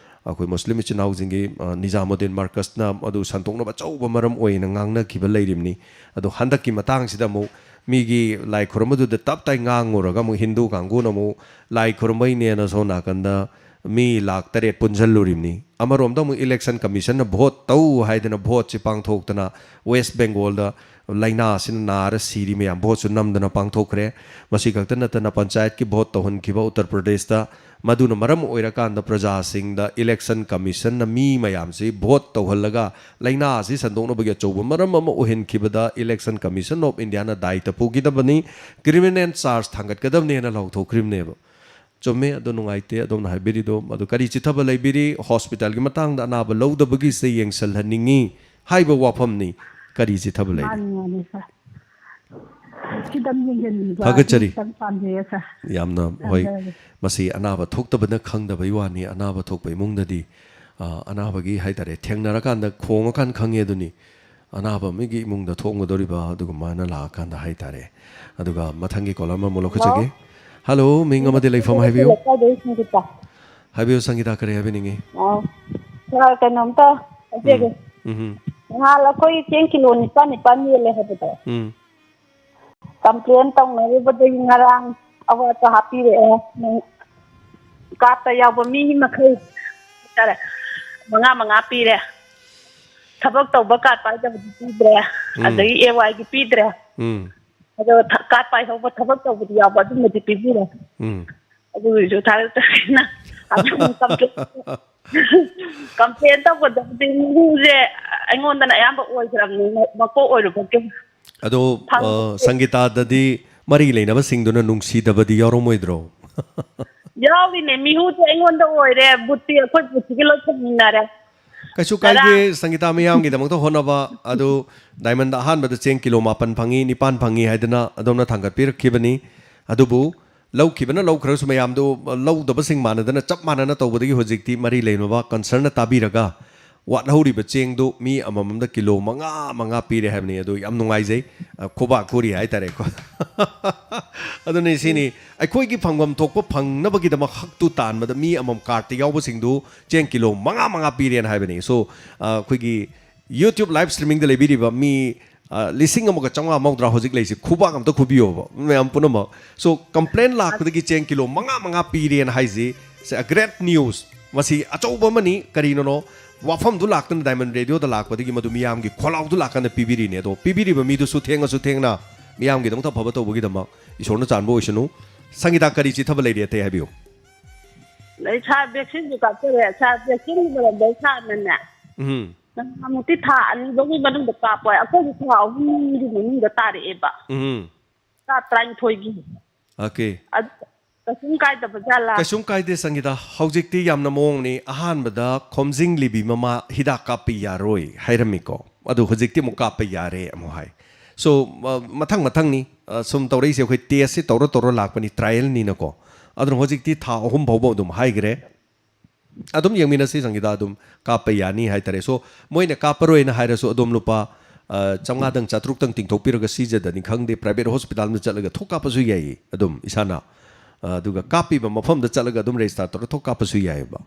ꯑꯩꯈꯣꯏ ꯃꯨꯁꯂꯤꯝ ꯏꯆꯤꯟ ꯏꯅꯥꯎꯁꯤꯡꯒꯤ, ꯑ, ꯅꯤꯖꯥꯃꯨꯗꯗꯤꯟ ꯃꯔꯀꯁꯅ ꯑꯗꯨ ꯁꯟꯗꯣꯛꯅꯕ ꯑꯆꯧꯕ ꯃꯔꯝ ꯑꯣꯏꯅ ꯉꯥꯡꯅꯈꯤꯕ ꯂꯩꯔꯤꯕꯅꯤ꯫ ꯑꯗꯣ ꯍꯟꯗꯛꯀꯤ ꯃꯇꯥꯡꯁꯤꯗ ꯑꯃꯨꯛ ꯃꯤꯒꯤ ꯂꯥꯏ ꯈꯨꯔꯨꯝꯕꯗꯨꯗ ꯇꯞ ꯇꯥꯏ ꯉꯥꯡꯉꯨꯔꯒ ꯑꯃꯨꯛ ꯍꯤꯟꯗꯨ ꯀꯥꯡꯕꯨꯅ ꯑꯃꯨꯛ ꯂꯥꯏ ꯈꯨꯔꯨꯝꯕꯩꯅꯦꯅ ꯁꯣꯝ ꯅꯥꯀꯟꯗ ꯃꯤ ꯂꯥꯛ ꯇꯔꯦꯠ ꯄꯨꯟꯁꯤꯜꯂꯨꯔꯤꯕꯅꯤ꯫ ꯑꯃꯔꯣꯝꯗ ꯑꯃꯨꯛ ꯏꯂꯦꯛꯁꯟ ꯀꯃꯤꯁꯟꯅ ꯚꯣꯠ ꯇꯧ ꯍꯥꯏꯗꯅ ꯚꯣꯠꯁꯤ ꯄꯥꯡꯊꯣꯛꯇꯅ ꯋꯦꯁ ꯕꯦꯡꯒꯣꯜꯗ ꯂꯥꯏꯅꯥ ꯑꯁꯤꯅ ꯅꯥꯔ ꯁꯤꯔꯤ ꯃꯌꯥꯝ ꯚꯣꯠꯁꯨ ꯅꯝꯗꯅ ꯄꯥꯡꯊꯣꯛꯈ꯭ꯔꯦ꯫ ꯃꯁꯤ ꯈꯛꯇ ꯅꯠꯇꯅ ꯄꯟꯆꯥꯌꯠꯀꯤ ꯚꯣꯠ ꯇꯧꯍꯟꯈꯤꯕ ꯎꯠꯇꯔ ꯄ꯭ꯔꯗꯦꯁꯇ, ꯃꯗꯨꯅ ꯃꯔꯝ ꯑꯣꯏꯔꯀꯥꯟꯗ ꯄ꯭ꯔꯖꯥꯁꯤꯡꯗ ꯏꯂꯦꯛꯁꯟ ꯀꯃꯤꯁꯟꯅ ꯃꯤ ꯃꯌꯥꯝꯁꯤ ꯚꯣꯠ ꯇꯧꯍꯜꯂꯒ ꯂꯥꯏꯅꯥ ꯑꯁꯤ ꯁꯟꯗꯣꯛꯅꯕꯒꯤ ꯑꯆꯧꯕ ꯃꯔꯝ ꯑꯃ ꯑꯣꯏꯍꯟꯈꯤꯕꯗ ꯏꯂꯦꯛꯁꯟ ꯀꯃꯤꯁꯟ ꯑꯣꯐ ꯏꯟꯗꯤꯌꯥꯅ ꯗꯥꯏꯇ ꯄꯨꯈꯤꯗꯕꯅꯤ, ꯀ꯭ꯔꯤꯃꯤꯅꯦꯜ ꯆꯥꯔꯖ ꯊꯥꯡꯒꯠꯀꯗꯕꯅꯦꯅ ꯂꯥꯎꯊꯣꯛꯈ꯭ꯔꯤꯕꯅꯦꯕ꯫ ꯆꯨꯝꯃꯦ, ꯑꯗꯨ ꯅꯨꯡꯉꯥꯏꯇꯦ꯫ ꯑꯗꯣꯝꯅ ꯍꯥꯏꯕꯤꯔꯤꯗꯣ, ꯑꯗꯨ ꯀꯔꯤ ꯆꯤꯊꯕ ꯂꯩꯕꯤꯔꯤ? ꯍꯣꯁꯄꯤꯇꯥꯜꯒꯤ ꯃꯇꯥꯡꯗ ꯑꯅꯥꯕ ꯂꯧꯗꯕꯒꯤꯁꯦ ꯌꯦꯡꯁꯜꯍꯟꯅꯤꯡꯉꯤ ꯍꯥꯏꯕ ꯋꯥꯐꯝꯅꯤ꯫ ꯀꯔꯤ ꯆꯤꯊꯕ ꯂꯩꯔꯤ? ꯃꯥꯅꯤ, ꯃꯥꯅꯤ, ꯁꯥꯔ꯫ ꯈꯤꯇꯪ ꯌꯦꯡꯁꯤꯟꯕꯤꯕ ꯊꯥꯒꯠꯆꯔꯤ꯫ ꯈꯤꯇꯪ ꯄꯥꯝꯖꯩꯌꯦ ꯁꯥꯔ꯫ ꯌꯥꯝꯅ ꯍꯣꯏ꯫ ꯊꯝꯖꯔꯒꯦ꯫ ꯃꯁꯤ ꯑꯅꯥꯕ ꯊꯣꯛꯇꯕꯅ ꯈꯪꯗꯕꯩ ꯋꯥꯅꯤ꯫ ꯑꯅꯥꯕ ꯊꯣꯛꯄ ꯏꯃꯨꯡꯗꯗꯤ, ꯑ, ꯑꯅꯥꯕꯒꯤ ꯍꯥꯏꯇꯥꯔꯦ, ꯊꯦꯡꯅꯔꯀꯥꯟꯗ ꯈꯣꯡꯉꯀꯥꯟꯗ ꯈꯪꯉꯦ ꯑꯗꯨꯅꯤ꯫ ꯑꯅꯥꯕ ꯃꯤꯒꯤ ꯏꯃꯨꯡꯗ ꯊꯣꯛꯑꯝꯒꯗꯧꯔꯤꯕ ꯑꯗꯨꯒꯨꯝꯕ ꯑꯃ ꯂꯥꯛꯑꯀꯥꯟꯗ ꯍꯥꯏꯇꯥꯔꯦ꯫ ꯑꯗꯨꯒ ꯃꯊꯪꯒꯤ ꯀꯣꯂꯔ ꯑꯃ ꯑꯃꯨꯛ ꯂꯧꯈꯠꯆꯒꯦ꯫ ꯍꯜꯂꯣ, ꯃꯤꯡ ꯑꯃꯗꯤ ꯂꯩꯐꯝ ꯍꯥꯏꯕꯤꯌꯨ꯫ ꯂꯩꯀꯥꯏꯗꯩ ꯁꯪꯒꯤꯇꯥ꯫ ꯍꯥꯏꯕꯤꯌꯨ ꯁꯪꯒꯤꯇꯥ, ꯀꯔꯤ ꯍꯥꯏꯕꯤꯅꯤꯡꯉꯤ? ꯑꯣ, ꯁꯥꯔ, ꯀꯩꯅꯣꯝꯇ ꯍꯥꯏꯖꯒꯦ꯫ ꯎꯝ꯫ ꯅꯍꯥꯟ ꯑꯩꯈꯣꯏ ꯆꯦꯡ ꯀꯤꯂꯣ ꯅꯤꯄꯥꯟ ꯅꯤꯄꯥꯟ ꯌꯦꯜꯂꯦ ꯍꯥꯏꯕꯗꯣ꯫ ꯎꯝ꯫ ꯀꯝꯄ꯭ꯂꯦꯟ ꯇꯧꯅꯔꯨꯕꯗꯒꯤ ꯉꯔꯥꯡ ꯑꯋꯥꯠꯄ ꯍꯥꯞꯄꯤꯔꯛꯑꯦ꯫ ꯅꯪ ꯀꯥꯔꯠꯇ ꯌꯥꯎꯕ ꯃꯤ ꯃꯈꯩ ꯍꯥꯏꯇꯥꯔꯦ, ꯃꯉꯥ ꯃꯉꯥ ꯄꯤꯔꯦ꯫ ꯊꯕꯛ ꯇꯧꯕ ꯀꯥꯔꯠ ꯄꯥꯏꯗꯕꯗꯤ ꯄꯤꯗ꯭ꯔꯦ꯫ ꯎꯝ꯫ ꯑꯗꯒꯤ ꯑꯦ ꯋꯥꯏꯒꯤ ꯄꯤꯗ꯭ꯔꯦ꯫ ꯎꯝ꯫ ꯑꯗꯣ ꯊ-, ꯀꯥꯔꯠ ꯄꯥꯏꯍꯧꯕ ꯊꯕꯛ ꯇꯧꯕꯗꯤ ꯌꯥꯎꯕ, ꯑꯗꯨꯃꯗꯤ ꯄꯤꯕꯤꯔꯦ꯫ ꯎꯝ꯫ ꯑꯗꯨꯒꯤꯁꯨ ꯊꯥꯒꯠꯆꯔꯤꯅ ꯑꯗꯨꯝ ꯀꯝꯄ꯭ꯂꯦꯟ, ꯀꯝꯄ꯭ꯂꯦꯟ ꯇꯧꯒꯗꯕꯗꯤ ꯃꯤꯁꯦ ꯑꯩꯉꯣꯟꯗꯅ ꯑꯌꯥꯝꯕ ꯑꯣꯏꯈ꯭ꯔꯕꯅꯤ, ꯃꯀꯣꯛ ꯑꯣꯏꯔꯨꯕꯒꯤ꯫ ꯑꯗꯣ, ꯐꯪ- ꯑ, ꯁꯪꯒꯤꯇꯥꯗꯗꯤ ꯃꯔꯤ ꯂꯩꯅꯕꯁꯤꯡꯗꯨꯅ ꯅꯨꯡꯁꯤꯗꯕꯗꯤ ꯌꯥꯎꯔꯝꯃꯣꯏꯗ꯭ꯔꯣ? ꯌꯥꯎꯔꯤꯅꯦ, ꯃꯤꯍꯨꯁꯦ ꯑꯩꯉꯣꯟꯗ ꯑꯣꯏꯔꯦ, ꯕꯨꯠꯇꯤ ꯑꯩꯈꯣꯏ ꯕꯨꯠꯁꯤꯒꯤ ꯂꯣꯏ ꯊꯝꯃꯤꯟꯅꯔꯦ꯫ ꯀꯩꯁꯨ ꯀꯥꯏꯗꯦ, ꯁꯪꯒꯤꯇꯥ ꯃꯤꯌꯥꯝꯒꯤꯗꯃꯛꯇ ꯍꯣꯠꯅꯕ ꯑꯗꯨ ꯗꯥꯏꯃꯟꯗ ꯑꯍꯥꯟꯕꯗ ꯆꯦꯡ ꯀꯤꯂꯣ ꯃꯥꯄꯟ ꯐꯪꯉꯤ, ꯅꯤꯄꯥꯟ ꯐꯪꯉꯤ ꯍꯥꯏꯗꯅ ꯑꯗꯣꯝꯅ ꯊꯥꯡꯒꯠꯄꯤꯔꯛꯈꯤꯕꯅꯤ꯫ ꯑꯗꯨꯕꯨ ꯂꯧꯈꯤꯕꯅ ꯂꯧꯈ꯭ꯔꯁꯨ ꯃꯌꯥꯝꯗꯨ ꯂꯧꯗꯕꯁꯤꯡ ꯃꯥꯟꯅꯗꯅ ꯆꯞ ꯃꯥꯟꯅꯅ ꯇꯧꯕꯗꯒꯤ ꯍꯧꯖꯤꯛꯇꯤ ꯃꯔꯤ ꯂꯩꯅꯕ ꯀꯟꯁꯔꯟꯅ ꯇꯥꯕꯤꯔꯒ ꯋꯥꯠꯍꯧꯔꯤꯕ ꯆꯦꯡꯗꯨ ꯃꯤ ꯑꯃꯃꯝꯗ ꯀꯤꯂꯣ ꯃꯉꯥ ꯃꯉꯥ ꯄꯤꯔꯦ ꯍꯥꯏꯕꯅꯤ꯫ ꯑꯗꯨ ꯌꯥꯝ ꯅꯨꯡꯉꯥꯏꯖꯩ꯫ ꯑ, ꯈꯨꯕꯥꯛ ꯈꯨꯔꯤ ꯍꯥꯏꯇꯥꯔꯦꯀꯣ꯫ ꯑꯗꯨꯅꯤ ꯁꯤꯅꯤ ꯑꯩꯈꯣꯏꯒꯤ ꯐꯪꯐꯝ ꯊꯣꯛꯄ ꯐꯪꯅꯕꯒꯤꯗꯃꯛ ꯍꯛꯇꯨ ꯇꯥꯟꯕꯗ ꯃꯤ ꯑꯃꯃꯝ ꯀꯥꯔꯠꯇ ꯌꯥꯎꯕꯁꯤꯡꯗꯨ ꯆꯦꯡ ꯀꯤꯂꯣ ꯃꯉꯥ ꯃꯉꯥ ꯄꯤꯔꯦꯅ ꯍꯥꯏꯕꯅꯤ꯫ So, ꯑ, ꯑꯩꯈꯣꯏꯒꯤ YouTube live streamingꯗ ꯂꯩꯕꯤꯔꯤꯕ ꯃꯤ, ꯑ, ꯂꯤꯁꯤꯡ ꯑꯃꯒ ꯆꯥꯝꯃꯉꯥ ꯃꯧꯗ꯭ꯔꯥ ꯍꯧꯖꯤꯛ ꯂꯩꯁꯤ, ꯈꯨꯕꯥꯛ ꯑꯝꯇ ꯈꯨꯕꯤꯌꯣꯕ ꯃꯌꯥꯝ ꯄꯨꯝꯅꯃꯛ꯫ So, ꯀꯝꯄ꯭ꯂꯦꯟ ꯂꯥꯛꯄꯗꯒꯤ ꯆꯦꯡ ꯀꯤꯂꯣ ꯃꯉꯥ ꯃꯉꯥ ꯄꯤꯔꯦꯅ ꯍꯥꯏꯁꯤ, it's a great news꯫ ꯃꯁꯤ ꯑꯆꯧꯕ ꯑꯃꯅꯤ꯫ ꯀꯔꯤꯅꯣꯅꯣ, ꯋꯥꯐꯝꯗꯨ ꯂꯥꯛꯇꯅ ꯗꯥꯏꯃꯟ ꯔꯦꯗꯤꯑꯣꯗ ꯂꯥꯛꯄꯗꯒꯤ ꯃꯗꯨ ꯃꯤꯌꯥꯝꯒꯤ ꯈꯣꯜꯂꯥꯎꯗꯨ ꯂꯥꯛꯀꯥꯟꯗ ꯄꯤꯕꯤꯔꯤꯅꯦ꯫ ꯑꯗꯣ ꯄꯤꯕꯤꯔꯤꯕ ꯃꯤꯗꯨꯁꯨ ꯊꯦꯡꯉꯁꯨ ꯊꯦꯡꯅ ꯃꯤꯌꯥꯝꯒꯤꯗꯃꯛꯇ ꯑꯐꯕ ꯇꯧꯕꯒꯤꯗꯃꯛ ꯏꯁꯣꯔꯅ ꯆꯥꯟꯕ ꯑꯣꯏꯁꯅꯨ꯫ ꯁꯪꯒꯤꯇꯥ, ꯀꯔꯤ ꯆꯤꯊꯕ ꯂꯩꯔꯤ? ꯑꯇꯩ ꯍꯥꯏꯕꯤꯌꯨ꯫ ꯑꯩ ꯁꯥꯔ ꯚꯦꯛꯁꯤꯟꯁꯨ ꯀꯥꯞꯆꯔꯦ꯫ ꯁꯥꯔ ꯚꯦꯛꯁꯤꯟꯒꯤ ꯃꯔꯝꯗ ꯁꯥꯔꯅꯅꯦ, ꯎꯝ꯫ ꯅꯍꯥꯟꯃꯨꯛꯇꯤ ꯊꯥ ꯑꯅꯤꯐꯥꯎꯒꯤ ꯃꯅꯨꯡꯗ ꯀꯥꯞꯄꯣꯏ, ꯑꯩꯈꯣꯏꯒꯤ ꯊꯥ ꯑꯍꯨꯝꯒꯤ ꯃꯅꯨꯡꯗ ꯇꯥꯔꯛꯑꯦꯕ, ꯎꯝ꯫ ꯊꯥ ꯇꯔꯥꯅꯤꯊꯣꯏꯒꯤ꯫ ꯑꯣꯀꯦ꯫ ꯑꯗꯨ ꯀꯩꯁꯨꯝ ꯀꯥꯏꯗꯕ ꯖꯥꯠꯂꯥ? ꯀꯩꯁꯨꯝ ꯀꯥꯏꯗꯦ ꯁꯪꯒꯤꯇꯥ, ꯍꯧꯖꯤꯛꯇꯤ ꯌꯥꯝꯅ ꯃꯑꯣꯡꯅꯤ꯫ ꯑꯍꯥꯟꯕꯗ ꯈꯣꯝꯖꯤꯡ ꯂꯤꯕꯤ ꯃꯃꯥ ꯍꯤꯗꯥꯛ ꯀꯥꯞꯄ ꯌꯥꯔꯣꯏ ꯍꯥꯏꯔꯝꯃꯤꯀꯣ, ꯑꯗꯨ ꯍꯧꯖꯤꯛꯇꯤ ꯑꯃꯨꯛ ꯀꯥꯞꯄ ꯌꯥꯔꯦ ꯑꯃꯨꯛ ꯍꯥꯏ꯫ So, ꯑ, ꯃꯊꯪ ꯃꯊꯪꯅꯤ, ꯑ, ꯁꯨꯝ ꯇꯧꯔꯛꯏꯁꯦ꯫ ꯑꯩꯈꯣꯏ ꯇꯦꯁꯁꯤ ꯇꯧꯔ ꯇꯧꯔ ꯂꯥꯛꯄꯅꯤ, ꯇ꯭ꯔꯥꯏꯌꯦꯜꯅꯤꯅꯀꯣ꯫ ꯑꯗꯨꯅ ꯍꯧꯖꯤꯛꯇꯤ ꯊꯥ ꯑꯍꯨꯝ ꯐꯥꯎꯕ ꯑꯗꯨꯝ ꯍꯥꯏꯈ꯭ꯔꯦ꯫ ꯑꯗꯨꯝ ꯌꯦꯡꯃꯤꯟꯅꯁꯤ ꯁꯪꯒꯤꯇꯥ, ꯑꯗꯨꯝ ꯀꯥꯞꯄ ꯌꯥꯅꯤ ꯍꯥꯏꯇꯥꯔꯦ꯫ So, ꯃꯣꯏꯅ ꯀꯥꯞꯄꯔꯣꯏꯅ ꯍꯥꯏꯔꯁꯨ ꯑꯗꯨꯝ ꯂꯨꯄꯥ, ꯑ, ꯆꯥꯝꯃꯉꯥꯗꯪ ꯆꯥꯇ꯭ꯔꯨꯛꯇꯪ ꯇꯤꯡꯊꯣꯛꯄꯤꯔꯒ ꯁꯤꯖꯗꯅꯤ ꯈꯪꯗꯦ, ꯄ꯭ꯔꯥꯏꯚꯦꯠ ꯍꯣꯁꯄꯤꯇꯥꯜꯗ ꯆꯠꯂꯒ ꯊꯣꯛ ꯀꯥꯞꯄꯁꯨ ꯌꯥꯏꯌꯦ ꯑꯗꯨꯝ ꯏꯁꯥꯅ꯫ ꯑ, ꯑꯗꯨꯒ ꯀꯥꯞꯄꯤꯕ ꯃꯐꯝꯗ ꯆꯠꯂꯒ ꯑꯗꯨꯝ ꯔꯦꯖꯤꯁꯇꯥꯔ ꯇꯧꯔ ꯊꯣꯛ ꯀꯥꯞꯄꯁꯨ ꯌꯥꯏꯑꯕ꯫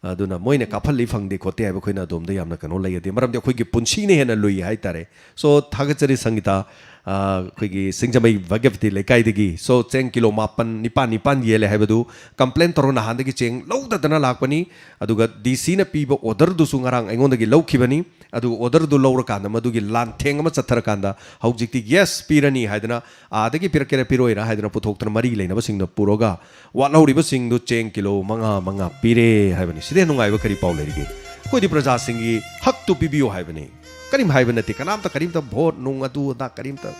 ꯑꯗꯨꯅ ꯃꯣꯏꯅ ꯀꯥꯞꯍꯜꯂꯤ ꯐꯪꯗꯦ ꯈꯣꯠꯇꯦ ꯍꯥꯏꯕ ꯑꯩꯈꯣꯏꯅ ꯑꯗꯣꯝꯗ ꯌꯥꯝꯅ ꯀꯩꯅꯣ ꯂꯩꯒꯗꯦ, ꯃꯔꯝꯗꯤ ꯑꯩꯈꯣꯏꯒꯤ ꯄꯨꯟꯁꯤꯅ ꯍꯦꯟꯅ ꯂꯨꯏ ꯍꯥꯏꯇꯥꯔꯦ꯫ So, ꯊꯥꯒꯠꯆꯔꯤ ꯁꯪꯒꯤꯇꯥ, ꯑ, ꯑꯩꯈꯣꯏꯒꯤ ꯁꯤꯡꯖꯃꯩ ꯚꯥꯒ꯭ꯌꯕꯇꯤ ꯂꯩꯀꯥꯏꯗꯒꯤ꯫ So, ꯆꯦꯡ ꯀꯤꯂꯣ ꯃꯥꯄꯟ, ꯅꯤꯄꯥꯟ, ꯅꯤꯄꯥꯟ ꯌꯦꯜꯂꯦ ꯍꯥꯏꯕꯗꯨ ꯀꯝꯄ꯭ꯂꯦꯟ ꯇꯧꯔ ꯅꯍꯥꯟꯗꯒꯤ ꯆꯦꯡ ꯂꯧꯗꯗꯅ ꯂꯥꯛꯄꯅꯤ꯫ ꯑꯗꯨꯒ ꯗꯤ ꯁꯤꯅ ꯄꯤꯕ ꯑꯣꯔꯗꯔꯗꯨꯁꯨ ꯉꯔꯥꯡ ꯑꯩꯉꯣꯟꯗꯒꯤ ꯂꯧꯈꯤꯕꯅꯤ꯫ ꯑꯗꯨꯒ ꯑꯣꯔꯗꯔꯗꯨ ꯂꯧꯔꯀꯥꯟꯗ ꯃꯗꯨꯒꯤ ꯂꯥꯟꯊꯦꯡ ꯑꯃ ꯆꯠꯊꯔꯀꯥꯟꯗ ꯍꯧꯖꯤꯛꯇꯤ ꯌꯦꯁ ꯄꯤꯔꯅꯤ ꯍꯥꯏꯗꯅ, ꯑꯥꯗꯒꯤ ꯄꯤꯔꯛꯀꯦꯔꯥ ꯄꯤꯔꯣꯏꯔꯥ ꯍꯥꯏꯗꯅ ꯄꯨꯊꯣꯛꯇꯅ ꯃꯔꯤ ꯂꯩꯅꯕꯁꯤꯡꯗ ꯄꯨꯔꯒ ꯋꯥꯠꯍꯧꯔꯤꯕꯁꯤꯡꯗꯨ ꯆꯦꯡ ꯀꯤꯂꯣ ꯃꯉꯥ ꯃꯉꯥ ꯄꯤꯔꯦ ꯍꯥꯏꯕꯅꯤ꯫ ꯁꯤꯗꯩ ꯅꯨꯡꯉꯥꯏꯕ ꯀꯔꯤ ꯄꯥꯎ ꯂꯩꯔꯤꯒꯦ? ꯑꯩꯈꯣꯏꯗꯤ ꯄ꯭ꯔꯖꯥꯁꯤꯡꯒꯤ ꯍꯛꯇꯨ ꯄꯤꯕꯤꯌꯨ ꯍꯥꯏꯕꯅꯤ꯫ ꯀꯔꯤꯝ ꯍꯥꯏꯕ ꯅꯠꯇꯦ, ꯀꯅꯥꯝꯇ ꯀꯔꯤꯝꯇ ꯚꯣꯠ ꯅꯨꯡ ꯑꯗꯨ ꯑꯗꯥ ꯀꯔꯤꯝꯇ꯫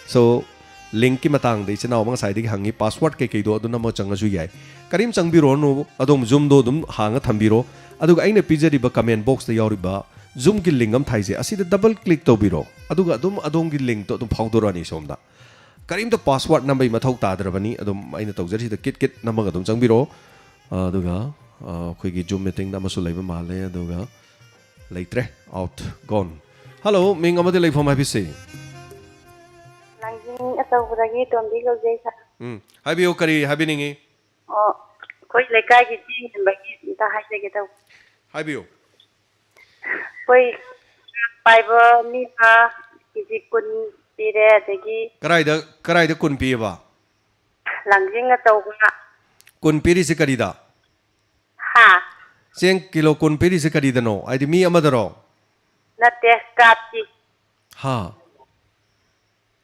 So, ꯂꯤꯡꯛꯀꯤ ꯃꯇꯥꯡꯗ ꯏꯆꯤꯟ ꯏꯅꯥꯎ ꯑꯃ ꯉꯁꯥꯏꯗꯒꯤ ꯍꯪꯉꯤ, ꯄꯥꯁꯋꯥꯔꯗ ꯀꯩꯀꯩꯗꯣ ꯑꯗꯨ ꯅꯝꯃꯒ ꯆꯪꯉꯁꯨ ꯌꯥꯏ꯫ ꯀꯔꯤꯝ ꯆꯪꯕꯤꯔꯨꯔꯅꯨ, ꯑꯗꯣꯝ ꯖꯨꯝꯗꯣ ꯑꯗꯨꯝ ꯍꯥꯡꯉ ꯊꯝꯕꯤꯔꯣ꯫ ꯑꯗꯨꯒ ꯑꯩꯅ ꯄꯤꯖꯔꯤꯕ ꯀꯃꯦꯟ ꯕꯣꯛꯁꯇ ꯌꯥꯎꯔꯤꯕ ꯖꯨꯝꯒꯤ ꯂꯤꯡꯛ ꯑꯃ ꯊꯥꯏꯁꯦ, ꯑꯁꯤꯗ ꯗꯕꯜ ꯀ꯭ꯂꯤꯛ ꯇꯧꯕꯤꯔꯣ꯫ ꯑꯗꯨꯒ ꯑꯗꯨꯝ ꯑꯗꯣꯝꯒꯤ ꯂꯤꯡꯛꯇꯣ ꯑꯗꯨꯝ ꯐꯥꯎꯗꯣꯔꯛꯑꯅꯤ ꯁꯣꯝꯗ꯫ ꯀꯔꯤꯝꯇ ꯄꯥꯁꯋꯥꯔꯗ ꯅꯝꯕꯩ ꯃꯊꯧ ꯇꯥꯗ꯭ꯔꯕꯅꯤ꯫ ꯑꯗꯨꯝ ꯑꯩꯅ ꯇꯧꯖꯔꯤꯁꯤꯗ ꯀꯤꯠ ꯀꯤꯠ ꯅꯝꯃꯒ ꯑꯗꯨꯝ ꯆꯪꯕꯤꯔꯣ꯫ ꯑꯗꯨꯒ, ꯑ, ꯑꯩꯈꯣꯏꯒꯤ ꯖꯨꯝ ꯃꯤꯇꯤꯡꯗ ꯑꯃꯁꯨ ꯂꯩꯕ ꯃꯥꯜꯂꯦ꯫ ꯑꯗꯨꯒ ꯂꯩꯇ꯭ꯔꯦ꯫ ꯑꯥꯎꯠ꯫ ꯒꯣꯟ꯫ ꯍꯜꯂꯣ, ꯃꯤꯡ ꯑꯃꯗꯤ ꯂꯩꯐꯝ ꯍꯥꯏꯕꯤꯁꯤ꯫ ꯂꯥꯡꯖꯤꯡ ꯑꯆꯧꯕꯗꯒꯤ ꯇꯣꯝꯕꯤ ꯀꯧꯖꯩ, ꯁꯥꯔ꯫ ꯎꯝ, ꯍꯥꯏꯕꯤꯌꯨ, ꯀꯔꯤ ꯍꯥꯏꯕꯤꯅꯤꯡꯉꯤ? ꯑꯣ, ꯑꯩꯈꯣꯏ ꯂꯩꯀꯥꯏꯒꯤ ꯆꯦꯡ ꯌꯦꯟꯕꯒꯤ ꯑꯝꯇ ꯍꯥꯏꯖꯒꯦ ꯇꯧꯕ꯫ ꯍꯥꯏꯕꯤꯌꯨ꯫ ꯑꯩꯈꯣꯏ ꯄꯥꯏꯕ ꯃꯤ ꯑꯃ ꯀꯦ ꯖꯤ ꯀꯨꯟ ꯄꯤꯔꯦ, ꯑꯗꯒꯤ ꯀꯔꯥꯏꯗ, ꯀꯔꯥꯏꯗ ꯀꯨꯟ ꯄꯤꯌꯦꯕ? ꯂꯥꯡꯖꯤꯡ ꯑꯆꯧꯕ꯫ ꯀꯨꯟ ꯄꯤꯔꯤꯁꯤ ꯀꯔꯤꯗ? ꯍꯥ? ꯆꯦꯡ ꯀꯤꯂꯣ ꯀꯨꯟ ꯄꯤꯔꯤꯁꯤ ꯀꯔꯤꯗꯅꯣ? ꯍꯥꯏꯗꯤ ꯃꯤ ꯑꯃꯗꯔꯣ? ꯅꯠꯇꯦ, ꯀꯥꯔꯠꯀꯤ꯫ ꯍꯥ꯫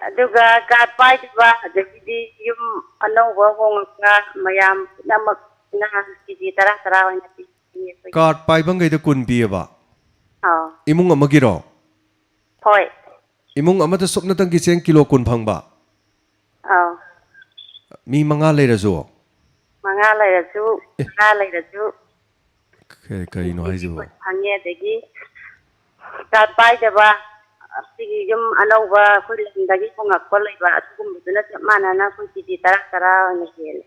ꯑꯗꯨꯒ ꯀꯥꯔꯠ ꯄꯥꯏꯗꯕ, ꯑꯗꯒꯤꯗꯤ ꯌꯨꯝ ꯑꯅꯧꯕ ꯍꯣꯡꯉꯛꯄ ꯃꯌꯥꯝ ꯄꯨꯝꯅꯃꯛꯅ ꯀꯦ ꯖꯤ ꯇꯔꯥ ꯇꯔꯥ ꯑꯣꯏꯅ ꯄꯤꯕꯅꯤ ꯑꯩꯈꯣꯏ꯫ ꯀꯥꯔꯠ ꯄꯥꯏꯕꯈꯩꯗ ꯀꯨꯟ ꯄꯤꯌꯦꯕ? ꯑꯥꯎ꯫ ꯏꯃꯨꯡ ꯑꯃꯒꯤꯔꯣ? ꯍꯣꯏ꯫ ꯏꯃꯨꯡ ꯑꯃꯗ ꯁꯨꯞꯅꯇꯪꯒꯤ ꯆꯦꯡ ꯀꯤꯂꯣ ꯀꯨꯟ ꯐꯪꯕ? ꯑꯥꯎ꯫ ꯃꯤ ꯃꯉꯥ ꯂꯩꯔꯁꯨ? ꯃꯉꯥ ꯂꯩꯔꯁꯨ, ꯑꯦ꯫ ꯇꯔꯥ ꯂꯩꯔꯁꯨ꯫ ꯀ-, ꯀꯔꯤꯅꯣ ꯍꯥꯏꯁꯤꯕꯣ? ꯐꯪꯉꯦ, ꯑꯗꯒꯤ ꯀꯥꯔꯠ ꯄꯥꯏꯗꯕ, ꯑꯁꯤꯒꯤ ꯌꯨꯝ ꯑꯅꯧꯕ ꯑꯩꯈꯣꯏ ꯂꯝꯗꯒꯤ ꯍꯣꯡꯉꯛꯄ ꯂꯩꯕ, ꯑꯗꯨꯒꯨꯝꯕꯗꯨꯅ ꯆꯞ ꯃꯥꯟꯅꯅ ꯑꯩꯈꯣꯏ ꯀꯦ ꯖꯤ ꯇꯔꯥ ꯇꯔꯥ ꯑꯣꯏꯅ ꯌꯦꯜꯂꯦ꯫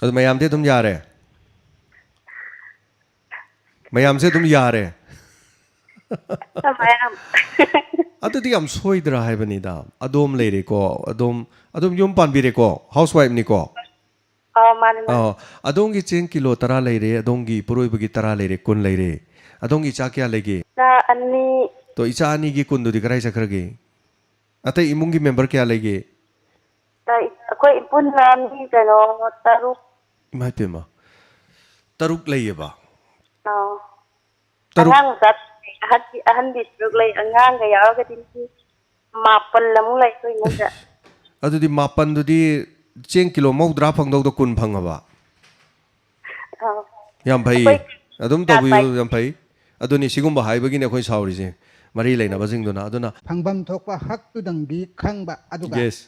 ꯑꯗꯨ ꯃꯌꯥꯝꯗꯤ ꯑꯗꯨꯝ ꯌꯥꯔꯦ? ꯃꯌꯥꯝꯁꯦ ꯑꯗꯨꯝ ꯌꯥꯔꯦ? ꯃꯌꯥꯝ꯫ ꯑꯗꯨꯗꯤ ꯌꯥꯝ ꯁꯣꯏꯗ꯭ꯔꯥ ꯍꯥꯏꯕꯅꯤꯗ꯫ ꯑꯗꯣꯝ ꯂꯩꯔꯦꯀꯣ, ꯑꯗꯣꯝ, ꯑꯗꯨꯝ ꯌꯨꯝ ꯄꯥꯟꯕꯤꯔꯦꯀꯣ, ꯍꯥꯎꯁ ꯋꯥꯏꯐꯅꯤꯀꯣ? ꯑꯥ, ꯃꯥꯅꯦ, ꯃꯥꯅꯦ꯫ ꯑꯥ, ꯑꯗꯣꯝꯒꯤ ꯆꯦꯡ ꯀꯤꯂꯣ ꯇꯔꯥ ꯂꯩꯔꯦ, ꯑꯗꯣꯝꯒꯤ ꯏꯄꯨꯔꯣꯏꯕꯒꯤ ꯇꯔꯥ ꯂꯩꯔꯦ, ꯀꯨꯟ ꯂꯩꯔꯦ꯫ ꯑꯗꯣꯝꯒꯤ ꯏꯆꯥ ꯀꯌꯥ ꯂꯩꯒꯦ? ꯏꯆꯥ ꯑꯅꯤ꯫ ꯇꯣ, ꯏꯆꯥ ꯑꯅꯤꯒꯤ ꯀꯨꯟꯗꯨꯗꯤ ꯀꯗꯥꯏ ꯆꯠꯈ꯭ꯔꯒꯦ? ꯑꯇꯩ ꯏꯃꯨꯡꯒꯤ ꯃꯦꯝꯕꯔ ꯀꯌꯥ ꯂꯩꯒꯦ? ꯑꯩꯈꯣꯏ ꯄꯨꯟꯅ ꯃꯤ ꯀꯩꯅꯣ, ꯇꯔꯨꯛ꯫ ꯏꯃꯥꯏ ꯄꯦꯝꯃ, ꯇꯔꯨꯛ ꯂꯩꯌꯦꯕ? ꯑꯥꯎ꯫ ꯇꯔꯨꯛ? ꯑꯉꯥꯡ ꯃꯆꯥ ꯑꯍꯟ-, ꯑꯍꯟꯗꯤ ꯇꯔꯨꯛ ꯂꯩ, ꯑꯉꯥꯡꯒ ꯌꯥꯎꯔꯒꯗꯤ ꯃꯤ ꯃꯥꯄꯜ ꯑꯃꯨꯛ ꯂꯩ ꯑꯩꯈꯣꯏ ꯏꯃꯨꯡꯗ꯫ ꯑꯗꯨꯗꯤ ꯃꯥꯄꯜꯗꯨꯗꯤ ꯆꯦꯡ ꯀꯤꯂꯣ ꯃꯧꯗ꯭ꯔꯥ ꯐꯪꯗꯧꯗ ꯀꯨꯟ ꯐꯪꯉꯕ? ꯑꯥꯎ꯫ ꯌꯥꯝ ꯐꯩ꯫ ꯑꯩꯈꯣꯏ ꯑꯗꯨꯝ ꯇꯧꯕꯤꯌꯨ, ꯌꯥꯝ ꯐꯩ꯫ ꯑꯗꯨꯅꯤ, ꯁꯤꯒꯨꯝꯕ ꯍꯥꯏꯕꯒꯤꯅꯦ ꯑꯩꯈꯣꯏ ꯁꯥꯎꯔꯤꯁꯦ, ꯃꯔꯤ ꯂꯩꯅꯕꯁꯤꯡꯗꯨꯅ꯫ ꯑꯗꯨꯅ ꯐꯪꯐꯝ ꯊꯣꯛꯄ ꯍꯛꯇꯨꯗꯪꯗꯤ ꯈꯪꯕ, ꯑꯗꯨꯒ ꯌꯦꯁ꯫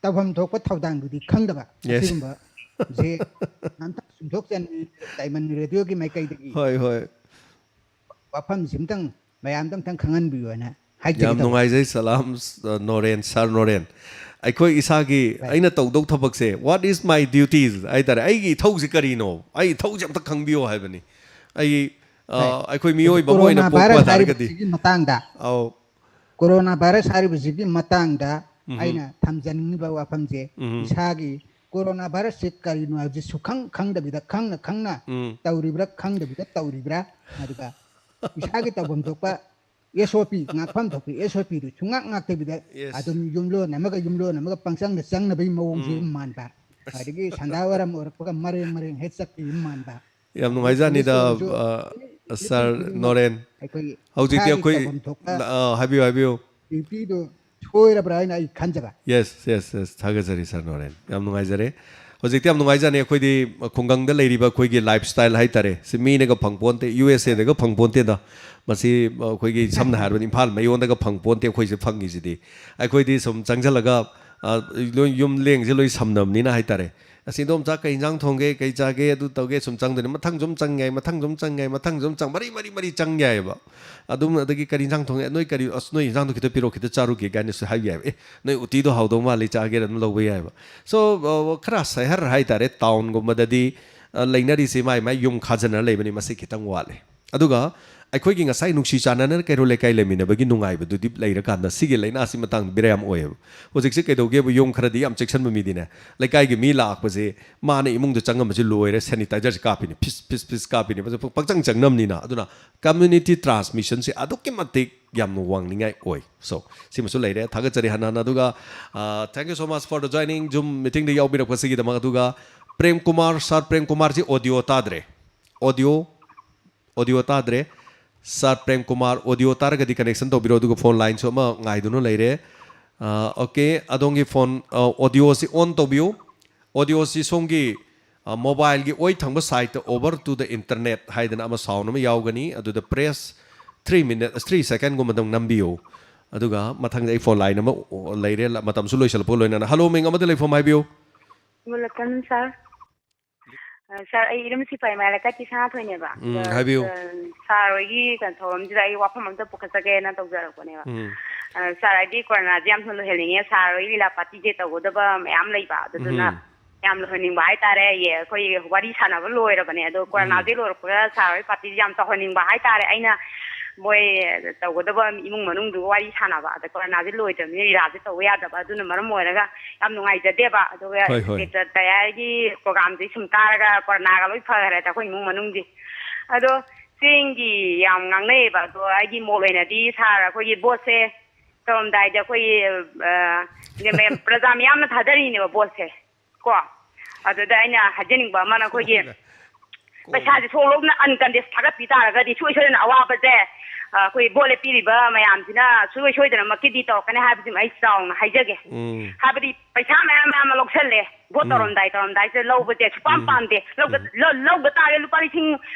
ꯇꯧꯐꯝ ꯊꯣꯛꯄ ꯊꯧꯗꯥꯡꯗꯨꯗꯤ ꯈꯪꯗꯕ꯫ ꯌꯦꯁ꯫ ꯑꯁꯤꯒꯨꯝꯕꯁꯦ ꯑꯝꯇ ꯆꯨꯝꯊꯣꯛꯆꯅꯤꯡꯉꯤ ꯗꯥꯏꯃꯟ ꯔꯦꯗꯤꯑꯣꯒꯤ ꯃꯥꯏꯀꯩꯗꯒꯤ꯫ ꯍꯣꯏ, ꯍꯣꯏ꯫ ꯋꯥꯐꯝꯁꯤ ꯑꯝꯇꯪ ꯃꯌꯥꯝꯗ ꯑꯝꯇꯪ ꯈꯪꯍꯟꯕꯤꯌꯨ ꯍꯥꯏꯅ ꯍꯥꯏꯖꯒꯦ ꯌꯥꯝ ꯇꯧꯕ꯫ ꯅꯨꯡꯉꯥꯏꯖꯩ, ꯁꯂꯥꯝ, ꯑ, ꯅꯣꯔꯦꯟ, ꯁꯥꯔ ꯅꯣꯔꯦꯟ꯫ ꯑꯩꯈꯣꯏ ꯏꯁꯥꯒꯤ ꯍꯣꯏ꯫ ꯑꯩꯅ ꯇꯧꯗꯧ ꯊꯕꯛꯁꯦ, "What is my duties?" ꯍꯥꯏꯇꯥꯔꯦ, "ꯑꯩꯒꯤ ꯏꯊꯧꯁꯤ ꯀꯔꯤꯅꯣ? ꯑꯩ ꯏꯊꯧꯁꯤ ꯑꯝꯇ ꯈꯪꯕꯤꯌꯨ" ꯍꯥꯏꯕꯅꯤ꯫ ꯑꯩ, ꯑ, ꯍꯣꯏ꯫ ꯑꯩꯈꯣꯏ ꯃꯤꯑꯣꯏꯕ ꯑꯃ ꯑꯣꯏꯅ ꯀꯣꯔꯣꯅꯥ ꯄꯣꯛꯄ ꯚꯥꯏꯔꯁ ꯇꯥꯔꯒꯗꯤ꯫ ꯍꯥꯏꯔꯤꯕꯁꯤꯒꯤ ꯃꯇꯥꯡꯗ, ꯑꯧ꯫ ꯀꯣꯔꯣꯅꯥ ꯚꯥꯏꯔꯁ ꯍꯥꯏꯔꯤꯕꯁꯤꯒꯤ ꯃꯇꯥꯡꯗ ꯎꯝꯍꯨꯝ꯫ ꯑꯩꯅ ꯊꯝꯖꯅꯤꯡꯉꯤꯕ ꯋꯥꯐꯝꯁꯦ, ꯎꯝꯍꯨꯝ꯫ ꯏꯁꯥꯒꯤ ꯀꯣꯔꯣꯅꯥ ꯚꯥꯏꯔꯁꯁꯦ ꯀꯔꯤꯅꯣ ꯍꯥꯏꯕꯁꯤ ꯁꯨꯈꯪ ꯈꯪꯗꯕꯤꯗ, ꯈꯪꯅ ꯈꯪꯅ ꯎꯝ꯫ ꯇꯧꯔꯤꯕ꯭ꯔꯥ, ꯈꯪꯗꯕꯤꯗ ꯇꯧꯔꯤꯕ꯭ꯔꯥ, ꯑꯗꯨꯒ ꯏꯁꯥꯒꯤ ꯇꯧꯐꯝ ꯊꯣꯛꯄ ꯑꯦꯁ ꯑꯣ ꯄꯤ, ꯉꯥꯛꯐꯝ ꯊꯣꯛꯄ ꯑꯦꯁ ꯑꯣ ꯄꯤꯗꯨ ꯁꯨꯡꯉꯥꯛ ꯉꯥꯛꯇꯕꯤꯗ ꯌꯦꯁ꯫ ꯑꯗꯨꯝ ꯌꯨꯝꯂꯣꯟ ꯑꯃꯒ ꯌꯨꯝꯂꯣꯟ ꯑꯃꯒ ꯄꯪꯆꯪꯗ ꯆꯪꯅꯕꯒꯤ ꯃꯑꯣꯡꯁꯤ ꯎꯝ꯫ ꯃꯥꯟꯕ, ꯑꯗꯒꯤ ꯁꯟꯗꯥ ꯋꯥꯏꯔꯝ ꯑꯣꯏꯔꯛꯄꯒ ꯃꯔꯦꯡ ꯃꯔꯦꯡ ꯍꯦꯛ ꯆꯠꯈꯤꯕ ꯃꯥꯟꯕ, ꯌꯥꯝ ꯑꯗꯒꯤ ꯅꯨꯡꯉꯥꯏꯖꯥꯠꯅꯤꯗ, ꯄꯨꯂꯤꯁ ꯑꯣꯏꯔꯁꯨ ꯑ, ꯑꯦꯅꯤ ꯁꯥꯔ ꯈꯨꯗꯤꯡꯃꯛ ꯅꯣꯔꯦꯟ꯫ ꯑꯩꯈꯣꯏꯒꯤ ꯍꯧꯖꯤꯛꯇꯤ ꯏꯁꯥꯒꯤ ꯑꯩꯈꯣꯏ, ꯇꯧꯐꯝ ꯊꯣꯛꯄ ꯑ, ꯍꯥꯏꯕꯤꯌꯨ, ꯍꯥꯏꯕꯤꯌꯨ꯫ ꯗ꯭ꯌꯨꯇꯤꯗꯣ ꯁꯣꯏꯔꯕ꯭ꯔꯥ ꯍꯥꯏꯅ ꯑꯩ ꯈꯟꯖꯕ꯫ Yes, yes, yes. ꯊꯥꯒꯠꯆꯔꯤ, ꯁꯥꯔ ꯅꯣꯔꯦꯟ꯫ ꯌꯥꯝ ꯅꯨꯡꯉꯥꯏꯖꯔꯦ꯫ ꯍꯧꯖꯤꯛꯇꯤ ꯌꯥꯝ ꯅꯨꯡꯉꯥꯏꯖꯥꯠꯅꯤ꯫ ꯑꯩꯈꯣꯏꯗꯤ ꯈꯨꯡꯒꯪꯗ ꯂꯩꯔꯤꯕ ꯑꯩꯈꯣꯏꯒꯤ ꯂꯥꯏꯐ ꯁ꯭ꯇꯥꯏꯜ ꯍꯥꯏꯇꯥꯔꯦ, ꯁꯤ ꯃꯤꯅꯒ ꯐꯪ ꯄꯣꯟꯇꯦ, ꯌꯨ ꯑꯦꯁ ꯑꯦꯗꯒ ꯐꯪ ꯄꯣꯟꯇꯦꯗ꯫ ꯃꯁꯤ, ꯑ, ꯑꯩꯈꯣꯏꯒꯤ ꯁꯝꯅ ꯍꯥꯏꯔꯕꯗ ꯏꯝꯐꯥꯜ ꯃꯌꯣꯟꯗꯒ ꯐꯪ ꯄꯣꯟꯇꯦ ꯑꯩꯈꯣꯏꯁꯦ ꯐꯪꯉꯤꯁꯤꯗꯤ꯫ ꯑꯩꯈꯣꯏꯗꯤ ꯁꯨꯝ ꯆꯪꯁꯤꯜꯂꯒ, ꯑ, ꯂꯣꯏ ꯌꯨꯝ ꯂꯦꯡꯁꯦ ꯂꯣꯏ ꯁꯝꯅꯕꯅꯤꯅ ꯍꯥꯏꯇꯥꯔꯦ꯫ ꯑꯁ, ꯏꯗꯣꯝꯆꯥ, ꯀꯩ ꯏꯟꯖꯥꯡ ꯊꯣꯡꯒꯦ, ꯀꯩ ꯆꯥꯒꯦ, ꯑꯗꯨ ꯇꯧꯒꯦ, ꯁꯨꯝ ꯆꯪꯗꯣꯏꯅꯦ꯫ ꯃꯊꯪꯁꯨ ꯑꯗꯨꯝ ꯆꯪ ꯌꯥꯏ, ꯃꯊꯪꯁꯨ ꯑꯗꯨꯝ ꯆꯪ ꯌꯥꯏ, ꯃꯊꯪꯁꯨ ꯑꯗꯨꯝ ꯆꯪ, ꯃꯔꯤ, ꯃꯔꯤ, ꯃꯔꯤ ꯆꯪ ꯌꯥꯏꯑꯕ꯫ ꯑꯗꯨꯝ, ꯑꯗꯒꯤ, "ꯀꯔꯤ ꯏꯟꯖꯥꯡ ꯊꯣꯡꯉꯦ? ꯅꯣꯏ ꯀꯔꯤ, ꯑꯁ, ꯅꯣꯏ ꯏꯟꯖꯥꯡꯗꯣ ꯈꯤꯇ ꯄꯤꯔꯛꯑꯣ, ꯈꯤꯇ ꯆꯥꯔꯨꯒꯦ" ꯀꯥꯏꯅꯁꯨ ꯍꯥꯏꯕ ꯌꯥꯏꯕ꯫ "ꯑꯦ, ꯅꯣꯏ ꯎꯇꯤꯗꯣ ꯍꯥꯎꯗꯧ ꯃꯥꯜꯂꯤ, ꯆꯥꯒꯦꯔꯥ?" ꯑꯗꯨꯝ ꯂꯧꯕ ꯌꯥꯏꯕ꯫ So, ꯑ, ꯈꯔ ꯁꯍꯔ ꯍꯥꯏꯇꯥꯔꯦ, ꯇꯥꯎꯟꯒꯨꯝꯕꯗꯗꯤ, ꯑ, ꯂꯩꯅꯔꯤꯁꯦ ꯃꯥꯏ ꯃꯥꯏ ꯌꯨꯝ ꯈꯥꯖꯤꯟꯅꯔ ꯂꯩꯕꯅꯤ, ꯃꯁꯤ ꯈꯤꯇꯪ ꯋꯥꯠꯂꯦ꯫ ꯑꯗꯨꯒ ꯑꯩꯈꯣꯏꯒꯤ ꯉꯁꯥꯏ ꯅꯨꯡꯁꯤ ꯆꯥꯟꯅꯅ ꯀꯩꯔꯣꯜ ꯂꯩꯀꯥꯏ ꯂꯩꯃꯤꯟꯅꯕꯒꯤ ꯅꯨꯡꯉꯥꯏꯕꯗꯨꯗꯤ ꯂꯩꯔꯀꯥꯟꯗ ꯁꯤꯒꯤ ꯂꯥꯏꯅꯥꯁꯤ ꯃꯇꯥꯡꯗ ꯕꯦꯔꯥ ꯌꯥꯝ ꯑꯣꯏꯌꯦꯕ꯫ ꯍꯧꯖꯤꯛꯁꯦ ꯀꯩꯗꯧꯒꯦꯕꯨ, ꯌꯨꯝ ꯈꯔꯗꯤ ꯌꯥꯝ ꯆꯦꯛꯁꯤꯟꯕ ꯃꯤꯗꯤꯅꯦ, ꯂꯩꯀꯥꯏꯒꯤ ꯃꯤ ꯂꯥꯛꯄꯁꯦ, ꯃꯥꯅ ꯏꯃꯨꯡꯗ ꯆꯪꯉꯝꯕꯁꯦ ꯂꯣꯏꯔꯦ, ꯁꯦꯅꯤꯇꯥꯏꯖꯔꯁꯦ ꯀꯥꯞꯄꯤꯅꯦ, ꯐꯤꯁ, ꯐꯤꯁ, ꯐꯤꯁ ꯀꯥꯞꯄꯤꯅꯦ, ꯄꯪꯆꯪ ꯆꯪꯅꯕꯅꯤꯅ꯫ ꯑꯗꯨꯅ ꯀꯝꯃ꯭ꯌꯨꯅꯤꯇꯤ ꯇ꯭ꯔꯥꯟꯁꯃꯤꯁꯟꯁꯦ ꯑꯗꯨꯛꯀꯤ ꯃꯇꯤꯛ ꯌꯥꯝꯅ ꯋꯥꯡꯅꯤꯡꯉꯥꯏ ꯑꯣꯏ꯫ So, ꯁꯤꯃꯁꯨ ꯂꯩꯔꯦ꯫ ꯊꯥꯒꯠꯆꯔꯤ ꯍꯟꯅ ꯍꯟꯅ꯫ ꯑꯗꯨꯒ, ꯑ, thank you so much for the joining, Zoom meetingꯗ ꯌꯥꯎꯕꯤꯔꯛꯄꯁꯤꯒꯤꯗꯃꯛ꯫ ꯑꯗꯨꯒ ꯄ꯭ꯔꯦꯝ ꯀꯨꯃꯥꯔ, ꯁꯥꯔ ꯄ꯭ꯔꯦꯝ ꯀꯨꯃꯥꯔꯁꯤ ꯑꯣꯗꯤꯑꯣ ꯇꯥꯗ꯭ꯔꯦ꯫ ꯑꯣꯗꯤꯑꯣ, ꯑꯣꯗꯤꯑꯣ ꯇꯥꯗ꯭ꯔꯦ꯫ ꯁꯥꯔ ꯄ꯭ꯔꯦꯝ ꯀꯨꯃꯥꯔ, ꯑꯣꯗꯤꯑꯣ ꯇꯥꯔꯒꯗꯤ ꯀꯅꯦꯛꯁꯟ ꯇꯧꯕꯤꯔꯣ, ꯑꯗꯨꯒ ꯐꯣꯟ ꯂꯥꯏꯟꯁꯨ ꯑꯃ ꯉꯥꯏꯗꯨꯅ ꯂꯩꯔꯦ꯫ ꯑ, ꯑꯣꯀꯦ, ꯑꯗꯣꯝꯒꯤ ꯐꯣꯟ, ꯑ, ꯑꯣꯗꯤꯑꯣꯁꯤ ꯑꯣꯟ ꯇꯧꯕꯤꯌꯨ꯫ ꯑꯣꯗꯤꯑꯣꯁꯤ ꯁꯣꯝꯒꯤ, ꯑ, ꯃꯣꯕꯥꯏꯜꯒꯤ ꯑꯣꯏ ꯊꯪꯕ ꯁꯥꯏꯠꯇ "Over to the Internet" ꯍꯥꯏꯗꯅ ꯑꯃ ꯁꯥꯎꯟ ꯑꯃ ꯌꯥꯎꯒꯅꯤ, ꯑꯗꯨꯗ ꯄ꯭ꯔꯦꯁ ꯊ꯭ꯔꯤ ꯃꯤꯅꯠ, ꯊ꯭ꯔꯤ ꯁꯦꯀꯦꯟꯒꯨꯝꯕꯗꯪ ꯅꯝꯕꯤꯌꯨ꯫ ꯑꯗꯨꯒ ꯃꯊꯪꯗ ꯑꯩ ꯐꯣꯟ ꯂꯥꯏꯟ ꯑꯃ, ꯑꯣ, ꯂꯩꯔꯦ, ꯂ-, ꯃꯇꯝꯁꯨ ꯂꯣꯏꯁꯤꯜꯂꯛꯄꯒ ꯂꯣꯏꯅꯅ꯫ ꯍꯜꯂꯣ, ꯃꯤꯡ ꯑꯃꯗ ꯂꯩꯐꯝ ꯍꯥꯏꯕꯤꯌꯨ꯫ ꯒꯨꯗ ꯑꯥꯐꯇꯔꯅꯨꯟ, ꯁꯥꯔ꯫ ꯑ, ꯁꯥꯔ, ꯑꯩ ꯏꯔꯝ ꯁꯤꯐꯥꯏ ꯃꯌꯥꯏ ꯂꯩꯀꯥꯏꯒꯤ ꯁꯅꯥꯊꯣꯏꯅꯦꯕ꯫ ꯎꯝ, ꯑ, ꯍꯥꯏꯕꯤꯌꯨ꯫ ꯑ, ꯁꯥꯔ ꯍꯣꯏꯒꯤ ꯀꯩꯅꯣ ꯊꯧꯔꯝꯁꯤꯗ ꯑꯩ ꯋꯥꯐꯝ ꯑꯝꯇ ꯄꯨꯈꯠꯆꯒꯦꯅ ꯇꯧꯖꯔꯛꯄꯅꯦꯕ꯫ ꯎꯝ꯫ ꯑ, ꯁꯥꯔ, ꯍꯥꯏꯗꯤ ꯀꯣꯔꯣꯅꯥꯁꯦ ꯌꯥꯝ ꯊꯨꯅ ꯂꯣꯏꯍꯟꯅꯤꯡꯉꯦ꯫ ꯁꯥꯔ ꯍꯣꯏ ꯂꯤꯂꯥ ꯄꯥꯔꯇꯤꯁꯦ ꯇꯧꯒꯗꯕ ꯃꯌꯥꯝ ꯂꯩꯕ, ꯑꯗꯨꯗꯨꯅ ꯎꯝ꯫ ꯌꯥꯝ ꯂꯣꯏꯍꯟꯅꯤꯡꯕ ꯍꯥꯏꯇꯥꯔꯦ꯫ ꯑꯩ, ꯑꯩꯈꯣꯏ ꯋꯥꯔꯤ ꯁꯥꯟꯅꯕ ꯂꯣꯏꯔꯕꯅꯦ, ꯑꯗꯣ ꯎꯝ꯫ ꯀꯣꯔꯣꯅꯥꯁꯦ ꯂꯣꯏꯔꯛꯄꯒ ꯁꯥꯔ ꯍꯣꯏ ꯄꯥꯔꯇꯤꯁꯦ ꯌꯥꯝ ꯇꯧꯍꯟꯅꯤꯡꯕ ꯍꯥꯏꯇꯥꯔꯦ꯫ ꯑꯩꯅ ꯃꯣꯏ ꯇꯧꯒꯗꯕ ꯏꯃꯨꯡ ꯃꯅꯨꯡꯗꯨꯒ ꯋꯥꯔꯤ ꯁꯥꯟꯅꯕ, ꯑꯗ ꯀꯣꯔꯣꯅꯥꯁꯦ ꯂꯣꯏꯗ꯭ꯔꯕꯅꯤꯅ ꯂꯤꯂꯥꯁꯦ ꯇꯧꯕ ꯌꯥꯗꯕ, ꯑꯗꯨꯅ ꯃꯔꯝ ꯑꯣꯏꯔꯒ ꯌꯥꯝ ꯅꯨꯡꯉꯥꯏꯖꯗꯦꯕ꯫ ꯑꯗꯨꯒ ꯍꯣꯏ, ꯍꯣꯏ꯫ ꯁꯦꯛꯇꯔ ꯇꯌꯥꯔꯒꯤ ꯄ꯭ꯔꯣꯒꯥꯝꯁꯦ ꯁꯨꯝ ꯀꯥꯔꯒ ꯀꯣꯔꯣꯅꯥꯒ ꯂꯣꯏ ꯐꯈ꯭ꯔꯦꯗ ꯑꯩꯈꯣꯏ ꯏꯃꯨꯡ ꯃꯅꯨꯡꯗꯤ꯫ ꯑꯗꯣ ꯆꯦꯡꯒꯤ ꯌꯥꯝ ꯉꯥꯡꯅꯩꯌꯦꯕ, ꯑꯗꯣ ꯑꯩꯒꯤ ꯃꯣꯠ ꯑꯣꯏꯅꯗꯤ ꯁꯥꯔ, ꯑꯩꯈꯣꯏꯒꯤ ꯚꯣꯠꯁꯦ ꯇꯧꯔꯝꯗꯥꯏꯗ ꯑꯩꯈꯣꯏꯒꯤ, ꯑ, ꯃꯌꯥꯝ, ꯄ꯭ꯔꯖꯥ ꯃꯌꯥꯝꯅ ꯊꯥꯗꯔꯤꯅꯦꯕ ꯚꯣꯠꯁꯦ꯫ ꯀꯣ, ꯑꯗꯨꯗ ꯑꯩꯅ ꯍꯥꯏꯖꯅꯤꯡꯕ ꯑꯃꯅ ꯑꯩꯈꯣꯏꯒꯤ ꯀꯣꯟꯅ꯫ ꯀꯣꯟꯅ꯫ ꯄꯩꯁꯥꯁꯦ ꯁꯣꯛꯂꯧꯅ ꯑꯟꯀꯟꯗꯦꯁ ꯊꯥꯒꯠꯄꯤ ꯇꯥꯔꯒꯗꯤ ꯁꯣꯏ ꯁꯣꯏꯗꯅ ꯑꯋꯥꯕꯁꯦ ꯑ, ꯑꯩꯈꯣꯏ ꯚꯣꯠ ꯂꯦꯞꯄꯤꯔꯤꯕ ꯃꯌꯥꯝꯁꯤꯅ ꯁꯨꯡꯁꯣꯏ ꯁꯣꯏꯗꯅꯃꯛꯀꯤꯗꯤ ꯇꯧꯔꯛꯀꯅꯤ ꯍꯥꯏꯕꯁꯤꯃ ꯑꯩ ꯆꯥꯎꯅ ꯍꯥꯏꯖꯒꯦ꯫ ꯎꯝ꯫ ꯍꯥꯏꯕꯗꯤ ꯄꯩꯁꯥ ꯃꯌꯥꯝ ꯃꯌꯥꯝ ꯑꯃ ꯂꯧꯁꯜꯂꯦ꯫ ꯚꯣꯠ ꯎꯝ꯫ ꯇꯧꯔꯝꯗꯥꯏ ꯇꯧꯔꯝꯗꯥꯏꯁꯤꯗ ꯂꯧꯕꯁꯦ ꯁꯨꯄꯥꯝ ꯎꯝ꯫ ꯄꯥꯝꯗꯦ꯫ ꯂꯧꯒ-, ꯎꯝ꯫ ꯂꯧ-, ꯂꯧꯗ ꯇꯥꯔꯦ ꯂꯨꯄꯥ ꯂꯤꯁꯤꯡ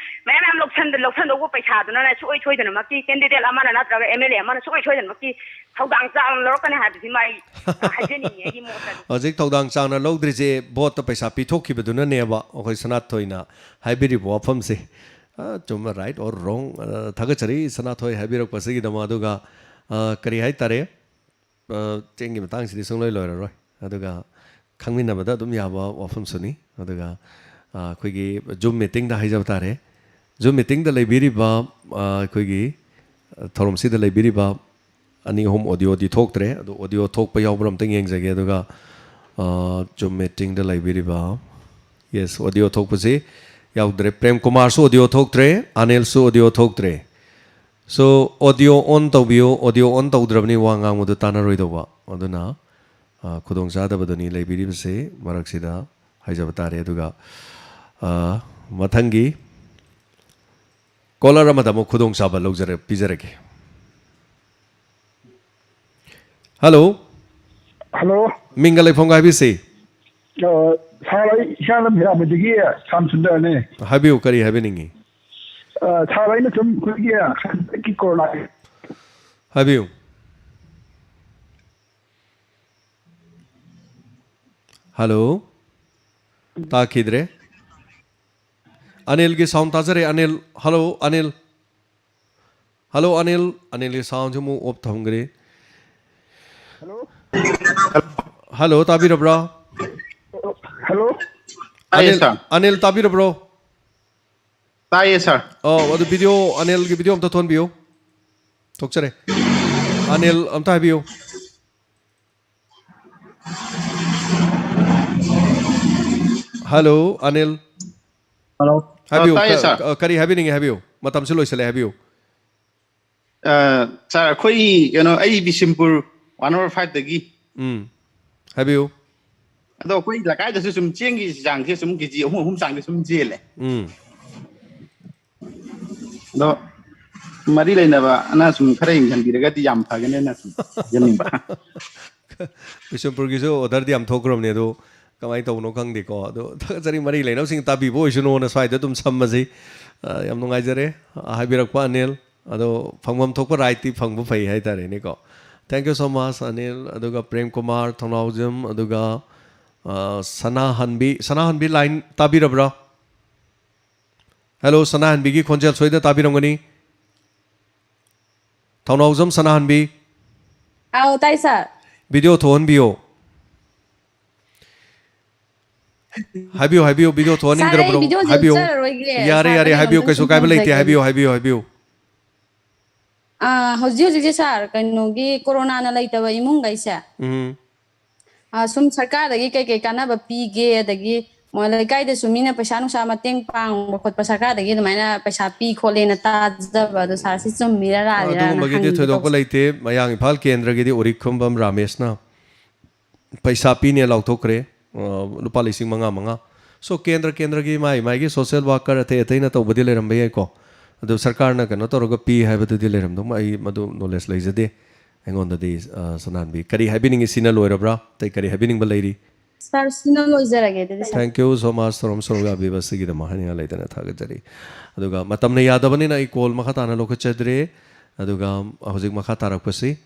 ꯃꯌꯥꯝ ꯃꯌꯥꯝ ꯂꯧꯁꯟ-, ꯂꯧꯁꯟꯗꯧꯕ ꯄꯩꯁꯥꯗꯨꯅꯅꯦ ꯁꯨꯡꯁꯣꯏ ꯁꯣꯏꯗꯅꯃꯛꯀꯤ candidate ꯑꯃꯅ ꯅꯠꯇ꯭ꯔꯒ M L A ꯑꯃꯅ ꯁꯨꯡꯁꯣꯏ ꯁꯣꯏꯗꯅꯃꯛꯀꯤ ꯊꯧꯗꯥꯡ ꯆꯥꯎꯅ ꯂꯧꯔꯛꯀꯅꯤ ꯍꯥꯏꯕꯁꯤꯃ ꯑꯩ, ꯑ, ꯍꯥꯏꯖꯅꯤꯡꯉꯤ ꯑꯩꯒꯤ ꯃꯣꯠꯇꯗꯤ꯫ ꯍꯧꯖꯤꯛ ꯊꯧꯗꯥꯡ ꯆꯥꯎꯅ ꯂꯧꯗ꯭ꯔꯤꯁꯦ ꯚꯣꯠꯇ ꯄꯩꯁꯥ ꯄꯤꯊꯣꯛꯈꯤꯕꯗꯨꯅꯅꯦꯕ ꯑꯩꯈꯣꯏ ꯁꯅꯥꯊꯣꯏꯅ ꯍꯥꯏꯕꯤꯔꯤꯕ ꯋꯥꯐꯝꯁꯦ꯫ ꯑ, ꯆꯨꯝꯕ, right or wrong, ꯑ, ꯊꯥꯒꯠꯆꯔꯤ ꯁꯅꯥꯊꯣꯏ ꯍꯥꯏꯕꯤꯔꯛꯄꯁꯤꯒꯤꯗꯃꯛ꯫ ꯑꯗꯨꯒ, ꯑ, ꯀꯔꯤ ꯍꯥꯏꯇꯥꯔꯦ, ꯑ, ꯆꯦꯡꯒꯤ ꯃꯇꯥꯡꯁꯤꯗꯤ ꯁꯨꯡꯂꯣꯏ ꯂꯣꯏꯔꯔꯣꯏ꯫ ꯑꯗꯨꯒ ꯈꯪꯃꯤꯟꯅꯕꯗ ꯑꯗꯨꯝ ꯌꯥꯕ ꯋꯥꯐꯝꯁꯨꯅꯤ꯫ ꯑꯗꯨꯒ, ꯑ, ꯑꯩꯈꯣꯏꯒꯤ Zoom meetingꯗ ꯍꯥꯏꯖꯕ ꯇꯥꯔꯦ꯫ Zoom meetingꯗ ꯂꯩꯕꯤꯔꯤꯕ, ꯑ, ꯑꯩꯈꯣꯏꯒꯤ, ꯑ, ꯊꯧꯔꯝꯁꯤꯗ ꯂꯩꯕꯤꯔꯤꯕ ꯑꯅꯤ ꯑꯍꯨꯝ audioꯗꯤ ꯊꯣꯛꯇ꯭ꯔꯦ꯫ ꯑꯗꯣ audio ꯊꯣꯛꯄ ꯌꯥꯎꯕ꯭ꯔꯥ ꯑꯝꯇꯪ ꯌꯦꯡꯖꯒꯦ꯫ ꯑꯗꯨꯒ, ꯑ, Zoom meetingꯗ ꯂꯩꯕꯤꯔꯤꯕ, yes, audio ꯊꯣꯛꯄꯁꯤ ꯌꯥꯎꯗ꯭ꯔꯦ꯫ ꯄ꯭ꯔꯦꯝ ꯀꯨꯃꯥꯔꯁꯨ audio ꯊꯣꯛꯇ꯭ꯔꯦ, ꯑꯅꯤꯜꯁꯨ audio ꯊꯣꯛꯇ꯭ꯔꯦ꯫ So, audio on ꯇꯧꯕꯤꯌꯨ꯫ Audio on ꯇꯧꯗ꯭ꯔꯕꯅꯤ ꯋꯥ ꯉꯥꯡꯕꯗꯨ ꯇꯥꯟꯅꯔꯣꯏꯗꯧꯕ꯫ ꯑꯗꯨꯅ, ꯑ, ꯈꯨꯗꯣꯡꯆꯥꯗꯕꯗꯨꯅꯤ ꯂꯩꯕꯤꯔꯤꯕꯁꯤ ꯃꯔꯛꯁꯤꯗ ꯍꯥꯏꯖꯕ ꯇꯥꯔꯦ꯫ ꯑꯗꯨꯒ, ꯑ, ꯃꯊꯪꯒꯤ caller ꯑꯃꯗ ꯑꯃꯨꯛ ꯈꯨꯗꯣꯡꯆꯥꯕ ꯂꯧꯖꯔ-, ꯄꯤꯖꯔꯒꯦ꯫ Hello꯫ Hello꯫ ꯃꯤꯡꯒ ꯂꯩꯐꯝꯒ ꯍꯥꯏꯕꯤꯁꯤ꯫ ꯑ, sir, ꯑꯩ ꯍꯤꯌꯥꯡꯂꯝ ꯍꯤꯔꯥꯃꯩꯗꯒꯤ ꯁ꯭ꯌꯥꯝ ꯁꯨꯟꯗꯔꯅꯦ꯫ ꯍꯥꯏꯕꯤꯌꯨ, ꯀꯔꯤ ꯍꯥꯏꯕꯤꯅꯤꯡꯉꯤ? ꯑ, sir, ꯑꯩꯅ ꯁꯨꯝ ꯑꯩꯈꯣꯏꯒꯤ ꯍꯟꯗꯛꯀꯤ corona ꯍꯥꯏꯕꯤꯌꯨ꯫ Hello꯫ ꯇꯥꯈꯤꯗ꯭ꯔꯦ꯫ ꯑꯅꯤꯜꯒꯤ sound ꯇꯥꯖꯔꯦ꯫ Anil, hello, Anil. Hello, Anil. ꯑꯅꯤꯜꯒꯤ soundꯁꯤ ꯑꯃꯨꯛ off ꯊꯝꯈ꯭ꯔꯦ꯫ Hello꯫ Hello, ꯇꯥꯕꯤꯔꯕ꯭ꯔꯥ? Hello꯫ ꯇꯥꯏꯌꯦ, ꯑꯅꯤꯜ, sir꯫ ꯑꯅꯤꯜ, ꯇꯥꯕꯤꯔꯕ꯭ꯔꯣ? ꯇꯥꯏꯌꯦ, sir꯫ ꯑꯧ, ꯑꯗꯨ video, ꯑꯅꯤꯜꯒꯤ video ꯑꯝꯇ ꯊꯣꯟꯕꯤꯌꯨ꯫ ꯊꯣꯛꯆꯔꯦ꯫ ꯑꯅꯤꯜ, ꯑꯝꯇ ꯍꯥꯏꯕꯤꯌꯨ꯫ Hello, ꯑꯅꯤꯜ꯫ Hello꯫ ꯍꯥꯏꯕꯤꯌꯨ꯫ ꯑ, ꯇꯥꯏꯌꯦ, ꯀ-, sir꯫ ꯑ, ꯀꯔꯤ ꯍꯥꯏꯕꯤꯅꯤꯡꯉꯤ ꯍꯥꯏꯕꯤꯌꯨ꯫ ꯃꯇꯝꯁꯨ ꯂꯣꯏꯁꯤꯜꯂꯦ, ꯍꯥꯏꯕꯤꯌꯨ꯫ ꯑ, sir, ꯑꯩꯈꯣꯏ ꯀꯩꯅꯣ, ꯑꯩ ꯕꯤꯁꯦꯝꯄꯨꯔ one oh five ꯇꯒꯤ꯫ ꯎꯝ꯫ ꯍꯥꯏꯕꯤꯌꯨ꯫ ꯑꯗꯣ ꯑꯩꯈꯣꯏ ꯂꯩꯀꯥꯏꯗꯁꯨ ꯁꯨꯝ ꯆꯦꯡꯒꯤ ꯆꯥꯡꯁꯦ ꯁꯨꯝ KG ꯑꯍꯨꯝ, ꯑꯍꯨꯝ ꯆꯥꯡꯁꯦ ꯁꯨꯝ ꯆꯦꯜꯂꯦ꯫ ꯎꯝ꯫ ꯑꯗꯣ ꯃꯔꯤ ꯂꯩꯅꯕ ꯑꯅ ꯁꯨꯝ ꯈꯔ ꯌꯦꯡꯁꯤꯟꯕꯤꯔꯒꯗꯤ ꯌꯥꯝ ꯐꯒꯅꯦꯅ ꯁꯨꯝ ꯍꯥꯏꯖꯅꯤꯡꯕ꯫ ꯕꯤꯁꯅꯨꯄꯨꯔꯒꯤꯁꯨ ꯑꯣꯔꯗꯔꯗꯤ ꯌꯥꯝ ꯊꯣꯛꯈ꯭ꯔꯕꯅꯦ, ꯑꯗꯣ ꯀꯃꯥꯏꯅ ꯇꯧꯕꯅꯣ ꯈꯪꯗꯦꯀꯣ꯫ ꯑꯗꯣ ꯊꯥꯒꯠꯆꯔꯤ, ꯃꯔꯤ ꯂꯩꯅꯕꯁꯤꯡ ꯇꯥꯕꯤꯕ ꯑꯣꯏꯁꯅꯨꯅ ꯁ꯭ꯋꯥꯏꯗ ꯑꯗꯨꯝ ꯁꯝꯃꯁꯤ꯫ ꯑ, ꯌꯥꯝ ꯅꯨꯡꯉꯥꯏꯖꯔꯦ, ꯑ, ꯍꯥꯏꯕꯤꯔꯛꯄ ꯑꯅꯤꯜ꯫ ꯑꯗꯣ ꯐꯪꯐꯝ ꯊꯣꯛꯄ ꯔꯥꯏꯠꯇꯤ ꯐꯪꯕ ꯐꯩ ꯍꯥꯏꯇꯥꯔꯦꯅꯦꯀꯣ꯫ Thank you so much Anil. ꯑꯗꯨꯒ ꯄ꯭ꯔꯦꯝ ꯀꯨꯃꯥꯔ ꯊꯧꯅꯥꯎꯖꯝ, ꯑꯗꯨꯒ, ꯑ, ꯁꯅꯥꯍꯟꯕꯤ, ꯁꯅꯥꯍꯟꯕꯤ ꯂꯥꯏꯟ ꯇꯥꯕꯤꯔꯕ꯭ꯔꯥ? ꯍꯦꯜꯂꯣ, ꯁꯅꯥꯍꯟꯕꯤꯒꯤ ꯈꯣꯟꯖꯦꯜ ꯁꯣꯏꯗꯅ ꯇꯥꯕꯤꯔꯝꯒꯅꯤ꯫ ꯊꯧꯅꯥꯎꯖꯝ ꯁꯅꯥꯍꯟꯕꯤ, ꯑꯥꯎ, ꯇꯥꯏ ꯁꯥꯔ꯫ ꯚꯤꯗꯤꯑꯣ ꯊꯣꯛꯍꯟꯕꯤꯌꯣ꯫ ꯍꯥꯏꯕꯤꯌꯨ, ꯍꯥꯏꯕꯤꯌꯨ, ꯚꯤꯗꯤꯑꯣ ꯁꯥꯔ, ꯑꯩ ꯊꯣꯛꯍꯟꯅꯤꯡꯗ꯭ꯔꯕ꯭ꯔꯣ? ꯚꯤꯗꯤꯑꯣꯁꯦ ꯍꯥꯏꯕꯤꯌꯨ꯫ ꯎꯠꯆꯔꯔꯣꯏꯒꯦ꯫ ꯌꯥꯔꯦ, ꯁꯥꯔ, ꯌꯥꯔꯦ, ꯃꯔꯤ ꯍꯥꯏꯕꯤꯌꯨ, ꯑꯃꯇꯪ ꯀꯩꯁꯨ ꯀꯥꯏꯕ ꯂꯩꯇꯦ, ꯊꯝꯖꯒꯦ꯫ ꯍꯥꯏꯕꯤꯌꯨ, ꯍꯥꯏꯕꯤꯌꯨ, ꯍꯥꯏꯕꯤꯌꯨ꯫ ꯑꯥ, ꯍꯧꯖꯤꯛ ꯍꯧꯖꯤꯛꯁꯦ ꯁꯥꯔ, ꯀꯩꯅꯣꯒꯤ ꯀꯣꯔꯣꯅꯥꯅ ꯂꯩꯇꯕ ꯏꯃꯨꯡꯈꯩꯁꯦ, ꯎꯝ꯫ ꯑꯥ, ꯁꯨꯝ ꯁꯔꯀꯥꯔꯗꯒꯤ ꯀꯩ ꯀꯩ ꯀꯥꯟꯅꯕ ꯄꯤꯒꯦ, ꯑꯗꯒꯤ ꯃꯣꯏ ꯂꯩꯀꯥꯏꯗꯁꯨ ꯃꯤꯅ ꯄꯩꯁꯥ ꯅꯨꯡꯁꯥ ꯃꯇꯦꯡ ꯄꯥꯡꯕ ꯈꯣꯠꯄ ꯁꯔꯀꯥꯔꯗꯒꯤ ꯑꯗꯨꯃꯥꯏꯅ ꯄꯩꯁꯥ ꯄꯤ ꯈꯣꯠꯂꯦꯅ ꯇꯥꯖꯕ, ꯑꯗꯣ ꯁꯥꯔꯁꯤ ꯆꯨꯝꯃꯤꯔꯥ ꯂꯥꯜꯂꯤꯔꯥꯅ ꯑꯗꯨꯒꯨꯝꯕꯒꯤꯗꯤ ꯍꯪꯒꯦ ꯊꯣꯏꯗꯣꯛꯄ ꯇꯧꯕ꯫ ꯂꯩꯇꯦ꯫ ꯃꯌꯥꯡ ꯏꯝꯐꯥꯜ ꯀꯦꯟꯗ꯭ꯔꯒꯤꯗꯤ ꯎꯔꯤꯈꯨꯝꯕꯝ ꯔꯥꯃꯦꯁꯅ ꯄꯩꯁꯥ ꯄꯤꯅꯦ ꯂꯥꯎꯊꯣꯛꯈ꯭ꯔꯦ, ꯑ, ꯂꯨꯄꯥ ꯂꯤꯁꯤꯡ ꯃꯉꯥ ꯃꯉꯥ꯫ So, ꯀꯦꯟꯗ꯭ꯔ ꯀꯦꯟꯗ꯭ꯔꯒꯤ ꯃꯥꯏ ꯃꯥꯏꯒꯤ social worker ꯑꯇꯩ ꯑꯇꯩꯅ ꯇꯧꯕꯗꯤ ꯂꯩꯔꯝꯕ ꯌꯥꯏꯀꯣ, ꯑꯗꯨ ꯁꯔꯀꯥꯔꯅ ꯀꯩꯅꯣ ꯇꯧꯔꯒ ꯄꯤ ꯍꯥꯏꯕꯗꯨꯗꯤ ꯂꯩꯔꯝꯗꯧ ꯃꯥ-, ꯑꯩ ꯃꯗꯨ ꯅꯣꯂꯦꯖ ꯂꯩꯖꯗꯦ꯫ ꯑꯩꯉꯣꯟꯗꯗꯤ, ꯑ, ꯁꯅꯥꯍꯟꯕꯤ, ꯀꯔꯤ ꯍꯥꯏꯕꯤꯅꯤꯡꯉꯤ? ꯁꯤꯅ ꯂꯣꯏꯔꯕ꯭ꯔꯥ? ꯑꯇꯩ ꯀꯔꯤ ꯍꯥꯏꯕꯤꯅꯤꯡꯕ ꯂꯩꯔꯤ? ꯁꯥꯔ, ꯁꯤꯅ ꯂꯣꯏꯖꯔꯒꯦ ꯑꯗꯨꯗꯤ, ꯁꯥꯔ꯫ Thank you so much, ꯊꯧꯔꯝ ꯁꯔꯨꯛ ꯌꯥꯕꯤꯕꯁꯤꯒꯤꯗꯃꯛ ꯍꯥꯏꯅꯤꯡꯉꯥꯏ ꯂꯩꯇꯅ ꯊꯥꯒꯠꯆꯔꯤ꯫ ꯑꯗꯨꯒ ꯃꯇꯝꯅ ꯌꯥꯗꯕꯅꯤꯅ ꯑꯩ ꯀꯣꯜ ꯃꯈꯥ ꯇꯥꯅ ꯂꯧꯈꯠꯆꯗ꯭ꯔꯦ꯫ ꯑꯗꯨꯒ ꯍꯧꯖꯤꯛ ꯃꯈꯥ ꯇꯥꯔꯛꯄꯁꯤ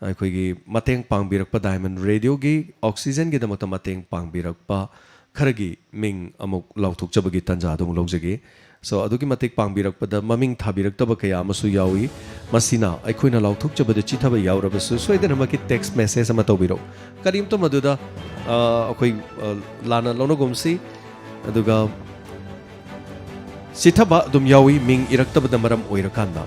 ꯑꯩꯈꯣꯏꯒꯤ ꯃꯇꯦꯡ ꯄꯥꯡꯕꯤꯔꯛꯄ, ꯗꯥꯏꯃꯟ ꯔꯦꯗꯤꯑꯣꯒꯤ ꯑꯣꯛꯁꯤꯖꯟꯒꯤꯗꯃꯛꯇ ꯃꯇꯦꯡ ꯄꯥꯡꯕꯤꯔꯛꯄ ꯈꯔꯒꯤ ꯃꯤꯡ ꯑꯃꯨꯛ ꯂꯥꯎꯊꯣꯛꯆꯕꯒꯤ ꯇꯥꯟꯖꯥ ꯑꯗꯨ ꯑꯃꯨꯛ ꯂꯧꯖꯒꯦ꯫ So, ꯑꯗꯨꯛꯀꯤ ꯃꯇꯤꯛ ꯄꯥꯡꯕꯤꯔꯛꯄꯗ ꯃꯃꯤꯡ ꯊꯥꯕꯤꯔꯛꯇꯕ ꯀꯌꯥ ꯑꯃꯁꯨ ꯌꯥꯎꯏ꯫ ꯃꯁꯤꯅ ꯑꯩꯈꯣꯏꯅ ꯂꯥꯎꯊꯣꯛꯆꯕꯗ ꯆꯤꯊꯕ ꯌꯥꯎꯔꯕꯁꯨ ꯁꯣꯏꯗꯅꯃꯛꯀꯤ text message ꯑꯃ ꯇꯧꯕꯤꯔꯛꯎ꯫ ꯀꯔꯤꯝꯇ ꯃꯗꯨꯗ, ꯑ, ꯑꯩꯈꯣꯏ, ꯑ, ꯂꯥꯟꯅ ꯂꯧꯅꯒꯨꯝꯁꯤ꯫ ꯑꯗꯨꯒ ꯆꯤꯊꯕ ꯑꯗꯨꯝ ꯌꯥꯎꯏ, ꯃꯤꯡ ꯏꯔꯛꯇꯕꯗ ꯃꯔꯝ ꯑꯣꯏꯔꯀꯥꯟꯗ꯫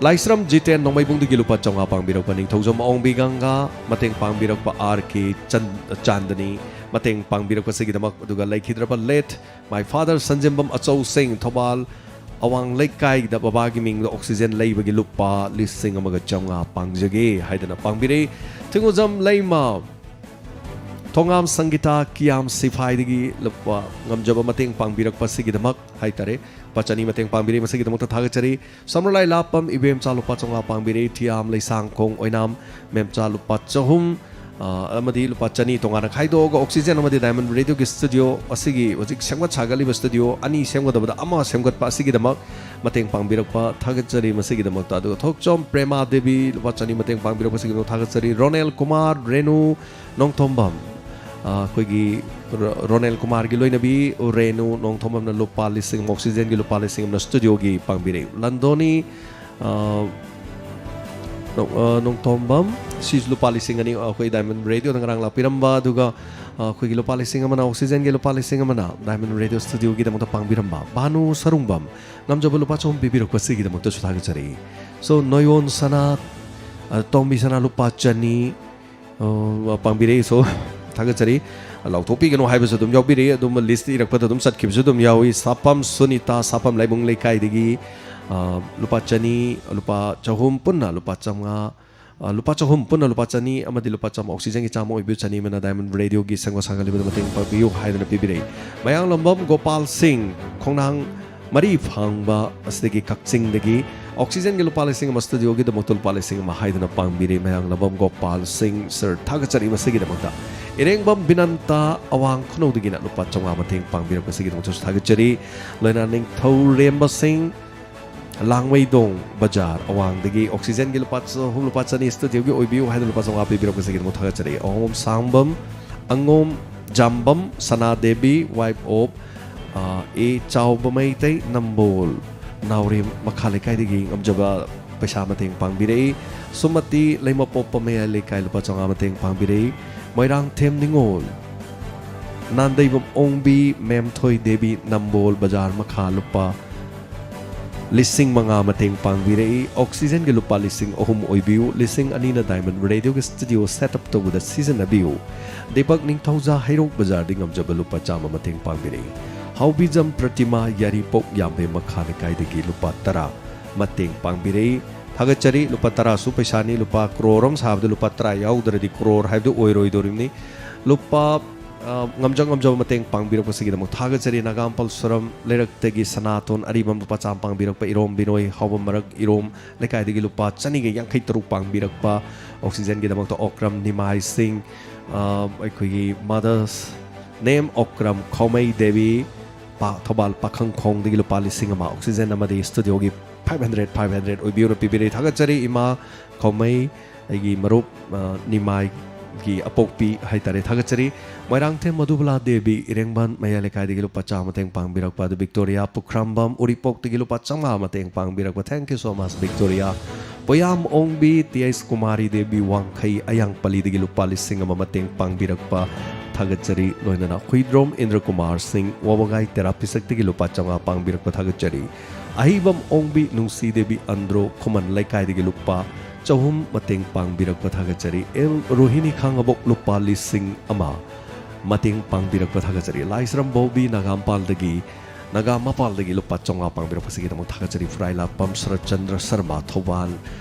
ꯂꯥꯏꯁ꯭ꯔꯝ ꯖꯤꯇꯦꯟ ꯅꯣꯡꯃꯩꯕꯨꯡꯗꯒꯤ ꯂꯨꯄꯥ ꯆꯥꯝꯃꯉꯥ ꯄꯥꯡꯕꯤꯔꯛꯄ, ꯅꯤꯡꯊꯧꯖꯝ ꯑꯑꯣꯡꯕꯤ ꯒꯪꯒꯥ ꯃꯇꯦꯡ ꯄꯥꯡꯕꯤꯔꯛꯄ, ꯑꯥꯔ ꯀꯦ ꯆꯟ-, ꯆꯥꯟꯗꯅꯤ ꯃꯇꯦꯡ ꯄꯥꯡꯕꯤꯔꯛꯄꯁꯤꯒꯤꯗꯃꯛ, ꯑꯗꯨꯒ ꯂꯩꯈꯤꯗ꯭ꯔꯕ late my father ꯁꯟꯖꯦꯝꯕꯝ ꯑꯆꯧ ꯁꯤꯡ, ꯊꯧꯕꯥꯜ ꯑꯋꯥꯡ ꯂꯩꯀꯥꯏꯗ ꯕꯕꯥꯒꯤ ꯃꯤꯡꯗ ꯑꯣꯛꯁꯤꯖꯦꯟ ꯂꯩꯕꯒꯤ ꯂꯨꯄꯥ ꯂꯤꯁꯤꯡ ꯑꯃꯒ ꯆꯥꯝꯃꯉꯥ ꯄꯥꯡꯖꯒꯦ ꯍꯥꯏꯗꯅ ꯄꯥꯡꯕꯤꯔꯛꯏ꯫ ꯊꯤꯡꯉꯨꯖꯝ ꯂꯩꯃ ꯊꯣꯉꯥꯝ ꯁꯪꯒꯤꯇꯥ ꯀꯤꯌꯥꯝ ꯁꯤꯐꯥꯏꯗꯒꯤ ꯂꯨꯄꯥ ꯉꯝꯖꯕ ꯃꯇꯦꯡ ꯄꯥꯡꯕꯤꯔꯛꯄ ꯑꯁꯤꯒꯤꯗꯃꯛ ꯍꯥꯏꯇꯥꯔꯦ, ꯂꯨꯄꯥ ꯆꯅꯤ ꯃꯇꯦꯡ ꯄꯥꯡꯕꯤꯔꯦ, ꯃꯁꯤꯒꯤꯗꯃꯛꯇ ꯊꯥꯒꯠꯆꯔꯤ꯫ ꯁꯝꯔꯂꯥꯏ ꯂꯥꯞꯄꯝ ꯏꯕꯦꯝꯆꯥ ꯂꯨꯄꯥ ꯆꯥꯝꯃꯉꯥ ꯄꯥꯡꯕꯤꯔꯦ, ꯊꯤꯌꯥꯝ ꯂꯩꯁꯥꯡꯈꯣꯡ ꯑꯣꯏꯅꯥꯝ ꯃꯦꯝꯆꯥ ꯂꯨꯄꯥ ꯆꯍꯨꯝ, ꯑ, ꯑꯃꯗꯤ ꯂꯨꯄꯥ ꯆꯅꯤ ꯇꯣꯉꯥꯟꯅ ꯈꯥꯏꯗꯣꯛꯑꯒ ꯑꯣꯛꯁꯤꯖꯦꯟ ꯑꯃꯗꯤ ꯗꯥꯏꯃꯟ ꯔꯦꯗꯤꯑꯣꯒꯤ ꯁ꯭ꯇꯨꯗꯤꯑꯣ ꯑꯁꯤꯒꯤ ꯍꯧꯖꯤꯛ ꯁꯦꯝꯒꯠ ꯁꯥꯒꯠꯂꯤꯕ ꯁ꯭ꯇꯨꯗꯤꯑꯣ ꯑꯅꯤ ꯁꯦꯝꯒꯗꯕꯗ ꯑꯃ ꯁꯦꯝꯒꯠꯄ ꯑꯁꯤꯒꯤꯗꯃꯛ ꯃꯇꯦꯡ ꯄꯥꯡꯕꯤꯔꯛꯄ ꯊꯥꯒꯠꯆꯔꯤ꯫ ꯃꯁꯤꯒꯤꯗꯃꯛꯇ ꯑꯗꯨꯒ ꯊꯣꯛꯆꯣꯝ ꯄ꯭ꯔꯦꯃꯥ ꯗꯦꯕꯤ ꯂꯨꯄꯥ ꯆꯅꯤ ꯃꯇꯦꯡ ꯄꯥꯡꯕꯤꯔꯛꯄꯁꯤꯒꯤꯗꯃꯛ ꯊꯥꯒꯠꯆꯔꯤ꯫ ꯔꯣꯅꯦꯜ ꯀꯨꯃꯥꯔ, ꯔꯦꯅꯨ ꯅꯣꯡꯊꯣꯝꯕꯝ, ꯑ, ꯑꯩꯈꯣꯏꯒꯤ ꯔꯣ-, ꯔꯣꯅꯦꯜ ꯀꯨꯃꯥꯔꯒꯤ ꯂꯣꯏꯅꯕꯤ ꯔꯦꯅꯨ ꯅꯣꯡꯊꯣꯝꯕꯝꯅ ꯂꯨꯄꯥ ꯂꯤꯁꯤꯡ ꯑꯃ, ꯑꯣꯛꯁꯤꯖꯦꯟꯒꯤ ꯂꯨꯄꯥ ꯂꯤꯁꯤꯡ ꯑꯃꯅ ꯁ꯭ꯇꯨꯗꯤꯑꯣꯒꯤ ꯄꯥꯡꯕꯤꯔꯛꯏ꯫ ꯂꯟꯗꯣꯅꯤ, ꯑ, ꯅꯣꯡ-, ꯑ, ꯅꯣꯡꯊꯣꯝꯕꯝ, ꯁꯤꯁꯨ ꯂꯨꯄꯥ ꯂꯤꯁꯤꯡ ꯑꯅꯤ ꯑꯩꯈꯣꯏ ꯗꯥꯏꯃꯟ ꯔꯦꯗꯤꯑꯣꯗ ꯉꯔꯥꯡ ꯂꯥꯛꯄꯤꯔꯝꯕ, ꯑꯗꯨꯒ, ꯑ, ꯑꯩꯈꯣꯏꯒꯤ ꯂꯨꯄꯥ ꯂꯤꯁꯤꯡ ꯑꯃꯅ, ꯑꯣꯛꯁꯤꯖꯦꯟꯒꯤ ꯂꯨꯄꯥ ꯂꯤꯁꯤꯡ ꯑꯃꯅ ꯗꯥꯏꯃꯟ ꯔꯦꯗꯤꯑꯣ ꯁ꯭ꯇꯨꯗꯤꯑꯣꯒꯤꯗꯃꯛꯇ ꯄꯥꯡꯕꯤꯔꯝꯕ꯫ ꯚꯥꯅꯨ ꯁꯔꯨꯡꯕꯝ, ꯉꯝꯖꯕ ꯂꯨꯄꯥ ꯆꯍꯨꯝ ꯄꯤꯕꯤꯔꯛꯄꯁꯤꯒꯤꯗꯃꯛꯇꯁꯨ ꯊꯥꯒꯠꯆꯔꯤ꯫ ꯁꯣ, ꯅꯣꯌꯣꯟ ꯁꯅꯥ, ꯑ, ꯇꯣꯝꯕꯤ ꯁꯅꯥ ꯂꯨꯄꯥ ꯆꯅꯤ, ꯑ, ꯄꯥꯡꯕꯤꯔꯛꯏ꯫ ꯁꯣ, ꯊꯥꯒꯠꯆꯔꯤ꯫ ꯂꯥꯎꯊꯣꯛꯄꯤꯒꯅꯨ ꯍꯥꯏꯕꯁꯨ ꯑꯗꯨꯝ ꯌꯥꯎꯕꯤꯔꯛꯏ, ꯑꯗꯨꯝ ꯂꯤꯁ ꯏꯔꯛꯄꯗ ꯑꯗꯨꯝ ꯆꯠꯈꯤꯕꯁꯨ ꯑꯗꯨꯝ ꯌꯥꯎꯏ꯫ ꯁꯥꯄꯝ ꯁꯨꯅꯤꯇꯥ, ꯁꯥꯄꯝ ꯂꯥꯏꯕꯨꯡ ꯂꯩꯀꯥꯏꯗꯒꯤ, ꯑ, ꯂꯨꯄꯥ ꯆꯅꯤ, ꯂꯨꯄꯥ ꯆꯍꯨꯝ ꯄꯨꯟꯅ ꯂꯨꯄꯥ ꯆꯥꯝꯃꯉꯥ, ꯑ, ꯂꯨꯄꯥ ꯆꯍꯨꯝ ꯄꯨꯟꯅ ꯂꯨꯄꯥ ꯆꯅꯤ ꯑꯃꯗꯤ ꯂꯨꯄꯥ ꯆꯥꯝꯃ, ꯑꯣꯛꯁꯤꯖꯦꯟꯒꯤ ꯆꯥꯝꯃ ꯑꯣꯏꯕꯤꯌꯨ, ꯆꯅꯤ ꯑꯃꯅ ꯗꯥꯏꯃꯟ ꯔꯦꯗꯤꯑꯣꯒꯤ ꯁꯦꯝꯒꯠ ꯁꯥꯒꯠꯂꯤꯕꯗ ꯃꯇꯦꯡ ꯄꯥꯡꯕꯤꯌꯨ ꯍꯥꯏꯗꯨꯅ ꯄꯤꯕꯤꯔꯛꯏ꯫ ꯃꯌꯥꯡꯂꯝꯕꯝ ꯒꯣꯄꯥꯜ ꯁꯤꯡ, ꯈꯣꯡꯅꯥꯡ ꯃꯔꯤ ꯐꯥꯡꯕ ꯑꯁꯤꯗꯒꯤ ꯀꯛꯆꯤꯡꯗꯒꯤ ꯑꯣꯛꯁꯤꯖꯦꯟꯒꯤ ꯂꯨꯄꯥ ꯂꯤꯁꯤꯡ ꯑꯃ, ꯁ꯭ꯇꯨꯗꯤꯑꯣꯒꯤꯗꯃꯛꯇ ꯂꯨꯄꯥ ꯂꯤꯁꯤꯡ ꯑꯃ ꯍꯥꯏꯗꯨꯅ ꯄꯥꯡꯕꯤꯔꯤ꯫ ꯃꯌꯥꯡꯂꯝꯕꯝ ꯒꯣꯄꯥꯜ ꯁꯤꯡ ꯁꯔ, ꯊꯥꯒꯠꯆꯔꯤ ꯃꯁꯤꯒꯤꯗꯃꯛꯇ꯫ ꯏꯔꯦꯡꯕꯝ ꯕꯤꯅꯟꯇ ꯑꯋꯥꯡ ꯈꯨꯅꯧꯗꯒꯤꯅ ꯂꯨꯄꯥ ꯆꯥꯝꯃꯉꯥ ꯃꯇꯦꯡ ꯄꯥꯡꯕꯤꯔꯛꯄꯁꯤꯒꯤꯗꯃꯛꯇꯁꯨ ꯊꯥꯒꯠꯆꯔꯤ꯫ ꯂꯣꯏꯅ ꯅꯤꯡꯊꯧꯔꯦꯝꯕ ꯁꯤꯡ, ꯂꯥꯡꯃꯩꯗꯣꯡ ꯕꯖꯥꯔ ꯑꯋꯥꯡꯗꯒꯤ ꯑꯣꯛꯁꯤꯖꯦꯟꯒꯤ ꯂꯨꯄꯥ ꯆꯍꯨꯝ, ꯂꯨꯄꯥ ꯆꯅꯤ ꯁ꯭ꯇꯨꯗꯤꯑꯣꯒꯤ ꯑꯣꯏꯕꯤꯌꯨ ꯍꯥꯏꯗꯨꯅ ꯂꯨꯄꯥ ꯆꯥꯝꯃꯉꯥ ꯄꯤꯕꯤꯔꯛꯄꯁꯤꯒꯤꯗꯃꯛ ꯊꯥꯒꯠꯆꯔꯤ꯫ ꯑꯍꯣꯝ ꯁꯥꯡꯕꯝ, ꯑꯉꯣꯝ ꯖꯥꯝꯕꯝ, ꯁꯅꯥꯗꯦꯕꯤ, wife of, ꯑ, ꯑꯦ ꯆꯥꯎꯕ ꯃꯩꯇꯩ, ꯅꯝꯕꯣꯜ ꯅꯥꯎꯔꯦꯝ ꯃꯈꯥ ꯂꯩꯀꯥꯏꯗꯒꯤ ꯉꯝꯖꯕ ꯄꯩꯁꯥ ꯃꯇꯦꯡ ꯄꯥꯡꯕꯤꯔꯛꯏ꯫ ꯁꯨꯃꯇꯤ ꯂꯩꯃꯄꯣꯛꯄ ꯃꯌꯥꯏ ꯂꯩꯀꯥꯏ ꯂꯨꯄꯥ ꯆꯥꯝꯃꯉꯥ ꯃꯇꯦꯡ ꯄꯥꯡꯕꯤꯔꯛꯏ꯫ ꯃꯣꯏꯔꯥꯡꯊꯦꯝ ꯅꯤꯉꯣꯜ, ꯅꯥꯟꯗꯩꯕꯝ ꯑꯣꯡꯕꯤ, ꯃꯦꯝꯊꯣꯏ ꯗꯦꯕꯤ, ꯅꯝꯕꯣꯜ ꯕꯖꯥꯔ ꯃꯈꯥ ꯂꯨꯄꯥ ꯂꯤꯁꯤꯡ ꯃꯉꯥ ꯃꯇꯦꯡ ꯄꯥꯡꯕꯤꯔꯛꯏ꯫ ꯑꯣꯛꯁꯤꯖꯦꯟꯒꯤ ꯂꯨꯄꯥ ꯂꯤꯁꯤꯡ ꯑꯍꯨꯝ ꯑꯣꯏꯕꯤꯌꯨ, ꯂꯤꯁꯤꯡ ꯑꯅꯤꯅ ꯗꯥꯏꯃꯟ ꯔꯦꯗꯤꯑꯣꯒꯤ ꯁ꯭ꯇꯨꯗꯤꯑꯣ ꯁꯦꯠ ꯑꯞ ꯇꯧꯕꯗ ꯁꯤꯖꯤꯟꯅꯕꯤꯌꯨ꯫ ꯗꯤꯄꯛ ꯅꯤꯡꯊꯧꯖꯥ, ꯍꯩꯔꯣꯛ ꯕꯖꯥꯔꯗꯤ ꯉꯝꯖꯕ ꯂꯨꯄꯥ ꯆꯥꯝꯃ ꯃꯇꯦꯡ ꯄꯥꯡꯕꯤꯔꯛꯏ꯫ ꯍꯥꯎꯕꯤꯖꯝ ꯄ꯭ꯔꯇꯤꯃꯥ, ꯌꯥꯏꯔꯤꯄꯣꯛ ꯌꯥꯝꯕꯦꯝ ꯃꯈꯥ ꯂꯩꯀꯥꯏꯗꯒꯤ ꯂꯨꯄꯥ ꯇꯔꯥ ꯃꯇꯦꯡ ꯄꯥꯡꯕꯤꯔꯛꯏ꯫ ꯊꯥꯒꯠꯆꯔꯤ꯫ ꯂꯨꯄꯥ ꯇꯔꯥꯁꯨ ꯄꯩꯁꯥꯅꯤ, ꯂꯨꯄꯥ ꯀ꯭ꯔꯣꯔ ꯑꯃ ꯁꯥꯕꯗ ꯂꯨꯄꯥ ꯇꯔꯥ ꯌꯥꯎꯗ꯭ꯔꯗꯤ ꯀ꯭ꯔꯣꯔ ꯍꯥꯏꯕꯗꯨ ꯑꯣꯏꯔꯣꯏꯗꯧꯔꯤꯕꯅꯤ꯫ ꯂꯨꯄꯥ, ꯑ, ꯉꯝꯖ ꯉꯝꯖꯕ ꯃꯇꯦꯡ ꯄꯥꯡꯕꯤꯔꯛꯄꯁꯤꯒꯤꯗꯃꯛ ꯊꯥꯒꯠꯆꯔꯤ꯫ ꯅꯥꯒꯥꯝꯄꯥꯜ ꯁꯣꯔꯝ ꯂꯩꯔꯛꯇꯒꯤ ꯁꯅꯥꯇꯣꯟ ꯑꯔꯤꯕꯝ ꯂꯨꯄꯥ ꯆꯥꯝꯃ ꯄꯥꯡꯕꯤꯔꯛꯄ, ꯏꯔꯣꯝ ꯕꯤꯅꯣꯏ ꯍꯥꯎꯕꯝ ꯃꯔꯛ ꯏꯔꯣꯝ ꯂꯩꯀꯥꯏꯗꯒꯤ ꯂꯨꯄꯥ ꯆꯅꯤꯒ ꯌꯥꯡꯈꯩ ꯇꯔꯨꯛ ꯄꯥꯡꯕꯤꯔꯛꯄ, ꯑꯣꯛꯁꯤꯖꯦꯟꯒꯤꯗꯃꯛꯇ ꯑꯣꯀ꯭ꯔꯝ ꯅꯤꯃꯥꯏ ꯁꯤꯡ, ꯑ, ꯑꯩꯈꯣꯏꯒꯤ ꯃꯥꯗꯔꯁ ꯅꯦꯝ ꯑꯣꯀ꯭ꯔꯝ ꯈꯧꯃꯩ ꯗꯦꯕꯤ, ꯄꯥ-, ꯊꯧꯕꯥꯜ ꯄꯥꯈꯪꯈꯣꯡꯗꯒꯤ ꯂꯨꯄꯥ ꯂꯤꯁꯤꯡ ꯑꯃ, ꯑꯣꯛꯁꯤꯖꯦꯟ ꯑꯃꯗꯤ ꯁ꯭ꯇꯨꯗꯤꯑꯣꯒꯤ ꯐꯥꯏꯚ ꯍꯟꯗ꯭ꯔꯦꯠ, ꯐꯥꯏꯚ ꯍꯟꯗ꯭ꯔꯦꯠ ꯑꯣꯏꯕꯤꯌꯨꯅ ꯄꯤꯕꯤꯔꯛꯏ꯫ ꯊꯥꯒꯠꯆꯔꯤ ꯏꯃꯥ ꯈꯧꯃꯩ, ꯑꯩꯒꯤ ꯃꯔꯨꯞ, ꯑ, ꯅꯤꯃꯥꯏꯒꯤ ꯑꯄꯣꯛꯄꯤ ꯍꯥꯏꯇꯥꯔꯦ, ꯊꯥꯒꯠꯆꯔꯤ꯫ ꯃꯣꯏꯔꯥꯡꯊꯦꯝ ꯃꯙꯨꯕꯂꯥ ꯗꯦꯕꯤ, ꯏꯔꯦꯡꯕꯟ ꯃꯌꯥꯏ ꯂꯩꯀꯥꯏꯗꯒꯤ ꯂꯨꯄꯥ ꯆꯥꯝꯃ ꯃꯇꯦꯡ ꯄꯥꯡꯕꯤꯔꯛꯄ, ꯑꯗꯨ ꯕꯤꯛꯇꯣꯔꯤꯌꯥ ꯄꯨꯈ꯭ꯔꯝꯕꯝ ꯎꯔꯤꯄꯣꯛꯇꯒꯤ ꯂꯨꯄꯥ ꯆꯥꯝꯃꯉꯥ ꯃꯇꯦꯡ ꯄꯥꯡꯕꯤꯔꯛꯄ, thank you so much Victoria. ꯄꯣꯌꯥꯝ ꯑꯣꯡꯕꯤ ꯇꯤ ꯑꯩꯁ ꯀꯨꯃꯥꯔꯤ ꯗꯦꯕꯤ ꯋꯥꯡꯈꯩ ꯑꯌꯥꯡꯄꯜꯂꯤꯗꯒꯤ ꯂꯨꯄꯥ ꯂꯤꯁꯤꯡ ꯑꯃ ꯃꯇꯦꯡ ꯄꯥꯡꯕꯤꯔꯛꯄ ꯊꯥꯒꯠꯆꯔꯤ꯫ ꯂꯣꯏꯅꯅ ꯍꯨꯏꯗ꯭ꯔꯣꯝ ꯏꯟꯗ꯭ꯔ ꯀꯨꯃꯥꯔ ꯁꯤꯡ ꯋꯥꯕꯒꯥꯏ ꯇꯦꯔꯥ ꯄꯤꯁꯛꯇꯒꯤ ꯂꯨꯄꯥ ꯆꯥꯝꯃꯉꯥ ꯄꯥꯡꯕꯤꯔꯛꯄ ꯊꯥꯒꯠꯆꯔꯤ꯫ ꯑꯍꯤꯕꯝ ꯑꯣꯡꯕꯤ ꯅꯨꯡꯁꯤ ꯗꯦꯕꯤ ꯑꯟꯗ꯭ꯔꯣ ꯈꯨꯃꯟ ꯂꯩꯀꯥꯏꯗꯒꯤ ꯂꯨꯄꯥ ꯆꯍꯨꯝ ꯃꯇꯦꯡ ꯄꯥꯡꯕꯤꯔꯛꯄ ꯊꯥꯒꯠꯆꯔꯤ꯫ ꯑꯦꯜ ꯔꯣꯍꯤꯅꯤ ꯈꯥꯉꯕꯣꯛ ꯂꯨꯄꯥ ꯂꯤꯁꯤꯡ ꯑꯃ ꯃꯇꯦꯡ ꯄꯥꯡꯕꯤꯔꯛꯄ ꯊꯥꯒꯠꯆꯔꯤ꯫ ꯂꯥꯏꯁ꯭ꯔꯝ ꯕꯣꯕꯤ ꯅꯥꯒꯥꯝꯄꯥꯜꯗꯒꯤ, ꯅꯥꯒꯥ ꯃꯄꯥꯜꯗꯒꯤ ꯂꯨꯄꯥ ꯆꯥꯝꯃꯉꯥ ꯄꯥꯡꯕꯤꯔꯛꯄꯁꯤꯒꯤꯗꯃꯛ ꯊꯥꯒꯠꯆꯔꯤ꯫ ꯐꯨꯔꯥꯏꯂꯥꯛꯄꯝ ꯁꯔꯠꯆꯟꯗ꯭ꯔ ꯁꯔꯃ ꯊꯧꯕꯥꯜ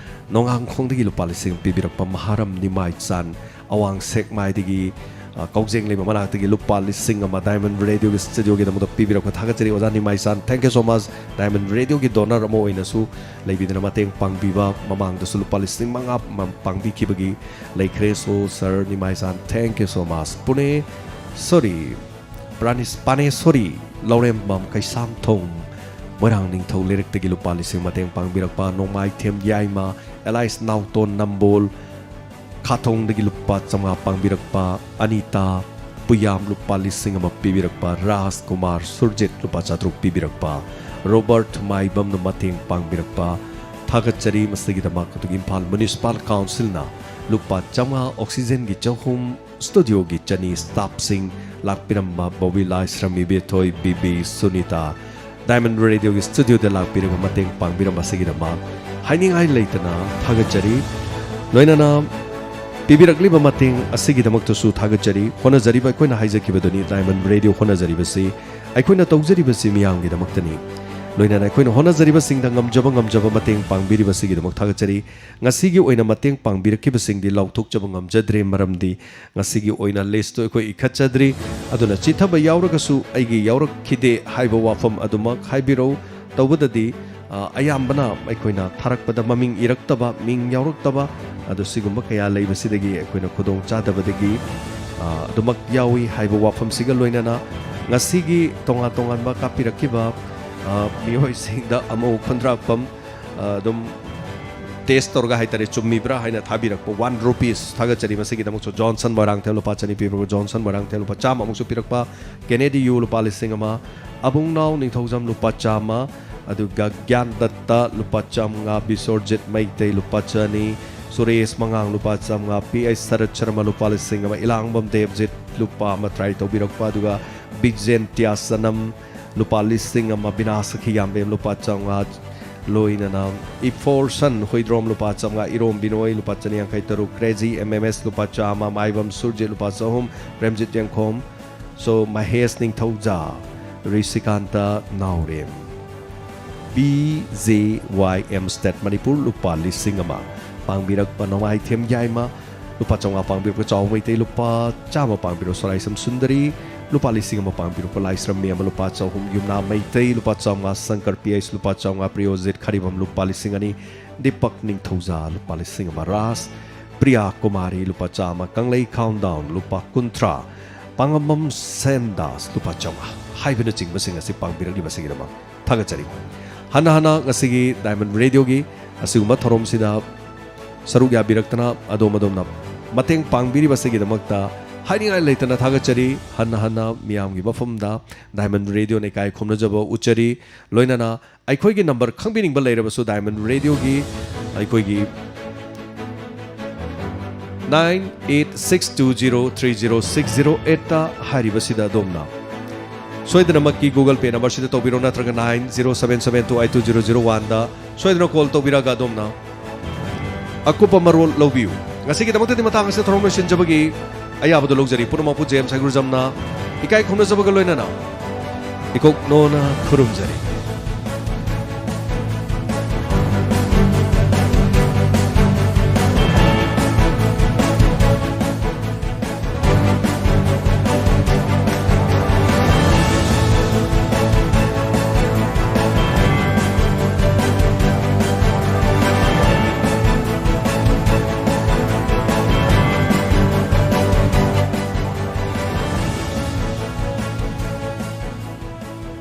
ꯅꯣꯡꯉꯥꯡꯈꯣꯡꯗꯒꯤ ꯂꯨꯄꯥ ꯂꯤꯁꯤꯡ ꯄꯤꯕꯤꯔꯛꯄ, ꯃꯍꯥꯔꯝ ꯅꯤꯃꯥꯏꯆꯥꯟ ꯑꯋꯥꯡ ꯁꯦꯛꯃꯥꯏꯗꯒꯤ, ꯑ, ꯀꯧꯖꯦꯡ ꯂꯩꯃ ꯃꯅꯥꯛꯇꯒꯤ ꯂꯨꯄꯥ ꯂꯤꯁꯤꯡ ꯑꯃ Diamond Radio ꯒꯤ ꯁ꯭ꯇꯨꯗꯤꯑꯣꯒꯤꯗꯃꯛꯇ ꯄꯤꯕꯤꯔꯛꯄ ꯊꯥꯒꯠꯆꯔꯤ꯫ ꯑꯣꯖꯥ ꯅꯤꯃꯥꯏꯆꯥꯟ, thank you so much꯫ Diamond Radio ꯒꯤ donor ꯑꯃ ꯑꯣꯏꯅꯁꯨ ꯂꯩꯕꯤꯗꯨꯅ ꯃꯇꯦꯡ ꯄꯥꯡꯕꯤꯕ, ꯃꯃꯥꯡꯗꯁꯨ ꯂꯨꯄꯥ ꯂꯤꯁꯤꯡ ꯃꯉꯥ ꯃ-, ꯄꯥꯡꯕꯤꯈꯤꯕꯒꯤ ꯂꯩꯈ꯭ꯔꯦ꯫ So, sir ꯅꯤꯃꯥꯏꯆꯥꯟ, thank you so much꯫ Pune, sorry, ꯄ꯭ꯔꯥꯅꯤꯁ-, ꯄꯥꯅꯦꯁꯣꯔꯤ ꯂꯧꯔꯦꯝꯕꯝ ꯀꯩꯁꯥꯝꯊꯣꯡ ꯃꯣꯏꯔꯥꯡ ꯅꯤꯡꯊꯧ ꯂꯩꯔꯛꯇꯒꯤ ꯂꯨꯄꯥ ꯂꯤꯁꯤꯡ ꯃꯇꯦꯡ ꯄꯥꯡꯕꯤꯔꯛꯄ, ꯅꯣꯡꯃꯥꯏꯊꯦꯝ ꯌꯥꯏꯃ, ꯑꯦꯂꯥꯏꯁ ꯅꯥꯎꯇꯣꯟ ꯅꯝꯕꯣꯜ ꯈꯥꯊꯣꯡꯗꯒꯤ ꯂꯨꯄꯥ ꯆꯥꯝꯃꯉꯥ ꯄꯥꯡꯕꯤꯔꯛꯄ, ꯑꯅꯤꯇꯥ ꯄꯨꯌꯥꯝ ꯂꯨꯄꯥ ꯂꯤꯁꯤꯡ ꯑꯃ ꯄꯤꯕꯤꯔꯛꯄ, ꯔꯥꯖ ꯀꯨꯃꯥꯔ ꯁꯨꯔꯖꯤꯠ ꯂꯨꯄꯥ ꯆꯥꯇ꯭ꯔꯨꯛ ꯄꯤꯕꯤꯔꯛꯄ, ꯔꯣꯕꯔꯠ ꯃꯥꯏꯕꯝꯅ ꯃꯇꯦꯡ ꯄꯥꯡꯕꯤꯔꯛꯄ ꯊꯥꯒꯠꯆꯔꯤ꯫ ꯃꯁꯤꯒꯤꯗꯃꯛ ꯑꯗꯨꯒ ꯏꯝꯐꯥꯜ ꯃ꯭ꯌꯨꯅꯤꯁꯤꯄꯥꯜ ꯀꯥꯎꯟꯁꯤꯜꯅ ꯂꯨꯄꯥ ꯆꯥꯝꯃꯉꯥ, ꯑꯣꯛꯁꯤꯖꯦꯟꯒꯤ ꯆꯍꯨꯝ, ꯁ꯭ꯇꯨꯗꯤꯑꯣꯒꯤ ꯆꯅꯤ, ꯁ꯭ꯇꯥꯐꯁꯤꯡ ꯂꯥꯛꯄꯤꯔꯝꯕ ꯕꯣꯕꯤ ꯂꯥꯏꯁ꯭ꯔꯝ, ꯏꯕꯦꯊꯣꯏ, ꯕꯤꯕꯤ, ꯁꯨꯅꯤꯇꯥ, Diamond Radio ꯒꯤ ꯁ꯭ꯇꯨꯗꯤꯑꯣꯗ ꯂꯥꯛꯄꯤꯔꯒ ꯃꯇꯦꯡ ꯄꯥꯡꯕꯤꯔꯝꯕ ꯑꯁꯤꯒꯤꯗꯃꯛ ꯍꯥꯏꯅꯤꯡꯉꯥꯏ ꯂꯩꯇꯅ ꯊꯥꯒꯠꯆꯔꯤ꯫ ꯂꯣꯏꯅꯅ ꯄꯤꯕꯤꯔꯛꯂꯤꯕ ꯃꯇꯦꯡ ꯑꯁꯤꯒꯤꯗꯃꯛꯇꯁꯨ ꯊꯥꯒꯠꯆꯔꯤ꯫ ꯍꯣꯠꯅꯖꯔꯤꯕ, ꯑꯩꯈꯣꯏꯅ ꯍꯥꯏꯖꯈꯤꯕꯗꯨꯅꯤ, Diamond Radio ꯍꯣꯠꯅꯖꯔꯤꯕꯁꯤ, ꯑꯩꯈꯣꯏꯅ ꯇꯧꯖꯔꯤꯕꯁꯤ ꯃꯤꯌꯥꯝꯒꯤꯗꯃꯛꯇꯅꯤ꯫ ꯂꯣꯏꯅꯅ ꯑꯩꯈꯣꯏꯅ ꯍꯣꯠꯅꯖꯔꯤꯕꯁꯤꯡꯗ ꯉꯝꯖꯕ ꯉꯝꯖꯕ ꯃꯇꯦꯡ ꯄꯥꯡꯕꯤꯔꯤꯕꯁꯤꯒꯤꯗꯃꯛ ꯊꯥꯒꯠꯆꯔꯤ꯫ ꯉꯁꯤꯒꯤ ꯑꯣꯏꯅ ꯃꯇꯦꯡ ꯄꯥꯡꯕꯤꯔꯛꯈꯤꯕꯁꯤꯡꯗꯤ ꯂꯥꯎꯊꯣꯛꯆꯕ ꯉꯝꯖꯗ꯭ꯔꯦ, ꯃꯔꯝꯗꯤ ꯉꯁꯤꯒꯤ ꯑꯣꯏꯅ ꯂꯤꯁꯇꯨ ꯑꯩꯈꯣꯏ ꯏꯈꯠꯆꯗ꯭ꯔꯤ꯫ ꯑꯗꯨꯅ ꯆꯤꯊꯕ ꯌꯥꯎꯔꯒꯁꯨ ꯑꯩꯒꯤ ꯌꯥꯎꯔꯛꯈꯤꯗꯦ ꯍꯥꯏꯕ ꯋꯥꯐꯝ ꯑꯗꯨꯃꯛ ꯍꯥꯏꯕꯤꯔꯧ꯫ ꯇꯧꯕꯗꯗꯤ, ꯑ, ꯑꯌꯥꯝꯕꯅ ꯑꯩꯈꯣꯏꯅ ꯊꯥꯔꯛꯄꯗ ꯃꯃꯤꯡ ꯏꯔꯛꯇꯕ, ꯃꯤꯡ ꯌꯥꯎꯔꯛꯇꯕ, ꯑꯗꯨ ꯁꯤꯒꯨꯝꯕ ꯀꯌꯥ ꯂꯩꯕꯁꯤꯗꯒꯤ ꯑꯩꯈꯣꯏꯅ ꯈꯨꯗꯣꯡ ꯆꯥꯗꯕꯗꯒꯤ, ꯑ, ꯑꯗꯨꯃꯛ ꯌꯥꯎꯏ ꯍꯥꯏꯕ ꯋꯥꯐꯝꯁꯤꯒ ꯂꯣꯏꯅꯅ ꯉꯁꯤꯒꯤ ꯇꯣꯉꯥꯟ ꯇꯣꯉꯥꯟꯕ ꯀꯥꯞꯄꯤꯔꯛꯈꯤꯕ, ꯑ, ꯃꯤꯑꯣꯏꯁꯤꯡꯗ ꯑꯃꯨꯛ ꯈꯨꯟꯗ꯭ꯔꯥꯛꯄꯝ, ꯑ, ꯑꯗꯨꯝ ꯇꯦꯁ ꯇꯧꯔꯒ ꯍꯥꯏꯇꯥꯔꯦ, ꯆꯨꯝꯃꯤꯕ꯭ꯔꯥ ꯍꯥꯏꯅ ꯊꯥꯕꯤꯔꯛꯄ ꯋꯥꯟ ꯔꯨꯄꯤꯁ ꯊꯥꯒꯠꯆꯔꯤ꯫ ꯃꯁꯤꯒꯤꯗꯃꯛꯁꯨ ꯖꯣꯟꯁꯟ ꯃꯣꯏꯔꯥꯡꯊꯦꯝ ꯂꯨꯄꯥ ꯆꯅꯤ ꯄꯤꯕꯤꯔꯛꯄ ꯖꯣꯟꯁꯟ ꯃꯣꯏꯔꯥꯡꯊꯦꯝ ꯂꯨꯄꯥ ꯆꯥꯝꯃ ꯑꯃꯨꯛꯁꯨ ꯄꯤꯔꯛꯄ, ꯀꯦꯅꯦꯗꯤ ꯌꯨ ꯂꯨꯄꯥ ꯂꯤꯁꯤꯡ ꯑꯃ, ꯑꯕꯨꯡꯅꯥꯎ ꯅꯤꯡꯊꯧꯖꯝ ꯂꯨꯄꯥ ꯆꯥꯝꯃ, ꯑꯗꯨꯒ ꯒ꯭ꯌꯥꯟꯗꯠꯇ ꯂꯨꯄꯥ ꯆꯥꯝꯃꯉꯥ, ꯕꯤꯁꯣꯔꯖꯤꯠ ꯃꯩꯇꯩ ꯂꯨꯄꯥ ꯆꯅꯤ, ꯁꯨꯔꯦꯁ ꯃꯉꯥꯡ ꯂꯨꯄꯥ ꯆꯥꯝꯃꯉꯥ, ꯄꯤ ꯑꯩꯆ ꯁꯔꯠ ꯁꯔꯃ ꯂꯨꯄꯥ ꯂꯤꯁꯤꯡ ꯑꯃ, ꯏꯂꯥꯡꯕꯝ ꯗꯦꯕꯖꯤꯠ ꯂꯨꯄꯥ ꯑꯃ ꯇ꯭ꯔꯥꯏ ꯇꯧꯕꯤꯔꯛꯄ, ꯑꯗꯨꯒ ꯕꯤꯖꯦꯟꯇꯤꯌꯥ ꯁꯅꯝ ꯂꯨꯄꯥ ꯂꯤꯁꯤꯡ ꯑꯃ, ꯕꯤꯅꯥ ꯁꯈꯤꯌꯥꯝꯕꯦꯝ ꯂꯨꯄꯥ ꯆꯥꯝꯃꯉꯥ, ꯂꯣꯏꯅꯅ ꯏꯐꯣꯔꯁꯟ ꯍꯨꯏꯗ꯭ꯔꯣꯝ ꯂꯨꯄꯥ ꯆꯥꯝꯃꯉꯥ, ꯏꯔꯣꯝ ꯕꯤꯅꯣꯏ ꯂꯨꯄꯥ ꯆꯅꯤ ꯌꯥꯡꯈꯩ ꯇꯔꯨꯛ, ꯀ꯭ꯔꯦꯖꯤ ꯑꯦꯝ ꯑꯦꯝ ꯑꯦꯁ ꯂꯨꯄꯥ ꯆꯥꯝꯃ, ꯃꯥꯏꯕꯝ ꯁꯨꯔꯖꯤꯠ ꯂꯨꯄꯥ ꯆꯍꯨꯝ, ꯄ꯭ꯔꯦꯝꯖꯤꯠ ꯌꯦꯡꯈꯣꯝ, ꯁꯣ ꯃꯍꯦꯁ ꯅꯤꯡꯊꯧꯖꯥ, ꯔꯤꯁꯤꯀꯥꯟꯇ ꯅꯥꯎꯔꯦꯝ, ꯕꯤ ꯖꯦ ꯋꯥꯏ ꯑꯦꯝ ꯁ꯭ꯇꯦꯠ ꯃꯅꯤꯄꯨꯔ ꯂꯨꯄꯥ ꯂꯤꯁꯤꯡ ꯑꯃ, ꯄꯥꯡꯕꯤꯔꯛꯄ ꯅꯣꯡꯃꯥꯏꯊꯦꯝ ꯌꯥꯏꯃ ꯂꯨꯄꯥ ꯆꯥꯝꯃꯉꯥ ꯄꯥꯡꯕꯤꯔꯛꯄ ꯆꯥꯎ ꯃꯩꯇꯩ ꯂꯨꯄꯥ ꯆꯥꯝꯃ ꯄꯥꯡꯕꯤꯔꯛꯄ ꯁꯣꯔꯥꯏꯁꯝ ꯁꯨꯟꯗꯔꯤ ꯂꯨꯄꯥ ꯂꯤꯁꯤꯡ ꯑꯃ ꯄꯥꯡꯕꯤꯔꯛꯄ ꯂꯥꯏꯁ꯭ꯔꯝ ꯃꯤ ꯑꯃ ꯂꯨꯄꯥ ꯆꯍꯨꯝ, ꯌꯨꯝꯅꯥꯝ ꯃꯩꯇꯩ ꯂꯨꯄꯥ ꯆꯥꯝꯃꯉꯥ, ꯁꯪꯀꯔ ꯄꯤ ꯑꯩꯆ ꯂꯨꯄꯥ ꯆꯥꯝꯃꯉꯥ, ꯄ꯭ꯔꯤꯌꯣꯖꯤꯠ ꯈꯔꯤꯕꯝ ꯂꯨꯄꯥ ꯂꯤꯁꯤꯡ ꯑꯅꯤ, ꯗꯤꯄꯛ ꯅꯤꯡꯊꯧꯖꯥ ꯂꯨꯄꯥ ꯂꯤꯁꯤꯡ ꯑꯃ, ꯔꯥꯖ ꯄ꯭ꯔꯤꯌꯥ ꯀꯨꯃꯥꯔꯤ ꯂꯨꯄꯥ ꯆꯥꯝꯃ, ꯀꯪꯂꯩ ꯈꯥꯎꯟꯗꯥꯎꯟ ꯂꯨꯄꯥ ꯀꯨꯟꯊ꯭ꯔꯥ, ꯄꯥꯉꯝꯕꯝ ꯁꯦꯟꯗꯥꯁ ꯂꯨꯄꯥ ꯆꯥꯝꯃꯉꯥ ꯍꯥꯏꯕꯅꯆꯤꯡꯕꯁꯤꯡ ꯑꯁꯤ ꯄꯥꯡꯕꯤꯔꯛꯂꯤꯕꯁꯤꯒꯤꯗꯃꯛ ꯊꯥꯒꯠꯆꯔꯤ꯫ ꯍꯟꯅ ꯍꯟꯅ ꯉꯁꯤꯒꯤ ꯗꯥꯏꯃꯟ ꯔꯦꯗꯤꯑꯣꯒꯤ ꯑꯁꯤꯒꯨꯝꯕ ꯊꯧꯔꯝꯁꯤꯗ ꯁꯔꯨꯛ ꯌꯥꯕꯤꯔꯛꯇꯅ ꯑꯗꯣꯝ ꯑꯗꯣꯝꯅ ꯃꯇꯦꯡ ꯄꯥꯡꯕꯤꯔꯤꯕꯁꯤꯒꯤꯗꯃꯛꯇ ꯍꯥꯏꯅꯤꯡꯉꯥꯏ ꯂꯩꯇꯅ ꯊꯥꯒꯠꯆꯔꯤ꯫ ꯍꯟꯅ ꯍꯟꯅ ꯃꯤꯌꯥꯝꯒꯤ ꯃꯐꯝꯗ ꯗꯥꯏꯃꯟ ꯔꯦꯗꯤꯑꯣꯅ ꯏꯀꯥꯏ ꯈꯨꯝꯅꯖꯕ ꯎꯠꯆꯔꯤ꯫ ꯂꯣꯏꯅꯅ ꯑꯩꯈꯣꯏꯒꯤ ꯅꯝꯕꯔ ꯈꯪꯕꯤꯅꯤꯡꯕ ꯂꯩꯔꯕꯁꯨ ꯗꯥꯏꯃꯟ ꯔꯦꯗꯤꯑꯣꯒꯤ ꯑꯩꯈꯣꯏꯒꯤ nine eight six two zero three zero six zero eight ꯍꯥꯏꯔꯤꯕꯁꯤꯗ ꯑꯗꯣꯝꯅ ꯁꯣꯏꯗꯅꯃꯛꯀꯤ Google Pay ꯅꯝꯕꯔꯁꯤꯗ ꯇꯧꯕꯤꯔꯣ, ꯅꯠꯇ꯭ꯔꯒ nine zero seven seven two eight two zero zero one ꯗ ꯁꯣꯏꯗꯅ ꯀꯣꯜ ꯇꯧꯕꯤꯔꯒ ꯑꯗꯣꯝꯅ ꯑꯀꯨꯞꯄ ꯃꯔꯣꯜ ꯂꯧꯕꯤꯌꯨ꯫ ꯉꯁꯤꯒꯤꯗꯃꯛꯇꯗꯤ ꯃꯇꯥꯡ ꯑꯁꯤꯗ ꯊꯧꯔꯝ ꯂꯣꯏꯁꯤꯟꯖꯕꯒꯤ ꯑꯌꯥꯕꯗꯨ ꯂꯧꯖꯔꯤ꯫ ꯄꯨꯝꯅꯃꯛꯄꯨ ꯖꯦꯝꯁ ꯍꯩꯒ꯭ꯔꯨꯖꯝꯅ ꯏꯀꯥꯏ ꯈꯨꯝꯅꯖꯕꯒ ꯂꯣꯏꯅꯅ ꯏꯀꯣꯛꯅꯣꯅ ꯈꯨꯔꯨꯝꯖꯔꯤ꯫